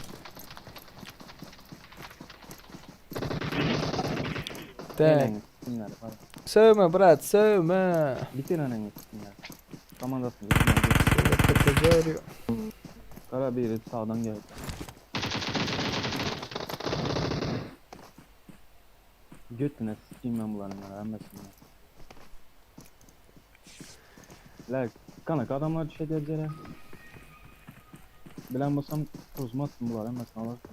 Tak. Söwme brat söwme. Bitir eneňi skinler. Komandasyny. Gara biri sağdan geldi. Götüne sikeyim ben bunların ya hemmesini. La kanak adamlar düşecek yere. Bilen bolsam bozmazsın bunlar hemmesini alırsın.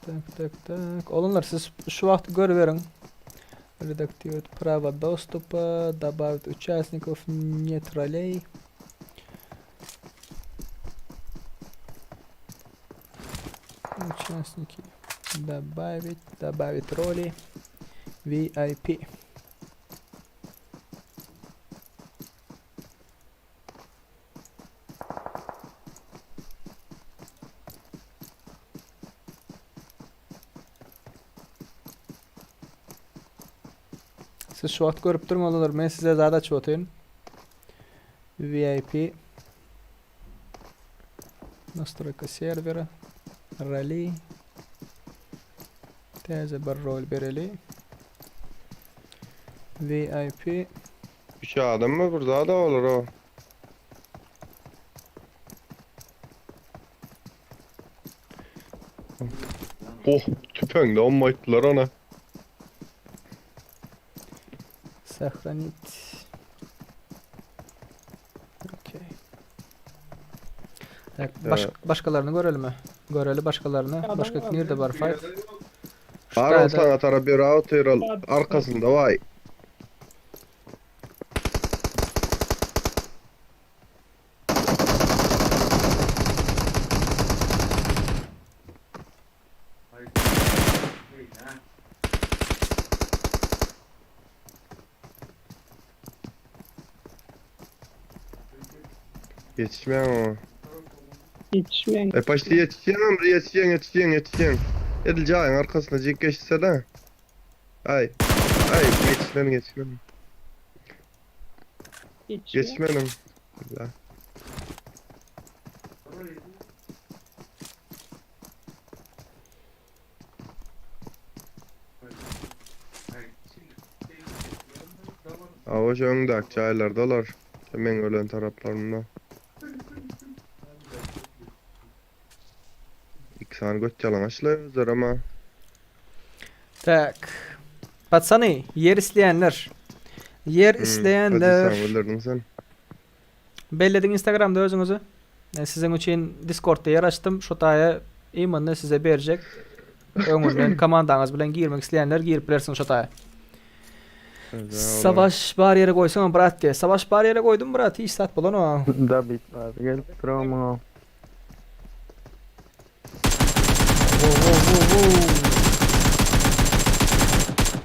Tak tak tak tak. Oglanlar siz şu wagty görüberiň. Редактировать право доступа, добавить участников, нет ролей. Участники. Добавить, добавить роли. VIP. Siz şu wagt görüp durun olar men size zat açyp otyryn. VIP Настройка serwera Rally Täze bir rol bereli. VIP Üç adam mı burada da olur o. Oh tüfeğinde on ettiler ona. Сохранить. Okey. Tak, baş, başgalaryny görelimi? Göreli başgalaryny. Başga nirde bar fight? Şu Var taýda- olsan atara bir otyr arkasynda vay. Ýetişmeýän o. Ýetişmeýän. E paşti ýetişýän, ýetişýän, ýetişýän, ýetişýän. Edil jaýyň arkasyna jik geçse-de. Aý. Aý, ýetişmeniň, ýetişmeniň. Ýetişmeniň. La. Awa şu öňdäki jaýlarda olar. Şu meň ölen taraplarymda. Iki sany göt ýalaňaçla özleri ama. Tak. Patsany, ýer isleýänler. Ýer Hmm, isleýänler. Hadi sen öldürdün sen. Bellediň Instagramda özüňizi. Men siziň üçin Discordda ýer açdym. Şo taýa imany size berjek. Öňünden komandaňyz bilen girmek isleýänler girip bilersiňiz şo taýa. Savaş bar ýere goýsaňam brat diýe. Savaş bar ýere goýdum brat, hiç zat bolanok. Dabit bar, gelip dur muňa. Wo wo wo wo.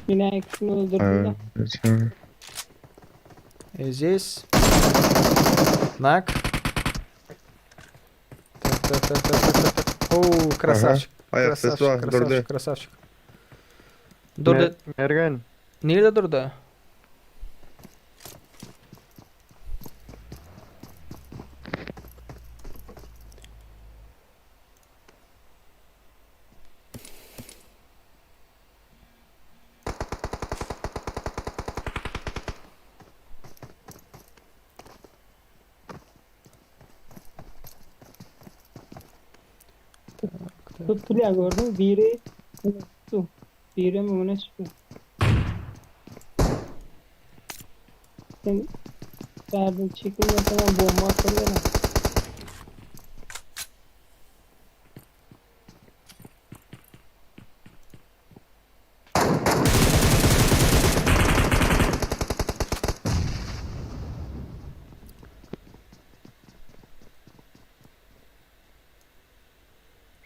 Yine ikisini öldürdüm de. Eziz. Nak. Tak tak tak tak tak tak. tak. Oo krasavçik. Ayak sesi Krasavçik, var, krasavçik, durdy. krasavçik. Durdy. Mergen. Nirede durdy? Tuttular gördün mü? Biri tuttu. Biri mi öne çıkıyor. Sen verdin çekilmesen ben bomba atarlar.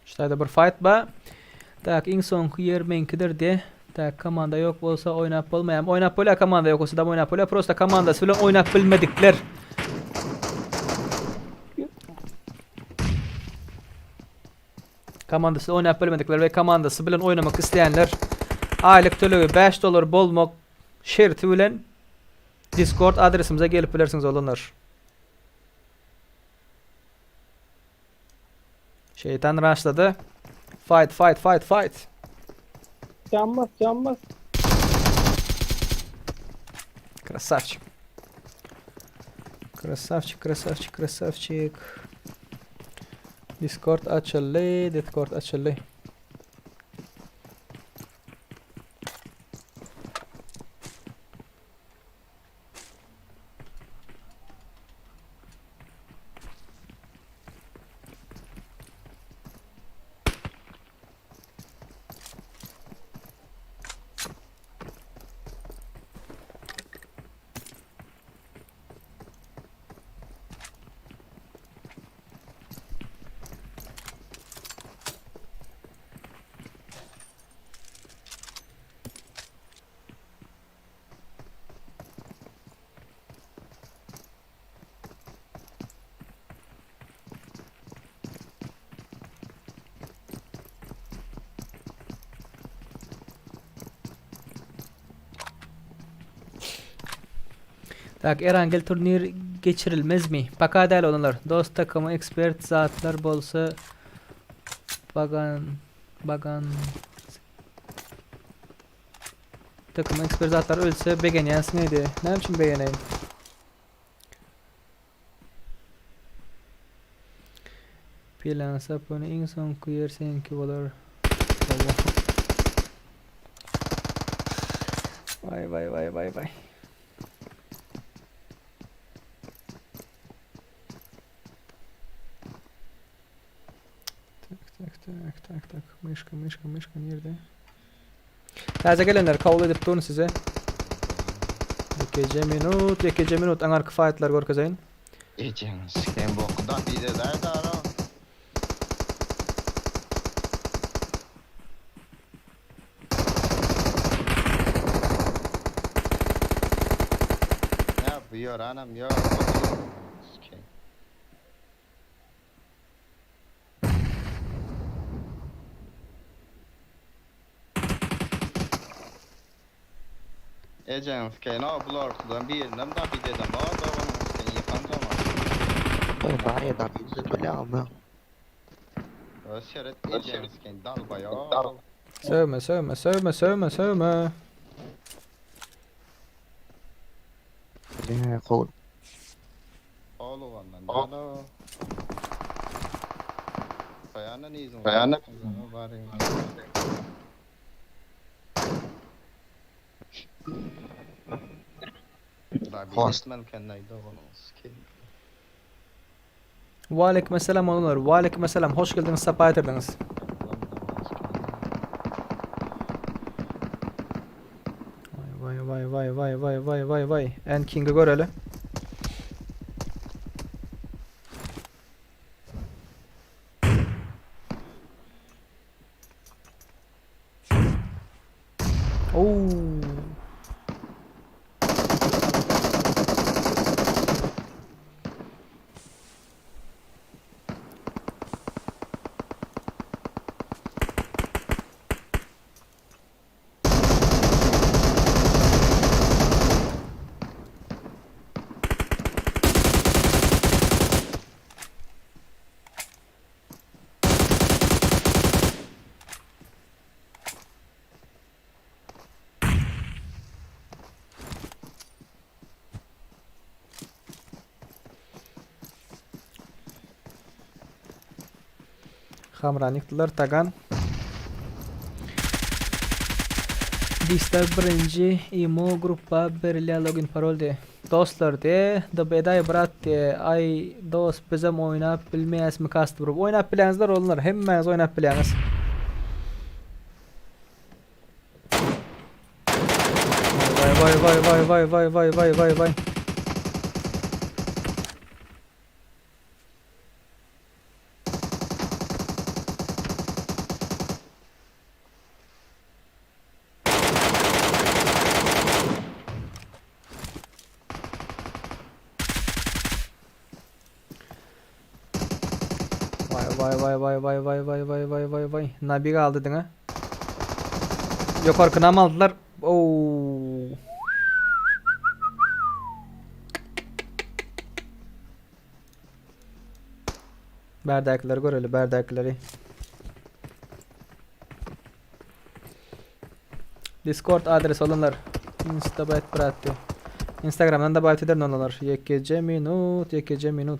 Şurada bir fight ba. Tak iň soňky ýer meňkidir de. Tak komanda ýok bolsa oýnap bolmaýam. Oýnap bolýar komanda ýok bolsa da oýnap bolýar. Prosta komandasy bilen oýnap bilmedikler. Komandasy oýnap bilmedikler we komandasy bilen oýnamak isleýänler aýlyk tölegi 5 dollar bolmak şerti bilen Discord adresimize gelip bilersiňiz oglanlar. Şeytan rushladı. Fight fight fight fight. Can bas can bas. Красавчик. Красавчик, красавчик, красавчик. Discord açyldy, Discord açyldy. Tak Erangel turnir geçirilmezmi? Paka däl olanlar. Dost takymı ekspert zatlar bolsa bagan bagan takımı ekspert zatlar ölse begenýänsiň öýdýä. Näme üçin begeneýin? Plan sapyny iň soňky ýer seňki bolar. Vay vay vay vay vay. Tak tak tak tak tak. Myşka myşka myşka nirde? Täze gelenler kabul edip durun size. Ýekeje minut, ýekeje minut aňarky faýtlary görkezeýin. Ejeňi sikeyim bokudan bir de daha da ara. Ya bu yor anam yor. Sikeyim. Ejeňi sikeyim o bular birinden da bir dedim. O da onu sikeyim yıkanacağım. Barya da bir de ama. Seret ejeňi sikeyim dalba yo. Sögme, sögme, sögme, sögme, sögme. Kol. Holugandan däl o. Kaýandan yzyň. Kaýandan baryň. Host. Waleýkim essalam oglanlar. Waleýkim essalam. Hoş geldiňiz, sapa getirdiňiz. Vay vay vay vay vay vay vay vay vay. En King'i göreli. Oo. Hamrany ýykdylar Tagan. Dista birinji imo gruppa berilýär login parol diýe. Dostlar diýe, DB'daý brat diýe, aý dos bizem oýnap bilmeýäsmi kast grup. Oýnap bilýäňizler oglanlar, hemmäňiz oýnap bilýäňiz. Vay vay vay vay vay vay vay vay vay vay. Vay vay vay vay vay vay vay vay vay vay vay. Nabi galdy diňe. Ýokarkynam aldylar. Oo. Bärdäkileri göreli, bärdäkileri. Discord adres olanlar. Insta bayt brat diyor. Instagramdan da bayt ederin olanlar. Ýekeje minut, ýekeje minut.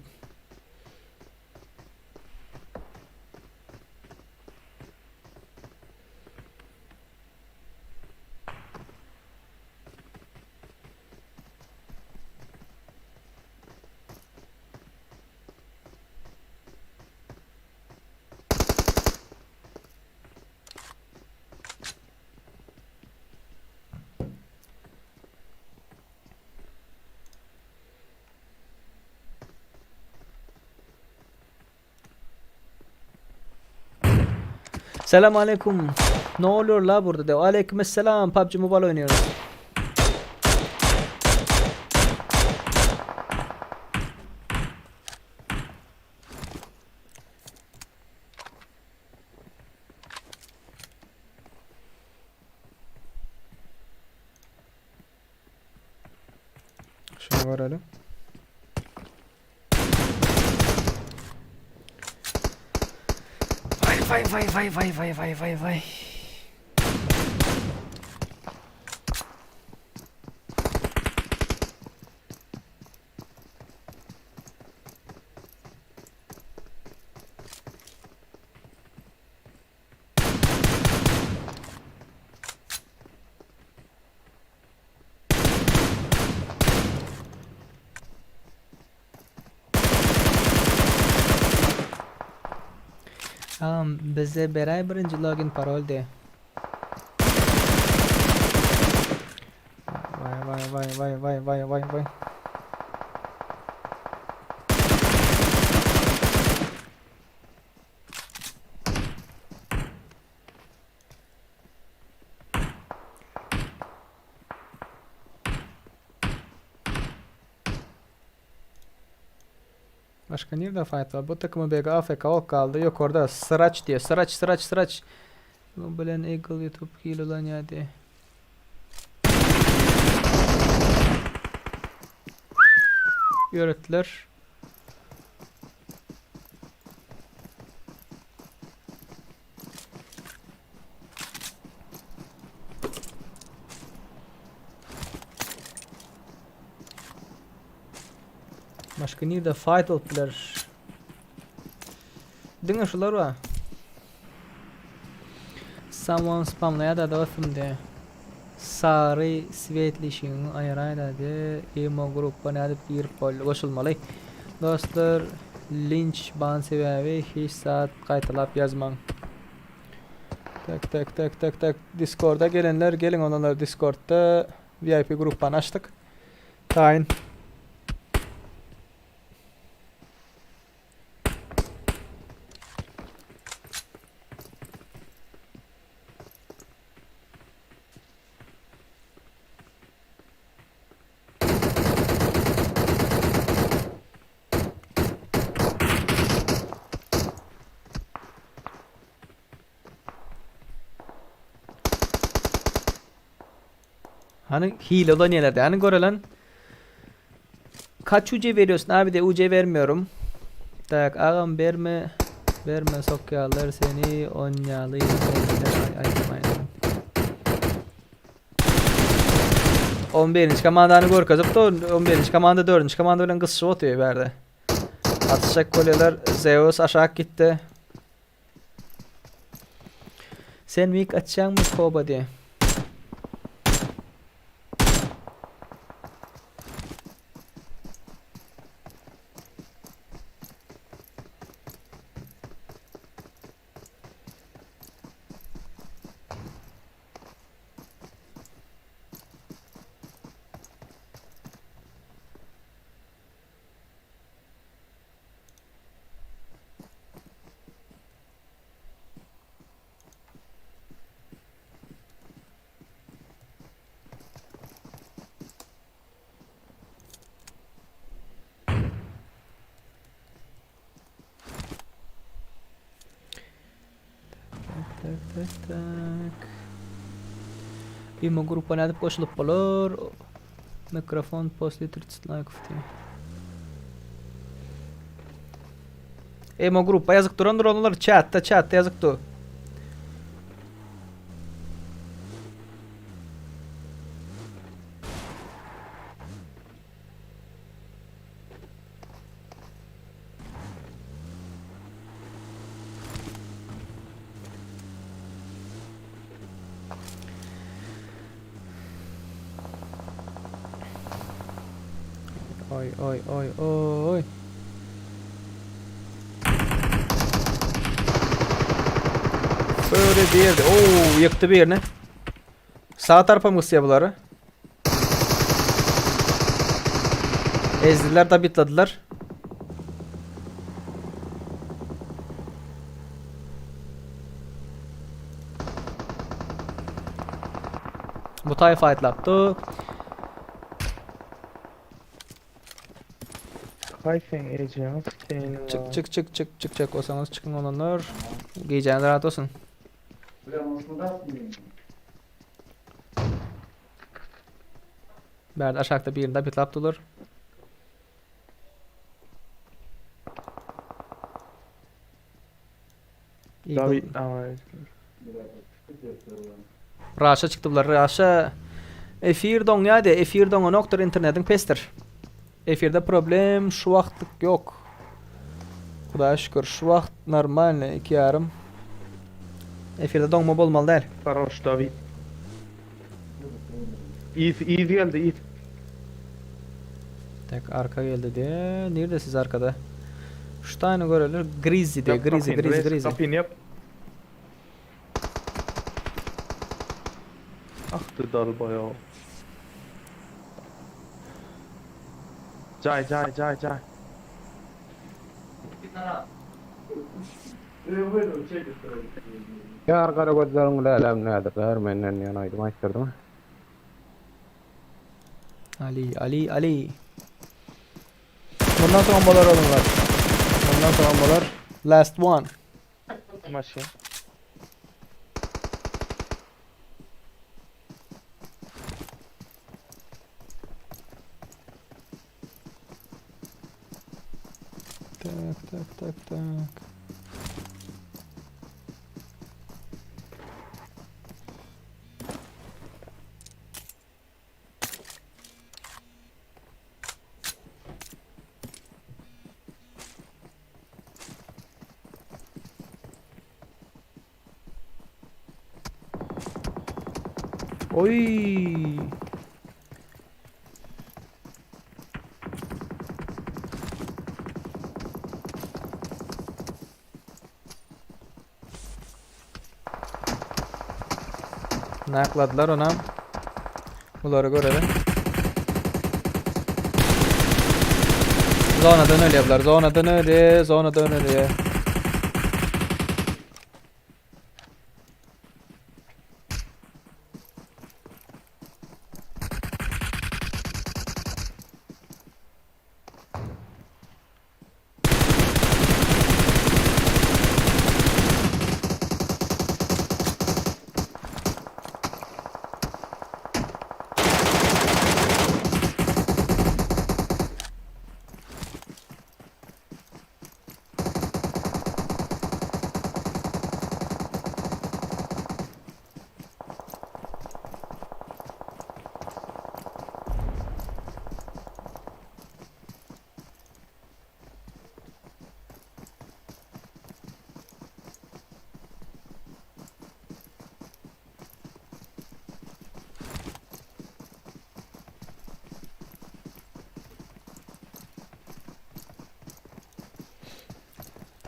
Selam aleyküm. Ne oluyor la burada de. Aleyküm selam. PUBG Mobile oynuyoruz. Şuna görelim. Vay vay vay vay vay vay vay vay vay. Am bize beräý birinji login parol de. Vay vay vay vay vay vay vay vay. Başka nirde fight var? Bu takımı BG AFK ok kaldı. Yok orada Sıraç diye. Sıraç sıraç sıraç. Bu bilen Eagle YouTube hile ulan ya diye. Ýöretdiler. Başga nirde fight bolup biler? Diňe şular bar. Someone spamlaýar da dostum de. Sary svetli işigiňi aýyraý-da de imo gruppa nädip girip boldy goşulmaly. Dostlar linç ban sebäbi hiç zat gaýtalap ýazmaň. Tak tak tak tak tak Discorda gelenler geliň ondan Discordda VIP gruppany açdyk. Taýyn. Hani hile olan yerlerde hani görelen Kaç UC veriyorsun abi de UC vermiyorum. Tak ağam verme verme sokyalar seni onyalı ay ay ay 11. komandany görkezip dur. 11. komanda 4. komanda bilen gysyşyp otyr bärde. Atyşak bolýarlar. Zeus aşak gitdi. Sen mik açýaňmy Koba diye. Tak tak tak. Imo grupa nädip goşulyp bolar? Mikrofon после 30 lajkов diýýär. Imo grupa ýazyk durandyr olar chatda chatda ýazyk dur. Oý oý oý oý. Böyle bir Oo ýykdy birini. Sağ tarapa mı gysýar bulary? Ezdiler da bitladylar. Bu taý fightlapdy. Hay sen ejemi sikeýin. Çık çık çık çık çık çık olsanız çıkın olanlar. Gijäniz rahat olsun. Bärde aşakda birini de bitlap dular. David Raşa çykdy bular. Raşa efir doňýady. Efir doňanokdyr internetiň pesdir. Efirde problem şu wagtlyk ýok. Hudaýa şükür şu wagt normalny 2 ýarym. Efirde doňma bolmaly däl. Haroş David. Iz iz geldi iz. Tak arka geldi diye. Nerede siz arkada? Şu tane görelim. Grizzly diye. Yap Grizzly, kapıyı, Grizzly, res Grizzly. Kapıyı yap. Ah dalba ya. Cay cay cay cay. Ýar gara gözleriň lälem nädir, menden ýan aýdym aýtdyrdyň. Ali, Ali, Ali. Bundan soň bolar oğlumlar. Bundan soň bolar. Last one. Maşyn. Tak, tak, tak, tak. Oý. Nakladylar onam. Bulary görelim. Zonadan ölýär bular. Zonadan ölýär, zonadan ölýär.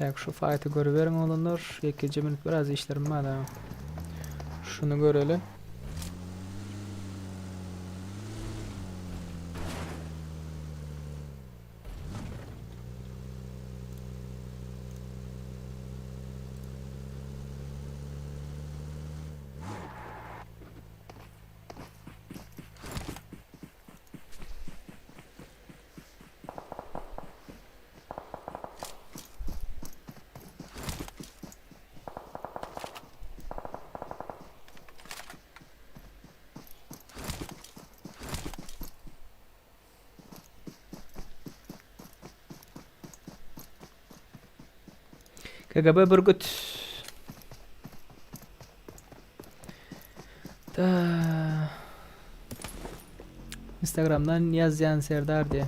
Tak şu fight'y görüberiň oglanlar. Ýekeje minut biraz işlerim bar da. Şuny göreli. KGB Bürgüt. Da. Instagramdan ýazýan Serdar diýe.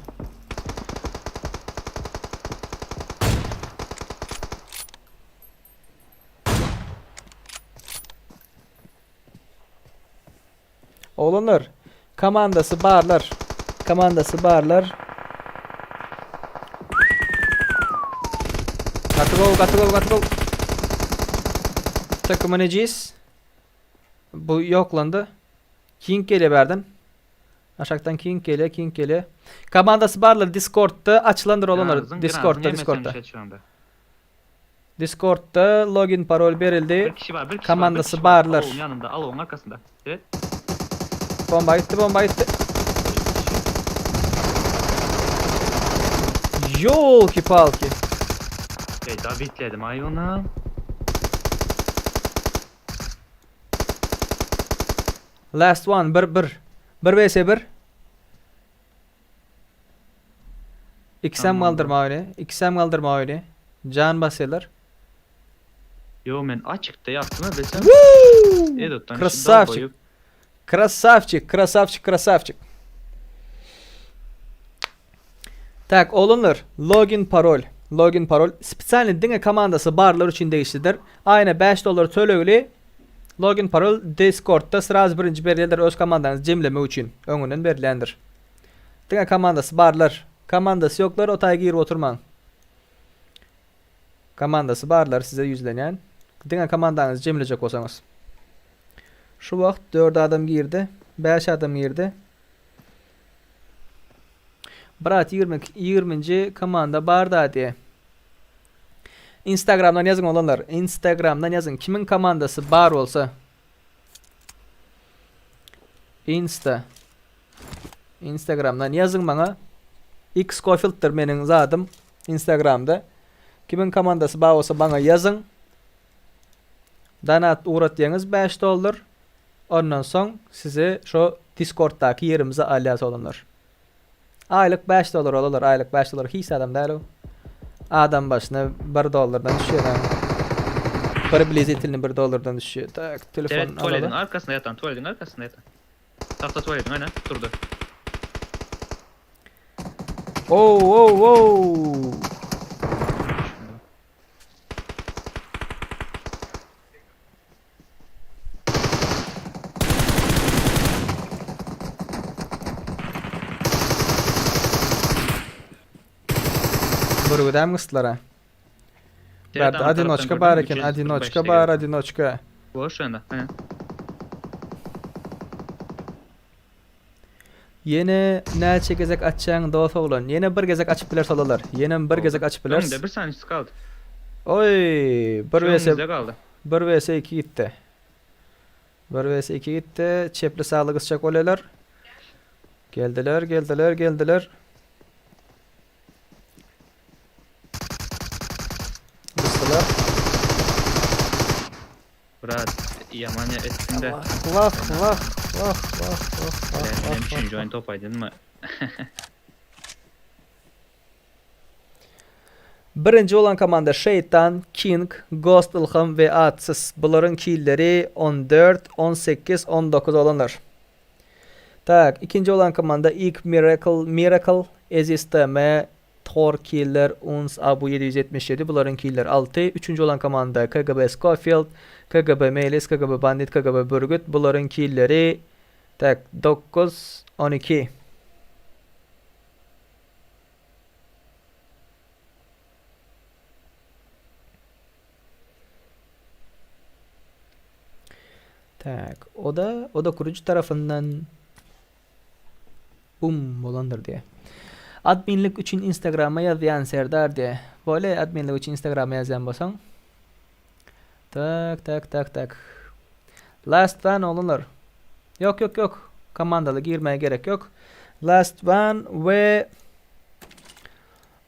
Oglanlar, komandasy barlar. Komandasy barlar. Gaty gowy, gaty gowy, gaty gowy. Takımı nejiz. Bu ýoklandy. King gelýär bärden. Aşakdan King gelýär, King gelýär. Komandasy barlar Discordda açylandyr olanlar. Discordda, Discordda. Discordda login parol berildi. Bir kişi var, bir kişi var, bir Komandasy kişi var. barlar. Alowyň ýanynda, alowyň arkasynda. Evet. Bomba gitdi, bomba gitdi. Ýolki palki. Ey, Davidledim aý ony. Last one, bir bir. Bir vs bir. Ikisem galdyrma oýny. Ikisem galdyrma oýny. Jan basýarlar. Yo men açykda ýatdym bilsem. Edotdan Krasavçik. Krasavçik, krasavçik, krasavçik. Tak, oglanlar, login parol. Login parol spesialny diňe komandasy barlar üçin degişlidir. Aýyna 5 dollar tölegli login parol Discordda sraz birinji berilýändir öz komandaňyzy jemlemek üçin öňünden berilýändir. Diňe komandasy barlar. Komandasy ýoklar o taýa girip oturmaň. Komandasy barlar size ýüzlenýän. Diňe komandaňyzy jemlejek bolsaňyz. Şu wagt 4 adam girdi, 5 adam girdi. Brat 20 20-nji komanda barda diýe. Instagramdan ýazyň oglanlar. Instagramdan ýazyň. Kimiň komandasy bar bolsa. Insta. Instagramdan ýazyň maňa. X Cofielddir meniň zadym Instagramda. Kimiň komandasy bar bolsa maňa ýazyň. Donat ugratýaňyz 5 dollar. Ondan soň sizi şo Discorddaky ýerimize alýas oglanlar. Aýlyk 5 dollar olar, aýlyk 5 dollar hiç adam däl o. Adam başyna 1 dollardan düşýär. Bir blizitilni 1 dollardan düşýär. Tak, telefon Evet, tuvaletin alaly. arkasynda ýatan, tuvaletin arkasynda ýatan. Tahta tuvaletin aynen durdy. Oh, oh, oh. Bürgüdäm gysdylar-a. Seret Bärde ana tarapdan odinoçka bar gördüňmi? eken, odinoçka 345 bar, geldi. odinoçka. Boş anda. He. Ýene näçe gezek açýaň dos oglan? Ýene bir gezek açyp bileris olalar. Ýenem bir gezek açyp bileris. Öňde bir saniyesi kaldy. Oý, bir Şu vs öňümizde kaldy. 1 vs 2 gitdi. 1 vs 2 gitdi. Çepli sagly gysjak bolýarlar. Geldiler, geldiler, geldiler. Gysdylar. Brat yaman ya etsin de. Wah, wah, wah, wah, wah, wah, Benim wah, üçüncü wah. oyun top aydın mı? Birinji bolan komanda Şeýtan, King, Ghost Ylham we Atsyz. Bularyň killeri 14, 18, 19 bolanlar. Tak, ikinji bolan komanda Ik Miracle, Miracle, Eziz TM, Thor Killer, Uns Abu 777 bularyň killeri 6. Üçünji bolan komanda KGB Schofield, KGB Melis, KGB Bandit, KGB Bürgüt bularyň killeri tak 9, 12. Tak, o da o da kurucu tarafyndan bum bolandyr diýe. Adminlik üçin Instagrama ýazýan Serdar diýe. Bolýa adminlik üçin Instagrama ýazýan bolsaň. Tak tak tak tak. Last one oglanlar. Ýok ýok ýok. Komandaly girmäge gerek ýok. Last one we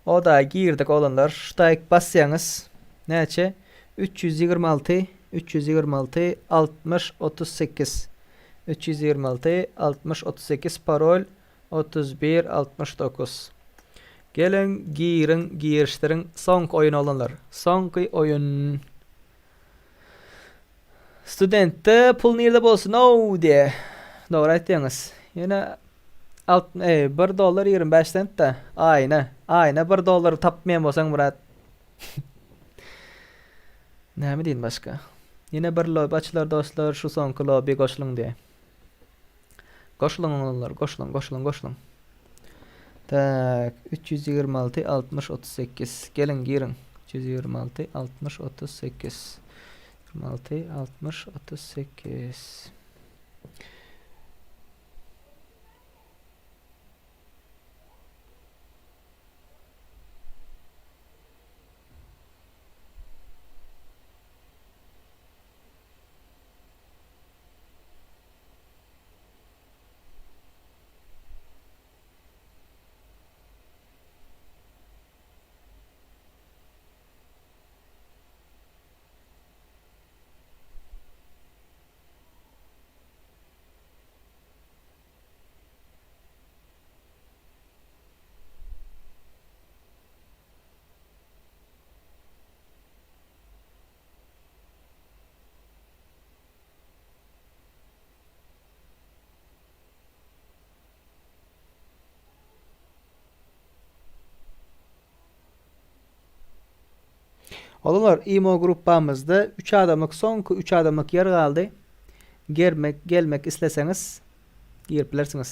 o da girdik oglanlar. Ştaýk basýaňyz. Näçe? 326 326 60 38 326 60 38 parol 31 69 Geliň giriň girişdiriň soňky oýun oglanlar. Soňky oýun. Studentde pul nirde bolsun-ow diýe. Dogry aýtýaňyz. Ýöne alt, e, 1 dollar 25 sent-de. Aýna. Aýna 1 dollar tapmaýan bolsaň, brat. Näme diýin başga? Ýene bir lobby açylar dostlar, şu soňky lobby goşulyň diýe. Goşulyň oglanlar, goşulyň, goşulyň, goşulyň. Tak, 326 60 38. Geliň, giriň. 326 60 38. 26 60 38. Oglanlar imo gruppamyzda 3 adamlyk soňky 3 adamlyk ýer galdy. Germek gelmek isleseňiz girip bilersiňiz.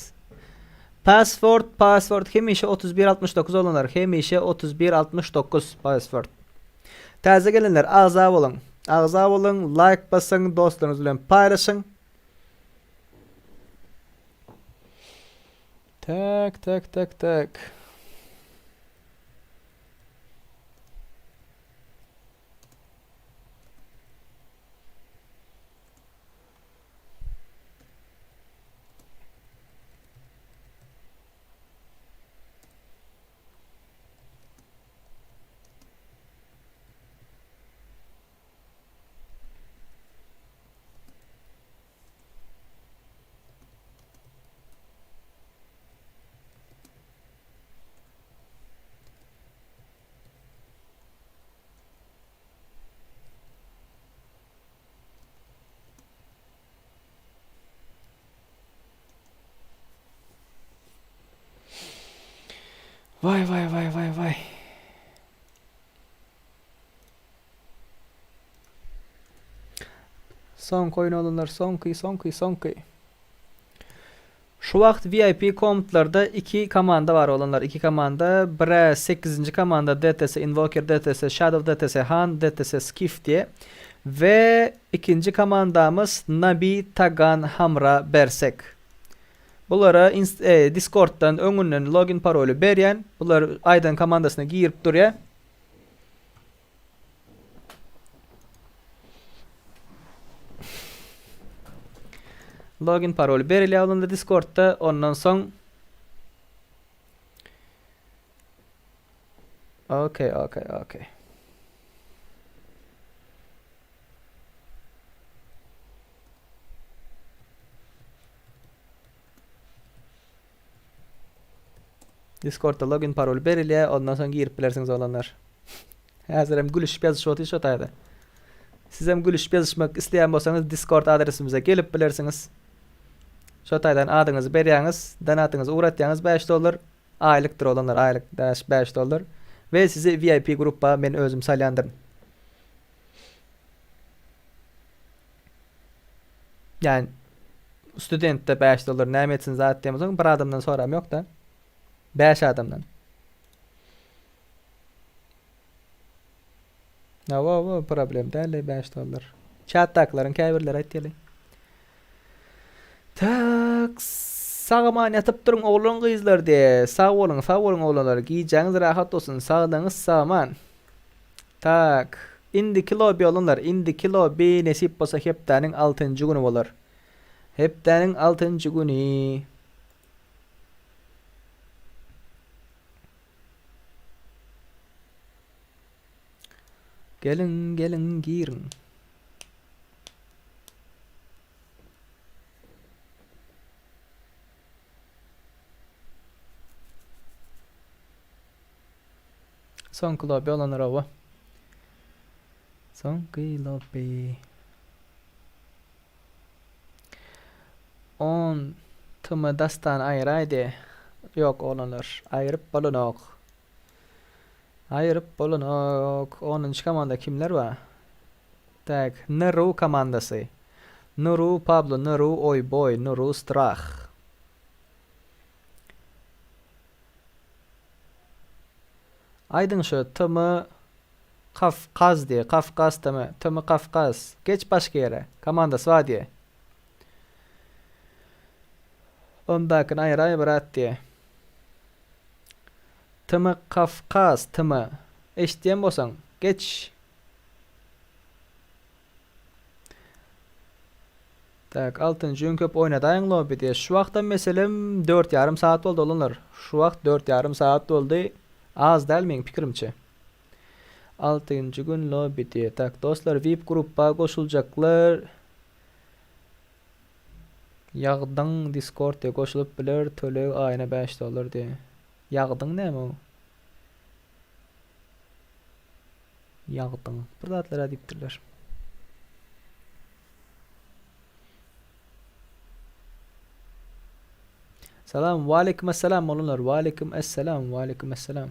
Password password hemişe 3169 oglanlar hemişe 3169 password. Täze gelenler agza boluň. Agza boluň, like basyň, dostlaryňyz bilen paýlaşyň. Tak, tak, tak, tak. Waý waý waý waý waý. Soňky oýun oglanlar soňky soňky soňky. Şu wagt VIP komtlarda iki komanda bar oglanlar iki komanda birä sekizinji komanda DTS Invoker DTS Shadow DTS Han DTS Skif diýe we ikinji komandamyz Nabi Tagan Hamra Bersek. Bulara inst e, Discorddan öňünden login paroly berýän. Bular aýdan komandasyna girip durýar. Login paroly berilýär onda Discordda. Ondan soň Okey, okey, okey. Discordda login parol berilýär, ondan soň girip bilersiňiz oglanlar. Häzirem gülüşip ýazyşyp otyr şo taýda. Sizem gülüşip ýazyşmak isleýän bolsaňyz Discord adresimize gelip bilersiňiz. Şo taýdan adyňyzy berýäňiz, donatyňyzy ugratýaňyz 5 dollar. Aýlykdyr oglanlar, aýlyk 5 5 dollar. We sizi VIP gruppa men özüm salýandyryn. Yani studentde 5 dollar näme etsin zat diýemsoň bir adamdan soram ýok-da. 5 adamdan. Hawa, hawa, problem däl 5 dollar. Chatdakylaryň käbirleri aýtýaly. Tak, sag-aman ýatyp duruň oglan gyzlar diýe. Sag boluň, sag boluň oglanlar. Gijäňiz rahat bolsun. Saglygyňyz sag-aman. Tak. Indiki lobby oglanlar, indiki lobby nesip bolsa hepdäniň altynjy güni bolar. Hepdäniň altynjy güni. Geliň, geliň, giriň. Soňky lobby olanlar oba. Soňky lobby. On tymy dastan aýyraýdy. Ýok oglanlar, aýyryp bolanok. Aýyryp bolanok. Onunjy komanda kimler bar? Tak, Nru komandasy. Nru Pablo, Nru Oýboý, Nru Strah. Aýdyň şu TM Kafkaz diýe, Kafkas TM, TM Kafkas. Geç başga ýere. Komandasy bar diýe. Ondakyny aýyraý brat diýe. TM Kafkas TM. Eşitýän bolsaň, geç. Tak, altynjy gün köp oýnadaýyň lobby diýe. Şu wagtam meselem dört ýarym sagat boldy oglanlar. Şu wagt dört ýarym sagat boldy. Az däl meň pikirimçe. Altynjy gün lobby diýe. Tak, dostlar VIP gruppa goşuljaklar Ýagdyň Discord diýe goşulyp biler, töleg aýyna 5 dollar diýe. Ýagdyň näme o? Ýagdyň. Bir zatlar-a diýipdirler. Salam, waleýkim esselam oglanlar, waleýkim esselam, waleýkim esselam.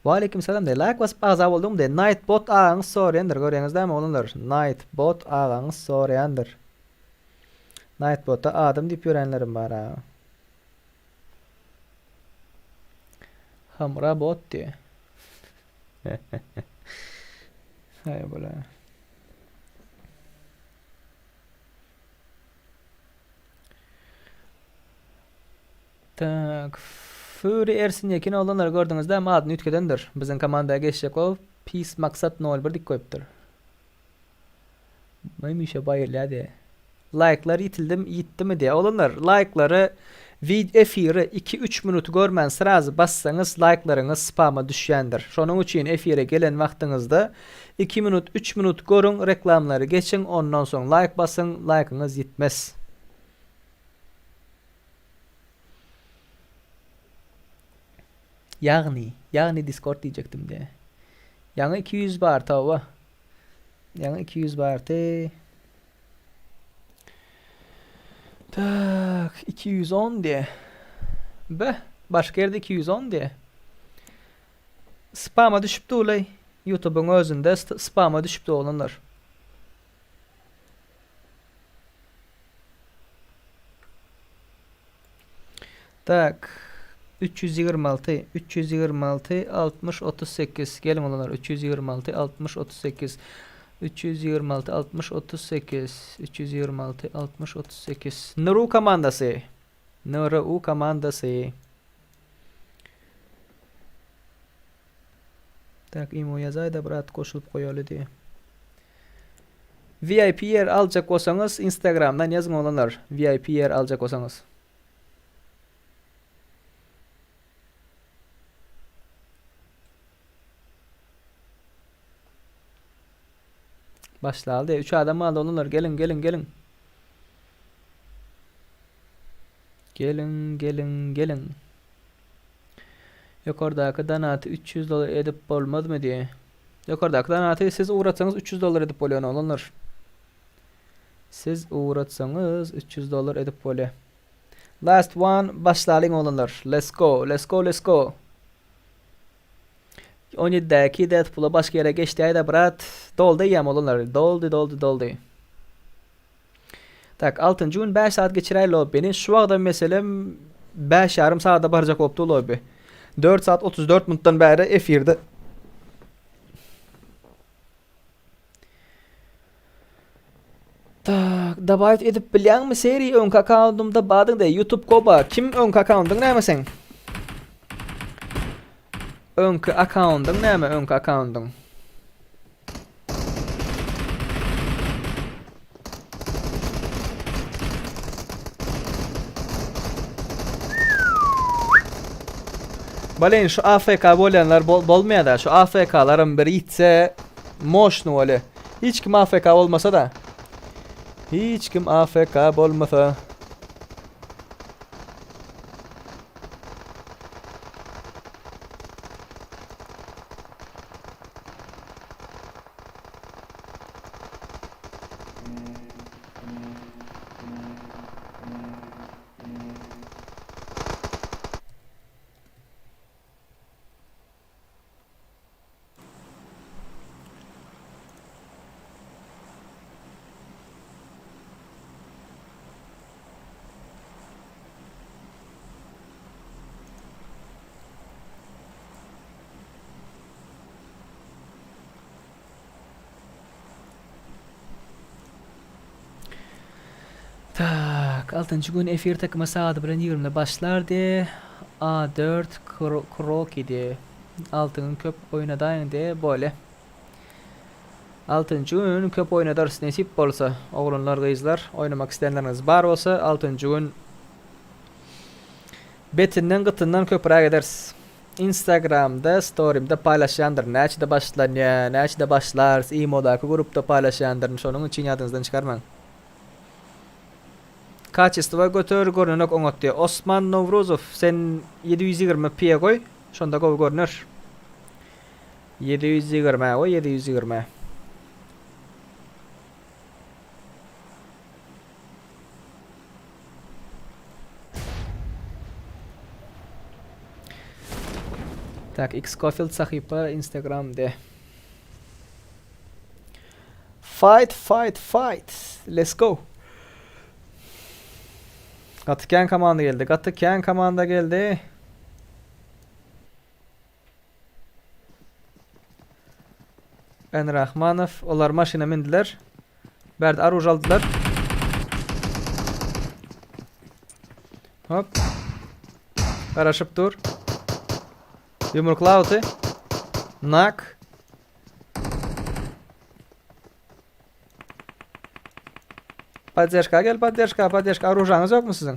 Waleýkim salam de like basyp agza bolduň de Nightbot agaňyz soraýandyr görýäňiz dämi oglanlar Nightbot agaňyz soraýandyr Nightbota adam diýip ýörenlerim bar a Hamra bot diýe Haý bula Tak. Fury Ersin Ýekin oglanlar gördüňiz dämi adyny üýtgedendir. Biziň komandaya geçjek bolup Pis Maksat 01 dik goýupdyr. Hemişe baýyrýar diýe. Laýklar ýitildim ýitdimi diýe. Oglanlar laýklary vid efiri 2-3 minut görmän srazy bassaňyz laýklaryňyz spama düşýändir. Şonuň üçin efire gelen wagtyňyzda 2 minut 3 minut görüň reklamlary geçiň ondan soň laýk basyň laýkyňyz ýitmez. Ýagny, ýagny Discord diýjekdim diýe. Ýaňy 200 bar toba. Ýaňy 200 bardy. Tak, 210 diýe. Be, başga ýerde 210 diýe. Spama düşüpdi ulay. YouTube'un özünde spama düşüpdi oglanlar. Tak. 326 326 60 38 geliň oglanlar 326 60 38 326 60 38 326 60 38 Nru komandasy NRU komandasy Tak imo ýazaýda brat goşulyp goýaly diýe. VIP ýer aljak bolsaňyz Instagramdan ýazyň oglanlar VIP ýer aljak bolsaňyz. Başlaly 3 adam galdy oglanlar geliň geliň geliň. Geliň geliň geliň. Ýokardaky donaty 300 dollar edip bolmazmy diýe. Ýokardaky donaty siz ugratsaňyz 300 dollar edip bolýan oglanlar. Siz ugratsaňyz 300 dollar edip bolýar. Last one başlalyň oglanlar. Let's go. Let's go. Let's go. 17-däki Deadpool'a başga ýere geçdi aýda brat. Doldy eýýäm oglanlar. Doldy, doldy, doldy. Tak, altynjy gün 5 saat geçiräý lobbini. Şu wagtam meselem 5 ýarym saata barjak bolupdy lobby. 4 saat 34 minutdan bäri efirde. Tak, dabawit edip bilýäňmi seri öňki akkauntymda badyň de YouTube koba. Kim öňki akkauntyň näme seň? Öňki akkauntyň näme öňki akkauntyň? Balen şu AFK bolýanlar bol bolmaýar-da. Şu AFK-laram bir ýitse moşny bolýar. Hiç kim AFK bolmasa da. Hiç kim AFK bolmasa. Tak, altynjy gün efir takymy sagady bilen ýigrimide başlardy. A4 Kroki diýe. Altyňy köp oýnadaýyň diýe bolýa. Altynjy gün köp oýnadarys nesip bolsa. Oglanlar gyzlar oýnamak isleýänleriňiz bar bolsa altynjy gün betinden gytyndan köpräk ederis. Instagramda storimde paýlaşýandyryn näçede başlanýa näçede başlarys imodaky grupda paýlaşýandyryn şonuň üçin ýadyňyzdan çykarmaň. Kaçestwa göter görnenok oňat diýýär. Osman Nowruzow sen 720 p goý şonda gowy görner. 720 goý 720. Tak, X Cofield sahypa Instagramde. Fight, fight, fight. Let's go. Gaty kän komanda geldi. Gaty kän komanda geldi. En Rahmanow olar maşyna mindiler. Bärde aruž aldylar. Hop. Garaşyp dur. Ýumruklawdy. Nak. Podderžka gel, podderžka, podderžka. Aružaňyz ýokmy siziň?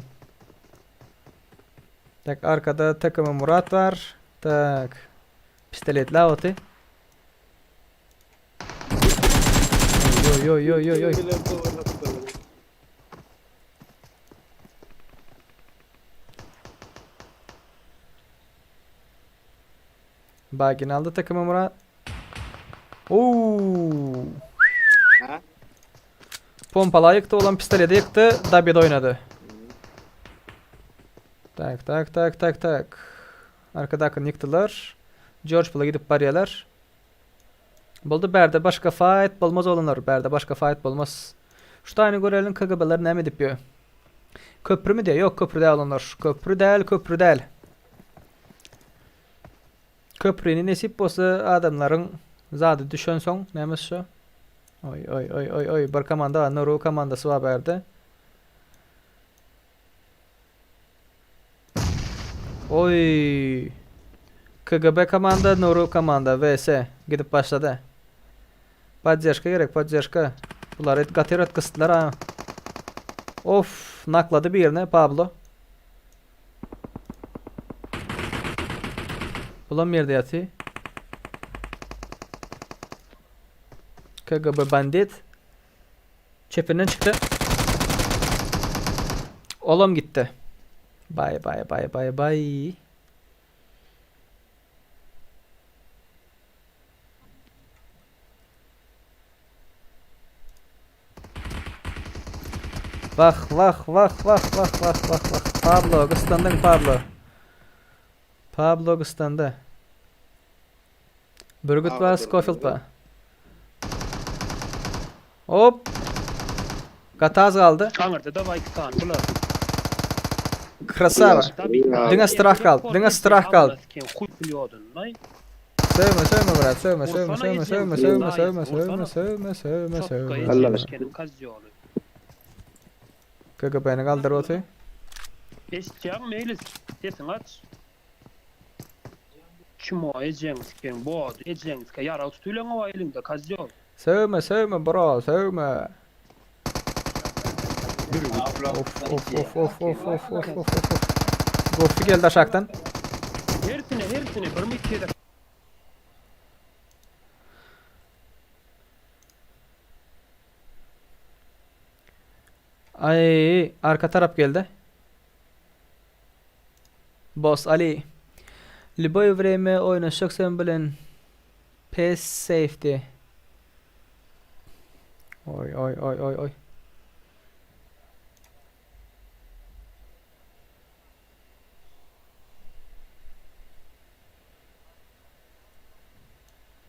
Tak, arkada TKM Murat bar. Tak. Pistoletli awty. Oý oý oý oý oý. Bagin aldy TKM Murat. Oo. Pompala ýykdy, olam pistoleti ýykdy, Dabid oýnady. Tak, tak, tak, tak, tak. Arkadakyny ýykdylar. George Pula gidip barýarlar. Boldy bärde başga fight bolmaz oglanlar. Bärde başga fight bolmaz. Şu taýyny göreliň KGB-ler näme edip ýör. Köprümi diýýär? Ýok, köprü däl oglanlar. Köprü däl, köprü däl. Köprüni nesip bolsa adamlaryň zady düşensoň nämesi şo? Oý, oý, oý, oý, oý, bir komanda bar, Nuru komandasy bar bärde. Oý. KGB komanda, Nuru komanda, VS gidip başlady. Poddežka gerek, poddežka. Bular et gaty erbet gysdylar ha. Of, naklady birini Pablo. Bulam ýerde ýaty. KGB bandit. Çepinden çykdy. Olam gitdi. Bay bay bay bay bay. Wah wah wah wah wah wah wah wah. Pablo gyslandyň Pablo. Pablo gyslandy. Bürgüt bar, Skofield bar. Hop. Gaty az galdy. Aňyrda da bar iki sany bular. Krasava. Diňe strah galdy. Diňe strah galdy. Sögme, sögme brat, sögme, sögme, sögme, sögme, sögme, sögme, sögme, sögme, sögme, sögme. KGB-ni galdyr oty. Eşitýäňmi Meýlis? Sesiňi aç. Çmo ejeň siken bot ejeň sike ýarag tutuýlaňa bar eliňde kozýol. Sögme, sögme bro, sögme. Of of of of of of of of of. Goffy geldi aşakdan. Hersine hersine birmi gezek. Aý, arka tarap geldi. Boss Ali. Lüboý vremya oýnaşjak sen bilen. Pes safety. Oý oý oý oý oý.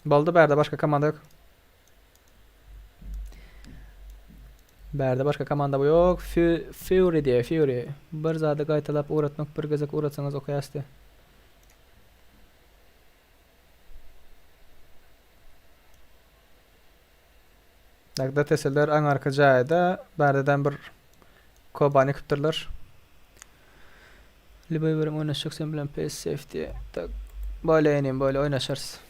Boldy bärde başga komanda ýok. Bärde başga komanda bu ýok. Fury diýýär, Fury. Bir zady gaýtalap ugratmak bir gezek ugratsaňyz okaýas diýýär. Dagda teseller aňarky jaýda bärdeden bir kobany ýykypdyrlar. Liboý bilen oýnaşjak sen bilen PS safe diýýär. Tak. Bolýa inim, bolýa oýnaşarys.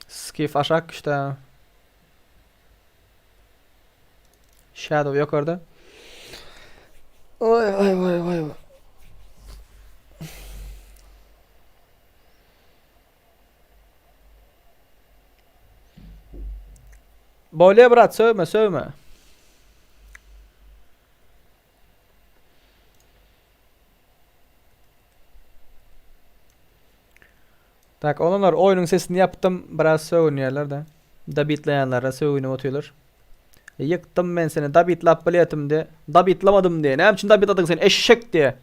Skif aşak düşdi. Shadow ýokarda. Oý oý oý oý. Bolýa brat sögme sögme. Tak olanlar oýnuň sesini ýapdym biraz sögünýärler de. Dabitleýänlere sögünip otyrlar. Ýykdym men seni dabitlap bilýärdim de. Dabitlamadym diýe. Näme üçin dabitladyň sen eşek diýe.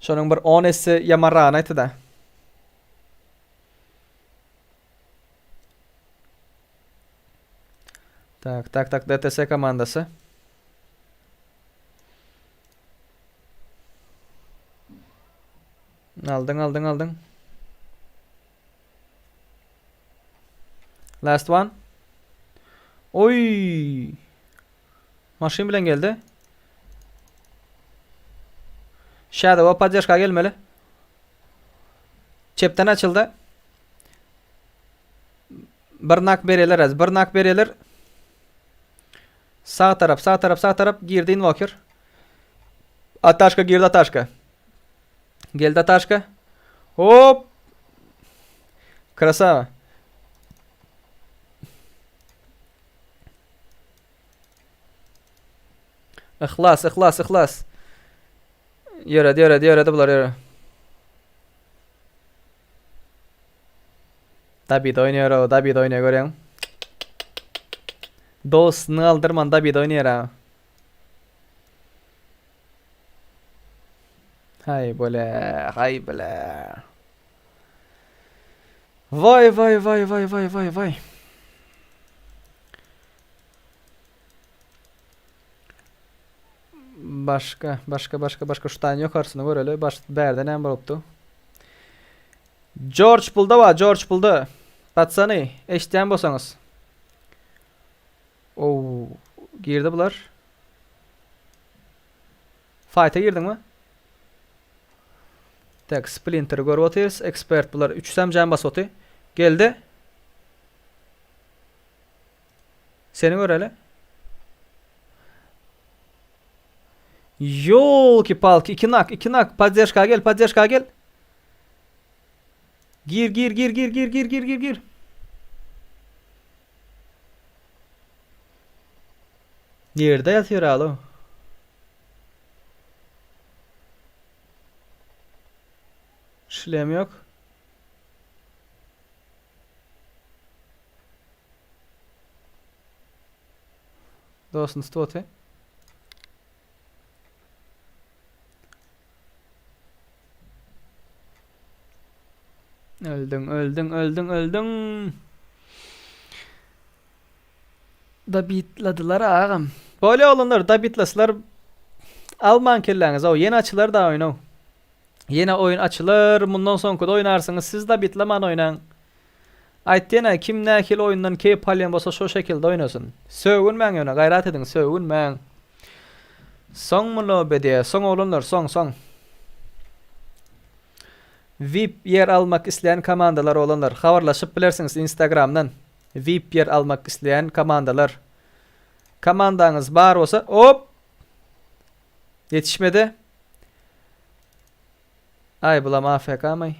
Şonuň bir 10 esse ýamanragyny aýtdy-da. Tak, tak, tak, DTS komandasy. Aldyň, aldyň, aldyň. Last one. Oy! Maşyn bilen geldi. Shadow'a poddežka gelmeli. Çepden açyldy. Bir nak berýärler az. Bir nak berýärler. Sag tarap, sag tarap, sag tarap girdi Invoker. Ataşka girdi Ataşka. Geldi Ataşka. Hop. Krasava. Yhlas, yhlas, yhlas. Ýöredi, ýöredi, ýöredi bular ýöre. Dabid oýnaýar o, Dabid oýnaýar görýäň. Dostuny galdyrman Dabid oýnaýar ha. Haý bole, haý bole. Vay vay vay vay vay vay vay. Başga, başga, başga, başga şu taýyn ýokarsyny göreli. Baş bärde näme bolupdy? George pulda bar, George pulda. Patsany, eşitýän bolsaňyz. Ow, girdi bular. Fight'a girdiňmi? Tak, Splinter'i görüp otyrys. Expert bular üçüsem jam basyp oty. Geldi. Seni göreli. Ýolki palki iki nak, iki nak. Poddeşka gel, poddeşka gel. Gir, gir, gir, gir, gir, gir, gir, gir, gir. Ýerde ýatyr alo. Şlem ýok. Dostun tutup oty. Öldüň, öldüň, öldüň, öldüň. Dabitladylar agam. Bolýa oglanlar, dabitlasylar almaň kelläňize, o ýene açylar da oýun o. Ýene oýun açylar, mundan soňkuda oýnarsyňyz, siz dabitlaman oýnaň. Aýt ýene kim nähili oýundan keýp alýan bolsa şo şekilde oýnasyn. Sögünmäň ýöne gaýrat ediň sögünmäň. Soňmy lobby diýýär. Soň oglanlar soň soň. Vip ýer almak isleýän komandalar oglanlar habarlaşyp bilersiňiz instagramdan. Vip ýer almak isleýän komandalar. Komandaňyz bar bolsa op! Ýetişmedi. Aý bulam AFK-my?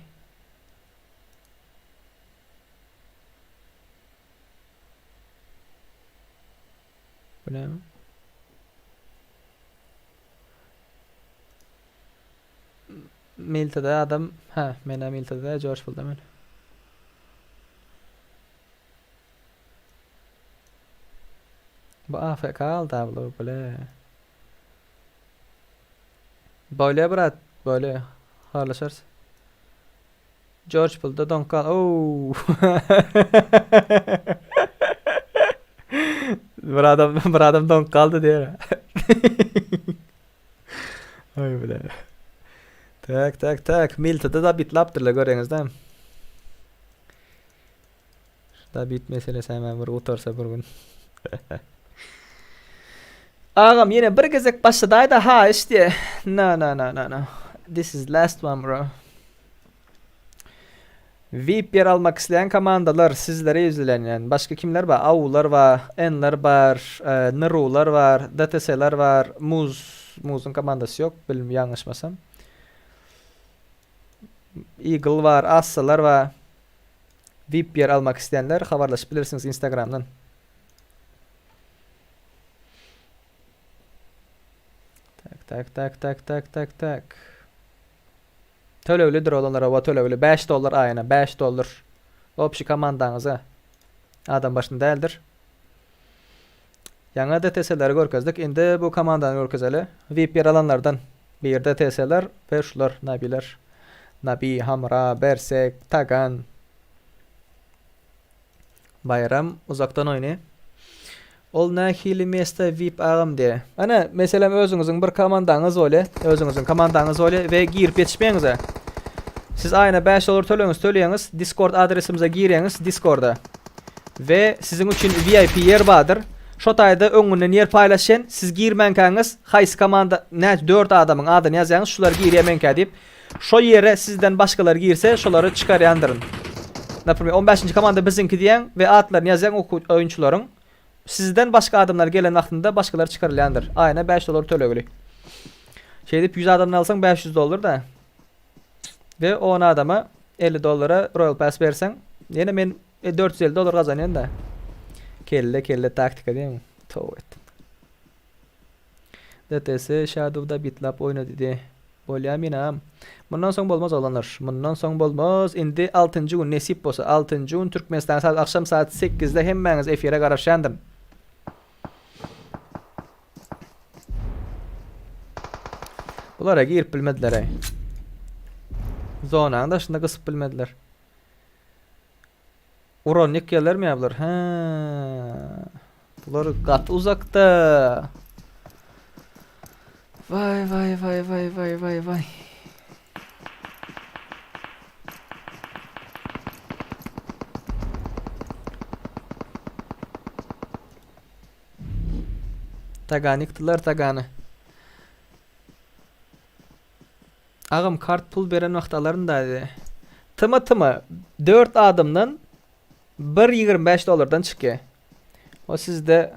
Bu näme? Miltada adam, ha, men Miltada, George Bullda men. Bu AFK aldy abla bile. Böyle brat, böyle habarlaşarys. George pulda doňkan. Oo. Bir adam bir adam doňup galdy diýer. Aý bile. Tak tak tak Miltada da bitlapdyrlar göreňizde. Da bit meselesi hemen bir gutarsa bir gün. Agam ýene bir gezek başladaýda haýyş diýe. No no no no no. This is last one bro. VIP ýer almak isleýän komandalar sizlere ýüzlenýän. Başga kimler bar? Aular bar, Enler bar, e, Nrular bar, DTS-ler bar, Muz, Muzun komandasy ýok, bilim ýalňyşmasam. Eagle bar, Assalar bar. VIP ýer almak isleýänler habarlaşyp bilersiňiz Instagramdan. Tak tak tak tak tak tak tak. Töleglidir olanlar oba tölegli 5 dollar aýyna 5 dollar. Opşi komandaňyza. Adam başyna däldir. Ýaňy DTS-leri görkezdik. Indi bu komandany görkezeli. VIP ýer alanlardan bir DTS-ler we şular Nabiler. Nabi, Hamra, Bersek, Tagan. Baýram uzakdan oýny. Ol nähili mesta VIP agam diýe. Ana, meselem özüňiziň bir komandaňyz bolýa, özüňiziň komandaňyz bolýa we girip ýetişmeýäňiz-ä. Siz aýyna 5 dollar tölegiňizi töleýäňiz, Discord adresimize girýäňiz Discorda. We siziň üçin VIP ýer bardyr. Şo taýda öňünden ýer paýlaşýan, siz girmänkäňiz haýsy komanda näçe 4 adamyň adyny ýazýaňyz, şular girýär meňkä diýip. Şo ýere sizden başgalar girse şolary çykarýandyryn. Naprimer on bäşinji komanda biziňki diýýäň we atlaryny ýazýaň oýunçylaryň. Sizden başga adamlar gelen wagtynda başgalar çykarylýandyr. Aýyna 5 dollar tölegli. Şeýdip 100 adamdan alsaň 500 dollar da. We 10 adama 50 dollara Royal Pass berseň ýene men 450 dollar gazanýan da. Kelle kelle taktika diýýän. Tow etdim. DTS Shadow da bitlap oýna diýdi. Bolýa minam. Mundan soň bolmaz oglanlar. Mundan soň bolmaz. Indi altynjy gün nesip bolsa altynjy gün Türkmenistan saat akşam saat sekizde hemmäňiz efire garaşýandyryn. Bulara girip bilmediler-eý. Zonanyň daşynda gysyp bilmediler. Uran ýykýarlarmy ýa bular? Hä. Bular gaty uzakda. Vay vay vay vay vay vay vay. Tagany ýykdylar tagany. Agam kart pul beren wagty alaryn da diýdi. Tyma tyma 4 adamdan bir 25 dollardan çykýa. O sizde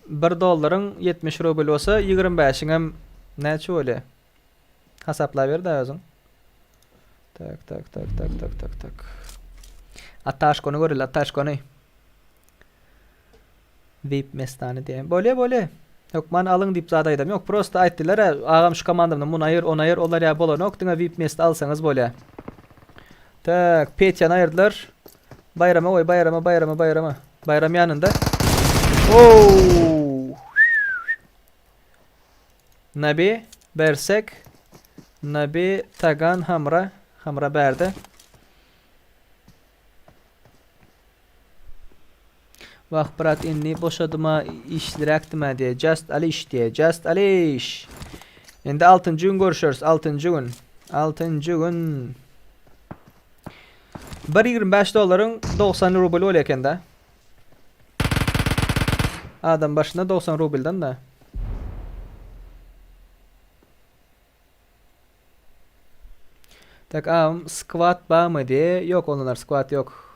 1 dollaryň 70 rubl bolsa 25-iňem näçe bolýa? Hasaplaber da özüň. Tak tak tak tak tak tak tak. Ataşkony göreli ataşkony. Vip mestany diýen. Bolýa bolýa. Hökman alyň diýip zat aýdam ýok. Prosta aýtdylar agam şu komandamdan muny aýyr, ony aýyr, olar ýa bolanok, diňe vip mest alsaňyz bolýa. Tak, Petýany aýyrdylar. Baýrama goý, Baýrama, Baýrama, Baýrama. Baýram ýanynda. Oh! Nabi, Bersek, Nabi, Tagan, Hamra, Hamra bärde. Wah brat indi boşadyma işliräkdimä diýe just alyş diýe just alyş. Indi altynjy gün görüşeris altynjy gün. Altynjy gün. 1.25 dollaryň 90 rubl bolýar eken-de. Adam başyna 90 rubldan da. Tak agam squat barmy diye. Yok onlar squat yok.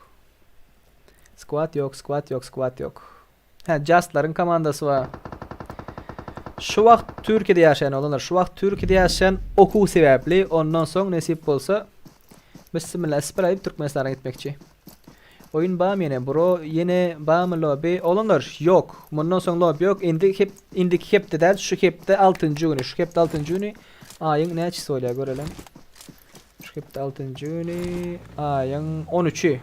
Squat yok, squat yok, squat yok. Ha Justlaryň komandasy bar. Şu wagt Türkiýede ýaşaýan oglanlar, şu wagt Türkiýede ýaşaýan okuw sebäpli, ondan soň nesip bolsa Bismillah ispraýyp Türkmenistana gitmekçi. Oýun barmy ýene bro? Ýene barmy lobby? Oglanlar ýok. Mundan soň lobby ýok. Indi hep indiki hepde däl, şu hepde 6-njy güni. Şu hepde 6-njy güni aýyň näçesi bolýar görelim. Şu hepde 6-njy güni aýyň 13-i.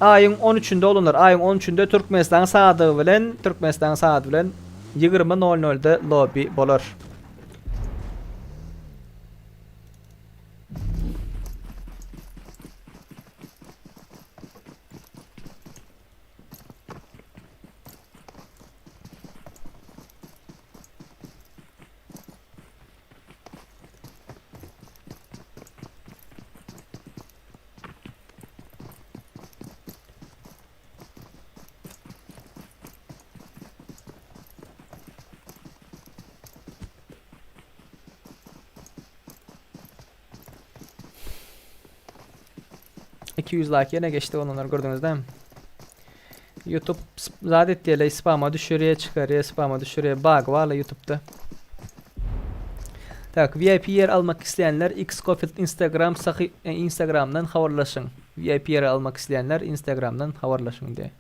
Aýyň 13-ünde oglanlar, aýyň 13-ünde Türkmenistanyň sadygy bilen, Türkmenistanyň sagady bilen 20:00-da lobby bolar. 200 like ýene geçdi ondan gördüňiz dämi? YouTube zat etdiler, spama düşürýär, çykarýar, spama düşürýär. Bug bar YouTube'da. Tak, VIP ýer almak isleýänler Xcofield Instagram sahy e, Instagramdan habarlaşyň. VIP ýer almak isleýänler Instagramdan habarlaşyň diýe.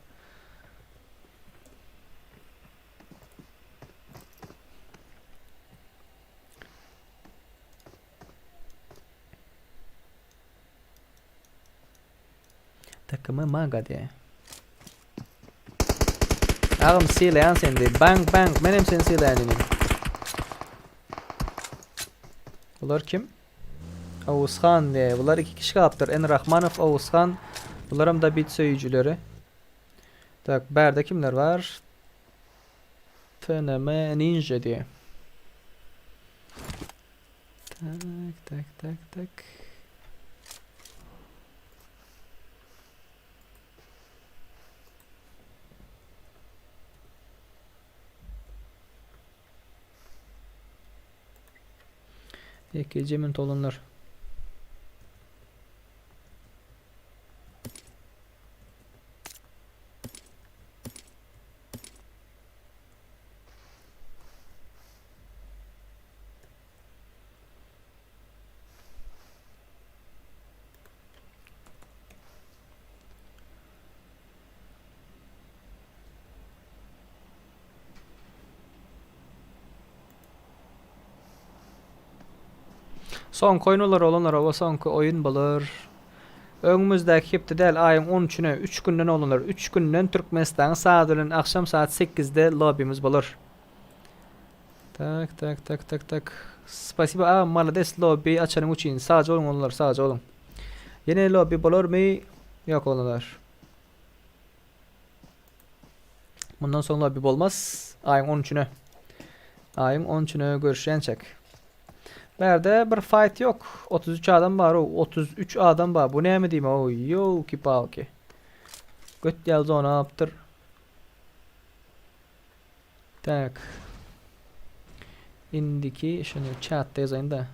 Takımı maga diýe. Agam sylaýan seni diýe. Bang bang menem seni sylaýan inim. Bular kim? Oguzhan diýe. Bular iki kişi galypdyr. En Rahmanow, Oguzhan. Bularam da bit söýüjileri. Tak, bärde kimler bar? TNM Ninja diýe. Tak, tak, tak, tak. Ýekeje minut olanlar. Soňky oýun bolar oglanlar oba soňky oýun bolar. Öňümizdäki hepde däl aýyň on üçüne üç günden oglanlar üç günden Türkmenistanyň sagady bilen agşam saat sekizde lobbimiz bolar. Tak tak tak tak tak. Spasiba agam malades lobby açanyň üçin sagja boluň oglanlar sagja boluň. Ýene lobby bolarmy? Ýok oglanlar. Mundan soň lobby bolmaz. Aýyň 13-üne. Aýyň 13-üne görüşýänçek. Bärde bir fight ýok. 33 adam bar o. 33 adam bar. Bu näme diýme o. Ýolki palki. Göt ýaly zona alypdyr. Tak. Indiki şuny chatda ýazaýyn da.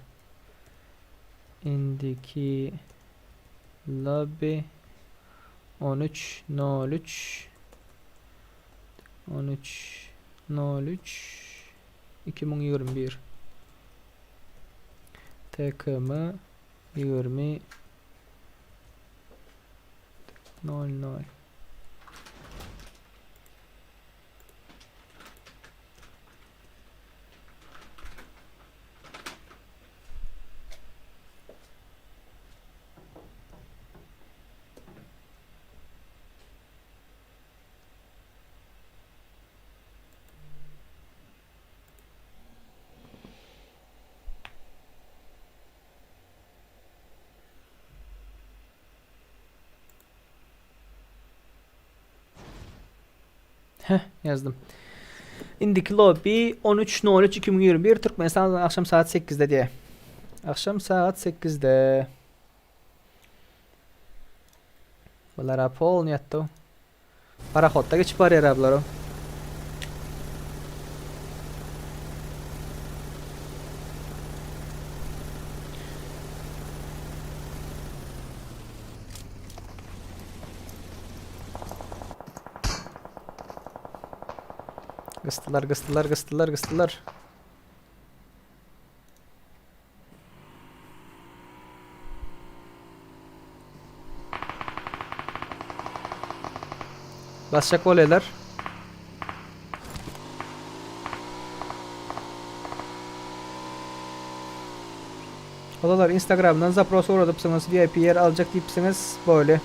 Indiki lobby 13.03 13.03 2021 TKM 20 00 Heh, ýazdym. Indiki lobby 13.03.2021 Türkmenistan akşam saat 8-de diýe. Akşam saat 8-de. Bulara polny ýatdy. Parahodda geçip barýar bular. Gysdylar, gysdylar, gysdylar, gysdylar. Basjak bolýarlar. Odalar Instagramdan zapros ugradypsyňyz, VIP ýer aljak diýipsiňiz, bolýa.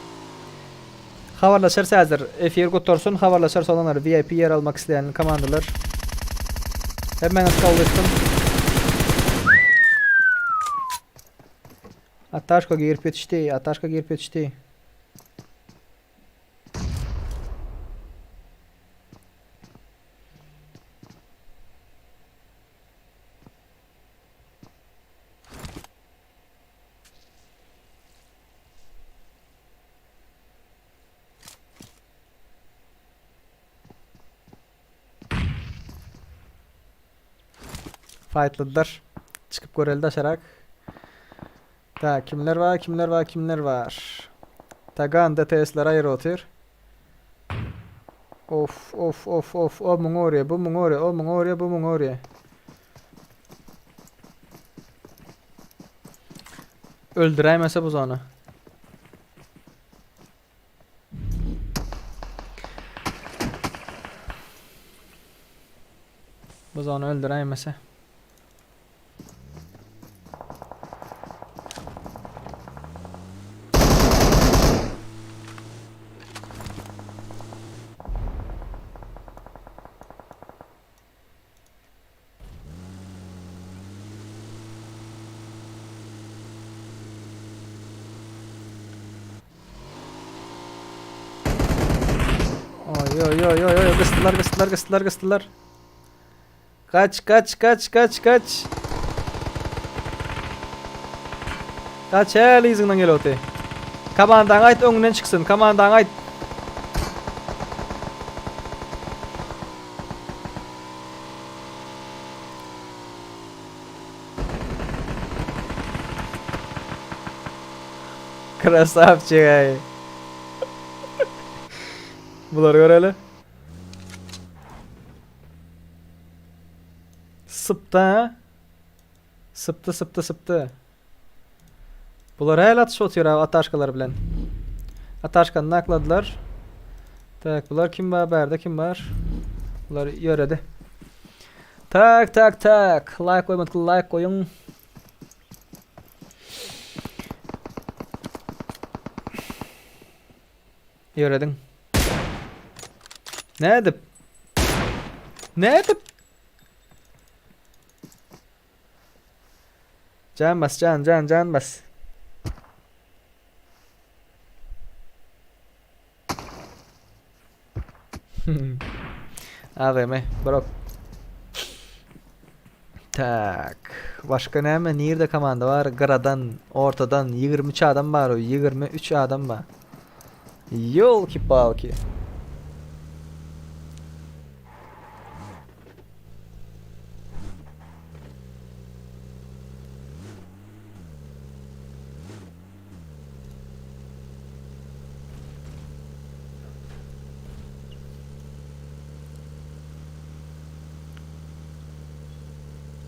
Habarlaşarys häzir. Efir gutarsyn, habarlaşarys olanlar VIP ýer almak isleýän komandalar. Hemmäňiz kabul etsin. Ataşka girip ýetişdi, Ataşka girip ýetişdi. Fightladylar. Çykyp göreli daşarak. Ta kimler var, kimler var, kimler var. Tagan DTS'ler aýry otyr. Of, of, of, of, o muňa orýa, bu muňa orýa, o muňa orýa, bu muňa orýa. Öldüräýmese bu zona. Bu zona öldüräýmese. Oý oý oý oý oý gysdylar gysdylar gysdylar gysdylar. Kaç kaç kaç kaç kaç. Kaç häli yzyňdan gelip oty. Komandaňa aýt öňünden çyksyn. Komandaňa aýt. Krasavçik aý. Bulary göreli. Sypdy ha. Sypdy sypdy sypdy. Bular häli atyşyp otyr abi ataşkalar bilen. Ataşkany nakladylar. Tak bular kim bar bärde kim bar? Bular ýöredi. Tak tak tak. Like goýmadyk like goýuň. Ýörediň. Nädip? Nädip? Jan bas, jan, jan, jan bas. AVM, brok. Tak. Başga näme? Nirde komanda bar? Gyradan, ortadan 23 adam bar, 23 adam bar. Ýolki-palki.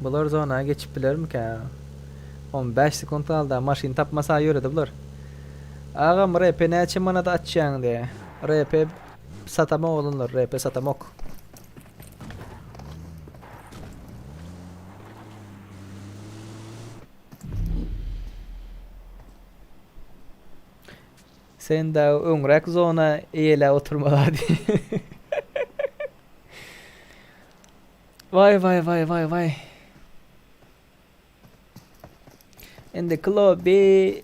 Bular zona geçip bilermikä? 15 sekunt galdy. Maşyn tapmasa ýöredi bular. Agam RP näçe manada açýaň diýe. RP satamok oglanlar, RP satamok. Sen dagy öňräk zona eýeläp oturmaly diý. Waý waý waý waý waý. Indi klobi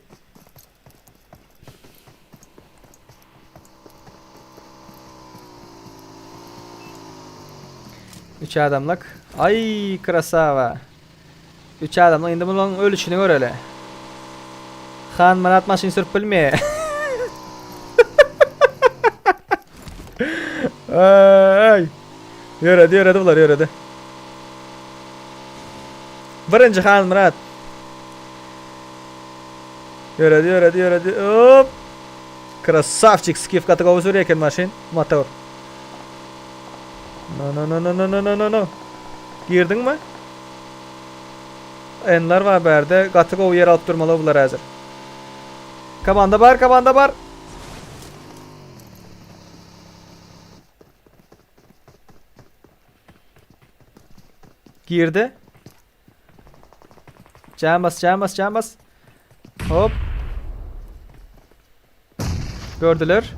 Üç adamlyk. Ay krasava. Üç adamlyk. Indi bunun ölüşini göreli. Han Myrat maşyn sürüp bilmeýär. Ay. Ýöredi, ýöredi bular, ýöredi. Birinji Han Myrat. Ýöredi, ýöredi, ýöredi. Hop. Krasavçik, skif gaty gowy sürýär eken maşyn, motor. No no no no no no no no no. Girdiňmi? Enler bar bärde. Gaty gowy ýer alyp durmaly bular häzir. Komanda bar, komanda bar. Girdi. Can bas, can bas, can bas. Hop. Gördüler.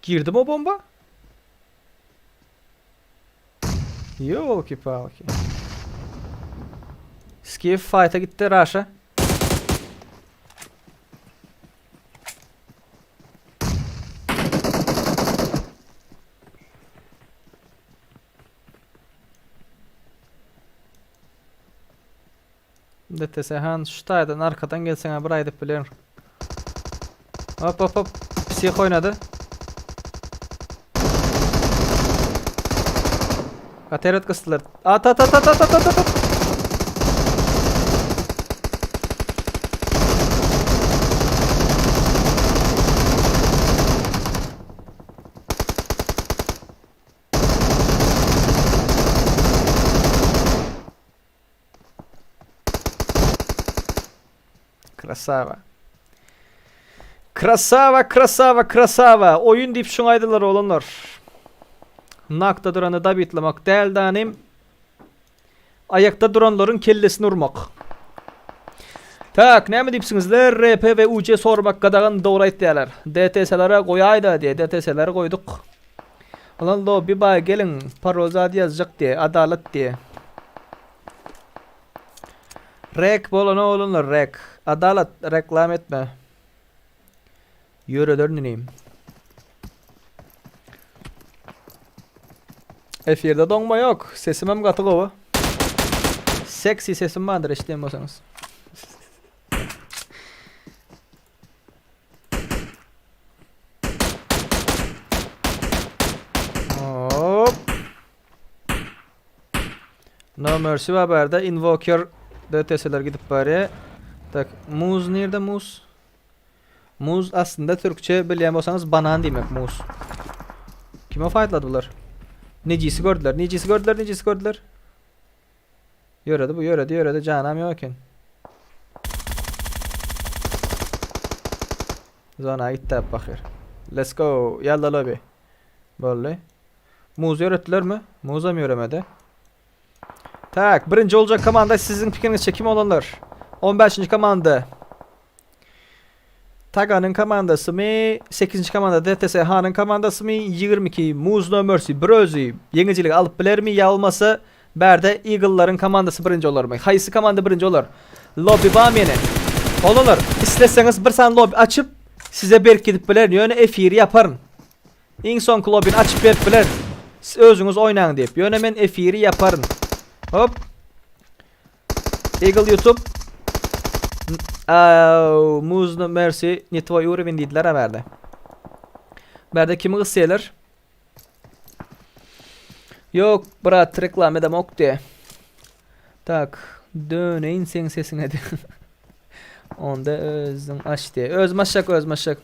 Girdi mi o bomba? Ýolki-palki. Skif fight'a gitdi Raşa. DTS han şu taýdan arkadan gelseň bir aýdyp bilerin. Hop hop hop. Psih oýnady. Kateret gysdylar. At at at at at at at at. Krasava. Krasava, krasava, krasava. Oýun diýip şuňa aýdylar oglanlar. Nakda durany dabitlemek däl danym. Aýakda duranlaryň kellesini urmak. Tak, näme diýipsiňizler? RP we UC sormak gadagan dogry aýtýarlar. DTS-lere goýaýda diýe, DTS-leri goýduk. Ulan lobby baý geliň, parol zat ýazjak diýe, adalat diýe. Rek bolana oglanlar rek. Adalat reklam etme. Ýöreder inim. Efirde doňma ýok. Sesimem gaty gowy. Seksi sesim bardyr eşidýän bolsaňyz. Hop. No Mercy bar bärde. Invoker DTS-ler gidip barýar. Tak, muz nirde muz? Muz aslynda türkçe bilýän bolsaňyz banan diýmek muz. Kime faýdlady bular? Nejisi gördüler, nejisi gördüler, nejisi gördüler. Ýöredi bu, ýöredi, ýöredi, janam ýok eken. Zona gitdi apahyr. Let's go. Ýalla lobby. Boldy. Muz ýöretdilermi? Muzam ýöremedi. Tak, birinji boljak komanda siziň pikiriňizçe kim olanlar? 15-nji komanda. Taganyň komandasymy? 8-nji komanda DTS Hanyň komandasymy? 22 Muz No Mercy bir özi ýeňijiligi alyp bilermi ýa bolmasa bärde Eagle-laryň komandasy birinji bolarmy? Haýsy komanda birinji bolar? Lobby barmy ýene? Olanlar, isleseňiz bir sany lobby açyp size berk gidip bilerin, ýöne efiri ýaparyn. Iň soňky lobbyny açyp berip bilerin. Siz özüňiz oýnaň diýip. Ýöne men efiri ýaparyn. Hop. Eagle YouTube. Au, Muz no mercy, ne tvoy uровень diýdiler ha bärde. Bärde kimi gysýarlar? Ýok, brat, reklama edemok diýe. Tak, döneýin seň sesiňe diýe. Onda özüň aç diýe. Özüm açjak, özüm açjak.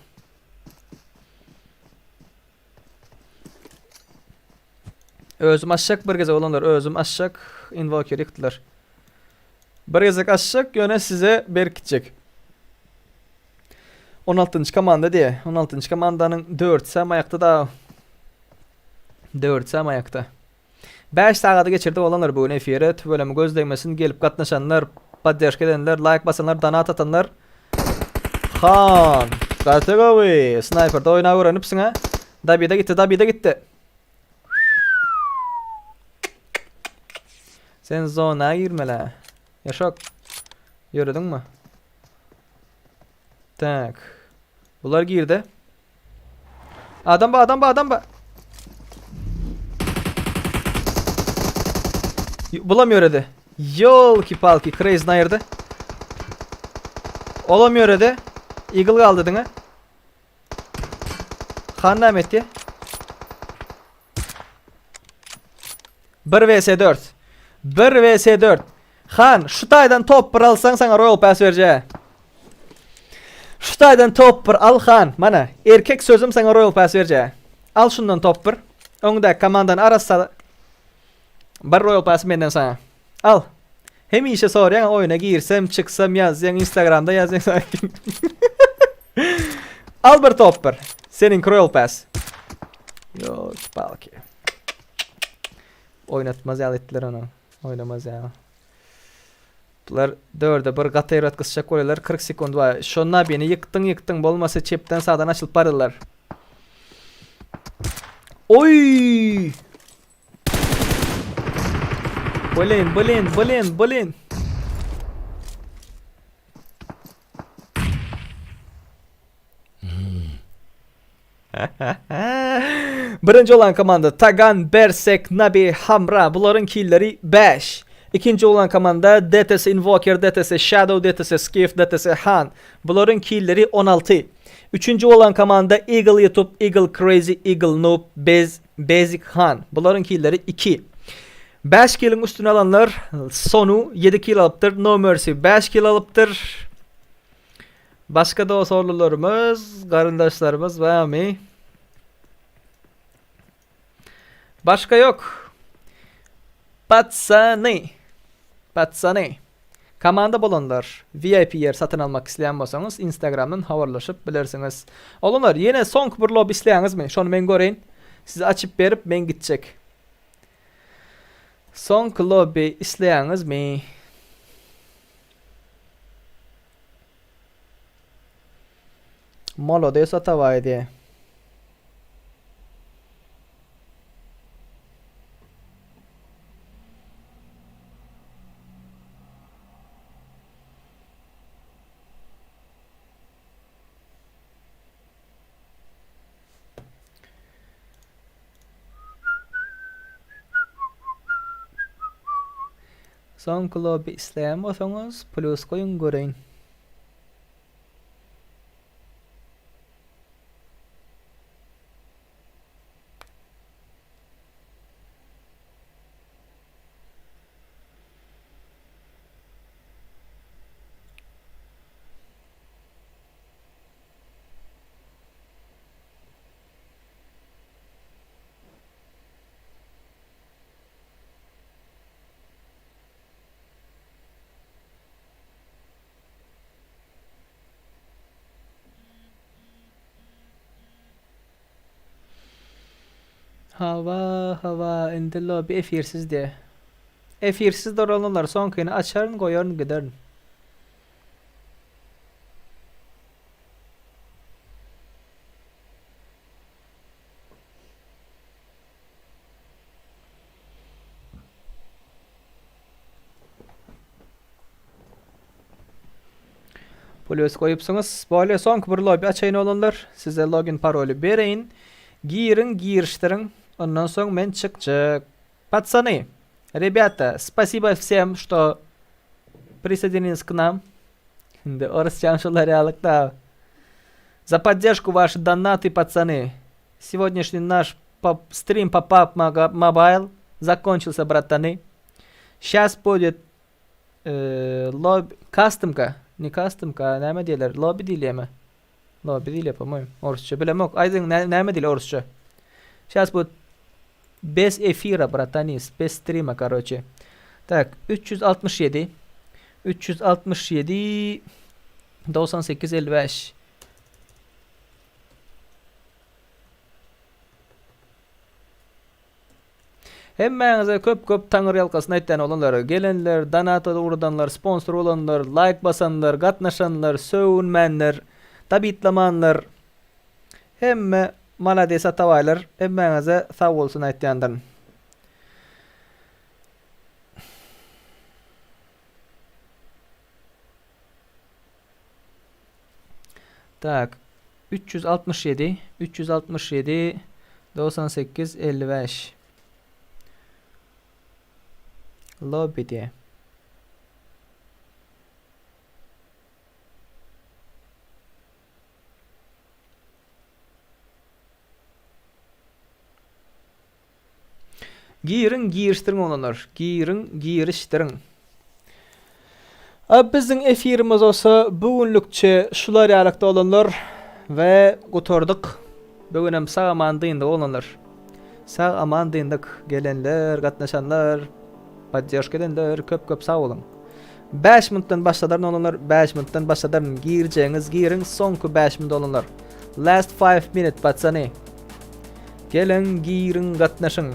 Özüm açjak bir gezek olanlar özüm açjak invoker ýykdylar. Bir gezek açjak ýöne size berkitjek. 16-njy komanda diýe. 16-njy komandanyň 4-si aýakda da 4-si aýakda. 5 sagady geçirdik olanlar bu gün efire. Tüweleme göz degmesin gelip gatnaşanlar, podderžka edenler, laýk basanlar, donat atanlar. Han, gaty gowy. Snayperde oýnap öwrenipsiň ha. Dabida gitdi, Dabida gitdi. Sen zona girmeli. Ýaşok. Ýörediňmi? Tak. Bular girdi. Adam ba, adam ba, adam ba. Bulam ýöredi. Ýolki palki Crazy aýyrdy. Olam ýöredi. Eagle galdy diňe. Han näme etdi? 1 vs 4. 1 vs 4. Han, şu taýdan top bir alsaň saňa Royal Pass berje. Şu taýdan top bir al Han. Mana, erkek sözüm saňa Royal Pass berje. Al şundan top bir. Öňdäki komandany arassa bir Royal Pass menden saňa. Al. Hemişe soraýaň oýuna girsem, çyksam ýazýaň Instagramda ýazýaň. Al bir top bir. Seniň Royal Pass. Ýok, palki. Oýnatmaz ýaly etdiler ony. Oýnamaz ýaly. Bular dörde bir gaty erbet gysjak bolýarlar. 40 sekund bar. Şo Nabini ýykdyň ýykdyň bolmasa çepden sagdan açylyp baryrlar. Oý! Blin, blin, blin, blin. Birinji olan komanda Tagan, Bersek, Nabi, Hamra. Bularyň killeri 5. Ikinji olan komanda DTS Invoker, DTS Shadow, DTS Skiff, DTS Han. Bularyň killeri 16. Üçünji olan komanda Eagle YouTube, Eagle Crazy, Eagle Noob, Bez, Basic Han. Bularyň killeri 2. 5 kiliň üstüne alanlar Sonu 7 kil alypdyr, No Mercy 5 kil alypdyr. Başga dost-oglanlarymyz, garyndaşlarymyz barmy? Başga ýok. Patsany. Patsany. Komanda bolanlar, VIP ýer satyn almak isleýän bolsaňyz, Instagramdan habarlaşyp bilersiňiz. Oglanlar, ýene soňky bir lobby isleýäňizmi? Şony men göreýin. Size açyp berip, men gitjek. Soňky lobby isleýäňizmi? Molodes Atabaý diýe. Soňky lobby isleýän bolsaňyz plus goýuň göreýin. Hawa hawa indi lobby efirsiz diýe. Efirsiz dolanarlar soňkyny açaryn goýaryn giderin. Plus goýupsyňyz. Bolýa soňky bir lobby açaýyn oglanlar. Size login paroly bereýin. Giriň, girişdiriň. Ondan soň men çykjak. Пацаны, ребята, спасибо всем, что присоединились к нам. Indi orusçam şular ýalykda. За поддержку ваши донаты, пацаны. Сегодняшний наш поп стрим по PUBG Mobile закончился, братаны. Сейчас будет e, lobby customka, ne customka, näme diýerler? Lobby diýilýärmi? Lobby diýilýär, по-моему. Orusça bilemok. Aýdyň näme diýilýär orusça? Сейчас будет без эфира, братаны, без стрима, короче. Так, 367 367 98 55 Hemmäňize köp köp taňyrýalkasyn aýtýan oglanlar. Gelenler, donata ugradanlar, sponsor bolanlar, laýk basanlar, gatnaşanlar, sögünmänler, tabitlamanlar. Hemme malades atabaýlar. Hemmäňize sag bolsun aýtýandyryn. Tak. 367 367 98 55 Lobby diýe. Giriň girişdiriň oglanlar. Giriň girişdiriň. A biziň efirimiz bolsa bu günlükçe şular ýalykda oglanlar we gutardyk. Bu günem sag aman dyndyk oglanlar. Sag aman dyndyk. Gelenler, gatnaşanlar, podderžka edenler köp köp sag boluň. 5 minutdan başladaryn oglanlar, 5 minutdan başladaryn. Girjegiňiz giriň, soňky 5 minut oglanlar. Last 5 minute patsany. Geliň, giriň, gatnaşyň.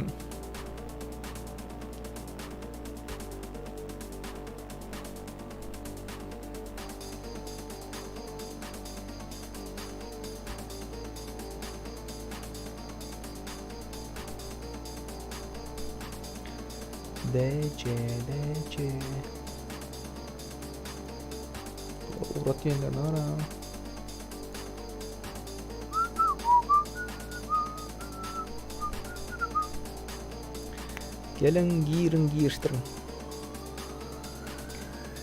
D C D C Ugrat diýenler bar. Geliň giriň girişdiriň.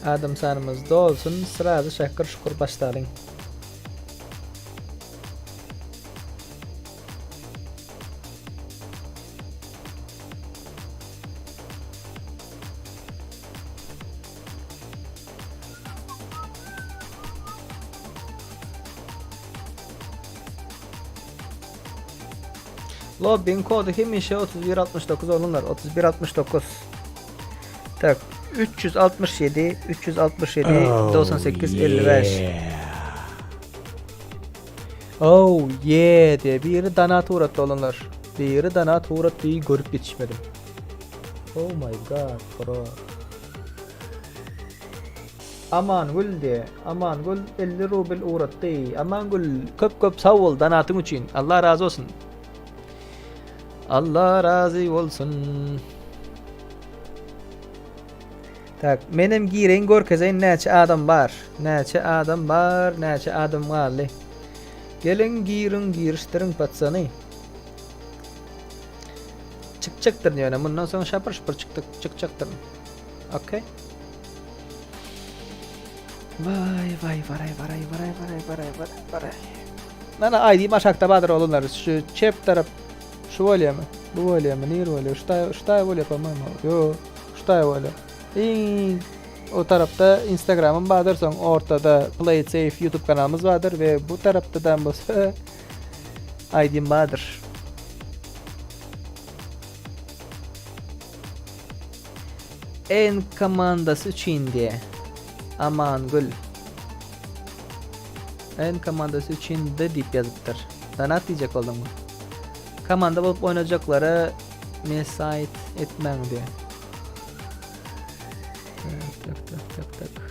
Adam sanymyz dolsun, srazy şakyr şukur başlalyň. Lobbyň kody hemişe 3169 oglanlar 3169. Tak 367 367 98 55. Oh yeah diye biri dana turatdy oglanlar. Biri dana turatdy görüp ýetişmedim. Oh my god bro. Amangül diye. Amangül 50 rubl ugratdy. Amangül köp köp sag bol donatyň üçin. Allah razy bolsun. Allah razy bolsun. Tak, menem gireýin görkezeýin näçe adam bar. Näçe adam bar, näçe adam galdy. Geliň giriň girişdiriň patsany. Çykjakdyr ýöne mundan soň şapyr şupur çykdyk çykjakdyr. Okey. Vay vay varay varay varay varay varay varay varay. Mana aýdym aşakda bardyr oglanlar. Şu çep tarap şu bolýamy? Bu bolýamy? Nir bolýar? Şu taý şu taý bolýar po-moýmu. Ýo, şu taý bolýar. Iň o tarapda Instagramym bardyr, soň ortada Play It Safe YouTube kanalymyz bardyr we bu tarapda da bolsa aýdym bardyr. En komandasy üçin diýe. Amangül. En komandasy üçin D diýip ýazypdyr. Donat diýjek bolduňmy? Komanda bolup oýnajaklara mesayt etmäň diýýär. Tak tak tak tak tak.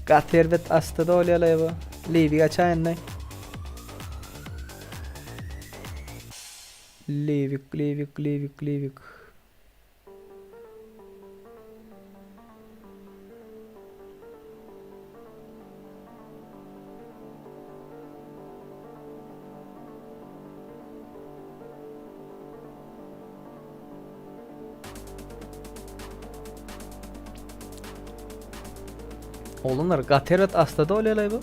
Gaty erbet asty dolýalaý bu. Liwi gaçaýynda. Liwik, liwik, liwik, liwik. Oglanlar gaty erbet astada bolýarlar bu.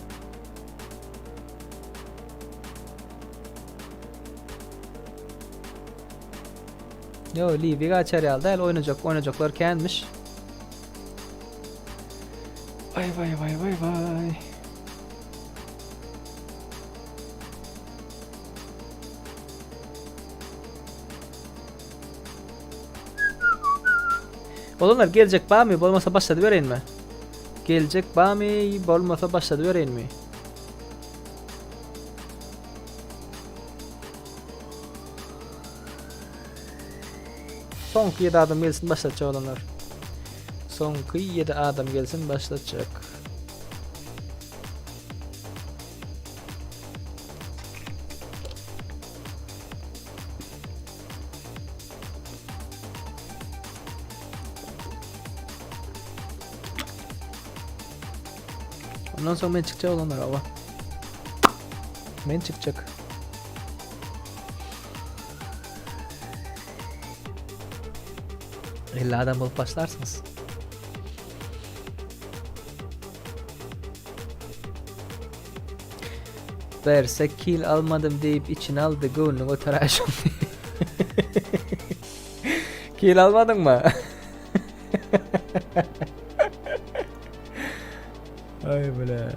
Yo, Liwiga açar ýaly däl, oýnajak, oýnajaklar känmiş. Vay vay vay vay vay. Olanlar geljek barmy, bolmasa başlady bereýinmi? Geljek barmy, bolmasa başlady bereýinmi? Soňky 7 adam gelsin başlatjak olanlar. Soňky 7 adam gelsin başlatjak. Ondan soň men çykjak olanlar awa. Men çykjak. 50 adam bolup başlarsyňyz. Berse kill almadym diýip içine aldy göwnüni göteräý şony. Kill almadyňmy? Ay bile.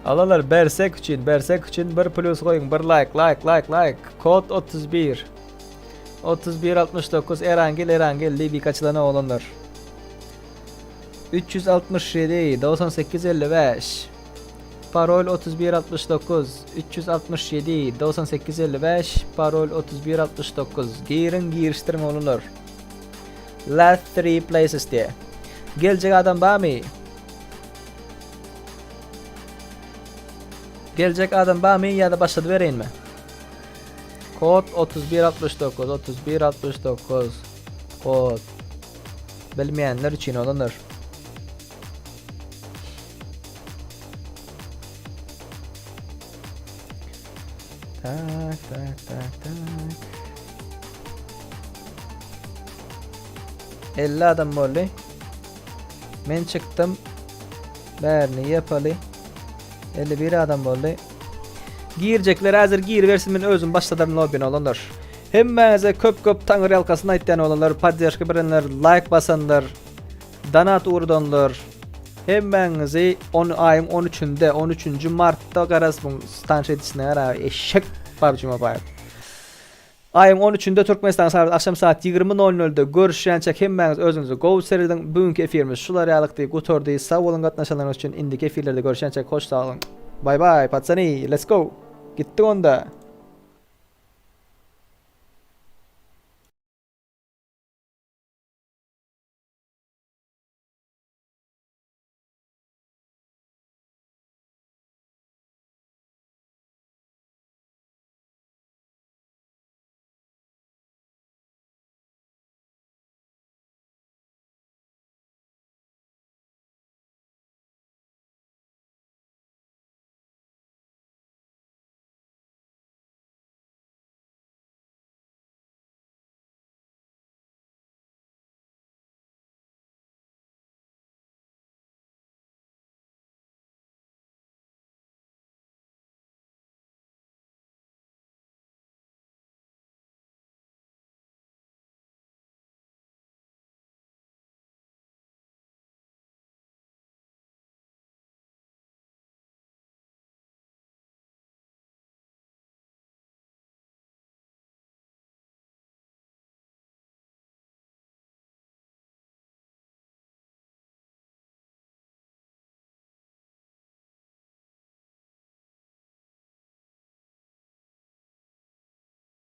Alalar bersek üçin, bersek üçin bir plus goýuň, bir like, like, like, like. Kod 31. 31 69 Erangel Erangel Libik açylan oglanlar. 367 98 55 Parol 31 69 367 98 55 Parol 31 69 Giriň girişdiriň oglanlar. Last three places diýe. Geljek adam barmy? Geljek adam barmy ýa-da başlady bereýinmi? Kod 31 69 31 69 Kod Bilmeýänler üçin olanlar. Tak, tak, tak, tak. 50 adam boldy. Men çykdym. Bärini ýapaly. 51 adam boldy. Girjekler häzir giribersin men özüm başladaryn lobbyny olanlar. Hemmäňize köp köp taňry ýalkasyn aýtýan olanlar, podderžka berenler, laýk basanlar, donat urdanlar. Hemmäňizi on aýyň 13-ünde, 13-nji martda garaz bu stansiýa edişine gara eşek PUBG Mobile. Aýyň on üçünde Türkmenistan sagat agşam saat 20 nol nolda görüşýänçäk hemmäňiz özüňize gowy serediň. Bu günki efirimiz şular ýalykdy, gutardy. Sag boluň gatnaşanlaryňyz üçin. Indiki efirlerde görüşýänçäk hoş sag boluň. Bay bay patsany, let's go. Gitdik onda.